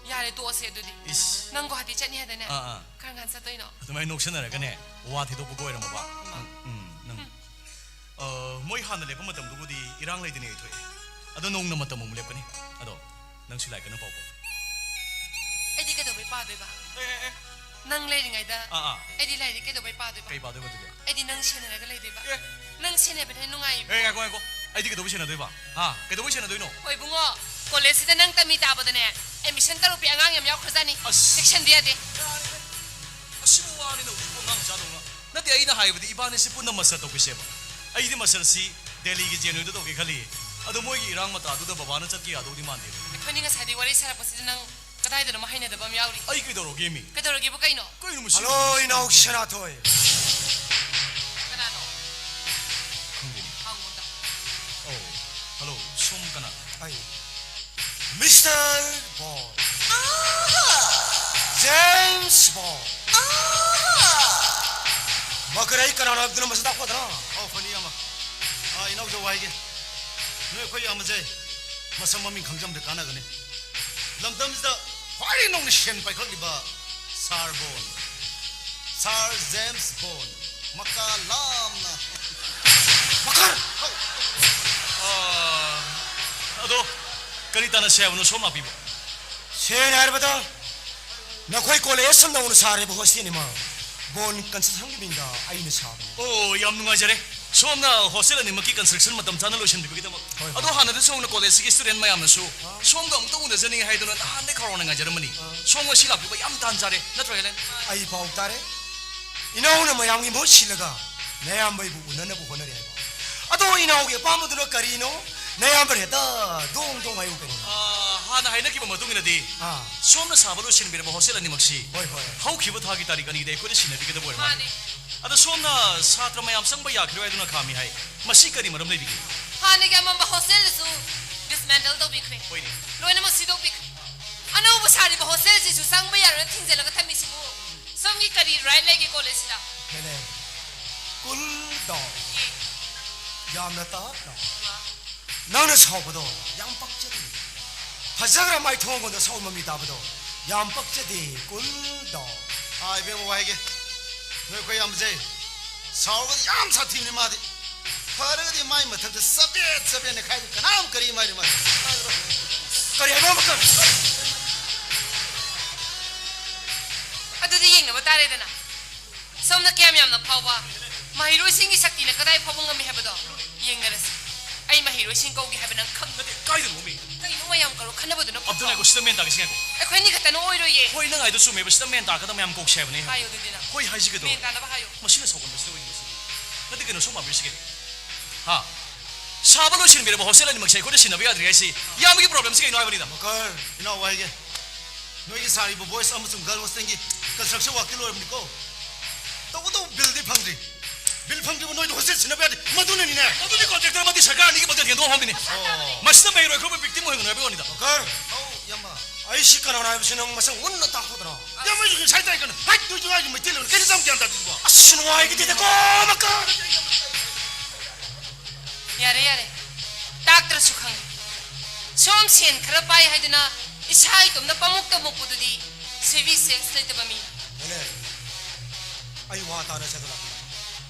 ꯌꯥꯔꯦ, ꯇꯣꯛꯑꯁꯦ ꯑꯗꯨꯗꯤ꯫ ꯏꯁ꯫ ꯅꯪ ꯒꯨꯋꯥꯍꯥꯇꯤ ꯆꯠꯅꯤ ꯍꯥꯏꯗꯅꯦ? ꯑꯥ, ꯑꯥ꯫ ꯀꯔꯝ ꯀꯥꯟ ꯆꯠꯇꯣꯏꯅꯣ? ꯑꯗꯨꯃꯥꯏꯅ ꯅꯣꯛꯁꯟꯅꯔꯒꯅꯦ, ꯋꯥ ꯊꯩꯗꯣꯛꯄꯒ ꯑꯣꯏꯔꯝꯃꯕ꯫ ꯎꯝ, ꯎꯝ, ꯅꯪ꯫ ꯑ, ꯃꯣꯏ ꯍꯥꯟꯅ ꯂꯦꯞꯄ ꯃꯇꯝꯗꯨꯕꯨꯗꯤ ꯏꯔꯥꯡ ꯂꯩꯗꯅ ꯌꯩꯊꯣꯛꯑꯦ꯫ ꯑꯗꯣ ꯅꯧꯅ ꯃꯇꯝ ꯑꯃꯨꯛ ꯂꯦꯞꯀꯅꯤ꯫ ꯑꯗꯣ ꯅꯪꯁꯨ ꯂꯥꯏꯔꯤꯛ ꯀꯟꯅ ꯄꯥꯎꯀꯣ꯫ ꯑꯩꯗꯤ ꯀꯩꯗꯧꯕꯩ ꯄꯥꯗꯣꯏꯕ? ꯑꯦ, ꯑꯦ, ꯑꯦ꯫ ꯅꯪ ꯂꯩꯔꯤꯉꯩꯗ ꯑꯥ, ꯑꯥ꯫ ꯑꯩꯗꯤ ꯂꯥꯏꯔꯤꯛ ꯀꯩꯗꯧꯕꯩ ꯄꯥꯗꯣꯏꯕ? ꯀꯩ ꯄꯥꯗꯣꯏꯕ ꯑꯗꯨꯗꯤ? ꯑꯩꯗꯤ ꯅꯪ ꯁꯦꯟꯅꯔꯒ ꯂꯩꯗꯣꯏꯕ꯫ ꯑꯦ꯫ ꯅꯪ ꯁꯦꯟꯅꯕꯅ ꯍꯦꯟꯅ ꯅꯨꯡꯉꯥꯏꯕ꯫ ꯑꯦ, ꯉꯥꯏꯈꯣ, ꯉꯥꯏꯈꯣ꯫ ꯑꯩꯗꯤ ꯀꯩꯗꯧꯕꯩ ꯁꯦꯟꯅꯗꯣꯏꯕ? ꯍꯥ? ꯀꯩꯗꯧꯕꯩ ꯁꯦꯟꯅꯗꯣꯏꯅꯣ? ꯍꯣꯏ ꯏꯕꯨꯡꯉꯣ, ꯀꯣꯂꯦꯖꯁꯤꯗ ꯅꯪ ꯇꯝꯃꯤ ꯇꯥꯕꯗꯅꯦ, ꯑꯦꯗꯃꯤꯁꯟ ꯇꯧꯔꯛꯄꯤ ꯑꯉꯥꯡ ꯌꯥꯝ ꯌꯥꯎꯈ꯭ꯔꯖꯥꯠꯅꯤ꯫ ꯑꯁ꯫ ꯆꯦꯛꯁꯟꯗ ꯌꯥꯗꯦ꯫ ꯌꯥꯔꯦ꯫ ꯑꯁꯤꯕꯨ ꯋꯥꯅꯤꯅ ꯍꯧꯖꯤꯛꯄꯨ ꯑꯉꯥꯡ ꯃꯆꯥꯗꯧꯅ꯫ ꯅꯠꯇꯦ, ꯑꯩꯅ ꯍꯥꯏꯕꯗꯤ ꯏꯕꯥꯅꯤꯁꯤ ꯄꯨꯟꯅ ꯃꯁꯇꯔ ꯇꯧꯈꯤꯁꯦꯕ꯫ ꯑꯩꯗꯤ ꯃꯁꯇꯔꯁꯤ ꯗꯦꯜꯂꯤꯒꯤ ꯖꯦ ꯑꯦꯟ ꯌꯨꯗ ꯇꯧꯒꯦ ꯈꯜꯂꯤ꯫ ꯑꯗꯣ ꯃꯣꯏꯒꯤ ꯏꯔꯥꯡ ꯃꯇꯥꯗꯨꯗ ꯕꯕꯥꯅ ꯆꯠꯀꯦ ꯌꯥꯗꯧꯗꯤ ꯃꯥꯟꯗꯦ꯫ ꯑꯩꯈꯣꯏꯅꯤ ꯉꯁꯥꯏꯗꯤ ꯋꯥꯔꯤ ꯁꯥꯔꯛꯄꯁꯤꯗ ꯅꯪ ꯀꯗꯥꯏꯗꯅꯣꯃ ꯍꯩꯅꯗꯕ ꯑꯃ ꯌꯥꯎꯔꯤ꯫ ꯑꯩ ꯀꯩꯗꯧꯔꯒꯦ ꯃꯤ? ꯀꯩꯗꯧꯔꯒꯦꯕꯨ ꯀꯩꯅꯣ? ꯀꯩꯅꯣ ꯃꯁꯤ? ꯍꯜꯂꯣ, ꯏꯅꯥꯎ ꯁꯅꯥꯊꯣꯏ꯫ ꯀꯅꯥꯅꯣ? ꯈꯪꯗꯦꯅꯦ꯫ ꯍꯪꯉꯨꯗ꯫ ꯑꯧ, ꯍꯜꯂꯣ, ꯁꯣꯝ ꯀꯅꯥ? ꯑꯩ ꯃꯤꯁꯇꯔ ꯕꯣꯟ꯫ ꯖꯦꯝꯁ ꯕꯣꯟ꯫ ꯃꯈꯔ ꯑꯩ ꯀꯅꯥꯅꯣ ꯍꯥꯏꯕꯗꯨꯅ ꯃꯁꯛ ꯇꯥꯛꯄꯗ꯭ꯔꯥ? ꯑꯧ, ꯐꯅꯤ, ꯏꯌꯥꯝꯕ꯫ ꯑꯥ, ꯏꯅꯥꯎꯖꯧ ꯍꯥꯏꯒꯦ꯫ ꯅꯣꯏ ꯑꯩꯈꯣꯏ ꯏꯌꯥꯝꯕꯁꯦ ꯃꯁꯛ ꯃꯃꯤꯡ ꯈꯪꯖꯕꯗ ꯀꯥꯟꯅꯒꯅꯤ꯫ ꯂꯝꯗꯝꯁꯤꯗ ꯈ꯭ꯋꯥꯏꯗꯒꯤ ꯅꯧꯅ ꯁꯦꯟ ꯄꯥꯏꯈꯠꯂꯤꯕ ꯁꯥꯔ ꯕꯣꯟ, ꯁꯥꯔ ꯖꯦꯝꯁ ꯕꯣꯟ, ꯃꯀꯥ ꯂꯥꯝꯅ꯫ ꯃꯈꯔ! ꯑꯥ, ꯑꯗꯣ ꯀꯔꯤ ꯇꯥꯟꯅꯁꯦ ꯍꯥꯏꯕꯅꯣ ꯁꯣꯝ ꯂꯥꯛꯄꯤꯕ? ꯁꯦꯡꯅ ꯍꯥꯏꯔꯕꯗ, ꯅꯈꯣꯏ ꯀꯣꯂꯦꯖ ꯑꯁꯨꯝ ꯅꯧꯅ ꯁꯥꯔꯤꯕ ꯍꯣꯁꯇꯦꯜꯅꯤ ꯃꯥ꯫ ꯕꯣꯟ ꯀꯟꯁꯇ꯭ꯔꯛꯁꯟꯒꯤ ꯃꯤꯡꯗ ꯑꯩꯅ ꯁꯥꯕꯅꯤ꯫ ꯑꯣ, ꯌꯥꯝ ꯅꯨꯡꯉꯥꯏꯖꯔꯦ꯫ ꯁꯣꯝꯅ ꯍꯣꯁꯇꯦꯜ ꯑꯅꯤꯃꯛꯀꯤ ꯀꯟꯁꯇ꯭ꯔꯛꯁꯟ ꯃꯇꯝ ꯆꯥꯅ ꯂꯣꯏꯁꯤꯟꯕꯤꯕꯒꯤꯗꯃꯛ꯫ ꯍꯣꯏ, ꯍꯣꯏ꯫ ꯑꯗꯣ ꯍꯥꯟꯅꯗꯤ ꯁꯣꯝꯅ ꯀꯣꯂꯦꯖꯁꯤꯒꯤ ꯁ꯭ꯇꯨꯗꯦꯟ ꯃꯌꯥꯝꯅꯁꯨ ꯁꯣꯝꯒ ꯑꯃꯨꯛꯇ ꯎꯅꯖꯅꯤꯡꯉꯤ ꯍꯥꯏꯗꯨꯅ ꯅꯍꯥꯟꯗꯩ ꯈꯧꯔꯥꯡꯅ ꯉꯥꯏꯖꯔꯝꯕꯅꯤ꯫ ꯑꯥ꯫ ꯁꯣꯝ ꯉꯁꯤ ꯂꯥꯛꯄꯤꯕ ꯌꯥꯝ ꯇꯥꯟ ꯆꯥꯔꯦ, ꯅꯠꯇ꯭ꯔꯣ, ꯍꯦꯂꯦꯟ? ꯑꯩ ꯄꯥꯎ ꯇꯥꯔꯦ꯫ ꯏꯅꯥꯎꯅ ꯃꯌꯥꯝꯒꯤ ꯃꯍꯨꯠ ꯁꯤꯜꯂꯒ ꯅꯌꯥꯝꯕ ꯑꯩꯕꯨ ꯎꯅꯅꯕ ꯍꯣꯠꯅꯔꯤ ꯍꯥꯏꯕ꯫ ꯑꯗꯣ ꯏꯅꯥꯎꯒꯤ ꯑꯄꯥꯝꯕꯗꯨꯅ ꯀꯔꯤꯅꯣ? ꯅꯌꯥꯝꯕꯅ ꯍꯦꯛꯇ ꯗꯣꯡ ꯗꯣꯡ ꯍꯥꯏꯌꯨ ꯀꯩꯅꯣ꯫ ꯑꯥ, ꯍꯥꯟꯅ ꯍꯥꯏꯅꯈꯤꯕ ꯃꯇꯨꯡ ꯏꯟꯅꯗꯤ ꯑꯥ꯫ ꯁꯣꯝꯅ ꯁꯥꯕ ꯂꯣꯏꯁꯤꯟꯕꯤꯔꯕ ꯍꯣꯁꯇꯦꯜ ꯑꯅꯤꯃꯛꯁꯤ ꯍꯣꯏ, ꯍꯣꯏ꯫ ꯍꯧꯈꯤꯕ ꯊꯥꯒꯤ ꯇꯥꯔꯤꯛ ꯑꯅꯤꯗ ꯑꯩꯈꯣꯏꯗ ꯁꯤꯟꯅꯕꯤꯒꯗꯕ ꯑꯣꯏꯔ ꯃꯥꯜꯂꯦ꯫ ꯃꯥꯅꯦ꯫ ꯑꯗꯣ ꯁꯣꯝꯅ ꯁꯥꯇ꯭ꯔ ꯃꯌꯥꯝ ꯆꯪꯕ ꯌꯥꯈꯤꯔꯣꯏ ꯍꯥꯏꯗꯨꯅ ꯈꯥꯝꯃꯤ ꯍꯥꯏ꯫ ꯃꯁꯤ ꯀꯔꯤ ꯃꯔꯝ ꯂꯩꯕꯤꯒꯦ? ꯍꯥꯟꯅꯒꯤ ꯑꯃꯝꯕ ꯍꯣꯁꯇꯦꯜꯗꯨꯁꯨ ꯗꯤꯁꯃꯦꯟꯇꯜ ꯇꯧꯕꯤꯈ꯭ꯔꯦ꯫ ꯍꯣꯏꯅꯦ꯫ ꯂꯣꯏꯅꯃꯛ ꯁꯤꯗꯣꯛꯄꯤꯈ꯭ꯔꯦ꯫ ꯑꯅꯧꯕ ꯁꯥꯔꯤꯕ ꯍꯣꯁꯇꯦꯜꯁꯤꯁꯨ ꯆꯪꯕ ꯌꯥꯔꯣꯏꯅ ꯊꯤꯡꯖꯤꯜꯂꯒ ꯊꯝꯃꯤꯁꯤꯕꯨ ꯁꯣꯝꯒꯤ ꯀꯔꯤ ꯔꯥꯏꯠ ꯂꯩꯒꯦ ꯀꯣꯂꯦꯖꯁꯤꯗ? Helen, cool down. ꯑꯦ꯫ ꯌꯥꯝꯅ ꯇꯞꯅ꯫ ꯃꯥ꯫ ꯅꯪꯅ ꯁꯥꯎꯕꯗꯣ ꯌꯥꯝ ꯄꯛꯆꯗꯦ꯫ ꯐꯖꯈ꯭ꯔ ꯃꯥꯏꯊꯣꯡꯒꯣꯟꯗ ꯁꯥꯎ ꯃꯃꯤ ꯇꯥꯕꯗꯣ ꯌꯥꯝ ꯄꯛꯆꯗꯦ꯫ Cool down. ꯑꯥ, ꯏꯕꯦꯝꯃ, ꯋꯥ ꯍꯥꯏꯒꯦ꯫ ꯅꯣꯏ ꯑꯩꯈꯣꯏ ꯌꯥꯝꯕꯁꯦ ꯁꯥꯎꯔꯒꯗꯤ ꯌꯥꯝ ꯁꯥꯊꯤꯕꯅꯤ ꯃꯥꯗꯤ꯫ ꯐꯔꯒꯗꯤ ꯃꯥꯏ ꯃꯊꯛꯇ ꯆꯕꯦꯠ ꯆꯕꯦꯠ ꯅꯦꯈꯥꯏꯗꯨ ꯀꯅꯥꯝ ꯀꯔꯤ ꯍꯥꯏꯔꯤ ꯃꯥꯗꯤ꯫ ꯀꯔꯤ ꯍꯥꯏꯕ ꯑꯃꯈꯛ? ꯑꯗꯨꯗꯤ ꯌꯦꯡꯅꯕ ꯇꯥꯔꯦꯗꯅ꯫ ꯁꯣꯝꯅ ꯀꯌꯥꯝ ꯌꯥꯝꯅ ꯐꯥꯎꯕ, ꯃꯍꯩꯔꯣꯏꯁꯤꯡꯒꯤ ꯁꯛꯇꯤꯅ ꯀꯗꯥꯏ ꯐꯥꯎꯕ ꯉꯝꯃꯤ ꯍꯥꯏꯕꯗꯣ ꯌꯦꯡꯅꯔꯁꯤ꯫ ꯑꯩ ꯃꯍꯩꯔꯣꯏꯁꯤꯡ ꯀꯧꯒꯦ ꯍꯥꯏꯕ ꯅꯪ ꯈꯪ- ꯅꯠꯇꯦ, ꯀꯥꯏꯗꯅꯣ ꯃꯤ? ꯀꯩꯅꯣ ꯃꯌꯥꯝ ꯀꯧꯔꯣ, ꯈꯟꯅꯕꯗꯨꯅ ꯑꯝꯇ ꯐꯠꯇ꯭ꯔꯣ? ꯉꯥꯏꯈꯣ, ꯁꯤꯗ ꯃꯦꯟ ꯇꯥꯒꯦ, ꯁꯤ ꯉꯥꯏꯈꯣ꯫ ꯑꯩꯈꯣꯏ ꯑꯅꯤ ꯈꯛꯇꯅ ꯑꯣꯏꯔꯣꯏꯌꯦ꯫ ꯍꯣꯏ, ꯅꯪ ꯍꯥꯏꯗꯣ ꯆꯨꯝꯃꯦꯕ, ꯁꯤꯗ ꯃꯦꯟ ꯇꯥꯒꯗꯕ ꯃꯌꯥꯝ ꯀꯧꯁꯦ ꯍꯥꯏꯕꯅꯦ꯫ ꯍꯥꯏꯌꯣ ꯑꯗꯨꯗꯤ ꯅꯪ꯫ ꯍꯣꯏ, ꯍꯥꯏꯁꯤ ꯀꯩꯗꯧꯔꯒꯦ? ꯃꯦꯟ ꯇꯥꯅꯕ ꯍꯥꯏꯌꯣ꯫ ꯃꯁꯤꯅ ꯁꯥꯎꯒꯟꯕꯁꯤꯗ ꯑꯣꯏꯅꯤ ꯃꯁꯤꯗꯤ꯫ ꯅꯠꯇꯦ, ꯀꯩꯅꯣ, ꯁꯣꯝ ꯄꯥꯝꯕꯤꯔꯤꯁꯤ ꯀꯩꯅꯣ? ꯍꯥ? ꯁꯥꯕ ꯂꯣꯏꯁꯤꯟꯕꯤꯔꯕ ꯍꯣꯁꯇꯦꯜ ꯑꯅꯤꯃꯛꯁꯦ ꯑꯩꯈꯣꯏꯗ ꯁꯤꯟꯅꯕ ꯌꯥꯗ꯭ꯔꯤ ꯍꯥꯏꯁꯤ ꯌꯥꯝꯕꯒꯤ ꯄ꯭ꯔꯣꯕ꯭ꯂꯦꯝꯁꯤ ꯀꯩꯅꯣ ꯍꯥꯏꯕꯅꯤꯗ꯫ ꯃꯀꯔ, ꯏꯅꯥꯎ ꯋꯥ ꯍꯥꯏꯒꯦ꯫ ꯅꯣꯏꯒꯤ ꯁꯥꯔꯤꯕ ꯕꯣꯏꯁ ꯑꯃꯁꯨꯡ ꯒꯔꯜ ꯍꯣꯁꯇꯦꯜꯒꯤ ꯀꯟꯁꯇ꯭ꯔꯛꯁꯟ ꯋꯥꯛꯇꯤ ꯂꯣꯏꯔꯕꯅꯤꯀꯣ? ꯇꯧꯕꯇꯕꯨ ꯕꯤꯜꯗꯤ ꯐꯪꯗ꯭ꯔꯤ꯫ ꯕꯤꯜ ꯐꯪꯗ꯭ꯔꯤꯕ ꯅꯣꯏꯗ ꯍꯣꯁꯇꯦꯜ ꯁꯤꯟꯅꯕ ꯌꯥꯗꯦ꯫ ꯃꯗꯨꯅꯅꯤꯅꯦ꯫ ꯑꯗꯨꯗꯤ ꯀꯣꯟꯇ꯭ꯔꯦꯛꯇꯔ ꯑꯃꯗꯤ ꯁꯔꯀꯥꯔ ꯑꯅꯤꯒꯤ ꯃꯇꯦꯡ ꯌꯦꯟꯊꯣꯛ ꯍꯥꯏꯕꯅꯤ꯫ ꯑꯣ꯫ ꯃꯁꯤꯗ ꯃꯍꯩꯔꯣꯏ ꯑꯩꯈꯣꯏꯕꯨ ꯕꯤꯛꯇꯤꯝ ꯑꯣꯏꯍꯟꯒꯅꯨ ꯍꯥꯏꯕꯒꯤ ꯋꯥꯅꯤꯗ꯫ ꯗꯣꯛꯇꯔ꯫ ꯍꯥꯎ, ꯏꯌꯥꯝꯕ꯫ ꯑꯩ ꯁꯤ ꯀꯅꯥꯅꯣ ꯍꯥꯏꯕꯁꯤ ꯅꯪ ꯃꯁꯛ ꯃꯨꯟꯅ ꯇꯥꯛꯊꯣꯛꯇꯅ꯫ ꯏꯌꯥꯝꯕ, ꯑꯩꯁꯨ ꯉꯁꯥꯏ ꯇꯥꯏ ꯀꯩꯅꯣ꯫ ꯍꯥꯏꯠ, ꯅꯣꯏꯁꯨ ꯉꯥꯏꯁꯨ ꯃꯩꯇꯩꯂꯣꯟ ꯀꯩꯅꯣ ꯌꯥꯝ ꯇꯥꯛꯄꯤꯕ? ꯑꯁ, ꯅꯨꯡꯉꯥꯏꯈꯤꯗꯦꯗꯀꯣ, ꯃꯀꯥ꯫ ꯌꯥꯔꯦ, ꯌꯥꯔꯦ꯫ ꯇꯥꯛꯇ꯭ꯔꯁꯨ ꯈꯪꯉꯤ꯫ ꯁꯣꯝ ꯁꯦꯟ ꯈꯔ ꯄꯥꯏ ꯍꯥꯏꯗꯨꯅ ꯏꯁꯥ ꯏꯇꯣꯝꯇ ꯄꯥꯃꯨꯛꯇ ꯃꯨꯛꯄꯗꯨꯗꯤ ꯁꯤꯚꯤꯛ ꯁꯦꯟꯁ ꯂꯩꯇꯕ ꯃꯤ꯫ ꯍꯦꯂꯦꯟ, ꯑꯩ ꯋꯥ ꯇꯥꯅ ꯆꯠꯇ ꯂꯥꯛꯄꯅꯤ꯫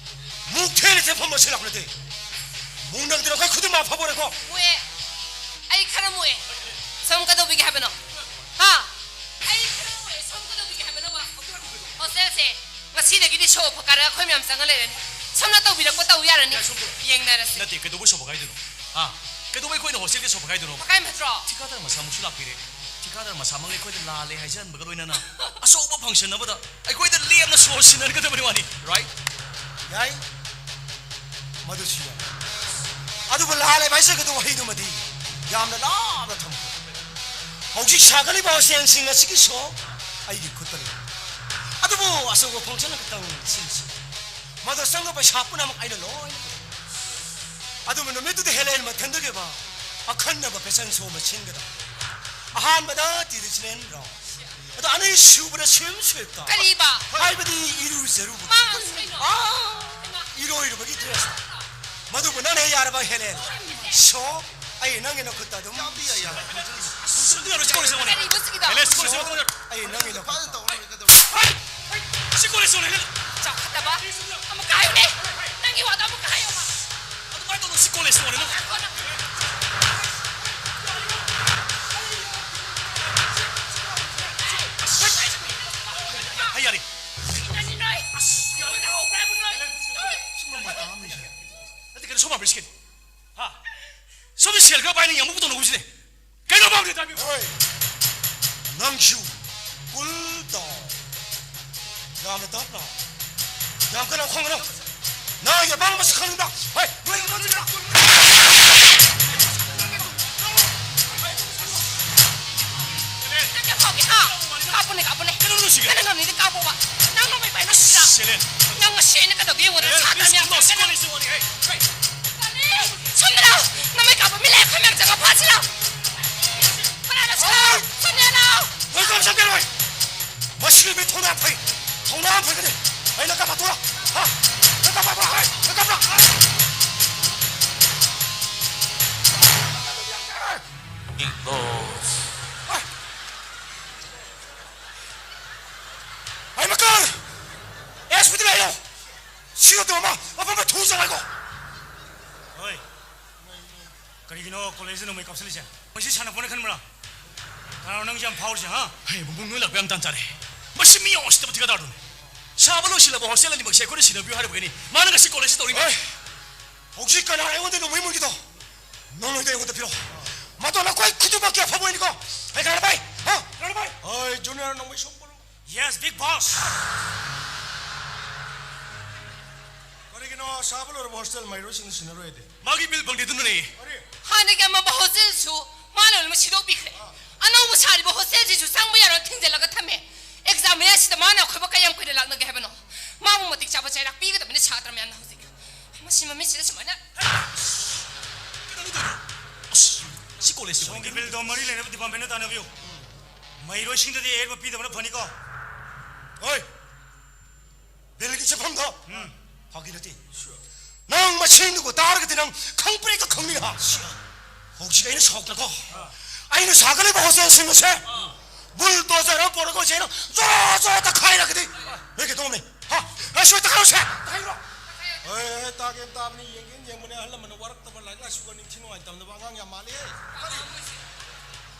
ꯃꯨꯛ ꯊꯦꯅ ꯆꯠꯐꯝ ꯑꯁꯤ ꯂꯥꯛꯄ ꯅꯠꯇꯦ꯫ ꯃꯨꯛ ꯅꯪꯗꯅ ꯑꯩꯈꯣꯏ ꯈꯨꯗꯤꯡꯃꯛ ꯐꯕ ꯑꯣꯏꯔꯦꯀꯣ꯫ ꯃꯨꯛꯑꯦ꯫ ꯑꯩ ꯈꯔ ꯃꯨꯛꯑꯦ꯫ ꯁꯣꯝ ꯀꯩꯗꯧꯕꯤꯒꯦ ꯍꯥꯏꯕꯅꯣ? ꯍꯥ? ꯑꯩ ꯈꯔ ꯃꯨꯛꯑꯦ꯫ ꯁꯣꯝ ꯀꯩꯗꯧꯕꯤꯒꯦ ꯍꯥꯏꯕꯅꯣꯕ? ꯍꯣꯁꯇꯦꯜꯁꯦ ꯉꯁꯤꯗꯒꯤꯗꯤ ꯁꯣ ꯐꯀꯥꯔ ꯑꯩꯈꯣꯏ ꯃꯌꯥꯝ ꯆꯪꯉ ꯂꯩꯔꯅꯤ꯫ ꯁꯣꯝꯅ ꯇꯧꯕꯤꯔꯛꯄ ꯇꯧ ꯌꯥꯔꯅꯤ꯫ ꯌꯥ, ꯁꯣꯝꯗ꯫ ꯌꯦꯡꯅꯔꯁꯤ꯫ ꯅꯠꯇꯦ, ꯀꯩꯗꯧꯕꯩ ꯁꯣ ꯐꯀꯥꯏꯗꯣꯏꯅꯣ? ꯍꯥ? ꯀꯩꯗꯧꯕꯩ ꯑꯩꯈꯣꯏꯅ ꯍꯣꯁꯇꯦꯜꯒꯤ ꯁꯣ ꯐꯀꯥꯏꯗꯣꯏꯅꯣ? ꯐꯀꯥꯏ ꯅꯠꯇ꯭ꯔꯣ? ꯊꯤꯀꯥꯗꯔ ꯃꯁꯥꯃꯛꯁꯨ ꯂꯥꯛꯄꯤꯔꯦ꯫ ꯊꯤꯀꯥꯗꯔ ꯃꯁꯥꯃꯛꯅ ꯑꯩꯈꯣꯏꯗ ꯂꯥꯜꯂꯦ ꯍꯥꯏꯖꯍꯟꯕꯒ ꯂꯣꯏꯅꯅ ꯑꯆꯧꯕ ꯐꯪꯁꯟ ꯑꯃꯗ ꯑꯩꯈꯣꯏꯗ ꯂꯦꯝꯅ ꯁꯣ ꯁꯤꯟꯅꯒꯗꯕꯅꯤ ꯋꯥꯅꯤ, right? ꯌꯥꯏ, ꯃꯗꯨꯁꯨ ꯌꯥꯏ꯫ ꯑꯗꯨꯕꯨ ꯂꯥꯜꯂꯦ ꯍꯥꯏꯖꯒꯗꯧꯕ ꯋꯥꯍꯩꯗꯨꯃꯗꯤ ꯌꯥꯝꯅ ꯂꯥꯞꯅ ꯊꯝꯈ꯭ꯔꯦ꯫ ꯍꯧꯖꯤꯛ ꯁꯥꯒꯠꯂꯤꯕ ꯍꯣꯁꯇꯦꯜꯁꯤꯡ ꯑꯁꯤꯒꯤ ꯁꯣ ꯑꯩꯒꯤ ꯈꯨꯠꯇ ꯂꯩ꯫ ꯑꯗꯨꯕꯨ ꯑꯆꯧꯕ ꯐꯪꯁꯟ ꯑꯃꯈꯛꯇꯪ ꯁꯤꯟꯁꯤ꯫ ꯃꯗꯨ ꯆꯪꯕ ꯄꯩꯁꯥ ꯄꯨꯝꯅꯃꯛ ꯑꯩꯅ ꯂꯣꯏꯅ ꯄꯨꯊꯣꯛ꯫ ꯑꯗꯨꯕꯨ ꯅꯨꯃꯤꯠꯇꯨꯗ ꯍꯦꯂꯦꯟ ꯃꯊꯟꯗꯒꯤ ꯑꯣꯏꯕ ꯑꯈꯟꯅꯕ ꯐꯦꯁꯟ ꯁꯣ ꯑꯃ ꯁꯤꯟꯒꯗꯕ꯫ ꯑꯍꯥꯟꯕꯗ traditional round, ꯑꯗꯣ ꯑꯅꯤꯁꯨꯕꯗ swim sweep ꯇ꯫ ꯀꯔꯤꯕ? ꯍꯥꯏꯕꯗꯤ ꯏꯔꯨꯖꯔꯨꯕ꯫ ꯃꯥ ꯀꯩꯅꯣ? ꯑꯥ, ꯏꯃꯥ꯫ ꯏꯔꯣꯏꯔꯨꯕꯒꯤ dress꯫ ꯃꯗꯨꯕꯨ ꯅꯪꯅ ꯍꯦꯛ ꯌꯥꯔꯕ ꯍꯦꯂꯦꯟ꯫ ꯁꯣ ꯑꯩ ꯅꯪꯒꯤ ꯅꯈꯨꯠꯇ ꯑꯗꯨꯝ꯫ ꯌꯥꯕꯗꯤ ꯌꯥꯏ, ꯌꯥꯏ꯫ ꯑꯗꯨ ꯌꯥꯔꯣꯏ, ꯁꯤ ꯀꯣꯂꯦꯖ ꯆꯪꯉꯣꯅꯦ꯫ ꯀꯔꯤꯕ ꯁꯤꯒꯤꯗꯣ? ꯍꯦꯂꯦꯟ, ꯁꯤ ꯀꯣꯂꯦꯖ ꯆꯪꯉꯣꯅꯦ꯫ ꯑꯩ ꯅꯪꯒꯤ ꯅꯈꯨꯠꯇ꯫ ꯐꯖꯅ ꯇꯧꯔ ꯂꯣꯏꯔꯦ, ꯀꯩꯗꯧꯔꯒꯦ? ꯍꯩ! ꯁꯤ ꯀꯣꯂꯦꯖ ꯆꯪꯉꯣꯅꯦ꯫ ꯆꯥꯎꯈꯠꯇꯕ꯫ ꯑꯃꯨꯛꯀ ꯍꯥꯏꯌꯨꯅꯦ꯫ ꯅꯪꯒꯤ ꯋꯥꯗꯣ ꯑꯃꯨꯛꯀ ꯍꯥꯏꯌꯣꯕ꯫ ꯑꯗꯨꯃꯥꯏꯅ ꯇꯧꯅꯨ, ꯁꯤ ꯀꯣꯂꯦꯖ ꯆꯪꯉꯣꯅꯦ ꯅꯪ꯫ ꯍꯩ, ꯌꯥꯔꯦ꯫ ꯅꯪꯒꯤ ꯅꯣꯏ꯫ ꯑꯁ, ꯌꯥꯔꯦ꯫ ꯅꯪ ꯍꯧꯕ꯭ꯔꯥ ꯍꯥꯏꯕ ꯅꯣꯏ? ꯁꯨꯝꯕ ꯃꯇꯥ ꯑꯃ ꯂꯩꯁꯦ꯫ ꯅꯠꯇꯦ, ꯀꯩꯅꯣ, ꯁꯣꯝ ꯃꯥꯄ꯭ꯔꯤ ꯁꯤꯀꯤꯅꯤ꯫ ꯍꯥ? ꯁꯣꯝꯗ ꯁꯦꯜ ꯈꯔ ꯄꯥꯏꯅ ꯌꯥꯝꯕꯨ ꯇꯧꯅꯒꯨꯝꯁꯤꯅꯦ꯫ ꯀꯩꯅꯣ ꯄꯥꯝꯗꯦ ꯇꯥꯏꯃꯤꯡ? ꯍꯣꯏ꯫ ꯅꯪꯁꯨ cool down꯫ ꯌꯥꯝꯅ ꯇꯞꯅ꯫ ꯌꯥꯝ ꯀꯟꯅ ꯈꯣꯡꯒꯅꯨ꯫ ꯅꯪꯒꯤ ꯑꯄꯥꯝꯕꯁꯨ ꯈꯪꯗ꯫ ꯍꯣꯏ, ꯅꯣꯏꯒꯤ ꯃꯗꯨꯗ꯫ ꯅꯪ ꯀꯌꯥ ꯐꯥꯎꯒꯦ, ꯍꯥ? ꯀꯥꯞꯄꯨꯅꯦ, ꯀꯥꯞꯄꯨꯅꯦ꯫ ꯀꯩꯅꯣ ꯅꯨꯡꯁꯤꯒꯦ? ꯅꯪꯅ ꯉꯝꯅꯤꯗꯤ ꯀꯥꯞꯄꯣꯕ꯫ ꯅꯪ ꯅꯣꯡꯃꯩ ꯄꯥꯏꯅ ꯁꯤꯔꯥ? ꯁꯦꯂꯦꯟ꯫ ꯅꯪ ꯉꯁꯤ ꯑꯩꯅ ꯀꯩꯗꯧꯒꯦ ꯌꯦꯡꯉꯨꯗ, ꯁꯦꯂꯦꯟ, ꯁꯥꯇ꯭ꯔ ꯃꯌꯥꯝ ꯁꯤꯒꯨꯝꯕ ꯆꯪꯒꯅꯨ꯫ ꯁꯤꯒꯨꯝꯕ ꯁꯤꯒꯨꯝꯕ ꯍꯩ, ꯍꯩ꯫ ꯁꯣꯝꯗ ꯂꯥꯛꯑꯣ! ꯅꯃꯩ ꯀꯥꯞꯄ ꯃꯤ ꯂꯩ, ꯑꯩꯈꯣꯏ ꯃꯌꯥꯝ ꯆꯪꯉ ꯐꯥꯁꯤ ꯂꯥꯛꯑꯣ! ꯀꯅꯥꯅꯣ ꯁꯤꯗ? ꯁꯣꯝꯗ ꯂꯥꯛꯑꯣ! ꯂꯣꯏ ꯀꯥꯞ ꯆꯠꯀꯦ ꯂꯣꯏ! ꯃꯁꯤꯒꯤ ꯃꯤ ꯊꯧꯅꯥ ꯐꯩ! ꯊꯧꯅꯥ ꯐꯩꯒꯅꯤ! ꯑꯩꯅ ꯀꯥꯞꯄ ꯊꯣꯛꯂꯛ! ꯍꯥ? ꯅꯪ ꯀꯥꯞꯄ ꯊꯣꯛꯂꯛ! ꯍꯥ? ꯅꯪ ꯀꯥꯞꯄ! ꯑꯩ ꯃꯀꯥ! ꯑꯦꯁ ꯄꯤꯗ ꯂꯩꯔꯣ! ꯁꯤꯒ ꯇꯧꯔꯝꯃ ꯃꯐꯝꯗ ꯊꯨ ꯆꯪꯉꯥꯏꯀꯣ! ꯍꯣꯏ꯫ ꯀꯔꯤꯒꯤꯅꯣ ꯀꯣꯂꯦꯖꯇ ꯅꯣꯡꯃꯩ ꯀꯥꯞꯁꯤꯜꯂꯤꯁꯦ? ꯃꯁꯤ ꯁꯥꯟꯅꯄꯣꯠꯅ ꯈꯟꯕ꯭ꯔꯥ? ꯀꯅꯥꯅꯣ ꯅꯪꯁꯦ ꯌꯥꯝ ꯐꯥꯎꯔꯤꯁꯦ, ꯍꯥ? ꯍꯩ, ꯕꯨꯡꯕꯨꯡ, ꯅꯣꯏ ꯂꯥꯛꯄ ꯌꯥꯝ ꯇꯥꯟ ꯆꯥꯔꯦ꯫ ꯃꯁꯤ ꯃꯤ ꯌꯥꯝ ꯎꯁꯤꯠꯇꯕ ꯊꯤꯀꯥꯗꯥꯔꯗꯨꯅꯤ꯫ ꯁꯥꯕ ꯂꯣꯏꯁꯤꯜꯂꯕ ꯍꯣꯁꯇꯦꯜ ꯑꯅꯤꯃꯛꯁꯦ ꯑꯩꯈꯣꯏꯅ ꯁꯤꯟꯅꯕꯤꯌꯨ ꯍꯥꯏꯔꯨꯕꯒꯤꯅꯤ꯫ ꯃꯥꯅ ꯉꯁꯤ ꯀꯣꯂꯦꯖꯁꯤ ꯇꯧꯔꯤ꯫ ꯍꯣꯏ꯫ ꯍꯧꯖꯤꯛ ꯀꯅꯥ ꯑꯩꯉꯣꯟꯗ ꯅꯣꯡꯃꯩ ꯃꯨꯟꯒꯤꯗꯣ? ꯅꯣꯡꯃꯩꯗꯣ ꯑꯩꯉꯣꯟꯗ ꯄꯤꯔꯛꯑꯣ꯫ ꯃꯗꯣ ꯅꯈꯣꯏ ꯈꯨꯗꯤꯡꯃꯛꯀꯤ ꯑꯐꯕ ꯑꯣꯏꯅꯤꯀꯣ꯫ ꯑꯩ ꯀꯅꯥ ꯚꯥꯏ? ꯍꯥ? ꯀꯅꯥ ꯚꯥꯏ? ꯍꯣꯏ, ꯖꯨꯅꯤꯌꯔ ꯅꯣꯡꯃꯩ ꯁꯣꯝ ꯄꯨꯔꯛꯑꯣ꯫ Yes, big boss. ꯀꯔꯤꯒꯤꯅꯣ ꯁꯥꯕ ꯂꯣꯏꯔꯕ ꯍꯣꯁꯇꯦꯜ ꯃꯍꯩꯔꯣꯏꯁꯤꯡꯅ ꯁꯤꯟꯅꯔꯣꯏ ꯍꯥꯏꯗꯤ? ꯃꯥꯒꯤ ꯕꯤꯜ ꯐꯪꯗꯦ ꯑꯗꯨꯅꯅꯦ꯫ ꯀꯔꯤ? ꯍꯥꯟꯅꯒꯤ ꯑꯃꯝꯕ ꯍꯣꯁꯇꯦꯜꯁꯨ ꯃꯥꯅ ꯂꯣꯏꯅꯃꯛ ꯁꯤꯗꯣꯛꯄꯤꯈ꯭ꯔꯦ꯫ ꯑꯅꯧꯕ ꯁꯥꯔꯤꯕ ꯍꯣꯁꯇꯦꯜꯁꯤꯁꯨ ꯆꯪꯕ ꯌꯥꯔꯣꯏ ꯊꯤꯡꯖꯤꯜꯂꯒ ꯊꯝꯃꯦ꯫ ꯑꯦꯛꯖꯥꯝ ꯃꯌꯥꯁꯤꯗ ꯃꯥꯅ ꯑꯩꯈꯣꯏꯕꯨ ꯀꯌꯥꯝ ꯀꯨꯏꯅ ꯂꯥꯛꯅꯒꯦ ꯍꯥꯏꯕꯅꯣ? ꯃꯥꯕꯨ ꯃꯇꯤꯛ ꯆꯥꯕ ꯆꯩꯔꯥꯛ ꯄꯤꯒꯗꯕꯅꯤ ꯁꯥꯇ꯭ꯔ ꯃꯌꯥꯝꯅ ꯍꯧꯖꯤꯛ꯫ ꯃꯁꯤ ꯃꯃꯤꯠꯁꯤꯗ ꯁꯨꯃꯥꯏꯅ꯫ ꯀꯩꯅꯣꯅꯤ ꯇꯧꯔꯤꯗꯣ? ꯑꯁ, ꯁꯤ ꯀꯣꯂꯦꯖꯁꯤ ꯁꯣꯝꯒꯤ ꯀꯩꯅꯣ? ꯕꯤꯜꯗꯣ ꯃꯔꯤ ꯂꯩꯅꯕ ꯗꯤꯄꯥꯔꯠꯃꯦꯟꯗ ꯇꯥꯟꯅꯕꯤꯌꯨ꯫ ꯃꯍꯩꯔꯣꯏꯁꯤꯡꯗꯗꯤ ꯑꯍꯦꯟꯕ ꯄꯤꯗꯕꯅ ꯐꯅꯤꯀꯣ꯫ ꯍꯣꯏ꯫ ꯕꯤꯜꯒꯤ ꯆꯠꯐꯝꯗꯣ? ꯎꯝ꯫ ꯐꯥꯒꯤ ꯅꯠꯇꯦ꯫ ꯅꯪ ꯃꯁꯤꯡꯗꯨꯕꯨ ꯇꯥꯔꯒꯗꯤ ꯅꯪ ꯈꯪꯄ꯭ꯔꯦꯛꯇ ꯈꯪꯅꯤ ꯍꯥ? ꯍꯧꯖꯤꯛ ꯑꯩꯅ ꯁꯥꯎꯗ꯭ꯔꯀꯣ꯫ ꯑꯩꯅ ꯁꯥꯒꯠꯂꯤꯕ ꯍꯣꯁꯇꯦꯜꯁꯤꯡ ꯑꯁꯦ ꯕꯨꯜꯗꯣꯖꯔ ꯑꯃ ꯄꯨꯔꯒ ꯍꯧꯖꯤꯛ ꯑꯩꯅ ꯖꯣꯔꯣ ꯖꯣꯔꯣ ꯇꯛꯈꯥꯏꯔꯒꯗꯤ ꯅꯣꯏ ꯀꯩꯗꯧꯅꯤ? ꯍꯥ? ꯑꯩ ꯁꯣꯏ ꯇꯛꯈꯥꯏꯔꯣꯁꯦ? ꯇꯛꯈꯥꯏꯔꯣ? ꯍꯣꯏ, ꯍꯣꯏ, ꯇꯥꯒꯦꯅ ꯇꯥꯕꯅꯤ, ꯌꯦꯡꯒꯦꯅ ꯌꯦꯡꯕꯅꯦ꯫ ꯑꯍꯜ ꯂꯃꯟꯅ ꯋꯥꯔꯛꯇꯕ, ꯂꯥꯏꯔꯤꯛ ꯂꯥꯏꯁꯨꯒ ꯅꯤꯡꯊꯤ ꯅꯨꯡꯉꯥꯏꯅ ꯇꯝꯗꯕ ꯑꯉꯥꯡ ꯌꯥꯝ ꯃꯥꯜꯂꯦ꯫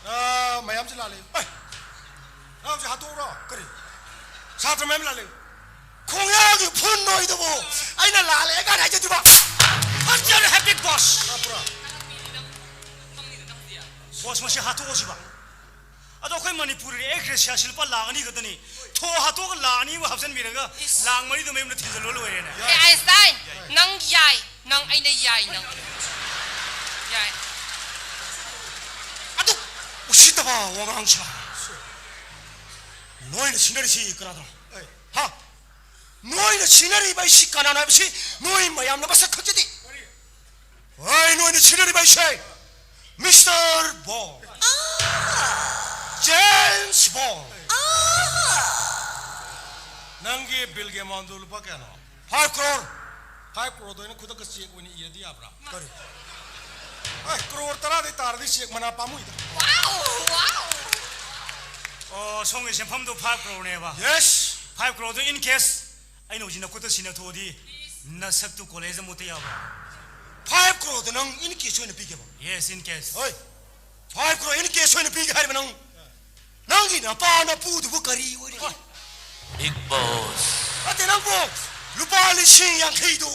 ꯑꯥ, ꯃꯌꯥꯝꯁꯦ ꯂꯥꯜꯂꯦ꯫ ꯑꯦ! ꯅꯪ ꯍꯧꯖꯤꯛ ꯍꯥꯠꯇꯣꯛꯎꯔꯣ? ꯀꯔꯤ? ꯁꯥꯇ꯭ꯔ ꯃꯌꯥꯝ ꯂꯥꯜꯂꯦ꯫ ꯈꯣꯡꯌꯥꯒꯤ ꯐꯨꯟ ꯅꯣꯏꯗꯨꯕꯨ ꯑꯩꯅ ꯂꯥꯜꯂꯦ ꯀꯥꯏꯅ ꯍꯥꯏꯖꯗꯣꯏꯕ? ꯍꯟꯖꯔꯦ, big boss꯫ ꯍꯥꯞꯄ꯭ꯔꯣ? Boss, ꯃꯁꯤ ꯍꯥꯠꯇꯣꯛꯑꯁꯤꯕ꯫ ꯑꯗꯣ ꯑꯩꯈꯣꯏ ꯃꯅꯤꯄꯨꯔꯤ ꯑꯦꯛ ꯒ꯭ꯔꯦꯁꯤꯌꯥꯁꯤ ꯂꯨꯄꯥ ꯂꯥꯛ ꯑꯅꯤ ꯈꯛꯇꯅꯤ꯫ ꯊꯣꯛ ꯍꯥꯠꯇꯣꯛꯑꯒ ꯂꯥꯛ ꯑꯅꯤꯕꯨ ꯍꯥꯞꯆꯤꯟꯕꯤꯔꯒ ꯏꯁ꯫ ꯂꯥꯛ ꯃꯔꯤꯗꯣ ꯃꯌꯨꯝꯗ ꯊꯤꯟꯖꯜꯂꯨ ꯂꯣꯏꯔꯦꯅꯦ꯫ ꯍꯦ ꯑꯥꯏꯟꯁꯇꯥꯏꯟ, ꯅꯪ ꯌꯥꯏ, ꯅꯪ ꯑꯩꯅ ꯌꯥꯏ, ꯅꯪ ꯌꯥꯏ꯫ ꯑꯗꯨ ꯎꯁꯤꯠꯇꯕ ꯋꯥꯉꯥꯡꯁꯤꯃ꯫ ꯅꯣꯏꯅ ꯁꯤꯟꯅꯔꯤꯁꯤ ꯀꯅꯥꯗꯅꯣ? ꯑꯩ꯫ ꯍꯥ? ꯅꯣꯏꯅ ꯁꯤꯟꯅꯔꯤꯕ ꯑꯩꯁꯤ ꯀꯅꯥꯅꯣ ꯍꯥꯏꯕꯁꯤ ꯅꯣꯏ ꯃꯌꯥꯝꯅ ꯃꯁꯛ ꯈꯪꯖꯗꯦ꯫ ꯍꯣꯏ, ꯅꯣꯏꯅ ꯁꯤꯟꯅꯔꯤꯕ ꯑꯩꯁꯦ ꯃꯤꯁꯇꯔ ꯕꯣꯟ꯫ ꯖꯦꯝꯁ ꯕꯣꯟ꯫ ꯅꯪꯒꯤ ꯕꯤꯜꯒꯤ ꯑꯦꯃꯥꯎꯟꯗꯨ ꯂꯨꯄꯥ ꯀꯌꯥꯅꯣ? ꯐꯥꯏꯚ ꯀ꯭ꯔꯣꯔ꯫ ꯐꯥꯏꯚ ꯀ꯭ꯔꯣꯔꯗꯣ ꯑꯩꯅ ꯈꯨꯗꯛꯇ ꯆꯦꯛ ꯑꯣꯏꯅ ꯏꯔꯗꯤ ꯌꯥꯕ꯭ꯔꯥ? ꯀꯔꯤ? ꯑꯦ, ꯀ꯭ꯔꯣꯔ ꯇꯔꯥꯗꯩ ꯇꯥꯔꯗꯤ ꯆꯦꯛ ꯃꯅꯥ ꯄꯥꯝꯃꯨꯏꯗ꯫ Wow, wow. ꯑꯣ, ꯁꯣꯝꯒꯤ ꯁꯦꯟꯐꯝꯗꯨ ꯐꯥꯏꯚ ꯀ꯭ꯔꯣꯔꯅꯦꯕ? Yes. ꯐꯥꯏꯚ ꯀ꯭ꯔꯣꯔꯗꯨ in cash ꯑꯩꯅ ꯍꯧꯖꯤꯛ ꯅꯈꯨꯠꯇ ꯁꯤꯟꯅꯊꯣꯛꯑꯗꯤ ꯅꯁꯛꯇꯨ ꯀꯣꯂꯦꯖꯇ ꯃꯨꯠꯇ ꯌꯥꯕ꯭ꯔꯥ? ꯐꯥꯏꯚ ꯀ꯭ꯔꯣꯔꯗꯣ ꯅꯪ in cash ꯑꯣꯏꯅ ꯄꯤꯒꯦꯕ? Yes, in cash. ꯍꯣꯏ. ꯐꯥꯏꯚ ꯀ꯭ꯔꯣꯔ in cash ꯑꯣꯏꯅ ꯄꯤꯒꯦ ꯍꯥꯏꯔꯤꯕ ꯅꯪ? ꯅꯪꯒꯤ ꯅꯄꯥ ꯅꯄꯨꯗꯨꯕꯨ ꯀꯔꯤ ꯑꯣꯏꯔꯤꯒꯦ? Big boss. ꯅꯠꯇꯦ, ꯅꯪꯕꯨ ꯂꯨꯄꯥ ꯂꯤꯁꯤꯡ ꯌꯥꯡꯈꯩꯗꯨ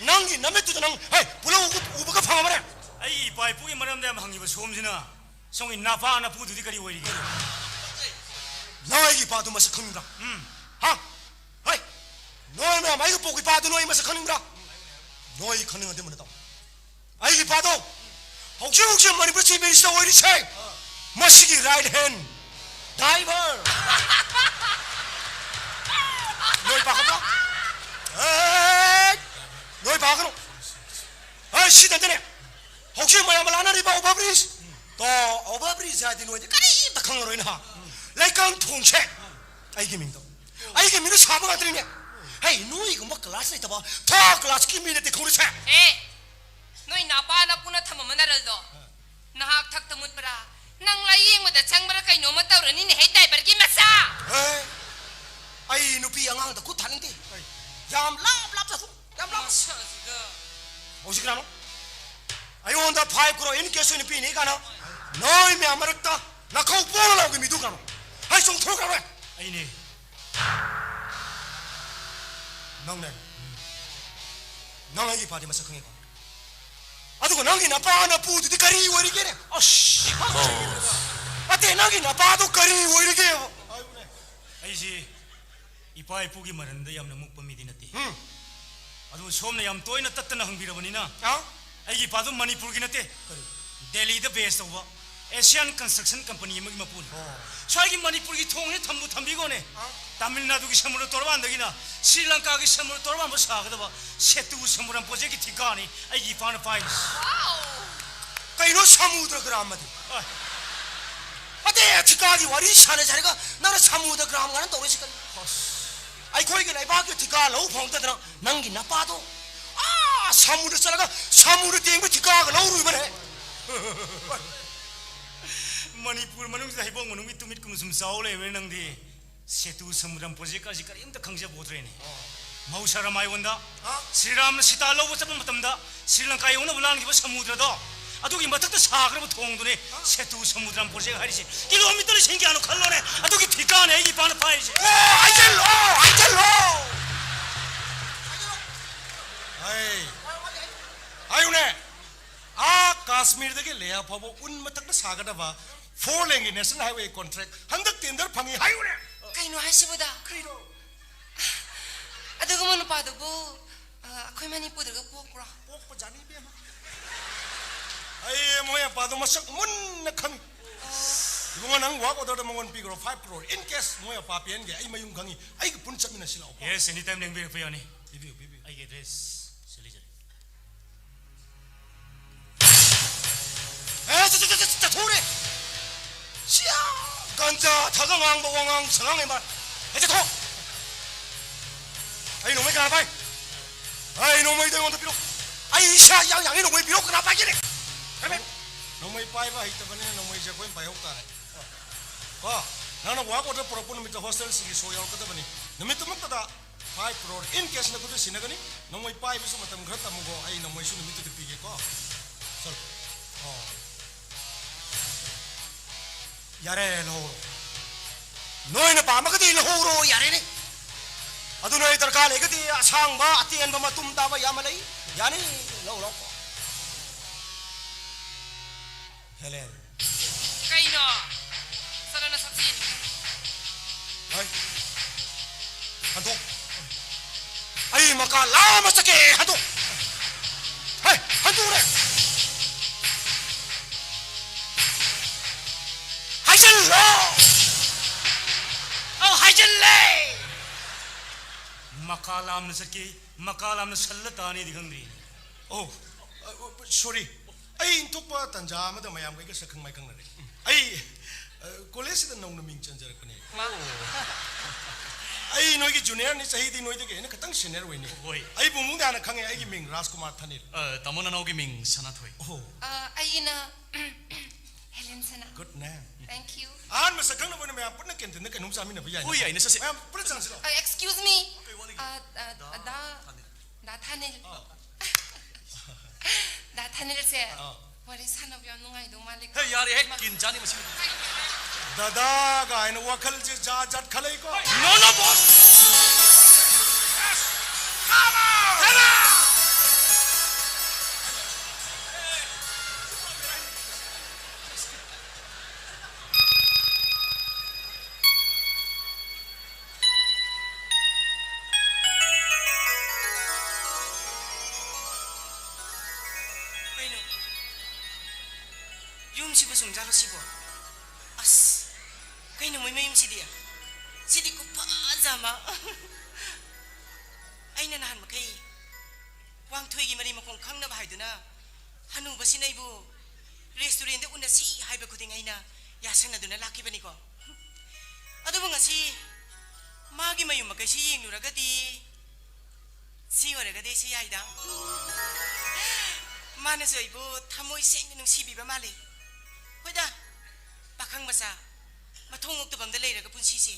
ꯅꯪꯒꯤ ꯅꯃꯤꯠꯇꯨꯗ ꯅꯪ, ꯍꯦ, ꯄꯨꯂꯧ ꯎꯕ-, ꯎꯕꯒ ꯐꯪꯉꯕꯅꯦ? ꯑꯩꯒꯤ ꯏꯄꯥ ꯏꯄꯨꯒꯤ ꯃꯔꯝꯗ ꯌꯥꯝ ꯍꯪꯉꯤꯕ ꯁꯣꯝꯁꯤꯅ ꯁꯣꯝꯒꯤ ꯅꯄꯥ ꯅꯄꯨꯗꯨꯗꯤ ꯀꯔꯤ ꯑꯣꯏꯔꯤꯒꯦ? ꯅꯪ ꯑꯩꯒꯤ ꯏꯄꯥꯗꯨ ꯃꯁꯛ ꯈꯪꯕ꯭ꯔꯥ? ꯎꯝ꯫ ꯍꯥ? ꯍꯣꯏ꯫ ꯅꯣꯏ ꯃꯌꯥꯝ ꯑꯩꯒ ꯄꯣꯛꯄ ꯏꯄꯥꯗꯨ ꯅꯣꯏ ꯃꯁꯛ ꯈꯪꯅꯤꯡꯕ꯭ꯔꯥ? ꯅꯣꯏ ꯈꯪꯅꯤꯡꯉꯗꯤ ꯃꯨꯟꯅ ꯇꯥꯎ꯫ ꯑꯩꯒꯤ ꯏꯄꯥꯗꯣ ꯍꯧꯖꯤꯛ ꯍꯧꯖꯤꯛ ꯃꯅꯤꯄꯨꯔ ꯆꯤꯐ ꯃꯤꯅꯤꯁꯇꯔ ꯑꯣꯏꯔꯤꯁꯦ, ꯃꯁꯤꯒꯤ ꯔꯥꯏꯠ ꯍꯦꯟ ꯗ꯭ꯔꯥꯏꯚꯔ꯫ ꯅꯣꯏ ꯄꯥꯈꯠꯄ꯭ꯔꯣ? ꯑꯦ, ꯅꯣꯏ ꯄꯥꯈꯠꯀꯅꯨ꯫ ꯑꯦ, ꯁꯤꯗꯅꯦ ꯍꯧꯖꯤꯛ ꯃꯌꯥꯝ ꯂꯥꯟꯅꯔꯤꯕ ꯑꯣꯚꯔ ꯕ꯭ꯔꯤꯖ꯫ ꯇꯣ, ꯑꯣꯚꯔ ꯕ꯭ꯔꯤꯖ ꯍꯥꯏꯗꯤ ꯅꯣꯏꯗꯤ ꯀꯔꯤꯝꯇ ꯈꯪꯉꯔꯣꯏ ꯅꯍꯥ꯫ ꯂꯩꯀꯪ ꯊꯣꯡꯁꯦ ꯑꯩꯒꯤ ꯃꯤꯡꯗꯣ, ꯑꯩꯒꯤ ꯃꯤꯡꯗꯣ ꯁꯥꯕ ꯉꯥꯛꯇꯅꯤꯅꯦ꯫ ꯍꯩ, ꯅꯣꯏꯒꯨꯝꯕ ꯀ꯭ꯂꯥꯁ ꯂꯩꯇꯕ ꯊꯥꯔꯠ ꯀ꯭ꯂꯥꯁꯀꯤ ꯃꯤ ꯅꯠꯇꯦ ꯈꯪꯉꯨꯁꯦ꯫ ꯑꯦ, ꯅꯣꯏ ꯅꯄꯥ ꯅꯄꯨꯅ ꯊꯝꯃꯝꯕ ꯅꯔꯜꯗꯣ ꯅꯍꯥꯛ ꯊꯛꯇ ꯃꯨꯠꯄ꯭ꯔꯥ? ꯅꯪ ꯂꯥꯏꯌꯦꯡꯕꯗ ꯆꯪꯕ꯭ꯔꯥ ꯀꯩꯅꯣꯝꯃ ꯇꯧꯔꯅꯤꯅꯦ, ꯍꯦ, ꯗ꯭ꯔꯥꯏꯚꯔꯒꯤ ꯃꯆꯥ! ꯑꯦ, ꯑꯩ ꯅꯨꯄꯤ ꯑꯉꯥꯡꯗ ꯈꯨꯠ ꯊꯥꯅꯤꯡꯗꯦ꯫ ꯌꯥꯝ ꯂꯥꯞ ꯂꯥꯞ ꯆꯠꯊꯣꯛ, ꯌꯥꯝ ꯂꯥꯞ꯫ ꯃꯁꯛꯁꯤꯒ꯫ ꯍꯧꯖꯤꯛ ꯀꯅꯥꯅꯣ? ꯑꯩꯉꯣꯟꯗ five crore in cash ꯑꯣꯏꯅ ꯄꯤꯅꯤ ꯀꯥꯏꯅ ꯅꯣꯏ ꯃꯌꯥꯝ ꯃꯔꯛꯇ ꯅꯈꯧ ꯄꯣꯡꯅ ꯂꯥꯎꯒꯤ ꯃꯤꯗꯨ ꯀꯅꯥꯅꯣ? ꯍꯥꯏ, ꯆꯣꯡꯊꯣꯛꯈ꯭ꯔꯕ꯭ꯔꯥ? ꯑꯩꯅꯦ꯫ ꯅꯪꯅꯦ? ꯅꯪ ꯑꯩꯒꯤ ꯏꯄꯥꯗꯤ ꯃꯁꯛ ꯈꯪꯉꯦꯀꯣ? ꯑꯗꯨꯒ ꯅꯪꯒꯤ ꯅꯄꯥ ꯅꯄꯨꯗꯨꯗꯤ ꯀꯔꯤ ꯑꯣꯏꯔꯤꯒꯦꯅꯦ? ꯑꯁ! ꯑꯇꯦ, ꯅꯪꯒꯤ ꯅꯄꯥꯗꯣ ꯀꯔꯤ ꯑꯣꯏꯔꯤꯒꯦꯕ? ꯑꯩꯁꯤ ꯏꯄꯥ ꯏꯄꯨꯒꯤ ꯃꯔꯟꯗ ꯌꯥꯝꯅ ꯃꯨꯛꯄ ꯃꯤꯗꯤ ꯅꯠꯇꯦ꯫ ꯎꯝ꯫ ꯑꯗꯨꯕꯨ ꯁꯣꯝꯅ ꯌꯥꯝ ꯇꯣꯏꯅ ꯇꯠꯇꯅ ꯍꯪꯕꯤꯔꯕꯅꯤꯅ, ꯑ? ꯑꯩꯒꯤ ꯏꯄꯥꯗꯨ ꯃꯅꯤꯄꯨꯔꯒꯤ ꯅꯠꯇꯦ꯫ ꯀꯔꯤ? ꯗꯦꯜꯂꯤꯗ ꯕꯦꯁ ꯇꯧꯕ ꯑꯦꯁꯤꯌꯥꯟ ꯀꯟꯁꯇ꯭ꯔꯛꯁꯟ ꯀꯝꯄꯅꯤ ꯑꯃꯒꯤ ꯃꯄꯨꯅꯤ꯫ ꯑꯣ꯫ ꯁ꯭ꯋꯥꯏꯒꯤ ꯃꯅꯤꯄꯨꯔꯒꯤ ꯊꯣꯡꯁꯦ ꯊꯝꯕꯨ ꯊꯝꯕꯤꯈꯣꯅꯦ꯫ ꯑ? ꯇꯥꯃꯤꯜ ꯅꯥꯗꯨꯒꯤ ꯁꯃꯨꯗ꯭ꯔ ꯇꯣꯔꯕꯥꯟꯗꯒꯤꯅ ꯁ꯭ꯔꯤ ꯂꯪꯀꯥꯒꯤ ꯁꯃꯨꯗ꯭ꯔ ꯇꯣꯔꯕꯥꯟꯕꯨ ꯁꯥꯒꯗꯕ ꯁꯦꯇꯨ ꯁꯃꯨꯗ꯭ꯔꯝ ꯄ꯭ꯔꯣꯖꯦꯛꯀꯤ ꯊꯤꯀꯥꯅꯤ ꯑꯩꯒꯤ ꯏꯄꯥꯅ ꯄꯥꯏꯔꯤꯁꯤ꯫ ꯋꯥꯎ! ꯀꯩꯅꯣ ꯁꯃꯨꯗ꯭ꯔ ꯒ꯭ꯔꯥꯝ ꯑꯗꯤ? ꯑ꯫ ꯑꯇꯩ ꯊꯤꯀꯥꯒꯤ ꯋꯥꯔꯤ ꯁꯥꯟꯅꯁꯦ ꯍꯥꯏꯔꯒ ꯅꯪꯅ ꯁꯃꯨꯗ꯭ꯔ ꯒ꯭ꯔꯥꯝ ꯀꯥꯏꯅ ꯇꯧꯔꯛꯏꯁꯤ ꯀꯔꯤ? ꯑꯁ꯫ ꯑꯩꯈꯣꯏꯒꯤ ꯂꯩꯕꯥꯛꯀꯤ ꯊꯤꯀꯥ ꯂꯧ ꯐꯪꯗꯗꯅ ꯅꯪꯒꯤ ꯅꯄꯥꯗꯣ ꯑꯥ ꯁꯃꯨꯗ꯭ꯔ ꯆꯠꯂꯒ ꯁꯃꯨꯗ꯭ꯔ ꯇꯦꯡꯕ ꯊꯤꯀꯥꯒ ꯂꯧꯔꯨꯕꯅꯦ꯫ ꯃꯅꯤꯄꯨꯔ ꯃꯅꯨꯡꯁꯤꯗ ꯍꯩꯕꯣꯡ ꯃꯅꯨꯡꯒꯤ ꯇꯨꯃꯤꯠ ꯀꯨꯝꯅ ꯁꯨꯝ ꯆꯥꯎ ꯂꯩꯕꯅꯦ ꯅꯪꯗꯤ꯫ ꯁꯦꯇꯨ ꯁꯃꯨꯗ꯭ꯔꯝ ꯄ꯭ꯔꯣꯖꯦꯛ ꯑꯁꯤ ꯀꯔꯤꯝꯇ ꯈꯪꯖꯄꯣꯠꯇ꯭ꯔꯦꯅꯦ꯫ ꯑꯣ꯫ ꯃꯍꯧꯁꯥ ꯔꯥꯃꯥꯌꯣꯟꯗ ꯍꯥ? ꯁ꯭ꯔꯤꯔꯥꯝꯅ ꯁꯤꯇꯥ ꯂꯧꯕ ꯆꯠꯄ ꯃꯇꯝꯗ ꯁ꯭ꯔꯤꯂꯪꯀꯥ ꯌꯧꯅꯕ ꯂꯥꯟꯈꯤꯕ ꯁꯃꯨꯗ꯭ꯔꯗꯣ, ꯑꯗꯨꯒꯤ ꯃꯊꯛꯇ ꯁꯥꯈ꯭ꯔꯕ ꯊꯣꯡꯗꯨꯅꯤ ꯍꯥ? ꯁꯦꯇꯨ ꯁꯃꯨꯗ꯭ꯔꯝ ꯄ꯭ꯔꯣꯖꯦꯛ ꯍꯥꯏꯔꯤꯁꯦ꯫ ꯀꯤꯂꯣꯃꯤꯇꯔ ꯂꯤꯁꯤꯡ ꯀꯌꯥꯅꯣ ꯈꯜꯂꯣꯅꯦ, ꯑꯗꯨꯒꯤ ꯊꯤꯀꯥꯅꯦ ꯑꯩꯒꯤ ꯏꯄꯥꯅ ꯄꯥꯏꯔꯤꯁꯦ꯫ ꯑꯣ, ꯍꯥꯏꯖꯜꯂꯣ, ꯍꯥꯏꯖꯜꯂꯣ꯫ ꯍꯥꯏꯌꯨꯅꯦ꯫ ꯑꯥ ꯀꯥꯁꯃꯤꯔꯗꯒꯤ ꯂꯦꯍ ꯐꯥꯎꯕ ꯎꯟ ꯃꯊꯛꯇ ꯁꯥꯒꯗꯕ four laneꯒꯤ National Highway contract ꯍꯟꯗꯛ tender ꯐꯪꯉꯤ ꯍꯥꯏꯌꯨꯅꯦ꯫ ꯀꯩꯅꯣ ꯍꯥꯏꯁꯤꯕꯨꯗ? ꯀꯩꯅꯣ? ꯑꯗꯨꯒꯨꯝꯕ ꯅꯨꯄꯥꯗꯨꯕꯨ, ꯑ, ꯑꯩꯈꯣꯏ ꯃꯅꯤꯄꯨꯔꯗꯒ ꯄꯣꯛꯄ꯭ꯔꯣ? ꯄꯣꯛꯄꯖꯥꯠꯅꯤ ꯏꯕꯦꯝꯃ꯫ ꯑꯩ ꯃꯣꯏ ꯑꯄꯥꯗꯣ ꯃꯁꯛ ꯃꯨꯟꯅ ꯈꯪꯉꯤ꯫ ꯏꯕꯨꯡꯉꯣ, ꯅꯪ work orderꯗ ꯃꯉꯣꯟ ꯄꯤꯈ꯭ꯔꯣ, five crore꯫ In case ꯃꯣꯏ ꯑꯄꯥ ꯄꯦꯟꯒꯦ, ꯑꯩ ꯃꯌꯨꯝ ꯈꯪꯉꯤ, ꯑꯩꯒ ꯄꯨꯟ ꯆꯠꯃꯤꯟꯅꯁꯤ ꯂꯥꯛꯑꯣ꯫ Yes, anytime ꯂꯦꯡꯕꯤꯔꯛꯄ ꯌꯥꯅꯤ꯫ ꯄꯤꯕꯤꯌꯨ, ꯄꯤꯕꯤꯌꯨ꯫ ꯑꯩꯒꯤ address ꯁꯤ ꯂꯩꯖꯔꯦ꯫ ꯑꯦ, ꯆꯠ-, ꯆꯠ-, ꯆꯠ-, ꯆꯠꯊꯣꯛꯎꯔꯦ꯫ ꯁꯤꯌꯥ, ꯒꯟꯖꯥ ꯊꯛꯑꯒ ꯉꯥꯡꯕ ꯋꯥꯉꯥꯡ ꯁꯉꯥꯡ ꯂꯩ ꯃꯥ꯫ ꯑꯦ, ꯆꯠꯊꯣꯛ꯫ ꯑꯩ ꯅꯣꯡꯃꯩ ꯀꯅꯥ ꯄꯥꯏ? ꯑꯩ ꯅꯣꯡꯃꯩꯗꯣ ꯑꯩꯉꯣꯟꯗ ꯄꯤꯔꯛꯎ꯫ ꯑꯩ ꯏꯁꯥ ꯌꯥꯡ ꯌꯥꯡꯉꯤ, ꯅꯣꯡꯃꯩ ꯄꯤꯔꯛꯎ, ꯀꯅꯥ ꯄꯥꯏꯒꯦꯅꯦ? ꯀꯔꯝꯍꯥꯏ? ꯅꯣꯡꯃꯩ ꯄꯥꯏꯕ ꯍꯩꯇꯕꯅꯤꯅ ꯅꯣꯡꯃꯩꯁꯦ ꯑꯩꯈꯣꯏꯅ ꯄꯥꯏꯍꯧ ꯇꯥꯔꯦ꯫ ꯀꯣ, ꯅꯪꯅ work order ꯄꯨꯔꯛꯄ ꯅꯨꯃꯤꯠꯇ hostelꯁꯤꯒꯤ show ꯌꯥꯎꯔꯛꯀꯗꯕꯅꯤ꯫ ꯅꯨꯃꯤꯠꯇꯨꯃꯛꯇꯗ five crore꯫ In case ꯅꯈꯨꯠꯇ ꯁꯤꯟꯅꯒꯅꯤ꯫ ꯅꯣꯡꯃꯩ ꯄꯥꯏꯕꯁꯨ ꯃꯇꯝ ꯈꯔ ꯇꯝꯃꯨꯀꯣ꯫ ꯑꯩ ꯅꯣꯡꯃꯩꯁꯨ ꯅꯨꯃꯤꯠꯇꯨꯗ ꯄꯤꯒꯦꯀꯣ꯫ ꯆꯠꯂꯣ꯫ ꯑꯣ꯫ ꯌꯥꯔꯦ, ꯂꯧꯍꯧꯔꯣ꯫ ꯅꯣꯏꯅ ꯄꯥꯝꯃꯒꯗꯤ ꯂꯧꯍꯧꯔꯣ, ꯌꯥꯔꯦꯅꯦ꯫ ꯑꯗꯨ ꯅꯣꯏ ꯗꯔꯀꯥꯔ ꯂꯩꯔꯒꯗꯤ ꯑꯁꯥꯡꯕ, ꯑꯇꯦꯟꯕ, ꯃꯇꯨꯝ ꯇꯥꯕ ꯌꯥꯝꯅ ꯂꯩ꯫ ꯌꯥꯅꯤ, ꯂꯧ ꯂꯥꯎ꯫ ꯍꯦꯂꯦꯟ꯫ ꯀꯩꯅꯣ? ꯆꯠꯂꯣ ꯅꯁꯛꯁꯤꯡ꯫ ꯍꯣꯏ꯫ ꯍꯟꯗꯣꯛ꯫ ꯑꯩ ꯃꯀꯥ ꯂꯥꯝꯃ ꯆꯠꯀꯦ꯫ ꯍꯟꯗꯣꯛ꯫ ꯍꯦ, ꯍꯟꯗꯣꯛꯔꯦ꯫ ꯍꯥꯏꯖꯤꯜꯂꯣ꯫ ꯑꯧ, ꯍꯥꯏꯖꯤꯜꯂꯦ꯫ ꯃꯀꯥ ꯂꯥꯝꯅ ꯆꯠꯀꯦ, ꯃꯀꯥ ꯂꯥꯝꯅ ꯁꯜꯂ ꯇꯥꯅꯤꯗꯤ ꯈꯪꯗ꯭ꯔꯤ꯫ ꯑꯣ, ꯑ, ꯑ, sorry꯫ ꯑꯩ ꯏꯟꯊꯣꯛꯄ ꯇꯟꯖꯥ ꯑꯃꯗ ꯃꯌꯥꯝꯒ ꯑꯩꯒ ꯁꯛꯈꯪ ꯃꯥꯏꯈꯪꯅꯔꯦ꯫ ꯑꯩ, ꯑ, collegeꯁꯤꯗ ꯅꯧꯅ ꯃꯤꯡ ꯆꯟꯖꯔꯛꯄꯅꯦ꯫ ꯃꯥ-, ꯑꯩ ꯅꯣꯏꯒꯤ juniorꯅꯤ, ꯆꯍꯤꯗꯤ ꯅꯣꯏꯗꯒꯤ ꯍꯦꯟꯅ ꯈꯤꯇꯪ senior ꯑꯣꯏꯅꯤ꯫ ꯍꯣꯏ꯫ ꯑꯩꯕꯨ ꯃꯨꯡꯗ ꯍꯥꯟꯅ ꯈꯪꯉꯦ, ꯑꯩꯒꯤ ꯃꯤꯡ ꯔꯥꯖꯀꯨꯃꯥꯔ ꯊꯥꯅꯤꯜ꯫ ꯑ, ꯇꯥꯃꯣ ꯅꯅꯥꯎꯒꯤ ꯃꯤꯡ ꯁꯅꯥꯊꯣꯏ꯫ ꯑꯣ꯫ ꯑ, ꯑꯩꯒꯤꯅ ꯍꯦꯂꯦꯟ ꯁꯅꯥ꯫ Good name꯫ Thank you꯫ ꯑꯍꯥꯟꯕ ꯁꯛꯈꯪꯅꯕ ꯑꯣꯏꯅ ꯃꯌꯥꯝ ꯄꯨꯟꯅ canteenꯗ ꯀꯩꯅꯣꯝ ꯆꯥꯃꯤꯟꯅꯕ ꯌꯥꯏ꯫ ꯍꯣꯏ, ꯌꯥꯏꯅꯦ, ꯆꯠꯁꯦ꯫ ꯃꯌꯥꯝ ꯄꯨꯟꯅ ꯆꯪꯁꯤ ꯂꯥꯛꯑꯣ꯫ ꯑ, excuse me꯫ ꯀꯩ ꯋꯥꯠꯂꯤꯒꯦ? ꯑ, ꯑ, ꯗꯥ ꯗꯥ ꯊꯥꯅꯤꯜ꯫ ꯗꯥ ꯊꯥꯅꯤꯜ꯫ ꯑꯥ꯫ ꯗꯥ ꯊꯥꯅꯤꯜꯁꯦ ꯑꯥ꯫ ꯋꯥꯔꯤ ꯁꯥꯟꯅꯕ ꯌꯥꯝ ꯅꯨꯡꯉꯥꯏꯗꯧ ꯃꯥꯜꯂꯤꯀꯣ꯫ ꯍꯦ, ꯌꯥꯔꯦꯍꯦ, ꯃꯥ-, ꯀꯤꯟ ꯆꯥꯅꯤ ꯃꯁꯤ꯫ ꯀꯩꯒꯤꯅꯣ? ꯗꯗꯥ ꯀꯥꯏꯅ ꯋꯥꯈꯜꯁꯦ ꯖꯥꯠ ꯖꯥꯠ ꯈꯜꯂꯛꯏꯀꯣ꯫ No, no, boss! Come on! Come on! ꯌꯨꯝꯁꯤꯕꯨ ꯁꯨꯝ ꯖꯥꯠꯂꯣ ꯁꯤꯕꯣ? ꯑꯁ, ꯀꯩꯅꯣ ꯃꯣꯏ ꯃꯌꯨꯝꯁꯤꯗꯤ? ꯁꯤꯗꯤ ꯈꯨꯐꯖ ꯑꯃ꯫ ꯑꯩꯅ ꯅꯍꯥꯟ ꯃꯈꯩ ꯋꯥꯡꯊꯣꯏꯒꯤ ꯃꯔꯤ ꯃꯈꯣꯡ ꯈꯪꯅꯕ ꯍꯥꯏꯗꯨꯅ ꯍꯅꯨꯕꯁꯤꯅ ꯑꯩꯕꯨ ꯔꯦꯁꯇꯨꯔꯦꯟꯗ ꯎꯅꯁꯤ ꯍꯥꯏꯕ ꯈꯨꯗꯤꯡ ꯑꯩꯅ ꯌꯥꯁꯟꯅꯗꯨꯅ ꯂꯥꯛꯈꯤꯕꯅꯤꯀꯣ꯫ ꯑꯗꯨꯕꯨ ꯉꯁꯤ ꯃꯥꯒꯤ ꯃꯌꯨꯝ ꯃꯀꯩꯁꯤ ꯌꯦꯡꯂꯨꯔꯒꯗꯤ, ꯁꯤ ꯑꯣꯏꯔꯒꯗꯤ ꯁꯤ ꯌꯥꯏꯗ꯫ ꯃꯥꯅꯁꯨ ꯑꯩꯕꯨ ꯊꯃꯣꯏ ꯁꯦꯡꯅ ꯅꯨꯡꯁꯤꯕꯤꯕ ꯃꯥꯜꯂꯤ꯫ ꯍꯣꯏꯗ, ꯄꯥꯈꯪ ꯃꯆꯥ, ꯃꯊꯣꯡ ꯑꯣꯛꯇꯕ ꯑꯝꯗ ꯂꯩꯔꯒ ꯄꯨꯟꯁꯤꯁꯦ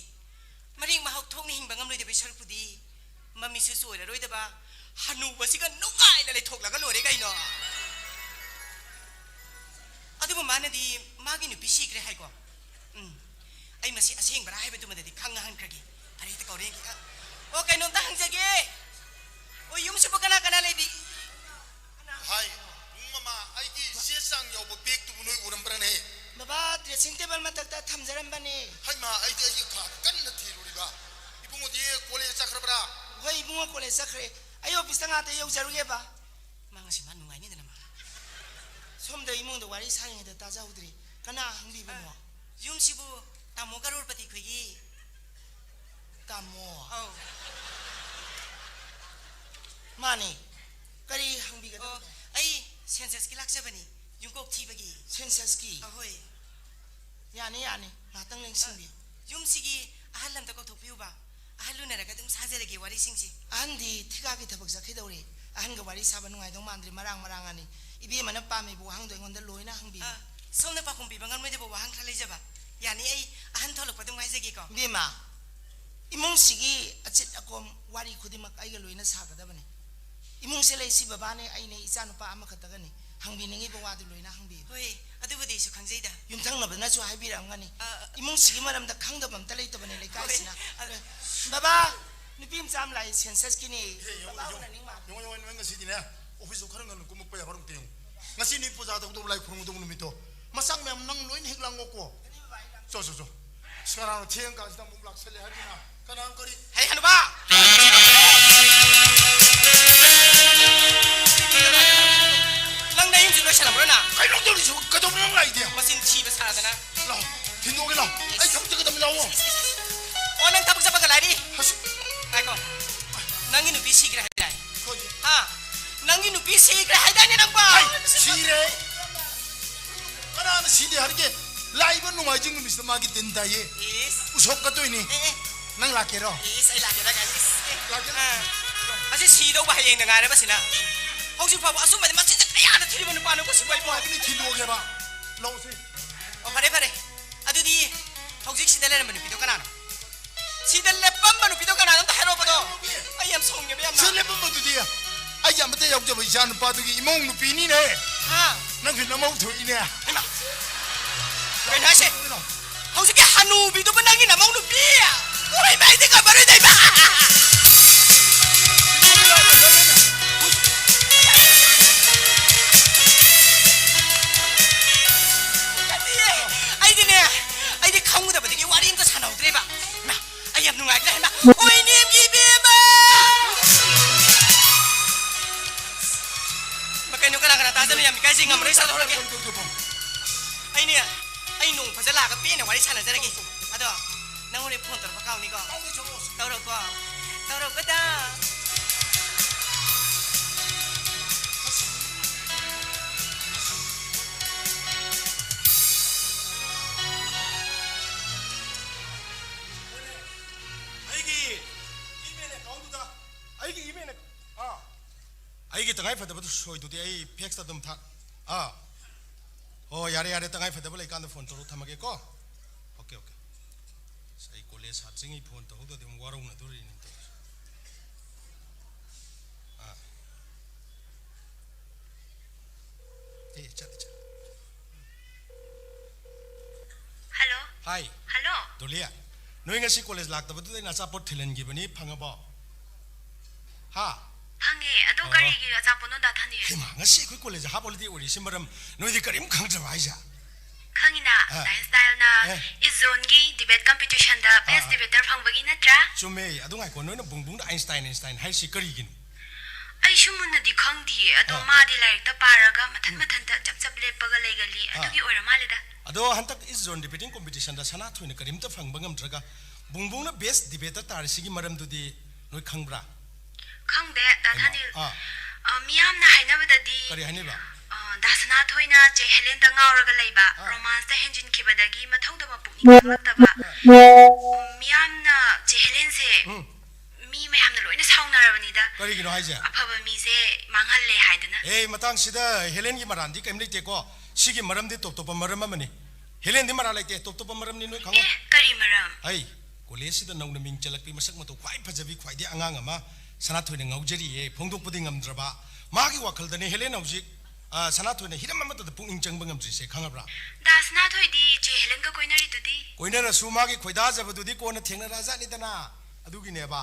ꯃꯔꯦꯛ ꯃꯍꯥꯎ ꯊꯣꯛꯅ ꯍꯤꯡꯕ ꯉꯝꯂꯣꯏꯗꯕꯩ ꯁꯔꯨꯛꯄꯨꯗꯤ, ꯃꯃꯤꯠꯁꯨ ꯆꯣꯏꯔꯔꯣꯏꯗꯕ ꯍꯅꯨꯕꯁꯤꯒ ꯅꯨꯡꯉꯥꯏꯅ ꯂꯩꯊꯣꯛꯂꯒ ꯂꯣꯏꯔꯦ ꯀꯩꯅꯣ꯫ ꯑꯗꯨꯕꯨ ꯃꯥꯅꯗꯤ ꯃꯥꯒꯤ ꯅꯨꯄꯤ ꯁꯤꯈ꯭ꯔꯦ ꯍꯥꯏꯀꯣ꯫ ꯎꯝ, ꯑꯩ ꯃꯁꯤ ꯑꯁꯦꯡꯕꯔꯥ ꯍꯥꯏꯕꯗꯨꯃꯗꯗꯤ ꯈꯪꯉ ꯍꯟꯈ꯭ꯔꯒꯦ꯫ ꯐꯔꯦ, ꯍꯦꯛꯇ ꯀꯧꯔꯦ ꯌꯦꯡꯒꯦ꯫ ꯑ, ꯑꯣ, ꯀꯩꯅꯣꯝꯇ ꯍꯪꯖꯒꯦ꯫ ꯑꯣ, ꯌꯨꯝꯁꯤꯕꯨ ꯀꯅꯥ ꯀꯅꯥ ꯂꯩꯕꯤ? ꯍꯥꯏ, ꯃꯃꯥ, ꯑꯩꯒꯤ ꯆꯦ ꯆꯥꯡ ꯌꯥꯎꯕ ꯕꯦꯒꯇꯨꯕꯨ ꯅꯣꯏ ꯎꯔꯝꯕ꯭ꯔꯅꯦ? ꯕꯕꯥ, dressing table ꯃꯊꯛꯇ ꯊꯝꯖꯔꯝꯕꯅꯦ꯫ ꯍꯩꯃꯥ, ꯑꯩꯗꯤ ꯑꯩꯒꯤ ꯀꯥꯗ ꯀꯟꯅ ꯊꯤꯔꯨꯔꯤꯕ꯫ ꯏꯕꯨꯡꯉꯣꯗꯤ ꯀꯣꯂꯦꯖ ꯆꯠꯈ꯭ꯔꯕ꯭ꯔꯥ? ꯍꯣꯏ, ꯏꯕꯨꯡꯉꯣ ꯀꯣꯂꯦꯖ ꯆꯠꯈ꯭ꯔꯦ꯫ ꯑꯩ ꯑꯣꯐꯤꯁꯇ ꯉꯥꯛꯇ ꯌꯧꯖꯔꯨꯒꯦꯕ꯫ ꯃꯥ ꯉꯁꯤ ꯃꯥ ꯅꯨꯡꯉꯥꯏꯅꯤꯗꯅ ꯃꯥ꯫ ꯁꯣꯝꯗ ꯏꯃꯨꯡꯗ ꯋꯥꯔꯤ ꯁꯥꯔꯤꯉꯩꯗ ꯇꯥꯖꯍꯧꯗ꯭ꯔꯦ꯫ ꯀꯅꯥ ꯍꯪꯕꯤꯕꯅꯣ? ꯑ, ꯌꯨꯝꯁꯤꯕꯨ ꯇꯥꯃꯣ ꯀꯔꯣꯔꯄꯇꯤ ꯈꯣꯏꯒꯤ? ꯇꯥꯃꯣ? ꯑꯧ꯫ ꯃꯥꯅꯤ꯫ ꯀꯔꯤ ꯍꯪꯕꯤꯒꯗꯕꯅꯣ? ꯑꯣ, ꯑꯩ ꯁꯦꯟꯁꯁꯀꯤ ꯂꯥꯛꯆꯕꯅꯤ, ꯌꯨꯝꯀꯣꯛ ꯊꯤꯕꯒꯤ꯫ ꯁꯦꯟꯁꯁꯀꯤ? ꯑꯍꯣꯏ꯫ ꯌꯥꯅꯤ, ꯌꯥꯅꯤ꯫ ꯉꯥꯏꯍꯥꯛꯇꯪ ꯂꯦꯡꯁꯤꯟꯕꯤꯌꯨ꯫ ꯑ, ꯌꯨꯝꯁꯤꯒꯤ ꯑꯍꯜ ꯑꯝꯇ ꯀꯧꯊꯣꯛꯄꯤꯌꯨꯕ꯫ ꯑꯍꯜ ꯎꯅꯔꯒ ꯑꯗꯨꯝ ꯁꯥꯖꯔꯒꯦ ꯋꯥꯔꯤꯁꯤꯡꯁꯦ꯫ ꯑꯍꯟꯗꯤ ꯊꯤꯀꯥꯒꯤ ꯊꯕꯛ ꯆꯠꯈꯤꯗꯧꯔꯦ꯫ ꯑꯍꯟꯒ ꯋꯥꯔꯤ ꯁꯥꯕ ꯅꯨꯡꯉꯥꯏꯗꯧ ꯃꯥꯟꯗ꯭ꯔꯦ, ꯃꯔꯥꯡ ꯃꯔꯥꯡ ꯑꯅꯤ꯫ ꯏꯕꯦꯝꯃꯅ ꯄꯥꯝꯃꯤꯕ ꯋꯥꯍꯪꯗꯣ ꯑꯩꯉꯣꯟꯗ ꯂꯣꯏꯅ ꯍꯪꯕꯤꯌꯨ꯫ ꯑ, ꯁꯣꯝꯅ ꯄꯥꯎꯈꯨꯝ ꯄꯤꯕ ꯉꯝꯂꯣꯏꯗꯕ ꯋꯥꯍꯪ ꯈꯔ ꯂꯩꯖꯕ꯫ ꯌꯥꯅꯤ, ꯑꯩ ꯑꯍꯟ ꯊꯣꯛꯂꯛꯄ ꯑꯗꯨꯝ ꯉꯥꯏꯖꯒꯦꯀꯣ꯫ ꯏꯕꯦꯝꯃ, ꯏꯃꯨꯡꯁꯤꯒꯤ ꯑꯆꯤꯠ ꯑꯀꯣꯝ ꯋꯥꯔꯤ ꯈꯨꯗꯤꯡꯃꯛ ꯑꯩꯒ ꯂꯣꯏꯅ ꯁꯥꯒꯗꯕꯅꯤ꯫ ꯏꯃꯨꯡꯁꯦ ꯂꯩꯁꯤ ꯕꯕꯥꯅꯦ, ꯑꯩꯅꯦ, ꯏꯆꯥꯅꯨꯄꯥ ꯑꯃꯈꯛꯇꯒꯅꯤ꯫ ꯍꯪꯕꯤꯅꯤꯡꯉꯤꯕ ꯋꯥꯗꯨ ꯂꯣꯏꯅ ꯍꯪꯕꯤꯌꯨ꯫ ꯍꯣꯏ, ꯑꯗꯨꯕꯨꯗꯤ ꯑꯩꯁꯨ ꯈꯪꯖꯩꯗ꯫ ꯌꯨꯝꯊꯪꯅꯕꯅꯁꯨ ꯍꯥꯏꯕꯤꯔꯝꯒꯅꯤ꯫ ꯑ, ꯑ, ꯏꯃꯨꯡꯁꯤꯒꯤ ꯃꯔꯝꯗ ꯈꯪꯗꯕ ꯑꯝꯇ ꯂꯩꯇꯕꯅꯦ ꯂꯩꯀꯥꯏꯁꯤꯅ꯫ ꯍꯣꯏ, ꯑ, ꯕꯕꯥ, ꯅꯨꯄꯤ ꯃꯆꯥ ꯑꯃ ꯂꯥꯛꯏ ꯁꯦꯟꯁꯁꯀꯤꯅꯦ꯫ ꯍꯦ, ꯌꯦꯡꯉꯣ, ꯕꯕꯥ ꯌꯦꯡꯉꯣ꯫ ꯎꯅꯅꯤꯡ ꯃꯥꯜꯂꯦ꯫ ꯌꯦꯡꯉꯣ, ꯌꯦꯡꯉꯣ, ꯅꯣꯏ ꯉꯁꯤꯗꯤꯅꯦ, ꯑꯣꯐꯤꯁ ꯈꯔ ꯉꯟꯅ ꯀꯨꯝꯃꯛꯄ ꯌꯥꯕ꯭ꯔꯥ ꯑꯝꯇ ꯌꯦꯡꯉꯣ꯫ ꯉꯁꯤꯅꯤ ꯄꯨꯖꯥ ꯇꯧꯗꯧꯕ, ꯂꯥꯏ ꯈꯨꯔꯨꯝꯒꯗꯧꯕ ꯅꯨꯃꯤꯠꯇꯣ꯫ ꯃꯆꯥ ꯃꯌꯥꯝ ꯅꯪ ꯂꯣꯏꯅ ꯍꯦꯛ ꯂꯥꯡꯉꯣꯀꯣ꯫ ꯆꯣ, ꯆꯣ, ꯆꯣ꯫ ꯑꯁ, ꯀꯅꯥꯅꯣ ꯊꯦꯡ ꯀꯥꯟꯁꯤꯗ ꯑꯃꯨꯛ ꯂꯥꯛꯁꯜꯂꯦ ꯍꯥꯏꯗꯨꯅ? ꯀꯅꯥꯅꯣ ꯀꯔꯤ? ꯍꯩ, ꯍꯅꯨꯕꯥ! ꯅꯪ ꯅꯌꯨꯝꯁꯤ ꯂꯣꯏꯁꯜꯂꯝꯕ꯭ꯔꯣ ꯅꯪ? ꯀꯩꯅꯣ ꯇꯧꯔꯤꯁꯤꯕꯨ? ꯀꯩꯗꯧꯕꯅꯣ ꯅꯪ ꯂꯥꯛꯏ? ꯂꯥꯛꯑꯣ, ꯊꯤꯟꯗꯣꯛꯑꯒꯦ ꯂꯥꯛꯑꯣ꯫ ꯑꯩ ꯊꯕꯛ ꯆꯠꯀꯗꯕꯅꯤ, ꯂꯥꯛꯑꯣ꯫ ꯑꯣ, ꯅꯪ ꯊꯕꯛ ꯆꯠꯄꯒ ꯂꯥꯏꯔꯤ? ꯑꯁ꯫ ꯉꯥꯏꯈꯣ꯫ ꯅꯪꯒꯤ ꯅꯨꯄꯤ ꯁꯤꯈ꯭ꯔꯦ ꯍꯥꯏꯗꯥꯏ? ꯀꯔꯤ? ꯍꯥ? ꯅꯪꯒꯤ ꯅꯨꯄꯤ ꯁꯤꯈ꯭ꯔꯦ ꯍꯥꯏꯗꯥꯏꯅꯦ ꯅꯪꯕꯣ? ꯍꯩ, ꯁꯤꯔꯦ꯫ ꯀꯅꯥꯅ ꯁꯤꯗꯦ ꯍꯥꯏꯔꯒꯦ? ꯂꯥꯛꯏꯕ ꯅꯣꯡꯃꯥꯏꯖꯤꯡ ꯅꯨꯃꯤꯠꯁꯤꯗ ꯃꯥꯒꯤ ꯗꯤꯟ ꯇꯥꯏꯌꯦ꯫ ꯏꯁ꯫ ꯎꯁꯣꯞ ꯀꯠꯇꯣꯏꯅꯤ꯫ ꯑꯦ, ꯑꯦ꯫ ꯅꯪ ꯂꯥꯛꯀꯦꯔꯣ? ꯏꯁ, ꯑꯩ ꯂꯥꯛꯀꯦꯔꯥ ꯀꯥꯏꯅ, ꯏꯁ, ꯑꯦ꯫ ꯂꯥꯛꯀꯦꯔꯣ? ꯑꯥ꯫ ꯑꯁꯤ ꯁꯤꯗꯧꯕ ꯍꯌꯦꯡꯗ ꯉꯥꯏꯔꯕ ꯁꯤꯅ꯫ ꯍꯧꯖꯤꯛ ꯐꯥꯎꯕ ꯑꯁꯨꯝꯕꯗꯤ ꯃꯆꯤꯟꯁꯦ ꯀꯌꯥꯗ ꯊꯤꯔꯤꯕ ꯅꯨꯄꯥꯅꯣꯀꯣ ꯁꯤꯕꯨ ꯑꯩꯕꯨ? ꯍꯥꯏꯕꯅꯤ, ꯊꯤꯟꯗꯣꯛꯑꯒꯦꯕ꯫ ꯂꯥꯛꯑꯣꯁꯦ꯫ ꯑꯣ, ꯐꯔꯦ, ꯐꯔꯦ꯫ ꯑꯗꯨꯗꯤ ꯍꯧꯖꯤꯛ ꯁꯤꯗ ꯂꯩꯔꯝꯕ ꯅꯨꯄꯤꯗꯣ ꯀꯅꯥꯅꯣ? ꯁꯤꯗ ꯂꯦꯞꯄꯝꯕ ꯅꯨꯄꯤꯗꯣ ꯀꯅꯥꯅꯣ? ꯑꯝꯇ ꯍꯥꯏꯔꯛꯑꯣꯕꯗꯣ꯫ ꯑꯩ ꯌꯥꯝ ꯁꯥꯎꯅꯤꯡꯉꯦꯕ ꯌꯥꯝꯅ꯫ ꯁꯤꯗ ꯂꯦꯞꯄꯝꯕꯗꯨꯗꯤ ꯑꯩꯒꯤ ꯑꯃꯠꯇ ꯌꯥꯎꯖꯕ ꯏꯆꯥ ꯅꯨꯄꯥꯗꯨꯒꯤ ꯏꯃꯧ ꯅꯨꯄꯤꯅꯤꯅꯦ꯫ ꯍꯥ? ꯅꯪꯁꯨ ꯅꯃꯧ ꯊꯣꯛꯏꯅꯦ꯫ ꯍꯩꯃꯥ! ꯀꯩꯅꯣ ꯍꯥꯏꯁꯦ? ꯍꯧꯖꯤꯛꯀꯤ ꯍꯅꯨꯕꯤꯗꯨꯕꯨ ꯅꯪꯒꯤ ꯅꯃꯧ ꯅꯨꯄꯤ? ꯎꯏ, ꯃꯩꯗꯤ ꯀꯃꯔꯣꯏꯗꯣꯏꯕ? ꯅꯠꯇꯤꯌꯦ, ꯑꯩꯗꯤꯅꯦ, ꯑꯩꯗꯤ ꯈꯪꯉꯨꯗꯕꯗꯒꯤ ꯋꯥꯔꯤ ꯑꯝꯇ ꯁꯥꯟꯅꯍꯧꯗ꯭ꯔꯦꯕ꯫ ꯏꯃꯥ, ꯑꯩ ꯌꯥꯝ ꯅꯨꯡꯉꯥꯏꯇ꯭ꯔꯦ, ꯍꯩꯃꯥ꯫ ꯑꯣꯏꯅꯦꯝꯒꯤ ꯏꯕꯦꯝꯃ! ꯏꯃꯥ, ꯀꯩꯅꯣ, ꯀꯅꯥ ꯀꯅꯥ ꯇꯥꯗꯅ ꯌꯥꯝ ꯏꯀꯥꯏꯖꯩ, ꯉꯝꯃꯔꯣꯏ, ꯆꯠꯍꯧꯔꯒꯦ꯫ ꯑꯩꯅꯦ, ꯑꯩ ꯅꯣꯡ ꯐꯖ ꯂꯥꯛꯑꯒ ꯄꯦꯟꯅ ꯋꯥꯔꯤ ꯁꯥꯟꯅꯖꯔꯒꯦ꯫ ꯑꯗꯣ, ꯅꯪ ꯍꯣꯔꯦꯟ ꯐꯣꯟ ꯇꯧꯔꯛꯄ ꯀꯥꯎꯅꯤꯀꯣ? ꯇꯧꯔꯛꯑꯣꯀꯣ꯫ ꯇꯧꯔꯛꯄꯗ꯫ ꯑꯩꯒꯤ email account ꯇꯨꯗ, ꯑꯩꯒꯤ email account, ꯑꯥ, ꯑꯩꯒꯤ ꯇꯉꯥꯏ ꯐꯗꯕꯗꯨ ꯁꯣꯏꯗꯨꯗꯤ ꯑꯩ fax ꯇ ꯑꯗꯨꯝ ꯊꯥ-, ꯑꯥ꯫ ꯍꯣ, ꯌꯥꯔꯦ, ꯌꯥꯔꯦ, ꯇꯉꯥꯏ ꯐꯗꯕ ꯂꯩꯀꯥꯟꯗ ꯐꯣꯟ ꯇꯧꯔꯣ, ꯊꯝꯃꯒꯦꯀꯣ꯫ OK, OK꯫ ꯑꯁ, ꯑꯩ ꯀꯣꯂꯦꯖ ꯍꯥꯞꯇ꯭ꯔꯤꯉꯩ ꯐꯣꯟ ꯇꯧꯍꯧꯗ꯭ꯔꯗꯤ ꯑꯃꯨꯛ ꯋꯥꯔꯧꯅꯗꯣꯔꯤꯅꯦ ꯇꯧꯔꯤꯁꯦ꯫ ꯑꯥ꯫ ꯑꯦ, ꯆꯠꯂꯦ, ꯆꯠꯂꯦ꯫ ꯍꯜꯂꯣ꯫ ꯍꯥꯏ꯫ ꯍꯜꯂꯣ꯫ ꯗꯣꯂꯤꯌꯥ, ꯅꯣꯏ ꯉꯁꯤ ꯀꯣꯂꯦꯖ ꯂꯥꯛꯇꯕꯗꯨꯗ ꯑꯩꯅ ꯑꯆꯥꯄꯣꯠ ꯊꯤꯜꯍꯟꯈꯤꯕꯅꯤ, ꯐꯪꯉꯕꯣ? ꯍꯥ? ꯐꯪꯉꯦ꯫ ꯑꯗꯣ ꯑꯣ꯫ ꯀꯔꯤꯒꯤ ꯑꯆꯥꯄꯣꯠꯅꯣ, ꯗꯥ ꯊꯥꯅꯤꯜ? ꯍꯩꯃꯥ, ꯉꯁꯤ ꯑꯩꯈꯣꯏ ꯀꯣꯂꯦꯖ half holiday ꯑꯣꯏꯔꯤꯁꯤ ꯃꯔꯝ ꯅꯣꯏꯗꯤ ꯀꯔꯤꯝ ꯈꯪꯗ꯭ꯔꯕ ꯍꯥꯏꯁꯦ? ꯈꯪꯉꯤꯅ, ꯑꯥ꯫ ꯗꯥ ꯁ꯭ꯇꯥꯏꯜꯅ ꯑꯦ꯫ East Zone ꯒꯤ debate competition ꯗ ꯑꯥ, best ꯑꯥ꯫ Debater ꯐꯪꯕꯒꯤ ꯅꯠꯇ꯭ꯔꯥ? ꯆꯨꯝꯃꯦ꯫ ꯑꯗꯨ ꯉꯥꯏꯈꯣ, ꯅꯣꯏꯅ ꯕꯨꯡꯕꯨꯡꯗ Einstein, Einstein ꯍꯥꯏꯔꯤꯁꯤ ꯀꯔꯤꯒꯤꯅꯣ? ꯑꯩꯁꯨ ꯃꯨꯟꯅꯗꯤ ꯈꯪꯗꯤꯌꯦ, ꯑꯗꯣ ꯑꯥ꯫ ꯃꯥꯗꯤ ꯂꯥꯏꯔꯤꯛꯇ ꯄꯥꯔꯒ ꯃꯊꯟ ꯎꯝ꯫ ꯃꯊꯟꯇ ꯆꯞ ꯆꯞ ꯂꯦꯞꯄꯒ ꯂꯩꯒꯜꯂꯤ, ꯑꯥ꯫ ꯑꯗꯨꯒꯤ ꯑꯣꯏꯔ ꯃꯥꯜꯂꯦꯗ꯫ ꯑꯗꯣ ꯍꯟꯗꯛ East Zone Debating Competitionꯗ ꯁꯅꯥꯊꯣꯏꯅ ꯀꯔꯤꯝꯇ ꯐꯪꯕ ꯉꯝꯗ꯭ꯔꯒ ꯕꯨꯡꯕꯨꯡꯅ best debater ꯇꯥꯔꯤꯁꯤꯒꯤ ꯃꯔꯝꯗꯨꯗꯤ ꯅꯣꯏ ꯈꯪꯕ꯭ꯔꯥ? ꯈꯪꯗꯦ, ꯗꯥ ꯍꯩꯃꯥ, ꯊꯥꯅꯤꯜ꯫ ꯑꯥ꯫ ꯑ, ꯃꯤꯌꯥꯝꯅ ꯍꯥꯏꯅꯕꯗꯗꯤ, ꯀꯔꯤ ꯍꯥꯏꯅꯩꯕ? ꯑ, ꯗꯥ ꯁꯅꯥꯊꯣꯏꯅ ꯆꯦ ꯍꯦꯂꯦꯟꯗ ꯉꯥꯎꯔꯒ ꯂꯩꯕ, ꯑꯥ꯫ Romanceꯇ ꯍꯦꯟꯖꯤꯟꯈꯤꯕꯗꯒꯤ ꯃꯊꯧꯗꯕ ꯄꯨꯛꯅꯤꯡ ꯆꯪꯂꯛꯇꯕ꯫ ꯑꯥ꯫ ꯎꯝ, ꯃꯤꯌꯥꯝꯅ ꯆꯦ ꯍꯦꯂꯦꯟꯁꯦ ꯎꯝ꯫ ꯃꯤ ꯃꯌꯥꯝꯅ ꯂꯣꯏꯅ ꯁꯥꯎꯅꯔꯕꯅꯤꯗ꯫ ꯀꯔꯤꯒꯤꯅꯣ ꯍꯥꯏꯁꯦ? ꯑꯐꯕ ꯃꯤꯁꯦ ꯃꯥꯡꯍꯜꯂꯦ ꯍꯥꯏꯗꯅ꯫ ꯑꯦ, ꯃꯇꯥꯡꯁꯤꯗ ꯍꯦꯂꯦꯟꯒꯤ ꯃꯔꯥꯟꯗꯤ ꯀꯔꯤꯝ ꯂꯩꯇꯦꯀꯣ꯫ ꯁꯤꯒꯤ ꯃꯔꯝꯗꯤ ꯇꯣꯞ ꯇꯣꯞꯄ ꯃꯔꯝ ꯑꯃꯅꯤ꯫ ꯍꯦꯂꯦꯟꯗꯤ ꯃꯔꯥꯜ ꯂꯩꯇꯦ, ꯇꯣꯞ ꯇꯣꯞꯄ ꯃꯔꯝꯅꯤ, ꯅꯣꯏ ꯈꯪꯉꯣ꯫ ꯑꯦ, ꯀꯔꯤ ꯃꯔꯝ? ꯑꯩ ꯀꯣꯂꯦꯖꯁꯤꯗ ꯅꯧꯅ ꯃꯤꯡ ꯆꯜꯂꯛꯄꯤ, ꯃꯁꯛ ꯃꯇꯧ ꯈ꯭ꯋꯥꯏ ꯐꯖꯕꯤ, ꯈ꯭ꯋꯥꯏꯗꯒꯤ ꯑꯉꯥꯡ ꯑꯃ ꯁꯅꯥꯊꯣꯏꯅ ꯉꯥꯎꯖꯔꯤꯌꯦ, ꯐꯣꯡꯗꯣꯛꯄꯗꯤ ꯉꯝꯗ꯭ꯔꯕ꯫ ꯃꯥꯒꯤ ꯋꯥꯈꯜꯗꯅꯦ ꯍꯦꯂꯦꯟ ꯍꯧꯖꯤꯛ, ꯑ, ꯁꯅꯥꯊꯣꯏꯅ ꯍꯤꯔꯝ ꯑꯃꯠꯇꯗ ꯄꯨꯛꯅꯤꯡ ꯆꯪꯕ ꯉꯝꯗ꯭ꯔꯤꯁꯦ, ꯈꯪꯉꯕ꯭ꯔꯥ? ꯗꯥ ꯁꯅꯥꯊꯣꯏꯗꯤ ꯆꯦ ꯍꯦꯂꯦꯟꯒ ꯀꯣꯏꯅꯔꯤꯗꯨꯗꯤ? ꯀꯣꯏꯅꯔꯁꯨ ꯃꯥꯒꯤ ꯈꯣꯏꯗꯥꯖꯕꯗꯨꯗꯤ ꯀꯣꯟꯅ ꯊꯦꯡꯅꯔꯛꯑꯖꯥꯠꯅꯤꯗꯅ꯫ ꯑꯗꯨꯒꯤꯅꯦꯕ꯫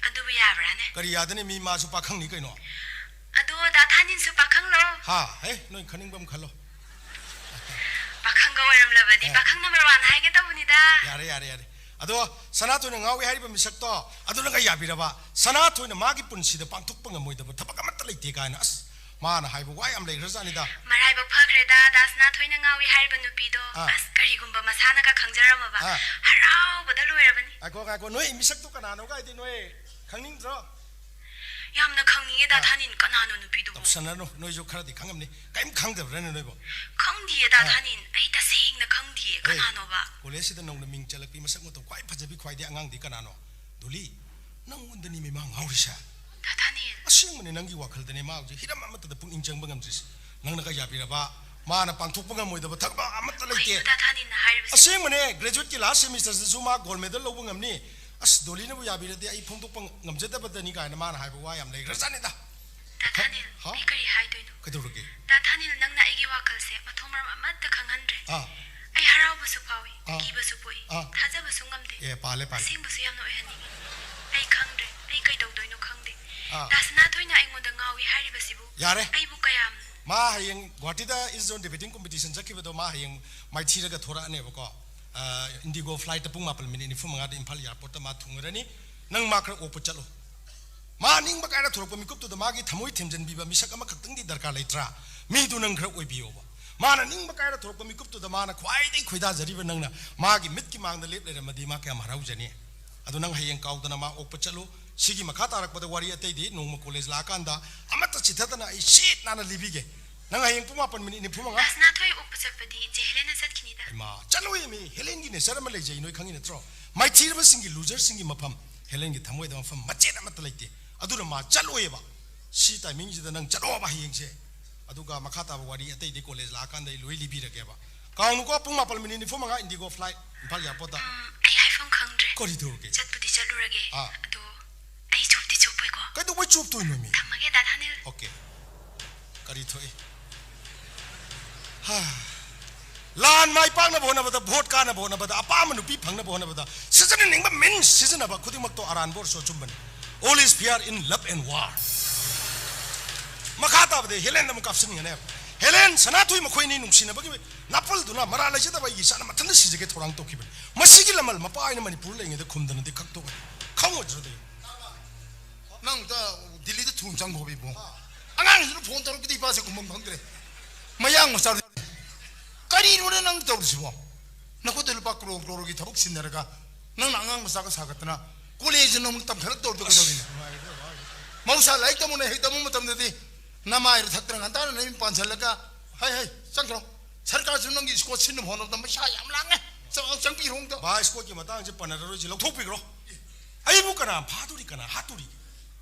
ꯑꯗꯨꯕꯨ ꯌꯥꯕ꯭ꯔꯥꯅꯦ? ꯀꯔꯤ ꯌꯥꯗꯅꯤ? ꯃꯤ ꯃꯥꯁꯨ ꯄꯥꯈꯪꯅꯤ ꯀꯩꯅꯣ꯫ ꯑꯗꯣ ꯗꯥ ꯊꯥꯅꯤꯟꯁꯨ ꯄꯥꯈꯪꯂꯣ? ꯍꯥ? ꯍꯦ, ꯅꯣꯏ ꯈꯟꯅꯤꯡꯕ ꯑꯃ ꯈꯜꯂꯣ꯫ ꯄꯥꯈꯪꯒ ꯑꯣꯏꯔꯝꯂꯕꯗꯤ ꯑꯦ꯫ ꯄꯥꯈꯪ number one ꯍꯥꯏꯒꯦ ꯇꯧꯕꯅꯤꯗ꯫ ꯌꯥꯔꯦ, ꯌꯥꯔꯦ, ꯌꯥꯔꯦ꯫ ꯑꯗꯣ ꯁꯅꯥꯊꯣꯏꯅ ꯉꯥꯎꯏ ꯍꯥꯏꯔꯤꯕ ꯃꯤꯁꯛꯇꯣ ꯑꯗꯨꯅꯒ ꯌꯥꯕꯤꯔꯕ? ꯁꯅꯥꯊꯣꯏꯅ ꯃꯥꯒꯤ ꯄꯨꯟꯁꯤꯗ ꯄꯥꯡꯊꯣꯛꯄ ꯉꯝꯃꯣꯏꯗꯕ ꯊꯕꯛ ꯑꯃꯠꯇ ꯂꯩꯇꯦ ꯀꯥꯏꯅ꯫ ꯑꯁ, ꯃꯥꯅ ꯍꯥꯏꯕ ꯋꯥ ꯌꯥꯝ ꯂꯩꯈ꯭ꯔꯖꯥꯠꯅꯤꯗ꯫ ꯃꯔꯥꯏꯕꯛ ꯐꯈ꯭ꯔꯦꯗ, ꯗꯥ ꯁꯅꯥꯊꯣꯏꯅ ꯉꯥꯎꯏ ꯍꯥꯏꯔꯤꯕ ꯅꯨꯄꯤꯗꯣ꯫ ꯑꯥ꯫ ꯑꯁ, ꯀꯔꯤꯒꯨꯝꯕ ꯃꯁꯥꯅꯒ ꯈꯪꯖꯔꯝꯃꯕ꯫ ꯑꯥ꯫ ꯍꯔꯥꯎꯕꯗ ꯂꯣꯏꯔꯕꯅꯤ꯫ ꯉꯥꯏꯈꯣ, ꯉꯥꯏꯈꯣ, ꯅꯣꯏ ꯃꯤꯁꯛꯇꯣ ꯀꯅꯥꯅꯣ ꯀꯥꯏꯗꯤ ꯅꯣꯏ ꯈꯪꯅꯤꯡꯗ꯭ꯔꯣ? ꯌꯥꯝꯅ ꯈꯪꯅꯤꯡꯉꯦ, ꯗꯥ ꯑꯥ꯫ ꯊꯥꯅꯤꯟ, ꯀꯅꯥꯅꯣ ꯅꯨꯄꯤꯗꯨꯕꯨ? ꯇꯧꯁꯟꯅꯔꯅꯨ, ꯅꯣꯏꯁꯨ ꯈꯔꯗꯤ ꯈꯪꯉꯝꯅꯤ꯫ ꯀꯔꯤꯝ ꯈꯪꯗꯕ꯭ꯔꯥꯅꯦ ꯅꯣꯏꯕꯣ? ꯈꯪꯗꯤꯌꯦ, ꯗꯥ ꯑꯥ꯫ ꯊꯥꯅꯤꯟ, ꯑꯩ ꯇꯁꯦꯡꯅ ꯈꯪꯗꯤꯌꯦ, ꯑꯦ, ꯀꯅꯥꯅꯣꯕ? ꯀꯣꯂꯦꯖꯁꯤꯗ ꯅꯧꯅ ꯃꯤꯡ ꯆꯜꯂꯛꯄꯤ, ꯃꯁꯛ ꯃꯇꯧ ꯈ꯭ꯋꯥꯏ ꯐꯖꯕꯤ, ꯈ꯭ꯋꯥꯏꯗꯒꯤ ꯑꯉꯥꯡꯗꯤ ꯀꯅꯥꯅꯣ? ꯗꯣꯂꯤ, ꯅꯪꯉꯣꯟꯗꯅꯤ ꯃꯤꯃꯥꯡ ꯉꯥꯎꯔꯤꯁꯦ꯫ ꯗꯥ ꯊꯥꯅꯤꯜ꯫ ꯑꯁꯦꯡꯕꯅꯦ, ꯅꯪꯒꯤ ꯋꯥꯈꯜꯗꯅꯦ ꯃꯥ ꯍꯧꯖꯤꯛ ꯍꯤꯔꯝ ꯑꯃꯠꯇꯗ ꯄꯨꯛꯅꯤꯡ ꯆꯪꯕ ꯉꯝꯗ꯭ꯔꯤꯁꯦ꯫ ꯅꯪꯅꯒ ꯌꯥꯕꯤꯔꯕ, ꯃꯥꯅ ꯄꯥꯡꯊꯣꯛꯄ ꯉꯝꯃꯣꯏꯗꯕ ꯊꯕꯛ ꯑꯃꯠꯇ ꯂꯩꯇꯦ꯫ ꯀꯩꯅꯣ ꯗꯥ ꯊꯥꯅꯤꯜꯅ ꯍꯥꯏꯔꯤꯕꯁꯦ? ꯑꯁꯦꯡꯕꯅꯦ, graduateꯀꯤ last semesterꯗꯁꯨ ꯃꯥ gold medal ꯂꯧꯕ ꯉꯝꯅꯤ꯫ ꯑꯁ, ꯗꯣꯂꯤꯅꯕꯨ ꯌꯥꯕꯤꯔꯗꯤ ꯑꯩ ꯐꯣꯡꯗꯣꯛꯄ ꯉꯝꯖꯗꯕꯗꯅꯤ ꯀꯥꯏꯅ ꯃꯥꯅ ꯍꯥꯏꯕ ꯋꯥ ꯌꯥꯝ ꯂꯩꯈ꯭ꯔꯖꯥꯠꯅꯤꯗ꯫ ꯗꯥ ꯊꯥꯅꯤꯜ, ꯍꯥ? ꯑꯩ ꯀꯔꯤ ꯍꯥꯏꯗꯣꯏꯅꯣ? ꯀꯩꯗꯧꯔꯒꯦ? ꯗꯥ ꯊꯥꯅꯤꯜ, ꯅꯪꯅ ꯑꯩꯒꯤ ꯋꯥꯈꯜꯁꯦ ꯃꯊꯣꯡ ꯃꯔꯝ ꯑꯃꯠꯇ ꯈꯪꯍꯟꯗ꯭ꯔꯦ꯫ ꯑꯥ꯫ ꯑꯩ ꯍꯔꯥꯎꯕꯁꯨ ꯐꯥꯎꯏ, ꯑꯥ꯫ ꯀꯤꯕꯁꯨ ꯄꯣꯛꯏ, ꯑꯥ꯫ ꯊꯥꯖꯕꯁꯨ ꯉꯝꯗꯦ꯫ ꯑꯦ, ꯄꯥꯜꯂꯦ, ꯄꯥꯜꯂꯦ꯫ ꯑꯁꯦꯡꯕꯁꯨ ꯌꯥꯝꯅ ꯑꯣꯏꯍꯟꯅꯤꯡꯉꯤ꯫ ꯑꯩ ꯈꯪꯗ꯭ꯔꯦ, ꯑꯩ ꯀꯩꯗꯧꯗꯣꯏꯅꯣ ꯈꯪꯗꯦ꯫ ꯑꯥ꯫ ꯗꯥ ꯁꯅꯥꯊꯣꯏꯅ ꯑꯩꯉꯣꯟꯗ ꯉꯥꯎꯏ ꯍꯥꯏꯔꯤꯕꯁꯤꯕꯨ ꯌꯥꯔꯦ꯫ ꯑꯩꯕꯨ ꯀꯌꯥꯝ ꯃꯥ ꯍꯌꯦꯡ ꯒꯨꯋꯥꯍꯥꯇꯤꯗ East Zone Debating Competition ꯆꯠꯈꯤꯕꯗꯣ, ꯃꯥ ꯍꯌꯦꯡ ꯃꯥꯏꯊꯤꯔꯒ ꯊꯣꯔꯛꯑꯅꯦꯕꯀꯣ꯫ ꯑ, Indigo flightꯇ ꯄꯨꯡ ꯃꯥꯄꯟ minute ꯅꯤꯐꯨ ꯃꯉꯥꯗ ꯏꯝꯐꯥꯜ airportꯇ ꯃꯥ ꯊꯨꯡꯉꯔꯅꯤ꯫ ꯅꯪ ꯃꯥ ꯈꯔ ꯑꯣꯛꯄ ꯆꯠꯂꯣ꯫ ꯃꯥ ꯅꯤꯡꯕ ꯀꯥꯏꯔ ꯊꯣꯔꯛꯄ ꯃꯤꯀꯨꯞꯇꯨꯗ ꯃꯥꯒꯤ ꯊꯃꯣꯏ ꯊꯦꯝꯖꯤꯟꯕꯤꯕ ꯃꯤꯁꯛ ꯑꯃꯈꯛꯇꯪꯗꯤ ꯗꯔꯀꯥꯔ ꯂꯩꯇ꯭ꯔꯥ? ꯃꯤꯗꯨ ꯅꯪ ꯈꯔ ꯑꯣꯏꯕꯤꯌꯣꯕ꯫ ꯃꯥꯅ ꯅꯤꯡꯕ ꯀꯥꯏꯔ ꯊꯣꯔꯛꯄ ꯃꯤꯀꯨꯞꯇꯨꯗ ꯃꯥꯅ ꯈ꯭ꯋꯥꯏꯗꯒꯤ ꯈꯣꯏꯗꯥꯖꯔꯤꯕ ꯅꯪꯅ ꯃꯥꯒꯤ ꯃꯤꯠꯀꯤ ꯃꯥꯡꯗ ꯂꯦꯞ ꯂꯩꯔꯝꯃꯗꯤ ꯃꯥ ꯀꯌꯥꯝ ꯍꯔꯥꯎꯖꯅꯤ꯫ ꯑꯗꯨ ꯅꯪ ꯍꯌꯦꯡ ꯀꯥꯎꯗꯅ ꯃꯥ ꯑꯣꯛꯄ ꯆꯠꯂꯨ꯫ ꯁꯤꯒꯤ ꯃꯈꯥ ꯇꯥꯔꯛꯄꯗ ꯋꯥꯔꯤ ꯑꯇꯩꯗꯤ ꯅꯣꯡꯃ ꯀꯣꯂꯦꯖ ꯂꯥꯛꯑꯀꯥꯟꯗ ꯑꯃꯠꯇ ꯆꯤꯊꯗꯅ ꯑꯩ ꯁꯤꯠ ꯅꯥꯟꯅ ꯂꯤꯕꯤꯒꯦ꯫ ꯅꯪ ꯍꯌꯦꯡ ꯄꯨꯡ ꯃꯥꯄꯟ ꯃꯤꯅꯤꯠ ꯅꯤꯐꯨ ꯃꯉꯥ꯫ ꯀ꯭ꯂꯥꯁ ꯅꯥꯊꯣꯏ ꯑꯣꯛꯄ ꯆꯠꯄꯗꯤ ꯆꯦ ꯍꯦꯂꯦꯟꯅ ꯆꯠꯈꯤꯅꯤꯗ꯫ ꯏꯃꯥ, ꯆꯠꯂꯣꯏꯃꯤ, ꯍꯦꯂꯦꯟꯒꯤ ꯅꯦꯆꯔ ꯑꯃ ꯂꯩꯖꯩ, ꯅꯣꯏ ꯈꯪꯉꯤ ꯅꯠꯇ꯭ꯔꯣ? ꯃꯥꯏꯊꯤꯔꯕꯁꯤꯡꯒꯤ, ꯂꯨꯖꯔꯁꯤꯡꯒꯤ ꯃꯐꯝ꯫ ꯍꯦꯂꯦꯟꯒꯤ ꯊꯃꯣꯏꯗ ꯃꯐꯝ ꯃꯆꯦꯠ ꯑꯃꯠꯇ ꯂꯩꯇꯦ꯫ ꯑꯗꯨꯅ ꯃꯥ ꯆꯠꯂꯣꯏꯌꯦꯕ꯫ ꯁꯤ ꯇꯥꯏꯃꯤꯡꯁꯤꯗ ꯅꯪ ꯆꯠꯂꯣꯕ ꯍꯌꯦꯡꯁꯦ꯫ ꯑꯗꯨꯒ ꯃꯈꯥ ꯇꯥꯕ ꯋꯥꯔꯤ ꯑꯇꯩꯗꯤ ꯀꯣꯂꯦꯖ ꯂꯥꯛꯑꯀꯥꯟꯗ ꯑꯩ ꯂꯣꯏ ꯂꯤꯕꯤꯔꯒꯦꯕ꯫ ꯀꯥꯎꯅꯨꯀꯣ, ꯄꯨꯡ ꯃꯥꯄꯟ ꯃꯤꯅꯤꯠ ꯅꯤꯐꯨ ꯃꯉꯥ Indigo flight, ꯏꯝꯐꯥꯜ ꯑꯦꯌꯥꯔꯄꯣꯔꯠꯇ꯫ ꯎꯝ, ꯑꯩ ꯍꯥꯏꯐꯝ ꯈꯪꯗ꯭ꯔꯦ꯫ ꯀꯔꯤ ꯇꯧꯔꯒꯦ? ꯆꯠꯄꯨꯗꯤ ꯆꯠꯂꯨꯔꯒꯦ꯫ ꯑꯥ꯫ ꯑꯗꯣ ꯑꯩ ꯆꯣꯞꯇꯤ ꯆꯣꯞꯄꯣꯏꯀꯣ꯫ ꯀꯩꯗꯧꯕꯩ ꯆꯣꯞꯇꯣꯏꯅꯣ ꯃꯤ? ꯊꯝꯃꯒꯦ, ꯗꯥ ꯊꯥꯅꯤꯜ꯫ ꯑꯣꯀꯦ꯫ ꯀꯔꯤ ꯊꯣꯛꯏ? ꯍꯥ꯫ ꯂꯥꯟ ꯃꯥꯏ ꯄꯥꯛꯅꯕ ꯍꯣꯠꯅꯕꯗ, ꯚꯣꯠ ꯀꯥꯅꯕ ꯍꯣꯠꯅꯕꯗ, ꯑꯄꯥꯝꯕ ꯅꯨꯄꯤ ꯐꯪꯅꯕ ꯍꯣꯠꯅꯕꯗ ꯁꯤꯖꯤꯟꯅꯅꯤꯡꯕ ꯃꯤꯟꯁ ꯁꯤꯖꯤꯟꯅꯕ ꯈꯨꯗꯤꯡꯃꯛꯇꯣ ꯑꯔꯥꯟꯕ ꯑꯣꯏꯔꯁꯨ ꯑꯆꯨꯝꯕꯅꯤ꯫ All is fair in love and war. ꯃꯈꯥ ꯇꯥꯕꯗꯤ ꯍꯦꯂꯦꯟꯗ ꯑꯃꯨꯛ ꯀꯥꯞꯁꯤꯟꯒꯅꯦꯕ꯫ ꯍꯦꯂꯦꯟ, ꯁꯅꯥꯊꯣꯏ ꯃꯈꯣꯏ ꯑꯅꯤ ꯅꯨꯡꯁꯤꯅꯕꯒꯤ ꯅꯥꯄꯜꯗꯨꯅ ꯃꯔꯥꯜ ꯂꯩꯖꯗꯕ ꯑꯩꯒꯤ ꯏꯆꯥꯅ ꯃꯊꯟꯇ ꯁꯤꯖꯒꯦ ꯊꯧꯔꯥꯡ ꯇꯧꯈꯤꯕꯅꯤ꯫ ꯃꯁꯤꯒꯤ ꯂꯃꯜ ꯃꯄꯥ ꯑꯩꯅ ꯃꯅꯤꯄꯨꯔ ꯂꯩꯉꯩꯗ ꯈꯨꯝꯗꯅꯗꯤ ꯈꯛꯇꯣꯛꯑꯦ꯫ ꯈꯪꯉꯣꯏꯗ꯭ꯔꯗꯤ? ꯅꯪ ꯑꯝꯇ ꯗꯤꯜꯂꯤꯗ ꯊꯨꯅ ꯆꯪꯈꯣꯕ ꯏꯕꯨꯡ꯫ ꯑꯉꯥꯡꯁꯤꯅ ꯐꯣꯟ ꯇꯧꯔꯛꯄꯗꯤ ꯏꯄꯥꯁꯦ ꯈꯨꯝꯐꯝ ꯈꯪꯗ꯭ꯔꯦ꯫ ꯃꯌꯥꯡ ꯃꯆꯥ ꯀꯔꯤꯅꯣꯅꯦ ꯅꯪ ꯇꯧꯔꯤꯁꯤꯕꯣ? ꯅꯈꯨꯠꯇ ꯂꯨꯄꯥ ꯀ꯭ꯔꯣꯔ ꯀ꯭ꯔꯣꯔꯒꯤ ꯊꯕꯛ ꯁꯤꯟꯅꯔꯒ ꯅꯪꯅ ꯑꯉꯥꯡ ꯃꯆꯥꯒ ꯁꯥꯒꯠꯇꯅ ꯀꯣꯂꯦꯖꯅ ꯑꯃꯨꯛ ꯇꯝꯊꯔꯛꯇꯧꯔꯤꯗꯣ ꯀꯩꯗꯧꯔꯤꯅꯣ? ꯃꯍꯧꯁꯥ ꯂꯥꯏꯔꯤꯛ ꯇꯝꯃꯨꯅꯦ ꯍꯦꯛ ꯇꯝꯕ ꯃꯇꯝꯗꯗꯤ ꯅꯃꯥꯏꯔ ꯊꯛꯇꯅ ꯉꯟꯇꯥꯅ ꯅꯌꯨꯝ ꯄꯥꯟꯁꯤꯜꯂꯒ, "ꯍꯩ, ꯍꯩ, ꯆꯪꯈ꯭ꯔꯣ꯫ ꯁꯔꯀꯥꯔꯁꯨ ꯅꯪꯒꯤ ꯁ꯭ꯀꯣꯠ ꯁꯤꯟꯅꯕ ꯍꯣꯠꯅꯕꯗ ꯄꯩꯁꯥ ꯌꯥꯝ ꯂꯥꯡꯉꯦ꯫ ꯆꯪ-, ꯆꯪꯕꯤꯈ꯭ꯔꯣ ꯑꯝꯇ"? ꯚꯥꯏ, ꯁ꯭ꯀꯣꯠꯀꯤ ꯃꯇꯥꯡꯁꯦ ꯄꯟꯅꯔꯔꯣꯏꯁꯤ, ꯂꯧꯊꯣꯛꯄꯤꯈ꯭ꯔꯣ꯫ ꯑꯩꯕꯨ ꯀꯅꯥ ꯐꯥꯗꯣꯔꯤ, ꯀꯅꯥ ꯍꯥꯠꯇꯣꯔꯤ?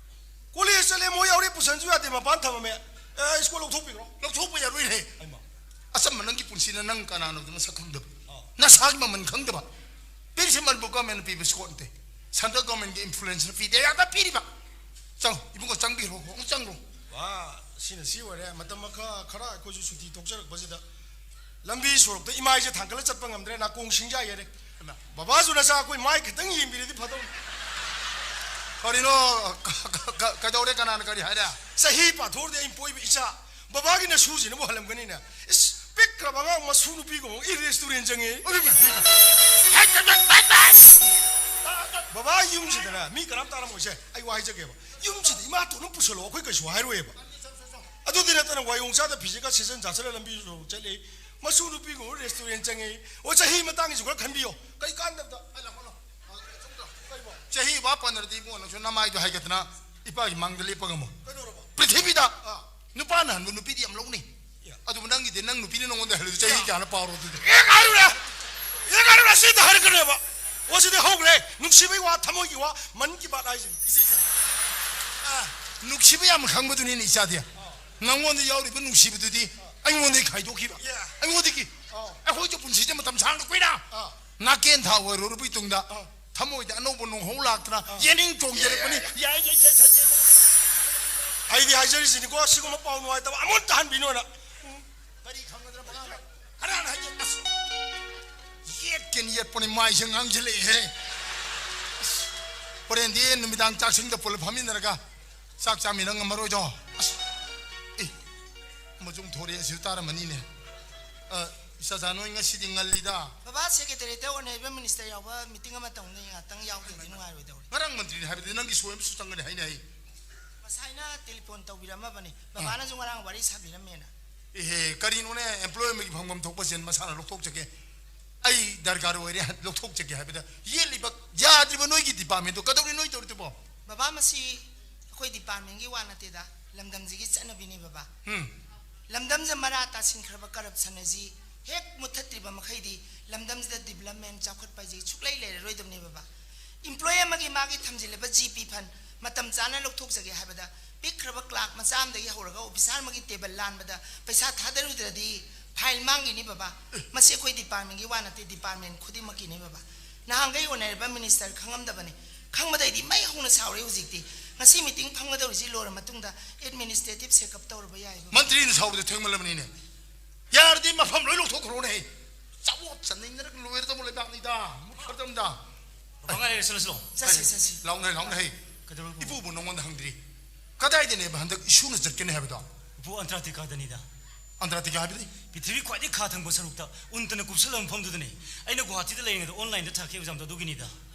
ꯀꯣꯂꯦꯖ ꯆꯠꯂꯦ, ꯃꯣꯏ ꯌꯥꯎꯔꯦ, ꯄꯨꯁꯟꯁꯨ ꯌꯥꯗꯦ, ꯃꯄꯥꯟ ꯊꯝꯃꯝꯃꯦ꯫ ꯑꯦ, ꯁ꯭ꯀꯣꯠ ꯂꯧꯊꯣꯛꯄꯤꯈ꯭ꯔꯣ꯫ ꯂꯧꯊꯣꯛꯄ ꯌꯥꯔꯣꯏꯍꯦ꯫ ꯍꯩꯃꯥ꯫ ꯑꯆꯝꯕ ꯅꯪꯒꯤ ꯄꯨꯟꯁꯤꯅ ꯅꯪ ꯀꯅꯥꯅꯣꯗꯣ ꯃꯁꯛ ꯈꯪꯗꯕ꯫ ꯑꯥ꯫ ꯅꯁꯥꯒꯤ ꯃꯃꯜ ꯈꯪꯗꯕ꯫ ꯄꯤꯔꯤꯁꯦ ꯃꯅꯤꯄꯨꯔ ꯒꯣꯔꯃꯦꯟꯅ ꯄꯤꯕ ꯁ꯭ꯀꯣꯠ ꯅꯠꯇꯦ꯫ ꯁꯦꯟꯇ꯭ꯔꯦꯜ ꯒꯣꯔꯃꯦꯟꯒꯤ ꯏꯟꯐ꯭ꯂꯨꯌꯦꯟꯁꯅ ꯄꯤꯗꯦ, ꯌꯥꯗ ꯄꯤꯔꯤꯕ꯫ ꯆꯪꯉꯣ, ꯏꯕꯨꯡꯉꯣ, ꯆꯪꯕꯤꯔꯣ, ꯑꯃꯨꯛ ꯆꯪꯈ꯭ꯔꯣ꯫ ꯋꯥ, ꯁꯤꯅ ꯁꯤ ꯑꯣꯏꯔꯦ꯫ ꯃꯇꯝ ꯈꯔ, ꯈꯔ ꯑꯩꯈꯣꯏꯁꯨ ꯁꯨꯇꯤ ꯊꯣꯛꯆꯔꯛꯄꯁꯤꯗ ꯂꯝꯕꯤ ꯁꯣꯔꯣꯛꯇ ꯏꯃꯥꯏꯁꯦ ꯊꯥꯡꯒꯠꯂ ꯆꯠꯄ ꯉꯝꯗ꯭ꯔꯦ, ꯅꯥꯀꯣꯡ ꯁꯤꯡꯖꯥ ꯌꯩꯔꯦ꯫ ꯍꯩꯃꯥ꯫ ꯕꯕꯥꯁꯨ ꯅꯆꯥ ꯑꯩꯈꯣꯏ ꯃꯥꯏ ꯈꯤꯇꯪ ꯌꯦꯡꯕꯤꯔꯗꯤ ꯐꯗꯧꯅꯤ꯫ ꯀꯔꯤꯅꯣ? ꯀ-, ꯀ-, ꯀ-, ꯀꯩꯗꯧꯔꯦ? ꯀꯅꯥꯅ ꯀꯔꯤ ꯍꯥꯏꯔꯦ? ꯆꯍꯤ ꯄꯥꯊꯣꯛꯑꯗꯤ ꯑꯩꯅ ꯄꯣꯛꯏꯕ ꯏꯆꯥ, ꯕꯕꯥꯒꯤ ꯅꯁꯨꯁꯤꯅꯕꯨ ꯍꯜꯂꯝꯒꯅꯤꯅꯦ꯫ ꯏꯁ, ꯄꯤꯛꯈ꯭ꯔꯕ ꯑꯉꯥꯡ ꯃꯁꯨ ꯅꯨꯄꯤꯒꯨꯝꯕ, ꯏ, ꯔꯦꯁꯇꯨꯔꯦꯟ ꯆꯪꯉꯤ꯫ ꯕꯕꯥ ꯌꯨꯝꯁꯤꯗꯅ ꯃꯤ ꯀꯅꯥꯝ ꯇꯥꯔꯝꯃꯣꯏꯁꯦ, ꯑꯩ ꯋꯥ ꯍꯥꯏꯖꯒꯦꯕ꯫ ꯌꯨꯝꯁꯤꯗ ꯏꯃꯥꯇꯣꯟ ꯑꯗꯨꯝ ꯄꯨꯁꯜꯂꯛꯑꯣ, ꯑꯩꯈꯣꯏ ꯀꯩꯁꯨ ꯍꯥꯏꯔꯣꯏꯕ꯫ ꯑꯗꯨꯗꯤ ꯅꯠꯇꯅ ꯋꯥꯌꯣꯡ ꯆꯥꯗ ꯐꯤꯖꯦꯠꯀ ꯁꯦꯠꯆꯟ ꯆꯥꯁꯜꯂ ꯂꯝꯕꯤ ꯁꯣꯔꯣꯛ ꯆꯠꯂꯤ꯫ ꯃꯁꯨ ꯅꯨꯄꯤꯒꯨꯝꯕ restaurant ꯆꯪꯉꯤ꯫ ꯑꯣ, ꯆꯍꯤ ꯃꯇꯥꯡꯒꯤꯁꯨ ꯈꯔ ꯈꯟꯕꯤꯌꯣ꯫ ꯀꯩ ꯀꯥꯟꯗꯕꯗ? ꯆꯍꯤ ꯕꯥ ꯄꯟꯗ꯭ꯔꯗꯤ ꯏꯕꯨꯡꯉꯣ, ꯅꯪꯁꯨ ꯅꯃꯥꯏꯗꯣ ꯍꯥꯏꯒꯠꯇꯅ ꯏꯄꯥꯒꯤ ꯃꯥꯡꯗ ꯂꯦꯞꯄꯒ ꯑꯃꯨꯛ꯫ ꯀꯩꯗꯧꯔꯕ? ꯄ꯭ꯔꯤꯊꯤꯕꯤꯗ ꯑꯥ꯫ ꯅꯨꯄꯥꯅ ꯍꯟꯕ ꯅꯨꯄꯤꯗꯤ ꯌꯥꯝ ꯂꯧꯅꯩ꯫ ꯌꯥ꯫ ꯑꯗꯨꯕꯨ ꯅꯪꯒꯤꯗꯤ ꯅꯪ ꯅꯨꯄꯤꯅ ꯅꯉꯣꯟꯗ ꯍꯜꯂꯁꯨ ꯆꯍꯤ ꯌꯥ꯫ ꯀꯌꯥꯅ ꯄꯥꯎꯔꯣ ꯑꯗꯨꯗꯤ? ꯑꯦ, ꯉꯥꯏꯔꯨꯔꯦ! ꯑꯦ, ꯉꯥꯏꯔꯨꯔꯦ! ꯑꯁꯤꯗ ꯍꯥꯏꯔꯛꯀꯅꯦꯕ꯫ ꯑꯣ, ꯁꯤꯗꯤ ꯍꯧꯈ꯭ꯔꯦ꯫ ꯅꯨꯡꯁꯤꯕꯩ ꯋꯥ, ꯊꯃꯣꯏꯒꯤ ꯋꯥ, ꯃꯟ ꯀꯤ ꯕꯥꯠ ꯍꯥꯏꯁꯤꯅꯤ꯫ ꯏꯁꯦ, ꯏꯁꯦ꯫ ꯑꯥ, ꯅꯨꯡꯁꯤꯕ ꯌꯥꯝ ꯈꯪꯕꯗꯨꯅꯤꯅꯦ ꯏꯆꯥꯗꯤ꯫ ꯑꯥ꯫ ꯅꯉꯣꯟꯗ ꯌꯥꯎꯔꯤꯕ ꯅꯨꯡꯁꯤꯕꯗꯨꯗꯤ ꯑꯥ꯫ ꯑꯩꯉꯣꯟꯗꯒꯤ ꯈꯥꯏꯗꯣꯛꯈꯤꯕ꯫ ꯌꯥ꯫ ꯑꯩꯉꯣꯟꯗꯒꯤ꯫ ꯑꯥ꯫ ꯑꯩꯈꯣꯏꯁꯨ ꯄꯨꯟꯁꯤꯁꯦ ꯃꯇꯝ ꯁꯥꯡꯅ ꯀꯨꯏꯅ ꯑꯥ꯫ ꯅꯥꯀꯦꯟ ꯊꯥ ꯑꯣꯏꯔꯨꯔꯕꯒꯤ ꯇꯨꯡꯗ ꯑꯥ꯫ ꯊꯃꯣꯏꯗ ꯑꯅꯧꯕ ꯅꯣꯡꯍꯧ ꯂꯥꯛꯇꯅ ꯑꯥ꯫ ꯌꯦꯅꯤꯡ ꯆꯣꯡꯖꯔꯛꯄꯅꯤ꯫ ꯌꯥꯏ, ꯌꯥꯏ, ꯌꯥꯏ, ꯌꯥꯏ, ꯌꯥꯏ꯫ ꯑꯩꯗꯤ ꯍꯥꯏꯖꯔꯤꯁꯤꯅꯤꯀꯣ, ꯁꯤꯒꯨꯝꯕ ꯄꯥꯎ ꯅꯨꯡꯉꯥꯏꯇꯕ ꯑꯃꯠꯇ ꯍꯟꯕꯤꯅꯣꯅ꯫ ꯎꯝ꯫ ꯀꯔꯤ ꯈꯪꯒꯗ꯭ꯔꯥ ꯃꯉꯥꯅ? ꯍꯔꯥꯟ ꯍꯥꯏꯖꯦ, ꯑꯁ! ꯌꯦꯠꯀꯦꯅ ꯌꯦꯠꯄꯅꯤ, ꯃꯥꯏꯁꯦ ꯉꯥꯡꯁꯤꯜꯂꯛꯑꯦꯍꯦ꯫ ꯑꯁ! ꯍꯣꯔꯦꯟꯗꯤ ꯅꯨꯃꯤꯗꯥꯡ ꯆꯥꯛꯁꯪꯗ ꯄꯨꯂꯞ ꯐꯝꯃꯤꯟꯅꯔꯒ ꯆꯥꯛ ꯆꯥꯃꯤꯟꯅ ꯉꯝꯃꯔꯣꯏꯗꯣ꯫ ꯑꯁ! ꯑꯦ! ꯃꯆꯨꯝ ꯊꯣꯔꯛꯑꯦ, ꯑꯁꯤꯁꯨ ꯇꯥꯔꯝꯃꯅꯤꯅꯦ꯫ ꯑ, ꯏꯆꯥꯆꯥ, ꯅꯣꯏ ꯉꯁꯤꯗꯤ ꯉꯜꯂꯤꯗ꯫ ꯕꯕꯥ, secretariat-ꯇ ꯑꯣꯟꯅꯔꯤꯕ minister ꯌꯥꯎꯕ meeting ꯑꯃ ꯇꯧꯅꯤ, ꯉꯥꯛꯇꯪ ꯌꯥꯎꯗ꯭ꯔꯗꯤ ꯅꯨꯡꯉꯥꯏꯔꯣꯏꯗꯧꯔꯤ꯫ ꯉꯔꯥꯡ ꯃꯟꯇ꯭ꯔꯤꯅ ꯍꯥꯏꯕꯗꯤ ꯅꯪꯒꯤ ꯁꯣꯏ ꯑꯃꯁꯨ ꯆꯪꯒꯅꯤ ꯍꯥꯏꯅ ꯍꯥꯏ꯫ ꯉꯁꯥꯏꯅ telephone ꯇꯧꯕꯤꯔꯝꯃꯕꯅꯤ, ꯕꯕꯥꯅꯁꯨ ꯉꯔꯥꯡ ꯋꯥꯔꯤ ꯁꯥꯕꯤꯔꯝꯃꯦꯅ꯫ ꯏꯍꯦ, ꯀꯔꯤꯅꯣꯅꯦ, employee ꯑꯃꯒꯤ ꯐꯪꯐꯝ ꯊꯣꯛꯄ ꯁꯦꯟ ꯃꯁꯥꯅ ꯂꯧꯊꯣꯛꯆꯒꯦ, ꯑꯩ ꯗꯔꯀꯥꯔ ꯑꯣꯏꯔꯦ ꯂꯧꯊꯣꯛꯆꯒꯦ ꯍꯥꯏꯕꯗ ꯌꯦꯠꯂꯤꯕ, ꯌꯥꯗ꯭ꯔꯤꯕ ꯅꯣꯏꯒꯤ department-ꯇꯣ ꯀꯩꯗꯧꯔꯤ ꯅꯣꯏ ꯇꯧꯔꯤꯗꯨꯕꯣ? ꯕꯕꯥ, ꯃꯁꯤ ꯑꯩꯈꯣꯏ department-ꯀꯤ ꯋꯥ ꯅꯠꯇꯦꯗ, ꯂꯝꯗꯝꯁꯤꯒꯤ ꯆꯠꯅꯕꯤꯅꯤ ꯕꯕꯥ꯫ ꯎꯝ꯫ ꯂꯝꯗꯝꯁꯤꯗ ꯃꯔꯥ ꯇꯥꯁꯤꯟꯈ꯭ꯔꯕ corruption ꯑꯁꯤ ꯍꯦꯛ ꯃꯨꯠꯊꯠꯇ꯭ꯔꯤꯕ ꯃꯈꯩꯗꯤ ꯂꯝꯗꯝꯁꯤꯗ development, ꯆꯥꯎꯈꯠꯄ ꯍꯥꯏꯁꯤ ꯁꯨꯛꯂꯩ ꯂꯩꯔꯔꯣꯏꯗꯕꯅꯦ ꯕꯕꯥ꯫ Employee ꯑꯃꯒꯤ ꯃꯥꯒꯤ ꯊꯝꯖꯤꯜꯂꯤꯕ G P fund ꯃꯇꯝ ꯆꯥꯅ ꯂꯧꯊꯣꯛꯆꯒꯦ ꯍꯥꯏꯕꯗ ꯄꯤꯛꯈ꯭ꯔꯕ clerk ꯃꯆꯥ ꯑꯃꯗꯒꯤ ꯍꯧꯔꯒ officer ꯑꯃꯒꯤ table ꯂꯥꯟꯕꯗ ꯄꯩꯁꯥ ꯊꯥꯗꯔꯨꯗ꯭ꯔꯗꯤ file ꯃꯥꯡꯈꯤꯅꯤ ꯕꯕꯥ꯫ ꯃꯁꯤ ꯑꯩꯈꯣꯏ department-ꯀꯤ ꯋꯥ ꯅꯠꯇꯦ, department ꯈꯨꯗꯤꯡꯃꯛꯀꯤꯅꯤ ꯕꯕꯥ꯫ ꯅꯍꯥꯟꯈꯩ ꯑꯣꯟꯅꯔꯤꯕ minister ꯈꯪꯉꯝꯗꯕꯅꯤ, ꯈꯪꯕꯗꯩꯗꯤ ꯃꯩ ꯍꯧꯅ ꯁꯥꯎꯔꯦ ꯍꯧꯖꯤꯛꯇꯤ꯫ ꯉꯁꯤ meeting ꯐꯝꯒꯗꯧꯔꯤꯁꯤ ꯂꯣꯏꯔ ꯃꯇꯨꯡꯗ administrative check up ꯇꯧꯔꯕ ꯌꯥꯏ ꯕꯕꯥ꯫ ꯃꯟꯇ꯭ꯔꯤꯅ ꯁꯥꯎꯕꯗ ꯊꯦꯡꯃꯜꯂꯕꯅꯤꯅꯦ꯫ ꯌꯥꯔꯗꯤ ꯃꯐꯝ ꯂꯣꯏ ꯂꯧꯊꯣꯛꯈ꯭ꯔꯣꯅꯦ꯫ ꯆꯥꯕꯣꯠ ꯆꯟꯅꯩꯅꯔꯒ ꯂꯣꯏꯔꯗꯕ ꯂꯩꯕꯥꯛꯅꯤꯗ, ꯃꯨꯠꯈ꯭ꯔꯗꯕꯅꯤꯗ꯫ ꯕꯕꯥ, ꯉꯥꯏꯔꯦ, ꯆꯠꯂꯁꯤ ꯂꯥꯛꯑꯣ꯫ ꯆꯠꯁꯤ, ꯆꯠꯁꯤ꯫ ꯂꯥꯎꯅꯦ, ꯂꯥꯎꯅꯦ, ꯍꯩ꯫ ꯀꯩꯗꯧꯔꯒꯦ, ꯏꯄꯨ? ꯏꯄꯨꯕꯨ ꯅꯉꯣꯟꯗ ꯍꯪꯗ꯭ꯔꯤ꯫ ꯀꯗꯥꯏꯗꯅꯦꯕ ꯍꯟꯗꯛ ꯏꯁꯨꯅ ꯆꯠꯀꯅꯤ ꯍꯥꯏꯕꯗꯣ? ꯏꯄꯨ, ꯑꯟꯇꯥꯔꯀꯇꯤꯀꯥꯗꯅꯤꯗ꯫ ꯑꯟꯇꯥꯔꯀꯇꯤꯀꯥ ꯍꯥꯏꯕꯗꯤ? ꯄ꯭ꯔꯤꯊꯤꯕꯤ ꯈ꯭ꯋꯥꯏꯗꯒꯤ ꯈꯥ ꯊꯪꯕ ꯁꯔꯨꯛꯇ ꯎꯟꯇꯅ ꯀꯨꯞꯁꯜꯂꯕ ꯃꯐꯝꯗꯨꯗꯅꯦ꯫ ꯑꯩꯅ ꯒꯨꯍꯥꯇꯤꯗ ꯂꯩꯔꯤꯉꯩꯗ online-ꯗ ꯊꯥꯈꯤꯕ exam-ꯗꯣ ꯑꯗꯨꯒꯤꯅꯤꯗ꯫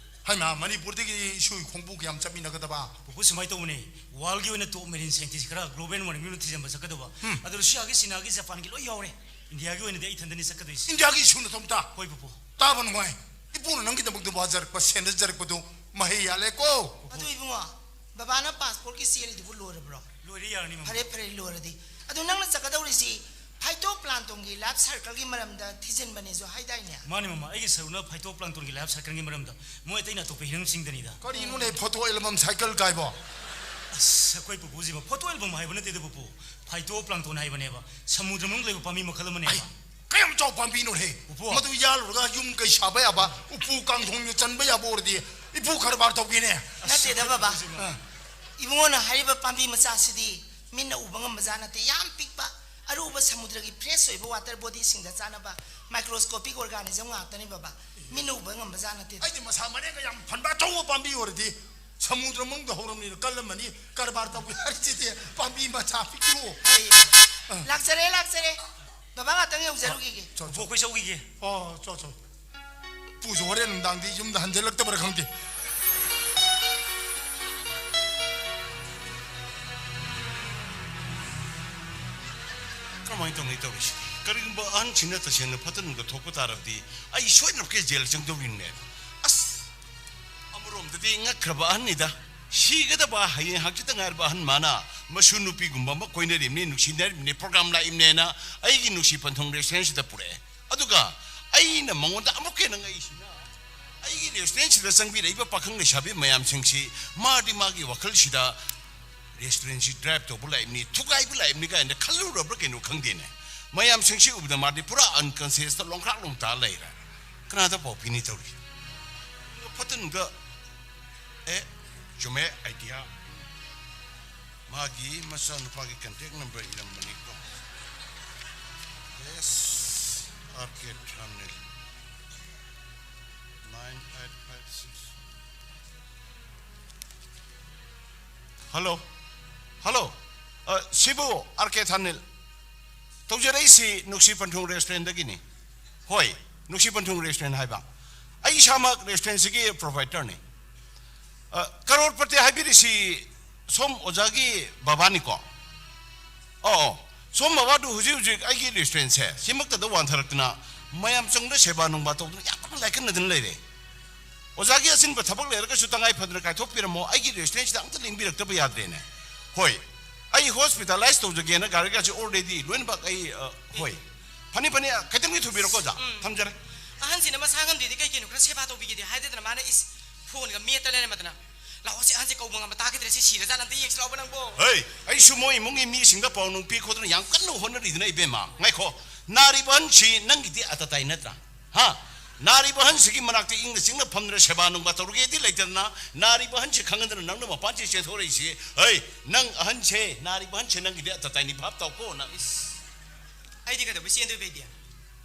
ꯍꯩꯃꯥ, ꯃꯅꯤꯄꯨꯔꯗꯒꯤ ꯏꯁꯨ ꯈꯣꯡꯕꯨ ꯀꯌꯥꯝ ꯆꯠꯃꯤꯟꯅꯒꯗꯕ? ꯄꯨꯄꯨ, ꯁꯨꯃꯥꯏꯅ ꯇꯧꯕꯅꯦ, ꯋꯥꯔꯜꯒꯤ ꯑꯣꯏꯅ ꯇꯣꯞ ꯃꯦꯔꯤꯟ ꯁꯥꯏꯟꯇꯤꯁ ꯈꯔ ꯒ꯭ꯂꯣꯕꯦꯜ ꯋꯥꯔꯃꯤꯡꯗ ꯊꯤꯖꯤꯟꯕ ꯆꯠꯀꯗꯧꯕ꯫ ꯎꯝ꯫ ꯑꯗꯣ ꯔꯨꯁꯤꯌꯥꯒꯤ, ꯆꯤꯅꯥꯒꯤ, ꯖꯄꯥꯟꯒꯤ ꯂꯣꯏ ꯌꯥꯎꯔꯦ꯫ ꯏꯟꯗꯤꯌꯥꯒꯤ ꯑꯣꯏꯅꯗꯤ ꯑꯩ ꯏꯊꯟꯗꯅꯤ ꯆꯠꯀꯗꯣꯏꯁꯦ꯫ ꯏꯟꯗꯤꯌꯥꯒꯤ ꯏꯁꯨ ꯅꯇꯣꯝꯇ? ꯍꯣꯏ ꯄꯨꯄꯨ꯫ ꯇꯥꯕ ꯅꯨꯡꯉꯥꯏ꯫ ꯏꯄꯨꯅ ꯅꯪꯒꯤꯗꯃꯛꯇ ꯋꯥꯖꯔꯛꯄ, ꯁꯦꯟꯅꯖꯔꯛꯄꯗꯨ ꯃꯍꯩ ꯌꯥꯜꯂꯦꯀꯣ꯫ ꯑꯗꯨ ꯏꯕꯨꯡꯉꯣ, ꯕꯕꯥꯅ ꯄꯥꯁꯄꯣꯔꯠꯀꯤ ꯆꯦꯜꯂꯤꯗꯨꯕꯨ ꯂꯣꯏꯔꯕ꯭ꯔꯣ? ꯂꯣꯏꯔꯦ, ꯌꯥꯔꯅꯤ ꯃꯃꯥ꯫ ꯐꯔꯦ ꯐꯔꯦ, ꯂꯣꯏꯔꯗꯤ꯫ ꯑꯗꯨ ꯅꯪꯅ ꯆꯠꯀꯗꯧꯔꯤꯁꯤ ꯐꯥꯏꯇꯣ ꯄ꯭ꯂꯥꯟꯇꯣꯟꯒꯤ ꯂꯥꯏꯐ ꯁꯥꯏꯀꯜꯒꯤ ꯃꯔꯝꯗ ꯊꯤꯖꯤꯟꯕꯅꯦꯁꯨ ꯍꯥꯏꯗꯥꯏꯅꯦ? ꯃꯥꯅꯤ ꯃꯃꯥ, ꯑꯩꯒꯤ ꯁꯔꯨꯛꯅ ꯐꯥꯏꯇꯣ ꯄ꯭ꯂꯥꯟꯇꯣꯟꯒꯤ ꯂꯥꯏꯐ ꯁꯥꯏꯀꯜꯒꯤ ꯃꯔꯝꯗ꯫ ꯃꯣꯏ ꯑꯇꯩꯅ ꯑꯇꯣꯞꯄ ꯍꯤꯔꯝꯁꯤꯡꯗꯅꯤꯗ꯫ ꯀꯔꯤꯅꯣꯅꯦ, ꯐꯣꯇꯣ ꯑꯦꯜꯕꯝ ꯁꯥꯏꯀꯜ ꯀꯥꯏꯕꯣ? ꯑꯁ, ꯑꯩꯈꯣꯏ ꯄꯨꯄꯨꯁꯤꯕ ꯐꯣꯇꯣ ꯑꯦꯜꯕꯝ ꯍꯥꯏꯕ ꯅꯠꯇꯦꯗ ꯄꯨꯄꯨ, ꯐꯥꯏꯇꯣ ꯄ꯭ꯂꯥꯟꯇꯣꯟ ꯍꯥꯏꯕꯅꯦꯕ, ꯁꯃꯨꯗ꯭ꯔ ꯃꯅꯨꯡꯗ ꯂꯩꯕ ꯄꯥꯝꯕꯤ ꯃꯈꯜ ꯑꯃꯅꯦꯕ꯫ ꯑꯩ, ꯀꯌꯥꯝ ꯆꯥꯎ ꯄꯥꯝꯕꯤꯅꯣ ꯍꯦ? ꯎꯄꯨ꯫ ꯃꯗꯨ ꯌꯥꯜꯂꯨꯔꯒ ꯌꯨꯝ ꯀꯩ ꯁꯥꯕ ꯌꯥꯕ, ꯎꯄꯨ ꯀꯥꯡꯊꯣꯟꯒ ꯆꯟꯕ ꯌꯥꯕ ꯑꯣꯏꯔꯗꯤ ꯏꯄꯨ ꯀꯔꯕꯥꯔ ꯇꯧꯒꯦꯅꯦ꯫ ꯅꯠꯇꯦꯗ ꯕꯕꯥ꯫ ꯑꯥ꯫ ꯏꯕꯨꯡꯉꯣꯅ ꯍꯥꯏꯔꯤꯕ ꯄꯥꯝꯕꯤ ꯃꯆꯥꯁꯤꯗꯤ ꯃꯤꯠꯅ ꯎꯕ ꯉꯝꯕ ꯖꯥꯠ ꯅꯠꯇꯦ꯫ ꯌꯥꯝ ꯄꯤꯛꯄ, ꯑꯔꯨꯕ ꯁꯃꯨꯗ꯭ꯔꯒꯤ ꯐ꯭ꯔꯦꯁ ꯑꯣꯏꯕ ꯋꯥꯇꯔ ꯕꯣꯗꯤꯁꯤꯡꯗ ꯆꯥꯅꯕ ꯃꯥꯏꯀ꯭ꯔꯣꯁꯀꯣꯄꯤꯛ ꯑꯣꯔꯒꯥꯅꯤꯖꯝ ꯉꯥꯛꯇꯅꯤ ꯕꯕꯥ꯫ ꯃꯤꯠꯅ ꯎꯕ ꯉꯝꯕ ꯖꯥꯠ ꯅꯠꯇꯦ꯫ ꯑꯩꯗꯤ ꯃꯁꯥ ꯃꯔꯦꯡꯒ ꯌꯥꯝ ꯐꯟꯕ ꯑꯆꯧꯕ ꯄꯥꯝꯕꯤ ꯑꯣꯏꯔꯗꯤ ꯁꯃꯨꯗ꯭ꯔ ꯃꯅꯨꯡꯗ ꯍꯧꯔꯝꯅꯤꯅ ꯀꯜꯂꯝꯃꯅꯤ꯫ ꯀꯔꯕꯥꯔ ꯇꯧꯒꯦ ꯍꯥꯏꯔꯤꯁꯤꯗꯤ ꯄꯥꯝꯕꯤ ꯃꯆꯥ ꯄꯤꯛꯇ꯭ꯔꯨ꯫ ꯑꯩ ꯑꯥ꯫ ꯂꯥꯛꯆꯔꯦ, ꯂꯥꯛꯆꯔꯦ꯫ ꯕꯕꯥ ꯉꯥꯛꯇꯪ ꯌꯧꯖꯔꯨꯈꯤꯒꯦ꯫ ꯆꯣ, ꯆꯣ꯫ ꯄꯨꯄꯨ, ꯑꯩꯈꯣꯏ ꯆꯧꯈꯤꯒꯦ꯫ ꯑꯣ, ꯆꯣ, ꯆꯣ꯫ ꯄꯨꯁꯨ ꯍꯣꯔꯦꯟ ꯅꯨꯡꯗꯥꯡꯗꯤ ꯌꯨꯝꯗ ꯍꯟꯖꯤꯜꯂꯛꯇꯕ꯭ꯔꯥ ꯈꯪꯗꯦ꯫ ꯀꯃꯥꯏꯅ ꯇꯧꯅꯤ ꯇꯧꯔꯤꯁꯤ? ꯀꯔꯤꯒꯨꯝꯕ ꯑꯍꯟꯁꯤꯅ ꯇꯁꯦꯡꯅ ꯐꯠꯇ ꯅꯨꯡꯗ ꯊꯣꯛꯄ ꯇꯥꯔꯕꯗꯤ ꯑꯩ ꯁꯣꯏꯗꯅꯃꯛꯀꯤ ꯖꯦꯜ ꯆꯪꯗꯧꯔꯤꯅꯦ꯫ ꯑꯁ! ꯑꯃꯔꯣꯝꯗꯗꯤ ꯉꯛꯈ꯭ꯔꯕ ꯑꯍꯟꯅꯤꯗ꯫ ꯁꯤꯒꯗꯕ ꯍꯌꯦꯡ ꯍꯪꯆꯤꯠꯇ ꯉꯥꯏꯔꯕ ꯑꯍꯟ ꯃꯥꯅ ꯃꯁꯨ ꯅꯨꯄꯤꯒꯨꯝꯕ ꯑꯃ ꯀꯣꯏꯅꯔꯤꯕꯅꯤ, ꯅꯨꯡꯁꯤꯅꯔꯤꯕꯅꯤ, ꯄ꯭ꯔꯣꯒ꯭ꯔꯥꯝ ꯂꯥꯛꯏꯕꯅꯦꯅ ꯑꯩꯒꯤ ꯅꯨꯡꯁꯤ ꯄꯟꯊꯨꯡ ꯔꯦꯁꯇꯨꯔꯦꯟꯁꯤꯗ ꯄꯨꯔꯛꯑꯦ꯫ ꯑꯗꯨꯒ ꯑꯩꯅ ꯃꯉꯣꯟꯗ ꯑꯃꯨꯛꯀ ꯍꯦꯟꯅ ꯉꯛꯏꯁꯤꯅ, ꯑꯩꯒꯤ ꯔꯦꯁꯇꯨꯔꯦꯟꯁꯤꯗ ꯆꯪꯕꯤꯔꯛꯏꯕ ꯄꯥꯈꯪ ꯂꯩꯁꯥꯕꯤ ꯃꯌꯥꯝꯁꯤꯡꯁꯤ ꯃꯥꯗꯤ ꯃꯥꯒꯤ ꯋꯥꯈꯜꯁꯤꯗ ꯔꯦꯁꯇꯨꯔꯦꯟꯁꯤ ꯗ꯭ꯔꯥꯏꯚ ꯇꯧꯕ ꯂꯥꯛꯏꯕꯅꯤ, ꯊꯨꯒꯥꯏꯕ ꯂꯥꯛꯏꯕꯅꯤ ꯀꯥꯏꯅ ꯈꯜꯂꯨꯔꯕ꯭ꯔꯥ ꯀꯩꯅꯣ ꯈꯪꯗꯦꯅꯦ꯫ ꯃꯌꯥꯝꯁꯤꯡꯁꯤ ꯎꯕꯗ ꯃꯥꯗꯤ ꯄꯨꯔꯥ ꯑꯟꯀꯟꯁꯤꯌꯁꯇ ꯂꯣꯡꯈ꯭ꯔꯥꯛ ꯂꯣꯡ ꯇꯥ ꯂꯩꯔꯦ꯫ ꯀꯅꯥꯗ ꯄꯥꯎ ꯄꯤꯅꯤ ꯇꯧꯔꯤ? ꯐꯠꯇꯅꯨꯡꯗ, ꯑꯦ, ꯆꯨꯝꯃꯦ, ꯑꯥꯏꯗꯤꯌꯥ꯫ ꯃꯥꯒꯤ ꯃꯆꯥꯅꯨꯄꯥꯒꯤ ꯀꯟꯇꯦꯛ ꯅꯝꯕꯔ ꯏꯔꯝꯕꯅꯤꯀꯣ꯫ ꯑꯦꯁ ꯑꯥꯔ ꯀꯦ ꯊꯥꯅꯤꯜ, nine eight five six. Hello, hello. ꯑ, ꯁꯤꯕꯨ ꯑꯥꯔ ꯀꯦ ꯊꯥꯅꯤꯜ? ꯇꯧꯖꯔꯛꯏꯁꯤ ꯅꯨꯡꯁꯤ ꯄꯟꯊꯨꯡ ꯔꯦꯁꯇꯨꯔꯦꯟꯗꯒꯤꯅꯤ꯫ ꯍꯣꯏ, ꯅꯨꯡꯁꯤ ꯄꯟꯊꯨꯡ ꯔꯦꯁꯇꯨꯔꯦꯟ ꯍꯥꯏꯕ꯫ ꯑꯩ ꯏꯁꯥꯃꯛ ꯔꯦꯁꯇꯨꯔꯦꯟꯁꯤꯒꯤ ꯄ꯭ꯔꯣꯄꯥꯏꯇꯔꯅꯤ꯫ ꯑ, ꯀꯔꯣꯔꯄꯇꯤ ꯍꯥꯏꯕꯤꯔꯤꯁꯤ ꯁꯣꯝ ꯑꯣꯖꯥꯒꯤ ꯕꯕꯥꯅꯤꯀꯣ? ꯑꯣ, ꯑꯣ꯫ ꯁꯣꯝ ꯕꯕꯥꯗꯨ ꯍꯧꯖꯤꯛ ꯍꯧꯖꯤꯛ ꯑꯩꯒꯤ ꯔꯦꯁꯇꯨꯔꯦꯟꯁꯦ ꯁꯤꯃꯛꯇꯗ ꯋꯥꯟꯊꯔꯛꯇꯅ ꯃꯌꯥꯝ ꯆꯪꯗ ꯁꯦꯕꯥ ꯅꯨꯡꯕꯥ ꯇꯧꯗꯅ ꯌꯥꯝ ꯀꯟꯅ ꯂꯥꯏꯀꯠꯅꯗꯅ ꯂꯩꯔꯦ꯫ ꯑꯣꯖꯥꯒꯤ ꯑꯆꯤꯟꯕ ꯊꯕꯛ ꯂꯩꯔꯒꯁꯨ ꯇꯉꯥꯏ ꯐꯗꯅ ꯀꯥꯏꯊꯣꯛꯄꯤꯔꯝꯃꯣ, ꯑꯩꯒꯤ ꯔꯦꯁꯇꯨꯔꯦꯟꯁꯤꯗ ꯑꯝꯇ ꯂꯦꯡꯕꯤꯔꯛꯇꯕ ꯌꯥꯗ꯭ꯔꯦꯅꯦ꯫ ꯍꯣꯏ, ꯑꯩ ꯍꯣꯁꯄꯤꯇꯥꯂꯥꯏꯁ ꯇꯧꯖꯒꯦꯅ ꯒꯥꯔꯤꯒꯁꯦ ꯑꯣꯜꯔꯦꯗꯤ ꯂꯣꯏꯅꯃꯛ ꯑꯩ, ꯑ, ꯍꯣꯏ꯫ ꯐꯅꯤ, ꯐꯅꯤ, ꯈꯤꯇꯪꯗꯤ ꯊꯨꯕꯤꯔꯣꯀꯣ, ꯑꯣꯖꯥ꯫ ꯎꯝ꯫ ꯊꯝꯖꯔꯦ꯫ ꯑꯍꯟꯁꯤꯅ ꯃꯁꯥ ꯉꯝꯗꯦꯗꯤ ꯀꯩ ꯀꯩꯅꯣ ꯈꯔ ꯁꯦꯕꯥ ꯇꯧꯕꯤꯒꯦꯗꯤ ꯍꯥꯏꯗꯗꯅ ꯃꯥꯅ ꯏꯁ ꯐꯣꯟꯒ ꯃꯦꯠꯇ ꯂꯩꯔꯝꯃꯗꯅ꯫ ꯂꯥꯛꯑꯣ, ꯁꯤ ꯑꯍꯟꯁꯦ ꯀꯧꯕ ꯉꯝꯕ ꯇꯥꯈꯤꯗ꯭ꯔꯦ, ꯁꯤ ꯁꯤꯔꯖꯥꯠꯂ ꯑꯝꯇ ꯌꯦꯡꯁꯤ ꯂꯥꯛꯑꯣꯕ ꯅꯪꯕꯣ꯫ ꯍꯩ, ꯑꯩꯁꯨ ꯃꯣꯏ ꯏꯃꯨꯡꯒꯤ ꯃꯤꯁꯤꯡꯗ ꯄꯥꯎ ꯅꯨꯡ ꯄꯤ ꯈꯣꯠꯇꯅ ꯌꯥꯝ ꯀꯟꯅ ꯍꯣꯠꯅꯔꯤꯗꯅ ꯏꯕꯦꯝꯃ꯫ ꯉꯥꯏꯈꯣ, ꯅꯥꯔꯤꯕ ꯑꯍꯟꯁꯤ ꯅꯪꯒꯤꯗꯤ ꯑꯇꯥꯇꯥꯏ ꯅꯠꯇ꯭ꯔꯥ? ꯍꯥ? ꯅꯥꯔꯤꯕ ꯑꯍꯟꯁꯤꯒꯤ ꯃꯅꯥꯛꯇ ꯏꯪꯅ ꯆꯤꯛꯅ ꯐꯝꯗꯅ ꯁꯦꯕꯥ ꯅꯨꯡꯕꯥ ꯇꯧꯔꯒꯦꯗꯤ ꯂꯩꯇꯗꯅ, ꯅꯥꯔꯤꯕ ꯑꯍꯟꯁꯤ ꯈꯪꯍꯟꯗꯅ ꯅꯪꯅ ꯃꯄꯥꯟꯁꯤ ꯆꯦꯟꯊꯣꯔꯛꯏꯁꯤ꯫ ꯍꯩ, ꯅꯪ ꯑꯍꯟꯁꯦ, ꯅꯥꯔꯤꯕ ꯑꯍꯟꯁꯦ ꯅꯪꯒꯤꯗꯤ ꯑꯇꯥꯇꯥꯏꯅꯤ, ꯚꯥꯞ ꯇꯥꯎꯀꯣ ꯅꯪ꯫ ꯏꯁ, ꯑꯩꯗꯤ ꯀꯩꯗꯧꯕꯩ ꯆꯦꯟꯗꯣꯏꯕ ꯑꯩꯗꯤ?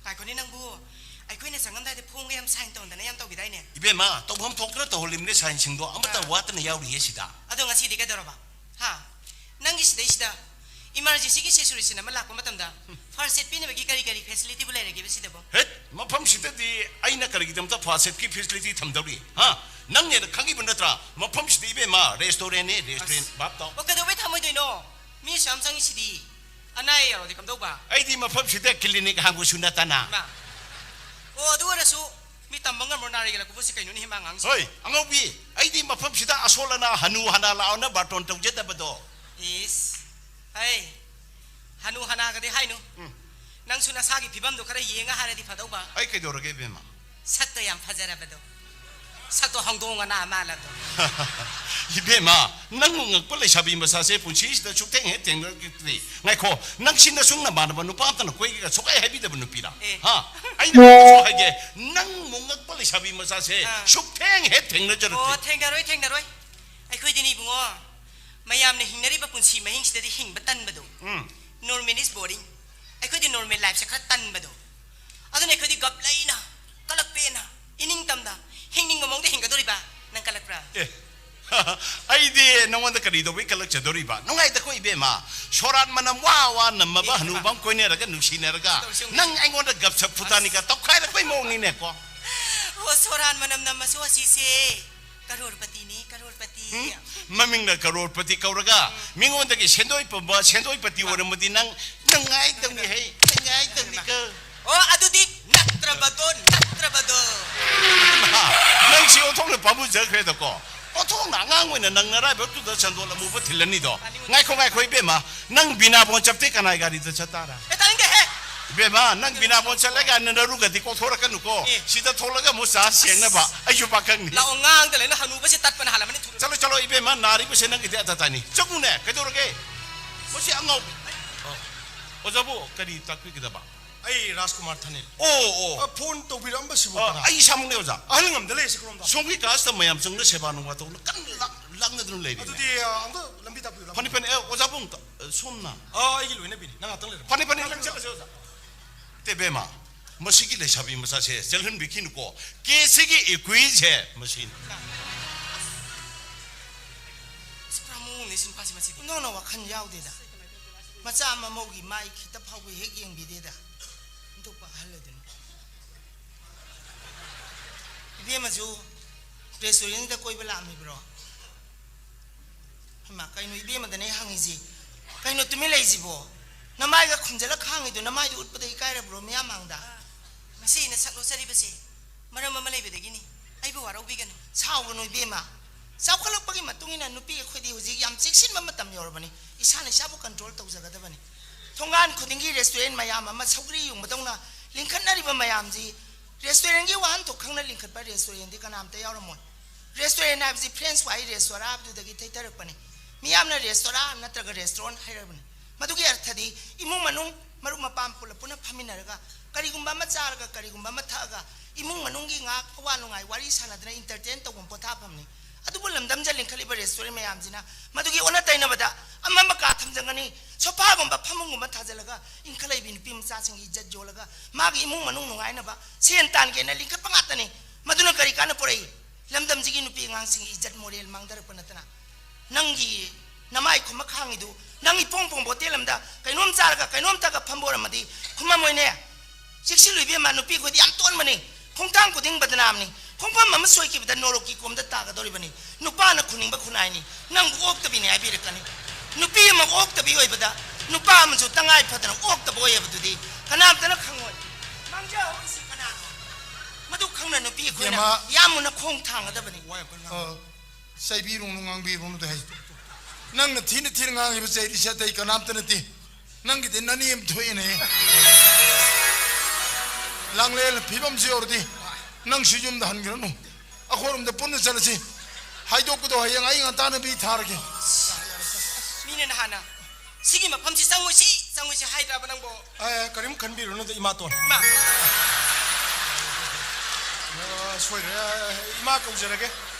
ꯉꯥꯏꯈꯣꯅꯦ ꯅꯪꯕꯨ, ꯑꯩꯈꯣꯏꯅ ꯆꯪꯉꯝꯗꯥꯏꯗ ꯐꯣꯝꯒ ꯌꯥꯝ ꯁꯥꯏꯟ ꯇꯧꯗꯅ ꯌꯥꯝ ꯇꯧꯈꯤꯗꯥꯏꯅꯦ? ꯏꯕꯦꯝꯃ, ꯇꯧꯐꯝ ꯊꯣꯛꯇꯅ ꯇꯧꯍꯜꯂꯤꯕꯅꯦ ꯁꯥꯏꯟꯁꯤꯡꯗꯣ, ꯑꯃꯠꯇ ꯑꯥ꯫ ꯋꯥꯠꯇꯅ ꯌꯥꯎꯔꯤꯌꯦ ꯁꯤꯗ꯫ ꯑꯗꯣ ꯉꯁꯤꯗꯤ ꯀꯩꯗꯧꯔꯕ? ꯍꯥ? ꯅꯪꯒꯤ ꯁꯤꯗꯩꯁꯤꯗ ꯏꯃꯥꯔꯖꯦꯟꯁꯤꯒꯤ ꯁꯤꯆꯨꯋꯦꯁꯟ ꯑꯃ ꯂꯥꯛꯄ ꯃꯇꯝꯗ ꯐꯥꯔꯁ ꯑꯦꯗ ꯄꯤꯅꯕꯒꯤ ꯀꯔꯤ ꯀꯔꯤ ꯐꯦꯁꯤꯂꯤꯇꯤꯕꯨ ꯂꯩꯔꯒꯦꯕ ꯁꯤꯗꯕꯣ? ꯍꯦꯠ, ꯃꯐꯝꯁꯤꯗꯗꯤ ꯑꯩꯅ ꯀꯔꯤꯒꯤꯗꯃꯛꯇ ꯐꯥꯔꯁ ꯑꯦꯗꯀꯤ ꯐꯦꯁꯤꯂꯤꯇꯤ ꯊꯝꯗꯧꯔꯤ? ꯍꯥ? ꯅꯪꯅ ꯍꯦꯟꯅ ꯈꯪꯉꯤꯕ ꯅꯠꯇ꯭ꯔꯥ? ꯃꯐꯝꯁꯤꯗ ꯏꯕꯦꯝꯃ, ꯔꯦꯁꯇꯨꯔꯦꯟꯅꯦ, ꯔꯦꯁꯇꯨꯔꯦꯟ꯫ ꯑꯁ꯫ ꯚꯥꯞ ꯇꯥꯎ꯫ ꯑꯣ, ꯀꯩꯗꯧꯕꯩ ꯊꯝꯃꯣꯏꯗꯣꯏꯅꯣ? ꯃꯤ ꯑꯁꯨꯛ ꯌꯥꯝ ꯆꯪꯉꯤꯁꯤꯗꯤ꯫ ꯑꯅꯥ ꯑꯌꯦꯛ ꯌꯥꯎꯔꯗꯤ ꯀꯝꯗꯧꯕ? ꯑꯩꯗꯤ ꯃꯐꯝꯁꯤꯗ ꯀ꯭ꯂꯤꯅꯤꯛ ꯍꯥꯡꯕꯁꯨ ꯅꯠꯇꯅ꯫ ꯃꯥ꯫ ꯑꯣ, ꯑꯗꯨ ꯑꯣꯏꯔꯁꯨ ꯃꯤ ꯇꯝꯕ ꯉꯝꯃꯣ, ꯅꯥꯔꯒ ꯂꯥꯛꯄꯕꯨ ꯁꯤ ꯀꯩꯅꯣꯅꯦ ꯍꯦ ꯃꯥ ꯉꯥꯡꯉꯤꯁꯤꯕꯣ? ꯍꯣꯏ, ꯑꯉꯧꯕꯤ, ꯑꯩꯗꯤ ꯃꯐꯝꯁꯤꯗ ꯑꯁꯣꯜ ꯑꯅꯥ ꯍꯅꯨ ꯍꯅꯥ ꯂꯥꯛꯑꯣꯅ ꯕꯥꯔꯇꯣꯟ ꯇꯧꯖꯗꯕꯗꯣ꯫ ꯏꯁ, ꯍꯩ, ꯍꯅꯨ ꯍꯅꯥꯒꯗꯤ ꯍꯥꯏꯅꯨ꯫ ꯎꯝ꯫ ꯅꯪꯁꯨ ꯅꯁꯥꯒꯤ ꯐꯤꯕꯝꯗꯣ ꯈꯔ ꯌꯦꯡꯉ ꯍꯥꯏꯔꯗꯤ ꯐꯗꯧꯕ꯫ ꯑꯩ ꯀꯩꯗꯧꯔꯒꯦ ꯏꯕꯦꯝꯃ? ꯁꯛꯇꯣ ꯌꯥꯝ ꯐꯖꯔꯕꯗꯣ꯫ ꯁꯛꯇꯣ ꯍꯧꯗꯣꯡ ꯃꯅꯥ ꯃꯥꯜꯂꯕꯗꯣ꯫ ꯏꯕꯦꯝꯃ, ꯅꯪ ꯃꯨꯉꯛꯄ ꯂꯩꯁꯥꯕꯤ ꯃꯆꯥꯁꯦ ꯄꯨꯟꯁꯤꯁꯤꯗ ꯁꯨꯛꯊꯦꯡ ꯍꯦꯛ ꯊꯦꯡꯅꯔꯛꯇ꯭ꯔꯤ꯫ ꯉꯥꯏꯈꯣ, ꯅꯪꯁꯤ ꯅꯁꯨꯡ ꯅꯃꯥꯟꯅꯕ ꯅꯨꯄꯥ ꯑꯝꯇꯅ ꯀꯣꯏꯒꯦꯒ ꯁꯨꯛꯍꯥꯏ ꯍꯥꯏꯕꯤꯗꯕ ꯅꯨꯄꯤꯔꯥ? ꯑꯦ꯫ ꯍꯥ? ꯑꯩꯅ ꯀꯩꯁꯨ ꯍꯥꯏꯒꯦ, ꯅꯪ ꯃꯨꯉꯛꯄ ꯂꯩꯁꯥꯕꯤ ꯃꯆꯥꯁꯦ ꯑꯥ꯫ ꯁꯨꯛꯊꯦꯡ ꯍꯦꯛ ꯊꯦꯡꯅꯖꯔꯛꯇ꯭ꯔꯤ꯫ ꯑꯣ, ꯊꯦꯡꯅꯔꯣꯏ, ꯊꯦꯡꯅꯔꯣꯏ꯫ ꯑꯩꯈꯣꯏꯗꯤꯅꯦ ꯏꯕꯨꯡꯉꯣ, ꯃꯌꯥꯝꯅ ꯍꯤꯡꯅꯔꯤꯕ ꯄꯨꯟꯁꯤ ꯃꯍꯤꯡꯁꯤꯗꯗꯤ ꯍꯤꯡꯕ ꯇꯟꯕꯗꯣ꯫ ꯎꯝ꯫ Normal is boring꯫ ꯑꯩꯈꯣꯏꯗꯤ normal lifeꯁꯦ ꯈꯔ ꯇꯟꯕꯗꯣ꯫ ꯑꯗꯨꯅ ꯑꯩꯈꯣꯏꯗꯤ ꯒꯞ ꯂꯩꯅ, ꯀꯂꯛꯄꯦꯅ, ꯏꯅꯤꯡꯇꯝꯅ, ꯍꯤꯡꯅꯤꯡꯕ ꯃꯑꯣꯡꯗ ꯍꯤꯡꯒꯗꯧꯔꯤꯕ꯫ ꯅꯪ ꯀꯂꯛꯄ꯭ꯔꯥ? ꯑꯦ, ꯑꯩꯗꯤ ꯅꯉꯣꯟꯗ ꯀꯔꯤ ꯇꯧꯕꯩ ꯀꯂꯛꯆꯗꯧꯔꯤꯕ? ꯅꯨꯡꯉꯥꯏꯗꯀꯣ ꯏꯕꯦꯝꯃ꯫ ꯁꯣꯔꯥꯠ ꯃꯅꯝ ꯋꯥ ꯋꯥ ꯅꯝꯃꯕ ꯏꯕꯦꯝꯃ꯫ ꯍꯅꯨꯕ ꯑꯃ ꯀꯣꯏꯅꯔꯒ ꯅꯨꯡꯁꯤꯅꯔꯒ ꯇꯧꯔꯤꯁꯤ ꯌꯦꯡꯉꯨ꯫ ꯅꯪ ꯑꯩꯉꯣꯟꯗ ꯒꯞ ꯁꯞ ꯐꯨꯇꯥꯅꯤꯒ ꯑꯁ꯫ ꯇꯧꯈꯥꯏꯔꯛꯄꯩ ꯃꯑꯣꯡꯅꯤꯅꯦꯀꯣ꯫ ꯑꯣ, ꯁꯣꯔꯥꯟ ꯃꯅꯝ ꯅꯝꯃꯁꯨ ꯑꯁꯤꯁꯦ ꯀꯔꯣꯔꯄꯇꯤꯅꯤ, ꯀꯔꯣꯔꯄꯇꯤ꯫ ꯎꯝ? ꯃꯃꯤꯡꯅ ꯀꯔꯣꯔꯄꯇꯤ ꯀꯧꯔꯒ ꯃꯤꯉꯣꯟꯗꯒꯤ ꯁꯦꯟꯗꯣꯏ ꯄꯨꯝꯕ, ꯁꯦꯟꯗꯣꯏꯄꯇꯤ ꯑꯣꯏꯔꯝꯃꯗꯤ ꯅꯪ ꯅꯨꯡꯉꯥꯏꯇꯧꯅꯤ ꯍꯩ, ꯅꯨꯡꯉꯥꯏꯇꯧꯅꯤꯀꯣ꯫ ꯑꯣ, ꯑꯗꯨꯗꯤ ꯅꯠꯇ꯭ꯔꯕꯗꯣ, ꯅꯠꯇ꯭ꯔꯕꯗꯣ꯫ ꯅꯪꯁꯤ ꯑꯣꯟꯊꯣꯛꯅ ꯄꯥꯝꯃꯨꯖꯈ꯭ꯔꯦꯗꯀꯣ꯫ ꯑꯣꯟꯊꯣꯛꯅ ꯑꯉꯥꯡ ꯑꯣꯏꯅ ꯅꯪ ꯅꯔꯥꯏꯕꯛꯇꯨꯗ ꯁꯟꯗꯣꯜ ꯑꯃꯨꯕ ꯊꯤꯜꯂꯅꯤꯗꯣ꯫ ꯉꯥꯏꯈꯣ, ꯉꯥꯏꯈꯣ, ꯏꯕꯦꯝꯃ, ꯅꯪ ꯕꯤꯅꯥ ꯕꯣꯟ ꯆꯞꯇꯦ ꯀꯅꯥꯏ ꯒꯥꯔꯤꯗ ꯆꯠ ꯇꯥꯔꯥ? ꯑꯦ, ꯇꯥꯅꯤꯡꯗꯦꯍꯦ! ꯏꯕꯦꯝꯃ, ꯅꯪ ꯕꯤꯅꯥ ꯕꯣꯟ ꯆꯠꯂꯒ ꯅꯔꯨꯒꯗꯤ ꯀꯣꯛꯊꯣꯔꯛꯀꯅꯨꯀꯣ꯫ ꯑꯦ꯫ ꯁꯤꯗ ꯊꯣꯛꯂꯒ ꯑꯃꯨꯛ ꯆꯥ ꯁꯦꯡꯅꯕ꯫ ꯑꯩꯁꯨ ꯄꯥꯈꯪꯅꯤ꯫ ꯂꯥꯛꯑꯣ, ꯉꯥꯡꯗ ꯂꯩꯅ ꯍꯅꯨꯕꯁꯦ ꯇꯠꯄꯅ ꯍꯥꯜꯂꯝꯃꯅꯤ, ꯊꯨꯔꯣ꯫ ꯆꯠꯂꯣ, ꯆꯠꯂꯣ, ꯏꯕꯦꯝꯃ, ꯅꯥꯔꯤꯕꯁꯦ ꯅꯪꯒꯤꯗꯤ ꯑꯇ ꯇꯥꯅꯤ꯫ ꯆꯪꯉꯨꯅꯦ, ꯀꯩꯗꯧꯔꯒꯦ? ꯃꯁꯤ ꯑꯉꯥꯎꯕꯤ꯫ ꯑꯣ꯫ ꯑꯣꯖꯥꯕꯨ ꯀꯔꯤ ꯇꯥꯛꯄꯤꯒꯗꯕ? ꯑꯩ ꯔꯥꯖꯀꯨꯃꯥꯔ ꯊꯥꯅꯤꯜ꯫ ꯑꯣ, ꯑꯣ꯫ ꯑ, ꯐꯣꯟ ꯇꯧꯕꯤꯔꯛꯑꯝꯕꯁꯤꯕꯨ ꯑ, ꯀꯅꯥ? ꯑꯩ ꯏꯁꯥꯃꯛꯅꯦ, ꯑꯣꯖꯥ꯫ ꯑꯍꯜ ꯉꯝꯗ ꯂꯩꯔꯤꯁꯦ ꯀꯔꯣꯝꯗ? ꯁꯣꯝꯒꯤ ꯀꯥꯁꯇ ꯃꯌꯥꯝ ꯆꯪꯅ ꯁꯦꯕꯥ ꯅꯨꯡꯕꯥ ꯇꯧꯅ ꯀꯟꯅ ꯂꯥꯛ-, ꯂꯥꯛꯅꯗꯨꯅ ꯂꯩꯔꯤꯅꯦ꯫ ꯑꯗꯨꯗꯤ, ꯑ, ꯑꯝꯇ ꯂꯝꯕꯤ ꯇꯥꯛꯄꯤꯌꯨ, ꯂꯝꯕꯤ꯫ ꯐꯅꯤ, ꯐꯅꯤ, ꯑꯦ, ꯑꯣꯖꯥꯕꯨ ꯑꯝꯇ, ꯑ, ꯁꯣꯝꯅ꯫ ꯑ, ꯑꯩꯒꯤ ꯂꯣꯏꯅꯕꯤꯅꯤ꯫ ꯅꯪ ꯉꯥꯛꯇꯪ ꯂꯩꯔꯝꯃꯣ꯫ ꯐꯅꯤ, ꯐꯅꯤ, ꯅꯪ ꯆꯠꯂꯁꯦ, ꯑꯣꯖꯥ꯫ ꯇꯦꯕꯦꯝꯃ, ꯃꯁꯤꯒꯤ ꯂꯩꯁꯥꯕꯤ ꯃꯆꯥꯁꯦ ꯆꯦꯜꯍꯟꯕꯤꯈꯤꯅꯨꯀꯣ꯫ ꯀꯦꯁꯁꯤꯒꯤ ꯏꯀ꯭ꯋꯤꯟꯁꯦ ꯃꯁꯤꯅꯤ꯫ ꯑꯁ, ꯄꯨꯔꯥ ꯃꯑꯣꯡꯅꯦ ꯁꯤ ꯅꯨꯄꯥꯁꯤ ꯃꯁꯤꯗꯤ꯫ ꯅꯣꯅ ꯋꯥꯈꯜ ꯌꯥꯎꯗꯦꯗ꯫ ꯃꯆꯥ ꯃꯃꯧꯒꯤ ꯃꯥꯏ ꯈꯤꯇ ꯐꯥꯎꯕ ꯍꯦꯛ ꯌꯦꯡꯕꯤꯗꯦꯗ꯫ ꯑꯣꯟꯊꯣꯛꯄ ꯑꯍꯜ ꯑꯗꯨꯅꯤ꯫ ꯏꯕꯦꯝꯃꯁꯨ ꯔꯦꯁꯇꯨꯔꯦꯟꯗ ꯀꯣꯏꯕ ꯂꯥꯛꯑꯝꯃꯤꯕ꯭ꯔꯣ? ꯍꯩꯃꯥ, ꯀꯩꯅꯣ ꯏꯕꯦꯝꯃꯗꯅꯦ ꯍꯪꯉꯤꯁꯤ? ꯀꯩꯅꯣ ꯇꯨꯃꯤꯟ ꯂꯩꯁꯤꯕꯣ? ꯅꯃꯥꯏꯒ ꯈꯨꯝꯖꯤꯜꯂ ꯈꯥꯡꯉꯤꯗꯣ ꯅꯃꯥꯏꯗꯣ ꯎꯠꯄꯗ ꯏꯀꯥꯏꯔꯕ꯭ꯔꯣ ꯃꯤꯌꯥꯝ ꯃꯥꯡꯗ? ꯉꯁꯤ ꯅꯁꯛ ꯂꯣꯠꯆꯔꯤꯕꯁꯦ ꯃꯔꯝ ꯑꯃ ꯂꯩꯕꯗꯒꯤꯅꯤ꯫ ꯑꯩꯕꯨ ꯋꯥꯔꯧꯕꯤꯒꯅꯨ꯫ ꯁꯥꯎꯒꯅꯨ ꯏꯕꯦꯝꯃ꯫ ꯆꯥꯎꯈꯠꯂꯛꯄꯒꯤ ꯃꯇꯨꯡ ꯏꯟꯅ ꯅꯨꯄꯤ ꯑꯩꯈꯣꯏꯗꯤ ꯍꯧꯖꯤꯛ ꯌꯥꯝ ꯆꯦꯛꯁꯤꯟꯕ ꯃꯇꯝ ꯌꯧꯔꯕꯅꯤ꯫ ꯏꯁꯥꯅ ꯏꯁꯥꯕꯨ ꯀꯟꯇ꯭ꯔꯣꯜ ꯇꯧꯖꯒꯗꯕꯅꯤ꯫ ꯊꯣꯡꯒꯥꯟ ꯈꯨꯗꯤꯡꯒꯤ ꯔꯦꯁꯇꯨꯔꯦꯟ ꯃꯌꯥꯝ ꯑꯃ ꯁꯧꯒ꯭ꯔꯤ ꯌꯣꯟꯕꯗꯧꯅ ꯂꯤꯡꯈꯠꯅꯔꯤꯕ ꯃꯌꯥꯝꯁꯤ, ꯔꯦꯁꯇꯨꯔꯦꯟꯒꯤ ꯋꯥꯍꯟꯊꯣꯛ ꯈꯪꯅ ꯂꯤꯡꯈꯠꯄ ꯔꯦꯁꯇꯨꯔꯦꯟꯗꯤ ꯀꯅꯥꯝꯇ ꯌꯥꯎꯔꯝꯃꯣꯏ꯫ ꯔꯦꯁꯇꯨꯔꯦꯟ ꯍꯥꯏꯕꯁꯤ ꯐ꯭ꯔꯦꯟꯁ ꯋꯥꯍꯩ ꯔꯦꯁꯇꯣꯔꯥ ꯍꯥꯏꯕꯗꯨꯗꯒꯤ ꯊꯩꯊꯔꯛꯄꯅꯤ꯫ ꯃꯤꯌꯥꯝꯅ ꯔꯦꯁꯇꯣꯔꯥ ꯅꯠꯇ꯭ꯔꯒ ꯔꯦꯁꯇꯨꯔꯦꯟ ꯍꯥꯏꯔꯕꯅꯤ꯫ ꯃꯗꯨꯒꯤ ꯑꯔꯊꯗꯤ ꯏꯃꯨꯡ ꯃꯅꯨꯡ ꯃꯔꯨꯞ ꯃꯄꯥꯡ ꯄꯨꯂꯞ ꯄꯨꯟꯅ ꯐꯝꯃꯤꯟꯅꯔꯒ ꯀꯔꯤꯒꯨꯝꯕ ꯑꯃ ꯆꯥꯔꯒ ꯀꯔꯤꯒꯨꯝꯕ ꯑꯃ ꯊꯛꯑꯒ ꯏꯃꯨꯡ ꯃꯅꯨꯡꯒꯤ ꯉꯥꯏꯍꯥꯛ ꯑꯋꯥ ꯅꯨꯡꯉꯥꯏ ꯋꯥꯔꯤ ꯁꯥꯟꯅꯗꯅ ꯏꯟꯇꯔꯇꯦꯟ ꯇꯧꯕ ꯄꯣꯊꯥꯐꯝꯅꯤ꯫ ꯑꯗꯨꯕꯨ ꯂꯝꯗꯝꯗ ꯂꯤꯡꯈꯠꯂꯤꯕ ꯔꯦꯁꯇꯨꯔꯦꯟ ꯃꯌꯥꯝꯁꯤꯅ ꯃꯗꯨꯒꯤ ꯑꯣꯟꯅ ꯇꯩꯅꯕꯗ ꯑꯃꯝ ꯑꯀꯥ ꯊꯝꯖꯟꯒꯅꯤ, ꯁꯣꯐꯥꯒꯨꯝꯕ ꯐꯃꯨꯡꯒꯨꯝꯕ ꯊꯥꯖꯤꯜꯂꯒ ꯏꯟꯈꯠꯂꯛꯏꯕꯤ ꯅꯨꯄꯤ ꯃꯆꯥꯁꯤꯡꯒꯤ ꯏꯖꯠ ꯌꯣꯜꯂꯒ ꯃꯥꯒꯤ ꯏꯃꯨꯡ ꯃꯅꯨꯡ ꯅꯨꯡꯉꯥꯏꯅꯕ ꯁꯦꯟ ꯇꯥꯟꯒꯦꯅ ꯂꯤꯡꯈꯠꯄ ꯉꯥꯛꯇꯅꯤ꯫ ꯃꯗꯨꯅ ꯀꯔꯤ ꯀꯥꯟꯅ ꯄꯨꯔꯛꯏ? ꯂꯝꯗꯝꯁꯤꯒꯤ ꯅꯨꯄꯤ ꯑꯉꯥꯡꯁꯤꯡꯒꯤ ꯏꯖꯠ ꯃꯣꯔꯦꯜ ꯃꯥꯡꯊꯔꯛꯄ ꯅꯠꯇꯅ ꯅꯪꯒꯤ ꯅꯃꯥꯏ ꯈꯨꯝꯃ ꯈꯥꯡꯉꯤꯗꯨ ꯅꯪ ꯏꯄꯣꯡ ꯄꯣꯡꯕ ꯍꯣꯇꯦꯜ ꯑꯃꯗ ꯀꯩꯅꯣꯝ ꯆꯥꯔꯒ ꯀꯩꯅꯣꯝ ꯊꯛꯑꯒ ꯐꯝꯕ ꯑꯣꯏꯔꯝꯃꯗꯤ ꯈꯨꯝꯃꯝꯃꯣꯏꯅꯦ꯫ ꯆꯦꯛꯁꯤꯜꯂꯨ ꯏꯕꯦꯝꯃ, ꯅꯨꯄꯤ ꯑꯩꯈꯣꯏꯗꯤ ꯌꯥꯝ ꯇꯣꯟꯕꯅꯤ꯫ ꯈꯣꯡꯊꯥꯡ ꯈꯨꯗꯤꯡ ꯕꯗꯅꯥꯝꯅꯤ꯫ ꯈꯣꯡꯐꯝ ꯑꯃ ꯁꯣꯏꯈꯤꯕꯗ ꯅꯣꯔꯣꯛꯀꯤ ꯀꯣꯝꯗ ꯇꯥꯒꯗꯧꯔꯤꯕꯅꯤ꯫ ꯅꯨꯄꯥꯅ ꯈꯨꯅꯤꯡꯕ ꯈꯨꯟꯅꯥꯏꯅꯤ꯫ ꯅꯪꯕꯨ ꯑꯣꯛꯇꯕꯤꯅꯤ ꯍꯥꯏꯕꯤꯔꯛꯀꯅꯤ꯫ ꯅꯨꯄꯤ ꯑꯃ ꯑꯣꯛꯇꯕꯤ ꯑꯣꯏꯕꯗ ꯅꯨꯄꯥ ꯑꯃꯁꯨ ꯇꯉꯥꯏ ꯐꯗꯅ ꯑꯣꯛꯇꯕ ꯑꯣꯏ ꯍꯥꯏꯕꯗꯨꯗꯤ ꯀꯅꯥꯝꯇꯅ ꯈꯪꯉꯣꯏ꯫ ꯃꯥꯡꯖꯍꯧꯔꯤꯁꯤ ꯀꯅꯥꯅꯣ? ꯃꯗꯨ ꯈꯪꯅ ꯅꯨꯄꯤ ꯑꯩꯈꯣꯏꯅ ꯏꯕꯦꯝꯃ꯫ ꯌꯥꯝ ꯃꯨꯟꯅ ꯈꯣꯡ ꯊꯥꯡꯒꯗꯕꯅꯤ꯫ ꯋꯥ ꯌꯥꯝ ꯀꯟꯅ ꯉꯥꯡ-, ꯑ, ꯆꯩꯕꯤꯔꯨꯅꯨ, ꯉꯥꯡꯕꯤꯔꯨꯅꯨꯗ ꯍꯥꯏ꯫ ꯅꯪꯅ ꯊꯤꯅ ꯊꯤꯅ ꯉꯥꯡꯉꯤꯕ ꯆꯩꯔꯤꯁꯦ ꯑꯇꯩ ꯀꯅꯥꯝꯇ ꯅꯠꯇꯦ꯫ ꯅꯪꯒꯤꯗꯤ ꯅꯅꯦ ꯑꯃ ꯊꯣꯛꯑꯦꯅꯦ꯫ ꯂꯥꯡꯂꯦꯟ ꯐꯤꯕꯝꯁꯤ ꯌꯧꯔꯗꯤ ꯅꯪꯁꯨ ꯌꯨꯝꯗ ꯍꯟꯈ꯭ꯔꯅꯨ꯫ ꯑꯩꯈꯣꯏꯔꯣꯝꯗ ꯄꯨꯟꯅ ꯆꯠꯂꯁꯤ꯫ ꯍꯥꯏꯗꯣꯛꯄꯗꯣ ꯍꯌꯦꯡ ꯑꯩ ꯉꯟꯇꯥꯅ ꯃꯤ ꯊꯥꯔꯒꯦ꯫ ꯃꯤꯅ ꯅꯍꯥꯟꯅ ꯁꯤꯒꯤ ꯃꯐꯝꯁꯤ ꯆꯪꯉꯣꯏꯁꯤ, ꯆꯪꯉꯣꯏꯁꯤ ꯍꯥꯏꯗ꯭ꯔꯕ ꯅꯪꯕꯣ? ꯑꯦ, ꯀꯔꯤꯝ ꯈꯟꯕꯤꯔꯨꯅꯨꯗ, ꯏꯃꯥꯇꯣꯟ꯫ ꯏꯃꯥ꯫ ꯑ, ꯁꯣꯏꯔꯦ꯫ ꯏꯃꯥ ꯀꯧꯖꯔꯒꯦ꯫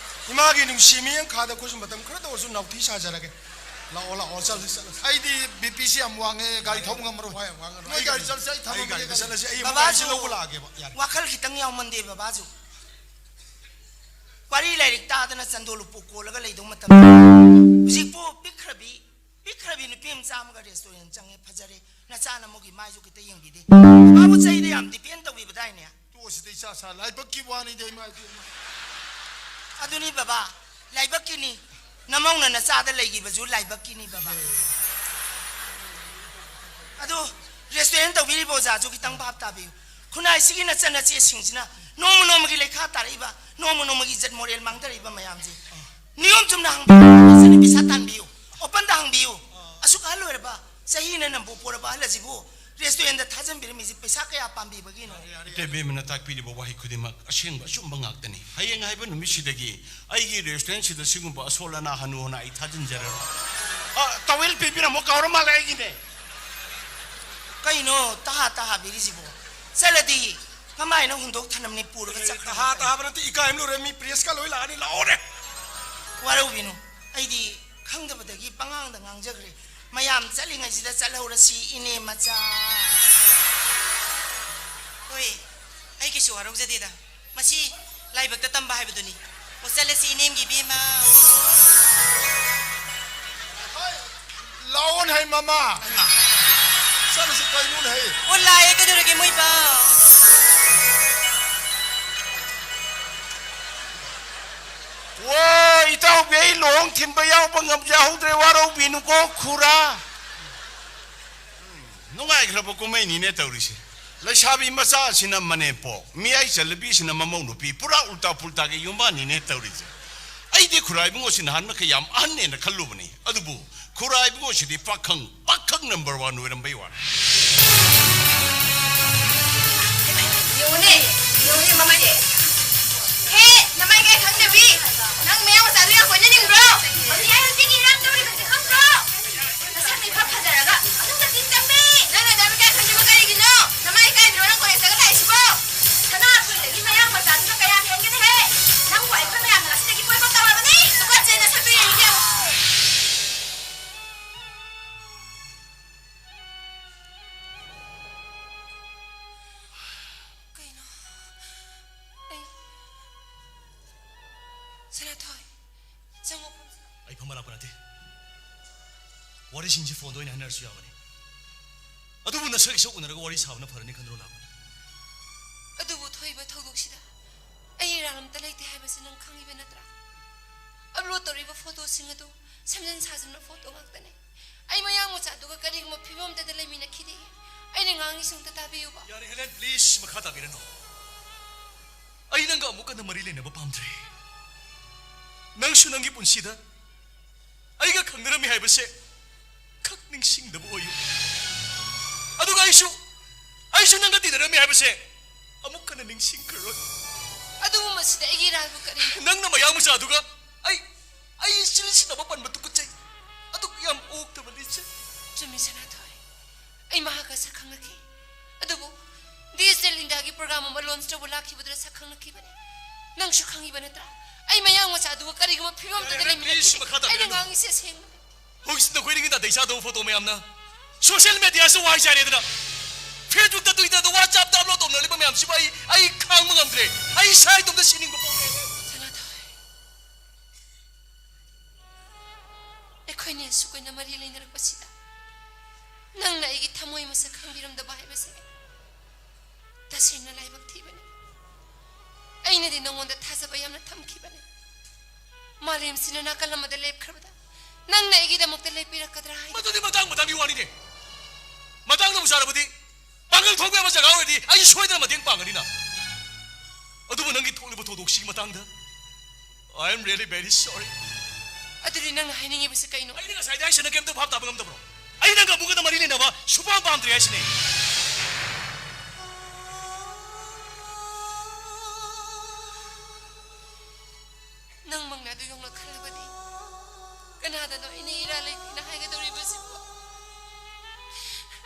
ꯏꯃꯥꯒꯤ ꯅꯨꯡꯁꯤ ꯃꯤꯠꯌꯦꯡ ꯈꯥꯗ ꯑꯩꯈꯣꯏꯁꯨ ꯃꯇꯝ ꯈꯔꯗ ꯑꯣꯏꯔꯁꯨ ꯅꯥꯎꯊꯤ ꯁꯥꯖꯔꯒꯦ꯫ ꯂꯥꯛꯑꯣ, ꯂꯥꯛꯑꯣ, ꯆꯠꯂꯁꯤ, ꯆꯠꯂꯁꯤ꯫ ꯑꯩꯗꯤ ꯕꯤ ꯄꯤꯁꯤ ꯌꯥꯝ ꯋꯥꯡꯉꯦ, ꯒꯥꯔꯤ ꯊꯧꯕ ꯉꯝꯃꯔꯣꯏ꯫ ꯋꯥ ꯌꯥꯝ ꯉꯥꯡꯒꯅꯨ꯫ ꯅꯣꯏ ꯑꯩ ꯒꯥꯔꯤ ꯒꯥꯔꯤ, ꯆꯠꯂꯁꯤ, ꯑꯩ ꯑꯩ ꯊꯝꯃꯝꯃꯒꯦ ꯒꯥꯔꯤꯗ ꯒꯥꯔꯤ꯫ ꯆꯠꯂꯁꯤ, ꯑꯩ ꯑꯃꯨꯛ ꯕꯕꯥꯁꯨ ꯒꯥꯔꯤꯁꯤ ꯂꯧꯕ ꯂꯥꯛꯑꯒꯦꯕ꯫ ꯌꯥꯔꯦ꯫ ꯋꯥꯈꯜ ꯈꯤꯇꯪ ꯌꯥꯎꯃꯟꯗꯦ ꯕꯕꯥꯁꯨ꯫ ꯋꯥꯔꯤ ꯂꯥꯏꯔꯤꯛ ꯇꯥꯗꯅ ꯆꯟꯗꯣꯜ ꯂꯨꯄꯣꯛ ꯀꯣꯜꯂꯒ ꯂꯩꯗꯧ ꯃꯇꯝ꯫ ꯍꯧꯖꯤꯛꯄꯨ ꯄꯤꯛꯈ꯭ꯔꯕꯤ, ꯄꯤꯛꯈ꯭ꯔꯕꯤ ꯅꯨꯄꯤ ꯃꯆꯥ ꯑꯃꯒ restaurant ꯆꯪꯉꯦ, ꯐꯖꯔꯦ꯫ ꯅꯆꯥꯅ ꯃꯣꯏꯒꯤ ꯃꯥꯏꯁꯨ ꯈꯤꯇ ꯌꯦꯡꯕꯤꯗꯦ꯫ ꯃꯥꯕꯨ ꯆꯍꯤꯗ ꯌꯥꯝ depend ꯇꯧꯕꯤꯕꯗꯥꯏꯅꯦ꯫ ꯇꯣꯛꯑꯁꯤꯗ ꯏꯆꯥ ꯁꯥ, ꯂꯥꯏꯕꯛꯀꯤ ꯋꯥꯅꯤꯗ, ꯏꯃꯥ ꯏꯕꯦꯝꯃ꯫ ꯑꯗꯨꯅꯤ ꯕꯕꯥ, ꯂꯥꯏꯕꯛꯀꯤꯅꯤ꯫ ꯅꯃꯧꯅ ꯅꯆꯥꯗ ꯂꯩꯈꯤꯕꯁꯨ ꯂꯥꯏꯕꯛꯀꯤꯅꯤ ꯕꯕꯥ꯫ ꯑꯗꯨ restaurant ꯇꯧꯕꯤꯔꯤꯕ ꯑꯣꯖꯥꯁꯨ ꯈꯤꯇꯪ ꯚꯥꯞ ꯇꯥꯕꯤꯌꯨ꯫ ꯈꯨꯟꯅꯥꯏꯁꯤꯒꯤ ꯅꯆꯟꯅꯆꯦꯁꯤꯡꯁꯤꯅ ꯅꯣꯡꯃ ꯅꯣꯡꯃꯒꯤ ꯂꯩꯈꯥ ꯇꯥꯔꯛꯏꯕ, ꯅꯣꯡꯃ ꯅꯣꯡꯃꯒꯤ ꯏꯖꯠ ꯃꯣꯔꯦꯜ ꯃꯥꯡꯊꯔꯛꯏꯕ ꯃꯌꯥꯝꯁꯦ ꯅꯤꯌꯣꯝ ꯆꯨꯝꯅ ꯍꯪꯕꯤꯌꯨ꯫ ꯐꯖꯅ ꯄꯩꯁꯥ ꯇꯥꯟꯕꯤꯌꯨ꯫ Open ꯗ ꯍꯪꯕꯤꯌꯨ꯫ ꯑꯁꯨꯛ ꯑꯍꯜ ꯑꯣꯏꯔꯕ, ꯆꯍꯤꯅ ꯅꯝꯕꯨ ꯄꯣꯔꯕ ꯑꯍꯜ ꯑꯁꯤꯕꯨ restaurant ꯊꯥꯖꯟꯕꯤꯔꯝꯃꯤꯁꯤ ꯄꯩꯁꯥ ꯀꯌꯥ ꯄꯥꯝꯕꯤꯕꯒꯤꯅꯣ? ꯏꯇꯩꯕꯦꯝꯃꯅ ꯇꯥꯛꯄꯤꯔꯤꯕ ꯋꯥꯍꯩ ꯈꯨꯗꯤꯡꯃꯛ ꯑꯁꯦꯡꯕ ꯑꯆꯨꯝꯕ ꯉꯥꯛꯇꯅꯤ꯫ ꯍꯌꯦꯡ ꯍꯥꯏꯕ ꯅꯨꯃꯤꯠꯁꯤꯗꯒꯤ ꯑꯩꯒꯤ restaurant ꯁꯤꯗ ꯁꯤꯒꯨꯝꯕ ꯑꯁꯣꯜ ꯑꯅꯥ ꯍꯅꯨ ꯍꯅꯥ ꯑꯩ ꯊꯥꯖꯤꯟꯖꯔꯔꯣꯏ꯫ ꯑ, towel ꯄꯤꯕꯤꯔꯝꯃꯣ, ꯀꯥꯎꯔ ꯃꯥꯜꯂꯦ ꯑꯩꯒꯤꯅꯦ꯫ ꯀꯩꯅꯣ ꯇꯍꯥ ꯇꯍꯥꯕꯤꯔꯤꯁꯤꯕꯣ? ꯆꯠꯂꯗꯤ ꯀꯃꯥꯏꯅ ꯍꯨꯟꯗꯣꯛ ꯊꯅꯝꯅꯤ ꯄꯨꯔꯒ ꯑꯦ, ꯆꯠꯈ꯭ꯔꯒ ꯇꯍꯥ ꯀꯔꯤ? ꯇꯍꯥꯕ ꯅꯠꯇꯦ, ꯏꯀꯥꯏ ꯑꯃ ꯂꯣꯏꯔꯦ, ꯃꯤ press ꯀ ꯂꯣꯏ ꯂꯥꯛꯑꯅꯤ, ꯂꯥꯛꯑꯣꯅꯦ꯫ ꯋꯥꯔꯧꯕꯤꯅꯨ, ꯑꯩꯗꯤ ꯈꯪꯗꯕꯗꯒꯤ ꯄꯉꯥꯡꯗ ꯉꯥꯡꯖꯈ꯭ꯔꯦ꯫ ꯃꯌꯥꯝ ꯆꯠꯂꯤꯉꯩꯁꯤꯗ ꯆꯠꯍꯧꯔꯁꯤ, ꯏꯅꯦ ꯃꯆꯥ꯫ ꯍꯣꯏ, ꯑꯩ ꯀꯩꯁꯨ ꯋꯥꯔꯧꯖꯗꯦꯗ꯫ ꯃꯁꯤ ꯂꯥꯏꯕꯛꯇ ꯇꯝꯕ ꯍꯥꯏꯕꯗꯨꯅꯤ꯫ ꯑꯣ, ꯆꯠꯂꯁꯤ, ꯏꯅꯦꯝꯒꯤ ꯏꯕꯦꯝꯃ꯫ ꯂꯥꯛꯑꯣꯅꯦ ꯍꯩ ꯃꯃꯥ꯫ ꯆꯠꯂꯁꯤ ꯀꯩꯅꯣꯅꯦ ꯍꯩ꯫ ꯑꯣ, ꯂꯥꯛꯑꯦ, ꯀꯩꯗꯧꯔꯒꯦ ꯃꯣꯏꯕꯥ? ꯊꯤꯟꯕ ꯌꯥꯎꯕ ꯉꯝꯖꯍꯧꯗ꯭ꯔꯦ, ꯋꯥꯔꯧꯕꯤꯅꯨꯀꯣ ꯈꯨꯔꯥ꯫ ꯅꯨꯡꯉꯥꯏꯈ꯭ꯔꯕ ꯀꯨꯝꯍꯩꯅꯤꯅꯦ ꯇꯧꯔꯤꯁꯦ꯫ ꯂꯩꯁꯥꯕꯤ ꯃꯆꯥ ꯑꯁꯤꯅ ꯃꯅꯦꯝꯄꯣꯛ, ꯃꯤꯌꯥꯏ ꯆꯜꯂꯕꯤꯁꯤꯅ ꯃꯃꯧ ꯅꯨꯄꯤ, ꯄꯨꯔꯥ ꯎꯜꯇꯥ ꯄꯨꯜꯇꯥꯒꯤ ꯌꯨꯝꯕꯥꯟꯅꯤꯅꯦ ꯇꯧꯔꯤꯁꯦ꯫ ꯑꯩꯗꯤ ꯈꯨꯔꯥ ꯏꯕꯨꯡꯉꯣꯁꯤ ꯅꯍꯥꯟ ꯃꯈꯩ ꯌꯥꯝ ꯑꯍꯟꯅꯦꯅ ꯈꯜꯂꯨꯕꯅꯤ, ꯑꯗꯨꯕꯨ ꯈꯨꯔꯥ ꯏꯕꯨꯡꯉꯣꯁꯤꯗꯤ ꯄꯥꯈꯪ, ꯄꯥꯈꯪ ꯅꯝꯕꯔ ꯋꯥꯟ ꯑꯣꯏꯔꯝꯕꯩ ꯋꯥꯅꯤ꯫ ꯌꯦꯡꯉꯨꯅꯦ, ꯌꯦꯡꯉꯨꯅꯦ ꯃꯃꯥꯏꯁꯦ꯫ ꯍꯦ, ꯅꯃꯥꯏ ꯀꯥꯏ ꯈꯪꯗꯕꯤ? ꯅꯪ ꯃꯌꯥꯡ ꯃꯆꯥꯗꯨ ꯌꯥꯝ ꯀꯣꯏꯅꯅꯤꯡꯕ꯭ꯔꯣ? ꯍꯧꯖꯤꯛ ꯑꯩ ꯅꯨꯄꯤꯒꯤ ꯏꯔꯥꯡ ꯇꯧꯔꯤꯕꯁꯦ ꯈꯪꯗ꯭ꯔꯣ? ꯅꯁꯛꯅ ꯏꯐ ꯐꯖꯔꯒ ꯑꯗꯨꯝ ꯅꯆꯤꯟ ꯀꯟꯕꯤ! ꯅꯪꯅ ꯑꯗꯨ ꯀꯥꯏ ꯈꯪꯗꯕ ꯀꯔꯤꯒꯤꯅꯣ? ꯅꯃꯥꯏ ꯏꯀꯥꯏꯗ꯭ꯔꯣ ꯅꯪ ꯀꯣꯂꯦꯖꯇꯒ ꯂꯥꯛꯏꯁꯤꯕꯣ? ꯁꯅꯥ ꯑꯊꯣꯏꯗꯒꯤ ꯃꯌꯥꯡ ꯃꯆꯥꯗꯨꯅ ꯀꯌꯥꯝ ꯍꯦꯟꯒꯦꯅꯦꯍꯦ? ꯅꯪꯕꯨ ꯑꯩꯈꯣꯏ ꯃꯌꯥꯝꯅ ꯉꯁꯤꯗꯒꯤ ꯀꯣꯏꯕ ꯇꯧꯔꯕꯅꯤ꯫ ꯇꯨꯀꯠꯆꯩ ꯅꯁꯛꯇꯨ ꯌꯦꯡꯅꯤꯡꯗꯦ꯫ ꯀꯩꯅꯣ? ꯑꯩ ꯁꯅꯥꯊꯣꯏ, ꯆꯪꯉꯣ ꯐꯝꯁꯤ꯫ ꯑꯩ ꯐꯝꯕ ꯂꯥꯛꯄ ꯅꯠꯇꯦ꯫ ꯋꯥꯔꯤꯁꯤꯡꯁꯤ ꯐꯣꯟꯗ ꯑꯣꯏꯅ ꯍꯥꯏꯅꯔꯁꯨ ꯌꯥꯕꯅꯤ꯫ ꯑꯗꯨꯕꯨ ꯅꯁꯛ ꯏꯁꯛ ꯎꯅꯔꯒ ꯋꯥꯔꯤ ꯁꯥꯕꯅ ꯐꯔꯅꯤ ꯈꯟꯗꯨꯅ ꯂꯥꯛꯄꯅꯤ꯫ ꯑꯗꯨꯕꯨ ꯊꯣꯛꯏꯕ ꯊꯧꯗꯣꯛꯁꯤꯗ ꯑꯩ ꯏꯔꯥꯜ ꯑꯝꯇ ꯂꯩꯇꯦ ꯍꯥꯏꯕꯁꯤ ꯅꯪ ꯈꯪꯉꯤꯕ ꯅꯠꯇ꯭ꯔꯥ? ꯑꯞꯂꯣꯗ ꯇꯧꯔꯤꯕ ꯐꯣꯇꯣꯁꯤꯡ ꯑꯗꯨ ꯁꯦꯝꯖꯤꯟ ꯁꯥꯖꯤꯟꯕ ꯐꯣꯇꯣ ꯉꯥꯛꯇꯅꯤ꯫ ꯑꯩ ꯃꯌꯥꯡ ꯃꯆꯥꯗꯨꯒ ꯀꯔꯤꯒꯨꯝꯕ ꯐꯤꯕꯝ ꯑꯃꯠꯇꯗ ꯂꯩꯃꯤꯟꯅꯈꯤꯗꯦ꯫ ꯑꯩꯅ ꯉꯥꯡꯉꯤꯁꯤ ꯑꯝꯇ ꯇꯥꯕꯤꯌꯨꯕ꯫ ꯌꯥꯔꯦ ꯍꯦꯂꯦꯟ, ꯄ꯭ꯂꯤꯖ, ꯃꯈꯥ ꯇꯥꯕꯤꯔꯅꯨ꯫ ꯑꯩ ꯅꯪꯒ ꯑꯃꯨꯛ ꯍꯟꯅ ꯃꯔꯤ ꯂꯩꯅꯕ ꯄꯥꯝꯗ꯭ꯔꯦ꯫ ꯅꯪꯁꯨ ꯅꯪꯒꯤ ꯄꯨꯟꯁꯤꯗ ꯑꯩꯒ ꯈꯪꯅꯔꯝꯃꯤ ꯍꯥꯏꯕꯁꯦ ꯈꯛ ꯅꯤꯡꯁꯤꯡꯗꯕ ꯑꯣꯏꯌꯨ꯫ ꯑꯗꯨꯒ ꯑꯩꯁꯨ, ꯑꯩꯁꯨ ꯅꯪꯒ ꯇꯤꯟꯅꯔꯝꯃꯤ ꯍꯥꯏꯕꯁꯦ ꯑꯃꯨꯛ ꯍꯟꯅ ꯅꯤꯡꯁꯤꯡꯈ꯭ꯔꯔꯣꯏ꯫ ꯑꯗꯨꯕꯨ ꯃꯁꯤꯗ ꯑꯩꯒꯤ ꯏꯔꯥꯜꯕꯨ ꯀꯔꯤꯅꯣ? ꯅꯪꯅ ꯃꯌꯥꯡ ꯃꯆꯥꯗꯨꯒ ꯑꯩ, ꯑꯩ ꯆꯤꯟꯁꯤꯟꯅꯕ ꯄꯟꯕ ꯇꯨꯀꯠꯆꯩ꯫ ꯑꯗꯨꯛ ꯌꯥꯝ ꯑꯣꯛꯇꯕ ꯂꯤꯆꯠ꯫ ꯆꯨꯝꯃꯤ ꯁꯅꯥꯊꯣꯏ, ꯑꯩ ꯃꯍꯥꯛꯀ ꯁꯛ ꯈꯪꯅꯈꯤ꯫ ꯑꯗꯨꯕꯨ ꯗꯤꯖꯤꯇꯦꯜ ꯏꯟꯗꯤꯌꯥꯒꯤ ꯄ꯭ꯔꯣꯒ꯭ꯔꯥꯝ ꯑꯃ ꯂꯣꯟꯆ ꯇꯧꯕ ꯂꯥꯛꯈꯤꯕꯗꯨꯗ ꯁꯛ ꯈꯪꯅꯈꯤꯕꯅꯤ꯫ ꯅꯪꯁꯨ ꯈꯪꯉꯤꯕ ꯅꯠꯇ꯭ꯔꯥ? ꯑꯩ ꯃꯌꯥꯡ ꯃꯆꯥꯗꯨꯒ ꯀꯔꯤꯒꯨꯝꯕ ꯐꯤꯕꯝꯗꯨꯗ ꯂꯩꯃꯤꯟꯅꯈꯤꯗꯦ꯫ ꯄ꯭ꯂꯤꯖ, ꯃꯈꯥ ꯇꯥꯕꯤꯔꯅꯨ꯫ ꯑꯩꯅ ꯉꯥꯡꯉꯤꯁꯦ ꯑꯁꯦꯡꯕꯅꯤ꯫ ꯍꯧꯖꯤꯛ ꯅꯈꯣꯏꯗꯒꯤ ꯅꯥꯇꯩ ꯆꯥꯗꯕ ꯐꯣꯇꯣ ꯃꯌꯥꯝꯅ ꯁꯣꯁꯤꯌꯦꯜ ꯃꯦꯗꯤꯌꯥꯁꯤꯗ ꯋꯥꯏ ꯆꯥꯏꯔꯦꯗꯅ, ꯐꯦꯁꯕꯨꯛꯇ, ꯇ꯭ꯋꯤꯇꯔꯗ, ꯋꯥꯆꯞꯇ ꯑꯞꯂꯣꯗ ꯇꯧꯅꯔꯤꯕ ꯃꯌꯥꯝꯁꯤꯕꯨ ꯑꯩ, ꯑꯩ ꯈꯥꯡꯕ ꯉꯝꯗ꯭ꯔꯦ꯫ ꯑꯩ ꯏꯁꯥ ꯏꯇꯣꯝꯇ ꯁꯤꯅꯤꯡꯕ ꯄꯣꯛꯂꯦ꯫ ꯁꯅꯥꯊꯣꯏ, ꯑꯩꯈꯣꯏꯅꯤ ꯑꯁꯨꯛ ꯀꯨꯏꯅ ꯃꯔꯤ ꯂꯩꯅꯔꯛꯄꯁꯤꯗ ꯅꯪꯅ ꯑꯩꯒꯤ ꯊꯃꯣꯏ ꯃꯁꯛ ꯈꯪꯕꯤꯔꯝꯗꯕ ꯍꯥꯏꯕꯁꯦ ꯇꯁꯦꯡꯅ ꯂꯥꯏꯕꯛ ꯊꯤꯕꯅꯤ꯫ ꯑꯩꯅꯗꯤ ꯅꯉꯣꯟꯗ ꯊꯥꯖꯕ ꯌꯥꯝꯅ ꯊꯝꯈꯤꯕꯅꯤ꯫ ꯃꯥꯂꯦꯝꯁꯤꯅ ꯅꯥꯀꯜ ꯑꯃꯗ ꯂꯦꯞꯈ꯭ꯔꯕꯗ ꯅꯪꯅ ꯑꯩꯒꯤꯗꯃꯛꯇ ꯂꯦꯞꯄꯤꯔꯛꯀꯗ꯭ꯔꯥ ꯍꯥꯏ꯫ ꯃꯗꯨꯗꯤ ꯃꯇꯥꯡ ꯃꯇꯥꯡꯒꯤ ꯋꯥꯅꯤꯅꯦ꯫ ꯃꯇꯥꯡꯅ ꯎꯖꯥꯔꯕꯗꯤ ꯄꯥꯡꯒꯜ ꯊꯣꯛꯄ ꯌꯥꯕ ꯖꯒꯥ ꯑꯣꯏꯔꯗꯤ ꯑꯩꯁꯨ ꯁꯣꯏꯗꯅ ꯃꯇꯦꯡ ꯄꯥꯡꯒꯅꯤꯅ꯫ ꯑꯗꯨꯕꯨ ꯅꯪꯒꯤ ꯊꯣꯛꯂꯤꯕ ꯊꯧꯗꯣꯛꯁꯤꯒꯤ ꯃꯇꯥꯡꯗ, I am really very sorry. ꯑꯗꯨꯗꯤ ꯅꯪꯅ ꯍꯥꯏꯅꯤꯡꯉꯤꯕꯁꯤ ꯀꯩꯅꯣ? ꯑꯩꯅ ꯉꯁꯥꯏꯗꯩ ꯍꯥꯏꯁꯤ ꯅꯪ ꯀꯩꯝꯇ ꯚꯥꯞ ꯇꯥꯕ ꯉꯝꯗꯕ꯭ꯔꯣ? ꯑꯩ ꯅꯪꯒ ꯑꯃꯨꯛ ꯍꯟꯅ ꯃꯔꯤ ꯂꯩꯅꯕ ꯁꯨꯄꯥꯝ ꯄꯥꯝꯗ꯭ꯔꯦ ꯍꯥꯏꯁꯤꯅꯦ꯫ ꯅꯪꯃꯛꯅ ꯑꯗꯨ ꯌꯧꯅ ꯈꯜꯂꯕꯗꯤ ꯀꯅꯥꯗꯅꯣ ꯑꯩꯅ ꯏꯔꯥ ꯂꯩꯇꯦꯅ ꯍꯥꯏꯒꯗꯧꯔꯤꯕꯁꯤꯕꯣ?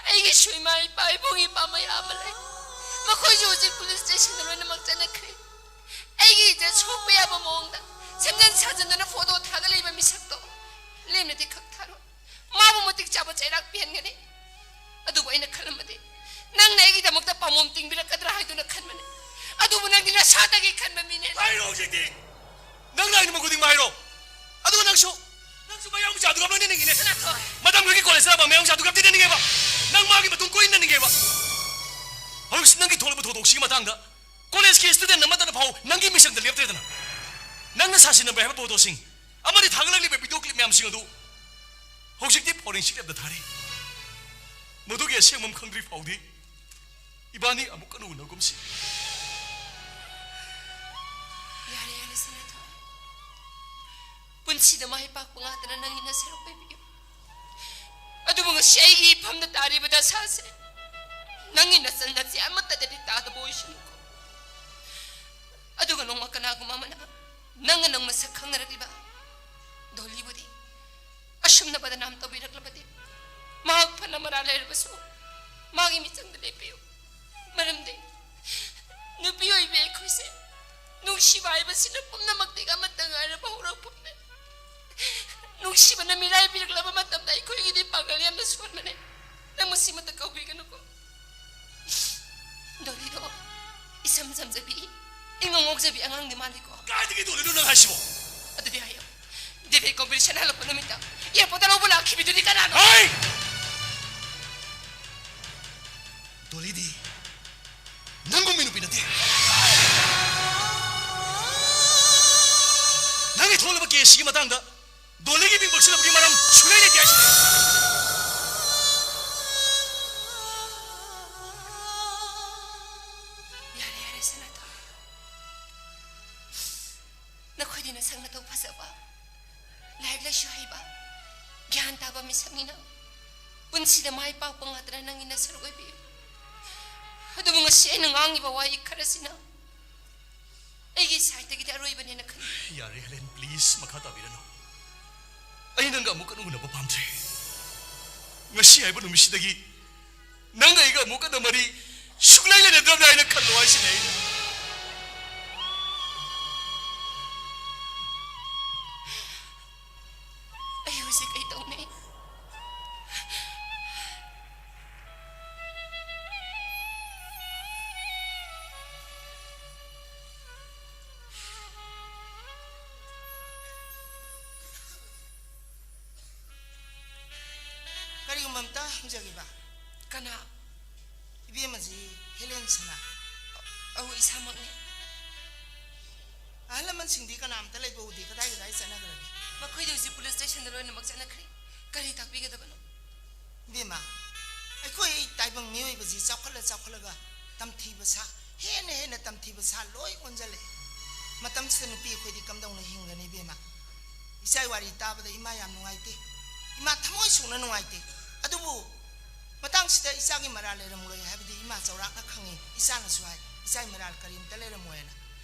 ꯑꯩꯒꯤꯁꯨ ꯏꯃꯥ ꯏꯄꯥ, ꯏꯕꯨꯡ ꯏꯄꯥ ꯃꯌꯥꯝ ꯑꯃ ꯂꯩ꯫ ꯃꯈꯣꯏꯁꯨ ꯍꯧꯖꯤꯛ ꯄꯨꯂꯤꯁ ꯁ꯭ꯇꯦꯁꯟꯗ ꯂꯣꯏꯅꯃꯛ ꯆꯠꯅꯈ꯭ꯔꯦ꯫ ꯑꯩꯒꯤ ꯏꯖꯠ ꯁꯣꯛꯄ ꯌꯥꯕ ꯃꯑꯣꯡꯗ ꯁꯦꯝꯖꯤꯟ ꯁꯥꯖꯤꯟꯗꯨꯅ ꯐꯣꯇꯣ ꯊꯥꯒꯠꯂꯛꯏꯕ ꯃꯤꯁꯛꯇꯣ ꯂꯦꯝꯅꯗꯤ ꯈꯛ ꯊꯥꯔꯣꯏ꯫ ꯃꯥꯕꯨ ꯃꯇꯤꯛ ꯆꯥꯕ ꯆꯩꯔꯥꯛ ꯄꯤꯍꯟꯒꯅꯤ꯫ ꯑꯗꯨꯕꯨ ꯑꯩꯅ ꯈꯜꯂꯝꯕꯗꯤ ꯅꯪꯅ ꯑꯩꯒꯤꯗꯃꯛꯇ ꯄꯥꯃꯣꯝ ꯇꯤꯡꯕꯤꯔꯛꯀꯗ꯭ꯔꯥ ꯍꯥꯏꯗꯨꯅ ꯈꯟꯕꯅꯤ꯫ ꯑꯗꯨꯕꯨ ꯅꯪꯗꯤ ꯅꯁꯥꯗꯒꯤ ꯈꯟꯕ ꯃꯤꯅꯦ꯫ ꯍꯥꯏꯔꯣ ꯍꯧꯖꯤꯛꯇꯤ꯫ ꯅꯪꯅ ꯑꯩꯅ ꯃꯈꯣꯏꯗꯤ ꯃꯥꯏꯔꯣ꯫ ꯑꯗꯨꯒ ꯅꯪꯁꯨ, ꯅꯪꯁꯨ ꯃꯌꯥꯡ ꯃꯆꯥꯗꯨꯒ ꯂꯣꯏꯅꯅꯤꯡꯉꯤꯅꯦ꯫ ꯁꯅꯥꯊꯣꯏ꯫ ꯃꯇꯝꯗꯨꯒꯤ ꯀꯣꯂꯦꯖꯇ ꯂꯥꯛꯄ ꯃꯌꯥꯡ ꯃꯆꯥꯗꯨꯒ ꯇꯤꯟꯅꯅꯤꯡꯉꯦꯕ꯫ ꯅꯪ ꯃꯥꯒꯤ ꯃꯇꯨꯡ ꯀꯣꯏꯅꯅꯤꯡꯉꯦꯕ꯫ ꯍꯧꯖꯤꯛ ꯅꯪꯒꯤ ꯊꯣꯛꯂꯛꯄ ꯊꯧꯗꯣꯛꯁꯤꯒꯤ ꯃꯇꯥꯡꯗ ꯀꯣꯂꯦꯖꯀꯤ ꯁ꯭ꯇꯨꯗꯦꯟ ꯑꯃꯠꯇꯅ ꯐꯥꯎ ꯅꯪꯒꯤ ꯃꯤꯆꯪꯗ ꯂꯦꯞꯇ꯭ꯔꯦꯗꯅ꯫ ꯅꯪꯅ ꯁꯥꯁꯤꯟꯅꯕ ꯍꯥꯏꯕ ꯐꯣꯇꯣꯁꯤꯡ ꯑꯃꯗꯤ ꯊꯥꯒꯠꯂꯛꯂꯤꯕ ꯚꯤꯗꯤꯑꯣ ꯀ꯭ꯂꯤꯞ ꯃꯌꯥꯝꯁꯤꯡ ꯑꯗꯨ ꯍꯧꯖꯤꯛꯇꯤ ꯐꯣꯔꯦꯟꯁꯤꯛ ꯂꯦꯞꯇ ꯊꯥꯔꯤ꯫ ꯃꯗꯨꯒꯤ ꯑꯁꯦꯡꯕ ꯈꯪꯗ꯭ꯔꯤ ꯐꯥꯎꯗꯤ ꯏꯕꯥꯅꯤ ꯑꯃꯨꯛ ꯍꯟꯅ ꯎꯅꯒꯨꯝꯁꯤ꯫ ꯌꯥꯔꯦ, ꯌꯥꯔꯦ, ꯁꯅꯥꯊꯣꯏ꯫ ꯄꯨꯟꯁꯤꯗ ꯃꯥꯏ ꯄꯥꯛꯄ ꯉꯥꯛꯇꯅ ꯅꯪꯒꯤ ꯅꯁꯦꯔꯣꯛ ꯑꯣꯏꯕꯤꯌꯨ꯫ ꯑꯗꯨꯕꯨ ꯉꯁꯤ ꯑꯩꯒꯤ ꯏꯐꯝꯗ ꯇꯥꯔꯤꯕ ꯗꯁꯥꯁꯦ ꯅꯪꯒꯤ ꯅꯆꯟ ꯅꯆꯦ ꯑꯃꯠꯇꯗꯗꯤ ꯇꯥꯗꯕ ꯑꯣꯏꯁꯅꯨꯀꯣ꯫ ꯑꯗꯨꯒ ꯅꯣꯡꯃ ꯀꯅꯥꯒꯨꯝꯕ ꯑꯃꯅ ꯅꯪꯒ ꯅꯪ ꯃꯁꯛ ꯈꯪꯅꯔꯛꯂꯤꯕ ꯗꯣꯂꯤꯕꯨꯗꯤ ꯑꯁꯨꯝꯅ ꯕꯗꯅꯥꯝ ꯇꯧꯕꯤꯔꯛꯂꯕꯗꯤ ꯃꯍꯥꯛ ꯐꯅ ꯃꯔꯥ ꯂꯩꯔꯕꯁꯨ ꯃꯥꯒꯤ ꯃꯤꯆꯪꯗ ꯂꯦꯞꯄꯤꯌꯨ꯫ ꯃꯔꯝꯗꯤ ꯅꯨꯄꯤ ꯑꯣꯏꯕꯤ ꯑꯩꯈꯣꯏꯁꯦ ꯅꯨꯡꯁꯤꯕ ꯍꯥꯏꯕꯁꯤꯅ ꯄꯨꯝꯅꯃꯛꯇꯒꯤ ꯑꯃꯠꯇ ꯉꯥꯏꯔꯕ ꯍꯧꯔꯛꯐꯝꯅꯤ꯫ ꯅꯨꯡꯁꯤꯕꯅ ꯃꯤꯔꯥꯏꯕꯤꯔꯛꯂꯕ ꯃꯇꯝꯗ ꯑꯩꯈꯣꯏꯒꯤꯗꯤ ꯄꯥꯡꯒꯜ ꯌꯥꯝꯅ ꯁꯣꯟꯕꯅꯦ꯫ ꯅꯪ ꯃꯁꯤꯃꯇ ꯀꯥꯎꯕꯤꯒꯅꯨꯀꯣ꯫ ꯗꯣꯂꯤꯗꯣ ꯏꯁꯝ ꯁꯝꯖꯕꯤ, ꯏꯉꯧ ꯉꯧꯖꯕꯤ ꯑꯉꯥꯡꯗꯤ ꯃꯥꯜꯂꯤꯀꯣ꯫ ꯀꯥꯏꯗꯒꯤ ꯗꯣꯂꯤꯅꯣ ꯅꯪ ꯍꯥꯏꯁꯤꯕꯣ? ꯑꯗꯨꯗꯤ ꯍꯥꯏꯌꯣ, ꯗꯦꯕꯦ ꯀꯣꯝꯄꯤꯇꯤꯁꯟ ꯍꯜꯂꯛꯄ ꯅꯨꯃꯤꯠꯇ ꯑꯦꯌꯔꯄꯣꯔꯠꯇ ꯂꯧꯕ ꯂꯥꯛꯈꯤꯕꯤꯗꯨꯗꯤ ꯀꯅꯥꯅꯣ? ꯍꯩ! ꯗꯣꯂꯤꯗꯤ ꯅꯪꯒꯨꯝꯕꯤ ꯅꯨꯄꯤ ꯅꯠꯇꯦ꯫ ꯅꯪꯒꯤ ꯊꯣꯛꯂꯕ ꯑꯁꯤꯒꯤ ꯃꯇꯥꯡꯗ ꯗꯣꯂꯤꯒꯤ ꯃꯤꯡ ꯄꯛꯁꯤꯜꯂꯛꯄꯒꯤ ꯃꯔꯝ ꯁꯨꯡꯂꯩ ꯂꯩꯇꯦ ꯍꯥꯏꯁꯤꯅꯤ꯫ ꯌꯥꯔꯦ, ꯌꯥꯔꯦ, ꯁꯅꯥꯇꯣꯟ꯫ ꯅꯈꯣꯏꯗꯤ ꯅꯁꯛ ꯅꯇꯧ ꯐꯖꯕ, ꯂꯥꯏꯔꯤꯛ ꯂꯥꯏꯁꯨ ꯍꯩꯕ, ꯒ꯭ꯌꯥꯟ ꯇꯥꯕ ꯃꯤꯁꯛꯅꯤꯅ ꯄꯨꯟꯁꯤꯗ ꯃꯥꯏ ꯄꯥꯛꯄ ꯉꯥꯛꯇꯅ ꯅꯪꯒꯤ ꯅꯁꯔꯨꯛ ꯑꯣꯏꯕꯤꯌꯨ꯫ ꯑꯗꯨꯕꯨ ꯉꯁꯤ ꯑꯩꯅ ꯉꯥꯡꯉꯤꯕ ꯋꯥꯍꯩ ꯈꯔꯁꯤꯅ ꯑꯩꯒꯤ ꯁꯥꯏꯠꯇꯒꯤꯗꯤ ꯑꯔꯣꯏꯕꯅꯦꯅ ꯈꯜꯂꯤ꯫ ꯌꯥꯔꯦ, ꯍꯦꯂꯦꯟ, please, ꯃꯈꯥ ꯇꯥꯕꯤꯔꯅꯨ꯫ ꯑꯩ ꯅꯪꯒ ꯑꯃꯨꯛ ꯍꯟꯅ ꯎꯅꯕ ꯄꯥꯝꯗ꯭ꯔꯦ꯫ ꯉꯁꯤ ꯍꯥꯏꯕ ꯅꯨꯃꯤꯠꯁꯤꯗꯒꯤ ꯅꯪꯒ ꯑꯩꯒ ꯑꯃꯨꯛ ꯍꯟꯅ ꯃꯔꯤ ꯁꯨꯡꯂꯩ ꯂꯩꯅꯗ꯭ꯔꯕꯅꯤ ꯍꯥꯏꯅ ꯈꯜꯂꯣ ꯍꯥꯏꯁꯤꯅꯦ ꯑꯩꯅ꯫ ꯑꯩ ꯍꯧꯖꯤꯛ ꯀꯩ ꯇꯧꯅꯤ? ꯀꯔꯤꯒꯨꯝꯕ ꯑꯝꯇ ꯍꯪꯖꯒꯦꯕ꯫ ꯀꯅꯥ? ꯏꯕꯦꯝꯃꯁꯤ ꯍꯦꯂꯦꯟ ꯁꯅꯥ꯫ ꯑꯧ, ꯏꯁꯥꯃꯛꯅꯤ꯫ ꯑꯍꯜ ꯂꯃꯟꯁꯤꯡꯗꯤ ꯀꯅꯥꯝꯇ ꯂꯩꯕ ꯎꯗꯦ, ꯀꯗꯥꯏ ꯀꯗꯥꯏ ꯆꯠꯅꯈ꯭ꯔꯒꯦ? ꯃꯈꯣꯏꯗꯤ ꯍꯧꯖꯤꯛ ꯄꯨꯂꯤꯁ ꯁ꯭ꯇꯦꯁꯟꯗ ꯂꯣꯏꯅꯃꯛ ꯆꯠꯅꯈ꯭ꯔꯦ꯫ ꯀꯔꯤ ꯇꯥꯛꯄꯤꯒꯗꯕꯅꯣ? ꯏꯕꯦꯝꯃ, ꯑꯩꯈꯣꯏ ꯇꯥꯏꯕꯪ ꯃꯤꯑꯣꯏꯕꯁꯤ ꯆꯥꯎꯈꯠꯂ ꯆꯥꯎꯈꯠꯂꯒ ꯇꯝꯊꯤꯕ ꯁꯥ, ꯍꯦꯟꯅ ꯍꯦꯟꯅ ꯇꯝꯊꯤꯕ ꯁꯥ ꯂꯣꯏ ꯑꯣꯟꯁꯤꯜꯂꯛꯑꯦ꯫ ꯃꯇꯝꯁꯤꯗ ꯅꯨꯄꯤ ꯑꯩꯈꯣꯏꯗꯤ ꯀꯝꯗꯧꯅ ꯍꯤꯡꯒꯅꯤ ꯏꯕꯦꯝꯃ? ꯏꯆꯥꯒꯤ ꯋꯥꯔꯤ ꯇꯥꯕꯗ ꯏꯃꯥ ꯌꯥꯝ ꯅꯨꯡꯉꯥꯏꯇꯦ꯫ ꯏꯃꯥ ꯊꯃꯣꯏ ꯁꯣꯛꯅ ꯅꯨꯡꯉꯥꯏꯇꯦ꯫ ꯑꯗꯨꯕꯨ ꯃꯇꯥꯡꯁꯤꯗ ꯏꯆꯥꯒꯤ ꯃꯔꯥꯜ ꯂꯩꯔꯝꯂꯣꯏ ꯍꯥꯏꯕꯗꯤ ꯏꯃꯥ ꯆꯥꯎꯔꯥꯛꯅ ꯈꯪꯉꯤ꯫ ꯏꯆꯥꯅꯁꯨ ꯍꯥꯏ, "ꯏꯆꯥꯒꯤ ꯃꯔꯥꯜ ꯀꯔꯤꯝꯇ ꯂꯩꯔꯝꯃꯣꯏꯅ"꯫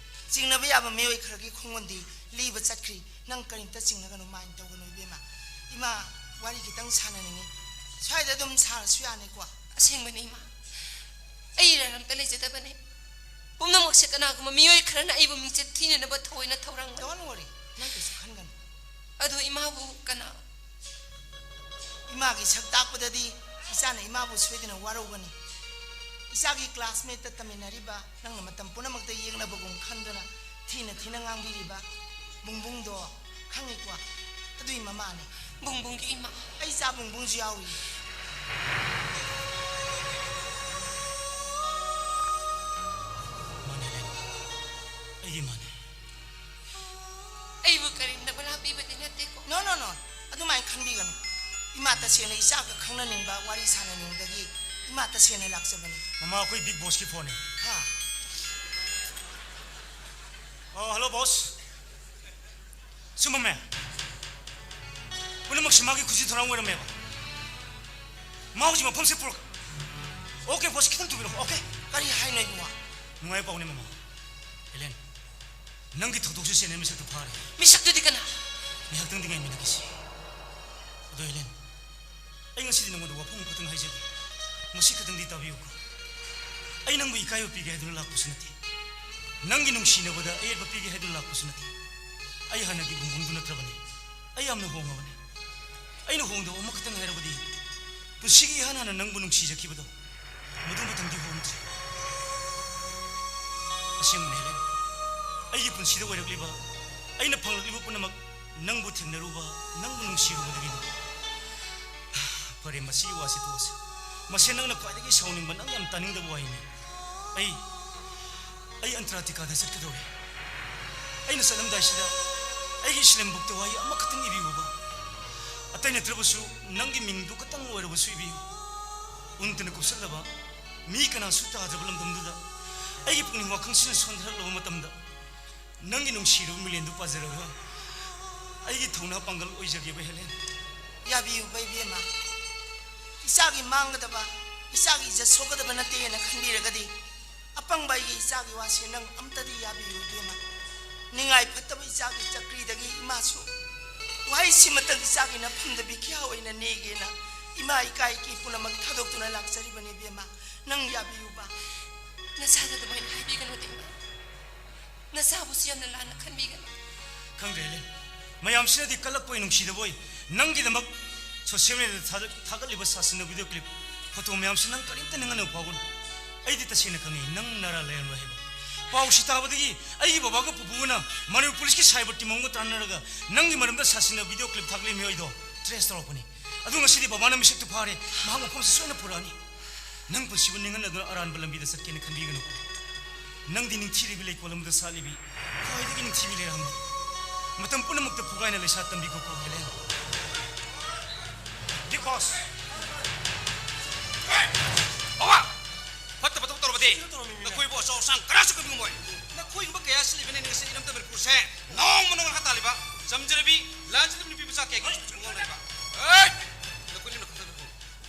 ꯆꯤꯡꯅꯕ ꯌꯥꯕ ꯃꯤꯑꯣꯏ ꯈꯔꯒꯤ ꯈꯣꯡꯒꯨꯟꯗꯤ ꯂꯤꯕ ꯆꯠꯈ꯭ꯔꯤ꯫ ꯅꯪ ꯀꯔꯤꯝꯇ ꯆꯤꯡꯅꯒꯅꯨ, ꯃꯥꯏꯟ ꯇꯧꯒꯅꯨ ꯏꯕꯦꯝꯃ꯫ ꯏꯃꯥ ꯋꯥꯔꯤ ꯈꯤꯇꯪ ꯁꯥꯟꯅꯅꯤꯡꯉꯤ꯫ ꯁ꯭ꯋꯥꯏꯗ ꯑꯗꯨꯝ ꯁꯥꯔꯁꯨ ꯌꯥꯅꯤꯀꯣ? ꯑꯁꯦꯡꯕꯅꯤ ꯏꯃꯥ, ꯑꯩ ꯏꯔꯥꯜ ꯑꯝꯇ ꯂꯩꯖꯗꯕꯅꯦ꯫ ꯄꯨꯝꯅꯃꯛꯁꯦ ꯀꯅꯥꯒꯨꯝꯕ ꯃꯤꯑꯣꯏ ꯈꯔꯅ ꯑꯩꯕꯨ ꯃꯤꯡꯆꯠ ꯊꯤꯅꯅꯕ ꯊꯑꯣꯏꯅ ꯊꯧꯔꯥꯡ ꯂꯧ- Don't worry, ꯅꯪ ꯀꯩꯁꯨ ꯈꯟꯒꯅꯨ꯫ ꯑꯗꯣ ꯏꯃꯥꯕꯨ ꯀꯅꯥ? ꯏꯃꯥꯒꯤ ꯁꯛ ꯇꯥꯛꯄꯗꯗꯤ ꯏꯆꯥꯅ ꯏꯃꯥꯕꯨ ꯁꯣꯏꯗꯅ ꯋꯥꯔꯧꯒꯅꯤ꯫ ꯏꯆꯥꯒꯤ ꯀ꯭ꯂꯥꯁꯃꯦꯠꯇ ꯇꯝꯃꯤꯟꯅꯔꯤꯕ, ꯅꯪꯅ ꯃꯇꯝ ꯄꯨꯝꯅꯃꯛꯇ ꯌꯦꯛꯅꯕꯒꯨꯝ ꯈꯟꯗꯨꯅ ꯊꯤꯅ ꯊꯤꯅ ꯉꯥꯡꯕꯤꯔꯤꯕ ꯕꯨꯡꯕꯨꯡꯗꯣ ꯈꯪꯉꯤꯀꯣ? ꯑꯗꯨꯏ ꯃꯃꯥꯅꯦ꯫ ꯕꯨꯡꯕꯨꯡꯒꯤ ꯏꯃꯥ꯫ ꯑꯩ ꯏꯆꯥ ꯕꯨꯡꯕꯨꯡꯁꯨ ꯌꯥꯎꯔꯤ꯫ ꯃꯥꯅꯦ, ꯑꯩꯒꯤ ꯃꯥꯅꯦ꯫ ꯑꯩꯕꯨ ꯀꯔꯦꯝꯅꯕ ꯂꯥꯛꯄ No, no, no. ꯑꯗꯨꯃꯥꯏꯅ ꯈꯟꯕꯤꯒꯅꯨ. ꯏꯃꯥ ꯇꯁꯦꯡꯅ ꯏꯆꯥꯒ ꯈꯪꯅꯅꯤꯡꯕ, ꯋꯥꯔꯤ ꯁꯥꯟꯅꯅꯤꯡꯕꯗꯒꯤ ꯏꯃꯥ ꯇꯁꯦꯡꯅ ꯂꯥꯛꯆꯕꯅꯤ꯫ ꯃꯃꯥ, ꯑꯩꯈꯣꯏ ꯕꯤꯛ ꯕꯣꯁꯀꯤ ꯐꯣꯟꯅꯤ꯫ ꯍꯥ? ꯑꯣ, ꯍꯜꯂꯣ, ꯕꯣꯁ꯫ ꯆꯨꯝꯃꯝꯃꯦ꯫ ꯄꯨꯝꯅꯃꯛꯁꯤ ꯃꯥꯒꯤ ꯈꯨꯖꯤ ꯊꯧꯔꯥꯡ ꯑꯣꯏꯔꯝꯃꯦꯕ꯫ ꯃꯥ ꯍꯧꯖꯤꯛ ꯃꯐꯝꯁꯦ ꯄꯨꯔꯛ-, ꯑꯣꯀꯦ, ꯕꯣꯁ, ꯈꯤꯇꯪ ꯊꯨꯕꯤꯔꯛꯑꯣ, ꯑꯣꯀꯦ? ꯀꯔꯤ ꯍꯥꯏꯅꯣ, ꯏꯕꯨꯡꯉꯣ? ꯅꯨꯡꯉꯥꯏꯕ ꯄꯥꯎꯅꯦ, ꯃꯃꯥ꯫ ꯍꯦꯂꯦꯟ, ꯅꯪꯒꯤ ꯊꯧꯗꯣꯛꯁꯦ ꯆꯦꯟꯅꯩ ꯃꯤꯁꯛꯇꯨ ꯐꯥꯔꯦ꯫ ꯃꯤꯁꯛꯇꯨꯗꯤ ꯀꯅꯥ? ꯉꯥꯏꯍꯥꯛꯇꯪꯗꯤ ꯉꯥꯏꯃꯤꯟꯅꯈꯤꯁꯤ꯫ ꯑꯗꯣ ꯍꯦꯂꯦꯟ, ꯑꯩ ꯉꯁꯤꯗꯤ ꯅꯉꯣꯟꯗ ꯋꯥꯐꯝ ꯑꯃꯈꯛꯇꯪ ꯍꯥꯏꯖꯒꯦ꯫ ꯃꯁꯤ ꯈꯛꯇꯪꯗꯤ ꯇꯥꯕꯤꯌꯨꯀꯣ꯫ ꯑꯩ ꯅꯪꯕꯨ ꯏꯀꯥꯏꯕ ꯄꯤꯒꯦ ꯍꯥꯏꯗꯨꯅ ꯂꯥꯛꯄꯁꯨ ꯅꯠꯇꯦ꯫ ꯅꯪꯒꯤ ꯅꯨꯡꯁꯤꯅꯕꯗ ꯑꯌꯦꯠꯄ ꯄꯤꯒꯦ ꯍꯥꯏꯗꯨꯅ ꯂꯥꯛꯄꯁꯨ ꯅꯠꯇꯦ꯫ ꯑꯩ ꯍꯥꯟꯅꯒꯤ ꯕꯨꯡꯕꯨꯡꯗꯨ ꯅꯠꯇ꯭ꯔꯕꯅꯤ꯫ ꯑꯩ ꯌꯥꯝꯅ ꯍꯣꯡꯉꯕꯅꯤ꯫ ꯑꯩꯅ ꯍꯣꯡꯗꯕ ꯑꯃꯈꯛꯇꯪ ꯍꯥꯏꯔꯕꯗꯤ, ꯄꯨꯟꯁꯤꯒꯤ ꯏꯍꯥꯟ ꯍꯥꯟꯅ ꯅꯪꯕꯨ ꯅꯨꯡꯁꯤꯖꯈꯤꯕꯗꯣ, ꯃꯗꯨ ꯃꯇꯝꯗꯤ ꯍꯣꯡꯗ꯭ꯔꯤ꯫ ꯑꯁꯦꯡꯕꯅꯦ, ꯍꯦꯂꯦꯟ꯫ ꯑꯩꯒꯤ ꯄꯨꯟꯁꯤꯗ ꯑꯣꯏꯔꯛꯂꯤꯕ, ꯑꯩꯅ ꯐꯪꯂꯛꯂꯤꯕ ꯄꯨꯝꯅꯃꯛ ꯅꯪꯕꯨ ꯊꯦꯡꯅꯔꯨꯕ, ꯅꯪꯕꯨ ꯅꯨꯡꯁꯤꯔꯨꯕꯗꯒꯤꯅꯤ꯫ ꯐꯔꯦ, ꯃꯁꯤꯒꯤ ꯋꯥꯁꯤ ꯇꯣꯛꯑꯁꯤ꯫ ꯃꯁꯤ ꯅꯪꯅ ꯈ꯭ꯋꯥꯏꯗꯒꯤ ꯁꯥꯎꯅꯤꯡꯕ, ꯅꯪ ꯌꯥꯝ ꯇꯥꯅꯤꯡꯗꯕ ꯋꯥꯍꯩꯅꯤ꯫ ꯑꯩ, ꯑꯩ ꯑꯟꯇꯥꯔꯀꯇꯤꯀꯥꯗ ꯆꯠꯀꯗꯧꯔꯦ꯫ ꯑꯩꯅ ꯆꯠꯂꯝꯗꯥꯏꯁꯤꯗ ꯑꯩꯒꯤ ꯁꯤꯂꯦꯝꯕꯨꯛꯇ ꯋꯥꯍꯩ ꯑꯃꯈꯛꯇꯪ ꯏꯕꯤꯌꯨꯕ꯫ ꯑꯇꯩ ꯅꯠꯇ꯭ꯔꯕꯁꯨ ꯅꯪꯒꯤ ꯃꯤꯡꯗꯨ ꯈꯛꯇꯪ ꯑꯣꯏꯔꯕꯁꯨ ꯏꯕꯤꯌꯨ꯫ ꯎꯟꯇꯅ ꯀꯨꯞꯁꯜꯂꯕ, ꯃꯤ ꯀꯅꯥꯁꯨ ꯇꯥꯗ꯭ꯔꯕ ꯂꯝꯗꯝꯗꯨꯗ ꯑꯩꯒꯤ ꯄꯨꯛꯅꯤꯡ ꯋꯥꯈꯜꯁꯤꯅ ꯁꯣꯟꯊꯔꯛꯂꯕ ꯃꯇꯝꯗ, ꯅꯪꯒꯤ ꯅꯨꯡꯁꯤꯔꯕ ꯃꯤꯂꯦꯟꯗꯨ ꯄꯥꯖꯔꯒ ꯑꯩꯒꯤ ꯊꯧꯅꯥ ꯄꯥꯡꯒꯜ ꯑꯣꯏꯖꯒꯦꯕ, ꯍꯦꯂꯦꯟ꯫ ꯌꯥꯕꯤꯌꯨꯕ, ꯏꯕꯦꯝꯃ꯫ ꯏꯆꯥꯒꯤ ꯃꯥꯡꯒꯗꯕ, ꯏꯆꯥꯒꯤ ꯏꯖꯠ ꯁꯣꯛꯀꯗꯕ ꯅꯠꯇꯦꯅ ꯈꯟꯕꯤꯔꯒꯗꯤ, ꯑꯄꯪꯕ ꯑꯩꯒꯤ ꯏꯆꯥꯒꯤ ꯋꯥꯁꯦ ꯅꯪ ꯑꯝꯇꯗꯤ ꯌꯥꯕꯤꯌꯨ, ꯏꯕꯦꯝꯃ꯫ ꯅꯤꯡꯉꯥꯏ ꯐꯠꯇꯕ ꯏꯆꯥꯒꯤ ꯆꯀ꯭ꯔꯤꯗꯒꯤ ꯏꯃꯥꯁꯨ ꯋꯥꯍꯩꯁꯤꯃꯇꯪ ꯏꯆꯥꯒꯤ ꯅꯐꯝꯗ ꯕꯤꯈ꯭ꯌꯥ ꯑꯣꯏꯅ ꯅꯦꯒꯦꯅ ꯏꯃꯥ ꯏꯀꯥꯏ ꯏꯀꯤ ꯄꯨꯝꯅꯃꯛ ꯊꯥꯗꯣꯛꯇꯨꯅ ꯂꯥꯛꯆꯔꯤꯕꯅꯤ, ꯏꯕꯦꯝꯃ꯫ ꯅꯪ ꯌꯥꯕꯤꯌꯨꯕ꯫ ꯅꯆꯥꯗ ꯑꯗꯨꯃꯥꯏꯅ ꯍꯥꯏꯕꯤꯒꯅꯨ, ꯇꯦꯡꯕ꯫ ꯅꯆꯥꯕꯨꯁꯨ ꯌꯥꯝꯅ ꯂꯥꯟꯅ ꯈꯟꯕꯤꯒꯅꯨ꯫ ꯈꯪꯗ꯭ꯔꯦ, ꯍꯦꯂꯦꯟ꯫ ꯃꯌꯥꯝꯁꯤꯅꯗꯤ ꯀꯜꯂꯛꯄꯣꯏ ꯅꯨꯡꯁꯤꯗꯕꯣꯏ ꯅꯪꯒꯤꯗꯃꯛ ꯁꯣꯁꯤꯌꯦꯜ ꯃꯦꯗꯤꯌꯥꯗ ꯊꯥꯒꯠ-, ꯊꯥꯒꯠꯂꯤꯕ ꯁꯥꯁꯤꯟꯅ ꯚꯤꯗꯤꯑꯣ ꯀ꯭ꯂꯤꯞ, ꯐꯣꯇꯣ ꯃꯌꯥꯝꯁꯤ ꯅꯪ ꯀꯔꯤꯝꯇ ꯅꯤꯡꯍꯟꯅꯕ ꯐꯥꯎꯒꯅꯨ꯫ ꯑꯩꯗꯤ ꯇꯁꯦꯡꯅ ꯈꯪꯉꯤ ꯅꯪ ꯅꯔꯥ ꯂꯩꯔꯝꯂꯣꯏ ꯍꯥꯏꯕ꯫ ꯄꯥꯎꯁꯤ ꯇꯥꯕꯗꯒꯤ ꯑꯩꯒꯤ ꯕꯕꯥꯒ ꯄꯨꯄꯨꯒꯅ ꯃꯅꯤꯄꯨꯔ ꯄꯨꯂꯤꯁꯀꯤ ꯁꯥꯏꯕꯔ ꯇꯤꯝ ꯑꯃꯒ ꯇꯥꯟꯅꯔꯒ ꯅꯪꯒꯤ ꯃꯔꯝꯗ ꯁꯥꯁꯤꯟꯅ ꯚꯤꯗꯤꯑꯣ ꯀ꯭ꯂꯤꯞ ꯊꯥꯒꯠꯂꯤ ꯃꯤꯑꯣꯏꯗꯣ ꯇ꯭ꯔꯦꯁ ꯇꯧꯔꯛꯄꯅꯤ꯫ ꯑꯗꯨ ꯉꯁꯤꯗꯤ ꯕꯕꯥꯅ ꯃꯤꯁꯛꯇꯨ ꯐꯥꯔꯦ, ꯃꯍꯥꯛ ꯃꯐꯝꯁꯤ ꯁꯣꯏꯅ ꯄꯨꯔꯛꯑꯅꯤ꯫ ꯅꯪ ꯄꯨꯟꯁꯤꯕꯨ ꯅꯤꯡꯍꯟꯅꯗꯨꯅ ꯑꯔꯥꯟꯕ ꯂꯝꯕꯤꯗ ꯆꯠꯀꯦꯅ ꯈꯟꯕꯤꯒꯅꯨ꯫ ꯅꯪꯗꯤ ꯅꯤꯡꯊꯤꯔꯕꯤ ꯂꯩꯀꯣꯜ ꯑꯃꯗ ꯁꯥꯠꯂꯤꯕꯤ ꯈ꯭ꯋꯥꯏꯗꯒꯤ ꯅꯤꯡꯊꯤꯕꯤ ꯂꯩꯔꯥꯡꯅꯤ꯫ ꯃꯇꯝ ꯄꯨꯝꯅꯃꯛꯇ ꯄꯨꯒꯥꯏꯅ ꯂꯩꯁꯥ ꯇꯝꯕꯤꯈꯣꯀꯣ, ꯍꯦꯂꯦꯟ꯫ Big Boss꯫ ꯕꯕꯥ! ꯐꯠꯇꯕ ꯊꯕꯛ ꯇꯧꯔꯕꯗꯤ ꯅꯈꯣꯏꯕꯨ ꯑꯆꯧ ꯑꯁꯥꯡ ꯀꯅꯥꯁꯨ ꯀꯟꯕ ꯉꯝꯃꯣꯏ꯫ ꯅꯈꯣꯏꯒꯨꯝꯕ ꯀꯌꯥ ꯑꯁꯤ ꯂꯩꯕꯅ ꯉꯁꯤ ꯏꯔꯝꯗꯝ ꯃꯅꯤꯄꯨꯔꯁꯦ ꯅꯣꯡꯃ ꯅꯣꯡꯃ ꯃꯈꯥ ꯇꯥꯜꯂꯤꯕ ꯆꯝꯖꯔꯕꯤ ꯂꯥꯟꯖꯗꯕ ꯅꯨꯄꯤ ꯃꯆꯥ ꯀꯌꯥꯒꯤ ꯉꯝꯂꯤꯕ꯫ ꯍꯦ! ꯅꯈꯣꯏ ꯌꯨꯝꯗ ꯈꯪꯗꯕ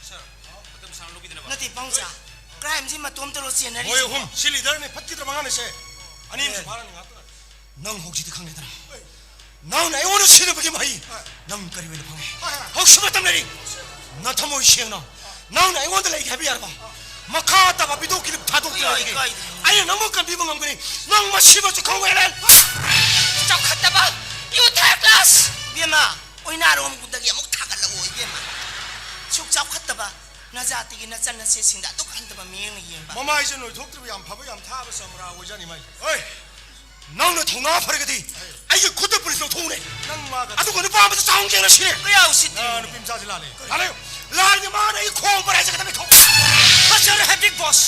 ꯁꯥꯔ, ꯃꯇꯝ ꯁꯥꯡꯅ ꯂꯧꯕꯤꯗꯅꯕ꯫ ꯅꯠꯇꯦ, ꯄꯥꯎꯆꯥ꯫ Crime ꯁꯤ ꯃꯇꯣꯝꯇꯔꯣ ꯆꯦꯟꯅꯔꯤꯁꯦ? ꯃꯣꯏ ꯑꯍꯨꯝ, ꯁꯤ leader ꯅꯤ, ꯐꯠꯈꯤꯗ꯭ꯔ ꯃꯉꯥꯅꯤꯁꯦ꯫ ꯑꯅꯤ ꯑꯃꯁꯨ ꯐꯥꯔꯅꯤ ꯉꯥꯛꯇ꯫ ꯅꯪ ꯍꯧꯖꯤꯛꯇꯤ ꯈꯪꯉꯦꯗꯅ꯫ ꯅꯪꯅ ꯑꯩꯉꯣꯟꯗ ꯁꯤꯟꯅꯕꯒꯤ ꯃꯍꯩ ꯅꯪ ꯀꯔꯤ ꯑꯣꯏꯅ ꯐꯪꯉꯤ? ꯍꯣꯏ, ꯍꯣꯏ꯫ ꯍꯧꯖꯤꯛ ꯃꯇꯝ ꯂꯩꯔꯤ꯫ ꯅꯊꯃꯣꯏ ꯁꯦꯡꯅ ꯅꯪꯅ ꯑꯩꯉꯣꯟꯗ ꯂꯩꯒꯦ ꯍꯥꯏꯕ ꯌꯥꯔꯕ? ꯃꯈꯥ ꯇꯥꯕ video clip ꯊꯥꯗꯣꯛꯇ꯭ꯔꯤꯉꯩꯗ ꯑꯩ ꯀꯥꯏꯗꯦ, ꯀꯥꯏꯗꯦ꯫ ꯑꯩꯅ ꯅꯪꯕꯨ ꯀꯟꯕꯤꯕ ꯉꯝꯒꯅꯤ꯫ ꯅꯪ ꯃꯁꯤꯃꯁꯨ ꯈꯪꯉꯨ, ꯍꯦꯂꯦꯟ꯫ ꯆꯥꯎꯈꯠꯇꯕ! You take class! ꯏꯕꯦꯝꯃ, ꯑꯣꯏꯅꯥꯔꯣꯝꯒꯨꯝꯗꯒꯤ ꯑꯃꯨꯛ ꯊꯥꯒꯠꯂꯛꯑꯣ, ꯏꯕꯦꯝꯃ꯫ ꯁꯨꯛ ꯆꯥꯎꯈꯠꯇꯕ ꯅꯖꯥꯇꯤꯒꯤ ꯅꯆꯟ ꯅꯆꯦꯁꯤꯡꯗ ꯑꯗꯨꯛ ꯍꯟꯊꯕ ꯃꯤꯠꯌꯦꯡꯅ ꯌꯦꯡꯕ꯫ ꯃꯃꯥꯏꯁꯦ ꯅꯣꯏꯊꯣꯛꯇ꯭ꯔꯤꯕ ꯌꯥꯝ ꯐꯕ, ꯌꯥꯝ ꯊꯥꯕ ꯆꯝꯄ꯭ꯔꯥ ꯑꯣꯏꯖꯥꯠꯅꯤ ꯃꯥꯏꯁꯦ꯫ ꯍꯣꯏ! ꯅꯪꯅ ꯊꯧꯅꯥ ꯐꯔꯒꯗꯤ ꯑꯩꯒꯤ ꯈꯨꯠꯇ ꯄꯨꯂꯤꯁ ꯂꯧꯊꯣꯛꯎꯅꯦ꯫ ꯅꯪ ꯃꯥꯒ ꯑꯗꯨꯒ ꯅꯨꯄꯥ ꯑꯃꯗ ꯆꯥꯍꯣꯡ ꯌꯦꯡꯅꯁꯤꯅꯦ꯫ ꯀꯌꯥ ꯎꯁꯤꯠꯇ꯭ꯔꯤꯅꯣ? ꯑꯥ, ꯅꯨꯄꯤ ꯃꯆꯥꯁꯤ ꯂꯥꯜꯂꯦ꯫ ꯂꯥꯜꯂꯦ꯫ ꯂꯥꯜꯂꯦ, ꯃꯥꯅ ꯑꯩ ꯈꯣꯡ ꯄꯔꯤ ꯍꯥꯏꯁꯦ ꯀꯗꯥꯏ ꯊꯣꯛ? ꯐꯖꯔꯦ, Big Boss꯫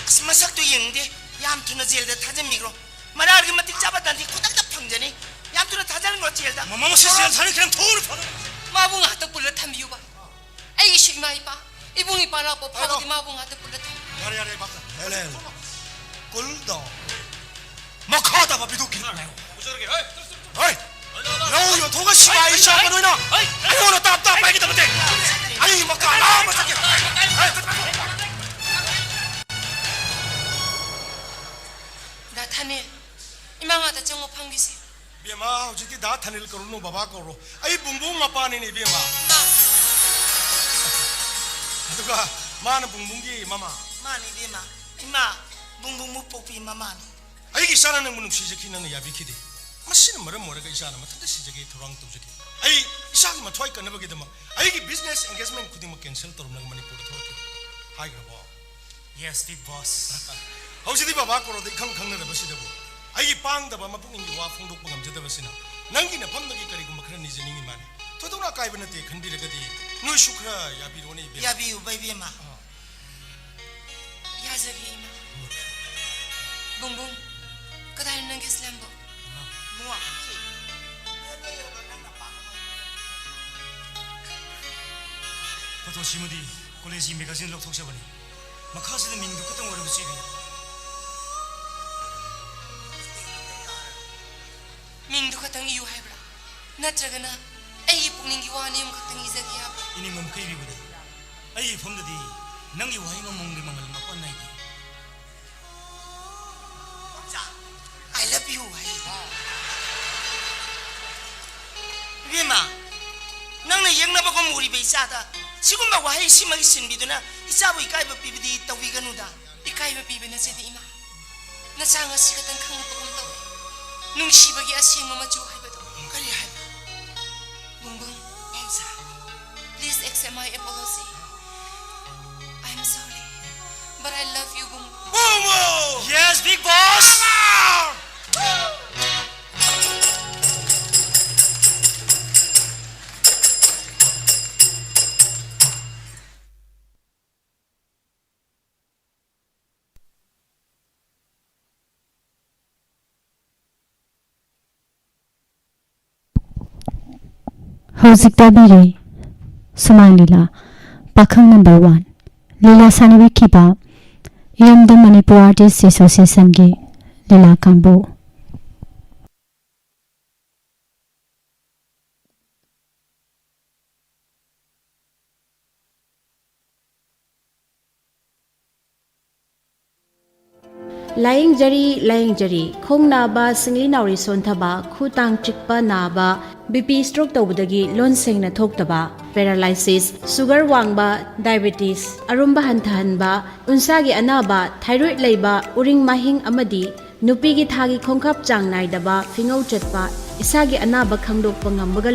ꯑꯁ, ꯃꯁꯛꯇꯨ ꯌꯦꯡꯗꯦ꯫ ꯌꯥꯝ ꯊꯨꯅ ꯖꯦꯜꯗ ꯊꯥꯖꯤꯟꯕꯤꯈ꯭ꯔꯣ꯫ ꯃꯔꯥꯜꯒꯤ ꯃꯇꯤꯛ ꯆꯥꯕ ꯗꯟꯗꯤ ꯈꯨꯗꯛꯇ ꯐꯪꯖꯅꯤ꯫ ꯌꯥꯝ ꯊꯨꯅ ꯊꯥꯖꯤꯟꯈ꯭ꯔꯣ ꯖꯦꯜꯗ꯫ ꯃꯃꯥ, ꯃꯁꯤ ꯖꯦꯜ ꯊꯥꯅꯤ ꯈꯤꯇꯪ ꯊꯣꯛꯎꯅꯦ ꯐꯗꯧꯅꯤ꯫ ꯃꯥꯕꯨ ꯉꯥꯏꯍꯥꯛꯇ ꯄꯨꯜꯂ ꯊꯝꯕꯤꯌꯨꯕ꯫ ꯑꯩꯒꯤꯁꯨ ꯏꯃꯥ ꯏꯄꯥ, ꯏꯕꯨꯡ ꯏꯄ꯭ꯋꯥ ꯂꯥꯛꯄ ꯐꯥꯎꯕꯗꯤ ꯃꯥꯕꯨ ꯉꯥꯛꯇ ꯄꯨꯜꯂ ꯊꯝ꯫ ꯌꯥꯔꯦ, ꯌꯥꯔꯦ, ꯏꯃꯥ꯫ Helen, cool down꯫ ꯃꯈꯥ ꯇꯥꯕ video clip ꯉꯥꯏꯌꯣ꯫ ꯄꯨꯖꯔꯒꯦ, ꯍꯣꯏ꯫ ꯍꯣꯏ꯫ ꯂꯧ ꯌꯣꯟꯊꯣꯛꯑꯒ ꯁꯤꯕꯥꯏ ꯆꯥꯕ ꯅꯣꯏꯅ ꯑꯩꯉꯣꯟꯗ ꯇꯥꯞ ꯇꯥꯞ ꯄꯥꯏꯒꯗꯕ ꯅꯠꯇꯦ꯫ ꯑꯩ ꯃꯀꯥ ꯂꯥꯝꯕ ꯆꯠꯀꯦ꯫ ꯍꯣꯏ꯫ ꯗꯥ ꯊꯥꯅꯤꯜ, ꯏꯃꯥ ꯉꯥꯛꯇ ꯆꯪꯉꯣ ꯐꯝꯈꯤꯁꯤ꯫ ꯏꯕꯦꯝꯃ, ꯍꯧꯖꯤꯛꯇꯤ ꯗꯥ ꯊꯥꯅꯤꯜ ꯀꯧꯔꯨꯅꯨ, ꯕꯕꯥ ꯀꯧꯔꯣ꯫ ꯑꯩ ꯕꯨꯡꯕꯨꯡ ꯃꯄꯥꯅꯤꯅꯦ, ꯏꯕꯦꯝꯃ꯫ ꯑꯗꯨꯒ ꯃꯥꯅ ꯕꯨꯡꯕꯨꯡꯒꯤ ꯃꯃꯥ꯫ ꯃꯥꯅꯤ, ꯏꯕꯦꯝꯃ꯫ ꯏꯃꯥ, ꯕꯨꯡꯕꯨꯡꯕꯨ ꯄꯣꯛꯄꯤ ꯃꯃꯥꯅꯤ꯫ ꯑꯩꯒꯤ ꯏꯆꯥꯅ ꯅꯪꯕꯨ ꯅꯨꯡꯁꯤꯖꯈꯤ, ꯅꯪꯅ ꯌꯥꯕꯤꯈꯤꯗꯦ꯫ ꯃꯁꯤꯅ ꯃꯔꯝ ꯑꯣꯏꯔꯒ ꯏꯆꯥꯅ ꯃꯊꯟꯇ ꯁꯤꯖꯒꯦ ꯊꯧꯔꯥꯡ ꯇꯧꯖꯈꯤ꯫ ꯑꯩ ꯏꯆꯥꯒꯤ ꯃꯊ꯭ꯋꯥꯏ ꯀꯟꯅꯕꯒꯤꯗꯃꯛ ꯑꯩꯒꯤ business engagement ꯈꯨꯗꯤꯡꯃꯛ cancel ꯇꯧꯔꯝꯂꯒ ꯃꯅꯤꯄꯨꯔꯗ ꯊꯣꯛꯂꯛꯈꯤ꯫ ꯍꯥꯏꯈ꯭ꯔꯕꯣ? Yes, Big Boss꯫ ꯍꯧꯖꯤꯛꯇꯤ ꯕꯕꯥ ꯀꯧꯔꯣꯗ ꯏꯈꯪ ꯈꯪꯅꯔꯕꯁꯤꯗꯕꯨ ꯑꯩꯒꯤ ꯄꯥꯡꯗꯕ ꯃꯄꯨꯛꯅꯤꯡꯒꯤ ꯋꯥ ꯐꯣꯡꯗꯣꯛꯄ ꯉꯝꯖꯗꯕꯁꯤꯅ ꯅꯪꯒꯤ ꯅꯐꯝꯗꯒꯤ ꯀꯔꯤꯒꯨꯝꯕ ꯈꯔ ꯅꯤꯖꯅꯤꯡꯉꯤ ꯃꯥꯅꯤ꯫ ꯊꯣꯏꯗꯣꯛꯅ ꯑꯀꯥꯏꯕ ꯅꯠꯇꯦ ꯈꯟꯕꯤꯔꯒꯗꯤ ꯅꯣꯏꯁꯨ ꯈꯔ ꯌꯥꯕꯤꯔꯣꯅꯦ, ꯏꯕꯦꯝꯃ꯫ ꯌꯥꯕꯤꯌꯨꯕ, ꯏꯕꯦꯝꯃ꯫ ꯑꯥ꯫ ꯌꯥꯖꯒꯦ, ꯏꯃꯥ꯫ ꯕꯨꯡꯕꯨꯡ, ꯀꯗꯥꯏꯅꯣ ꯅꯪꯒꯤ slumꯗꯣ? ꯏꯃꯥ꯫ ꯏꯕꯨꯡꯉꯣ, ꯁꯤ꯫ ꯐꯣꯇꯣꯁꯤꯃꯗꯤ ꯀꯣꯂꯦꯖꯀꯤ ꯃꯦꯒꯥꯖꯤꯟ ꯂꯧꯊꯣꯛꯆꯕꯅꯤ꯫ ꯃꯈꯥꯁꯤꯗ ꯃꯤꯡꯗꯨ ꯈꯛꯇꯪ ꯑꯣꯏꯔꯕꯁꯨ ꯏꯕꯤꯌꯨ꯫ ꯃꯤꯡꯗꯨ ꯈꯛꯇꯪ ꯏꯌꯨ ꯍꯥꯏꯕ꯭ꯔꯥ? ꯅꯠꯇ꯭ꯔꯒꯅ ꯑꯩꯒꯤ ꯄꯨꯛꯅꯤꯡꯒꯤ ꯋꯥꯅꯤ ꯑꯃꯈꯛꯇꯪ ꯏꯖꯒꯦ ꯍꯥꯏꯕ꯭ꯔꯥ? ꯏꯅꯤꯡꯕ ꯃꯈꯩ ꯏꯕꯤꯕꯗ ꯑꯩꯒꯤ ꯏꯐꯝꯗꯗꯤ ꯅꯪꯒꯤ ꯋꯥꯍꯩ ꯃꯃꯣꯡꯒꯤ ꯃꯃꯜ ꯃꯄꯥꯟ ꯅꯥꯏꯗꯦ꯫ I love you ꯍꯥꯏ꯫ ꯏꯕꯦꯝꯃ, ꯅꯪꯅ ꯌꯦꯛꯅꯕꯒꯨꯝ ꯎꯔꯤꯕ ꯏꯆꯥꯗ ꯁꯤꯒꯨꯝꯕ ꯋꯥꯍꯩ ꯁꯤꯃꯒꯤ ꯁꯤꯟꯕꯤꯗꯨꯅ ꯏꯆꯥꯕꯨ ꯏꯀꯥꯏꯕ ꯄꯤꯕꯗꯤ ꯇꯧꯕꯤꯒꯅꯨꯗ꯫ ꯏꯀꯥꯏꯕ ꯄꯤꯕ ꯅꯠꯆꯗꯦ ꯏꯃꯥ꯫ ꯅꯆꯥ ꯉꯁꯤ ꯈꯛꯇꯪ ꯈꯪꯂꯛꯄꯒꯨꯝ ꯇꯧꯏ꯫ ꯅꯨꯡꯁꯤꯕꯒꯤ ꯑꯁꯦꯡꯕ ꯃꯆꯨ ꯍꯥꯏꯕꯗꯣ꯫ ꯀꯔꯤ ꯍꯥꯏꯕ? ꯕꯨꯡꯕꯨꯡ꯫ ꯄꯥꯎꯖꯥ꯫ Please accept my apology. I'm sorry, but I love you, Bung. Bung Bung! Yes, big boss! ꯍꯧꯖꯤꯛ ꯇꯥꯕꯤꯔꯤ ꯁꯨꯃꯥꯡ ꯂꯤꯂꯥ, ꯄꯥꯈꯪ ꯅꯝꯕꯔ ꯋꯥꯟ꯫ ꯂꯤꯂꯥ ꯁꯥꯟꯅꯕꯤꯈꯤꯕ ꯏꯔꯝꯗꯝ ꯃꯅꯤꯄꯨꯔ ꯑꯥꯔꯇꯤꯁ ꯑꯦꯁꯣꯁꯤꯌꯦꯁꯟꯒꯤ ꯂꯤꯂꯥ ꯀꯥꯡꯕꯨ꯫ ꯂꯥꯌꯦꯡꯖꯔꯤ, ꯂꯥꯌꯦꯡꯖꯔꯤ꯫ ꯈꯣꯡ ꯅꯥꯕ, ꯁꯤꯡꯂꯤ ꯅꯥꯎꯔꯤ ꯁꯣꯟꯊꯕ, ꯈꯨ ꯇꯥꯡ ꯆꯤꯛꯄ ꯅꯥꯕ, ꯕꯤ ꯄꯤ ꯁ꯭ꯇ꯭ꯔꯣꯛ ꯇꯧꯕꯗꯒꯤ ꯂꯣꯟ ꯁꯦꯡꯅ ꯊꯣꯛꯇꯕ, ꯄꯦꯔꯥꯂꯥꯏꯁꯤꯁ, ꯁꯨꯒꯔ ꯋꯥꯡꯕ, ꯗꯥꯏꯕꯦꯇꯤꯁ, ꯑꯔꯨꯝꯕ ꯍꯟꯊꯍꯟꯕ, ꯎꯟꯁꯥꯒꯤ ꯑꯅꯥꯕ, ꯊꯥꯏꯔꯣꯏꯗ ꯂꯩꯕ, ꯎꯔꯤꯡ ꯃꯥꯏꯍꯤꯡ ꯑꯃꯗꯤ ꯅꯨꯄꯤꯒꯤ ꯊꯥꯒꯤ ꯈꯣꯡꯀꯥꯞ ꯆꯥꯡ ꯅꯥꯏꯗꯕ, ꯐꯤꯉꯧ ꯆꯠꯄ, ꯏꯁꯥꯒꯤ ꯑꯅꯥꯕ ꯈꯪꯗꯣꯛꯄ ꯉꯝꯕꯒ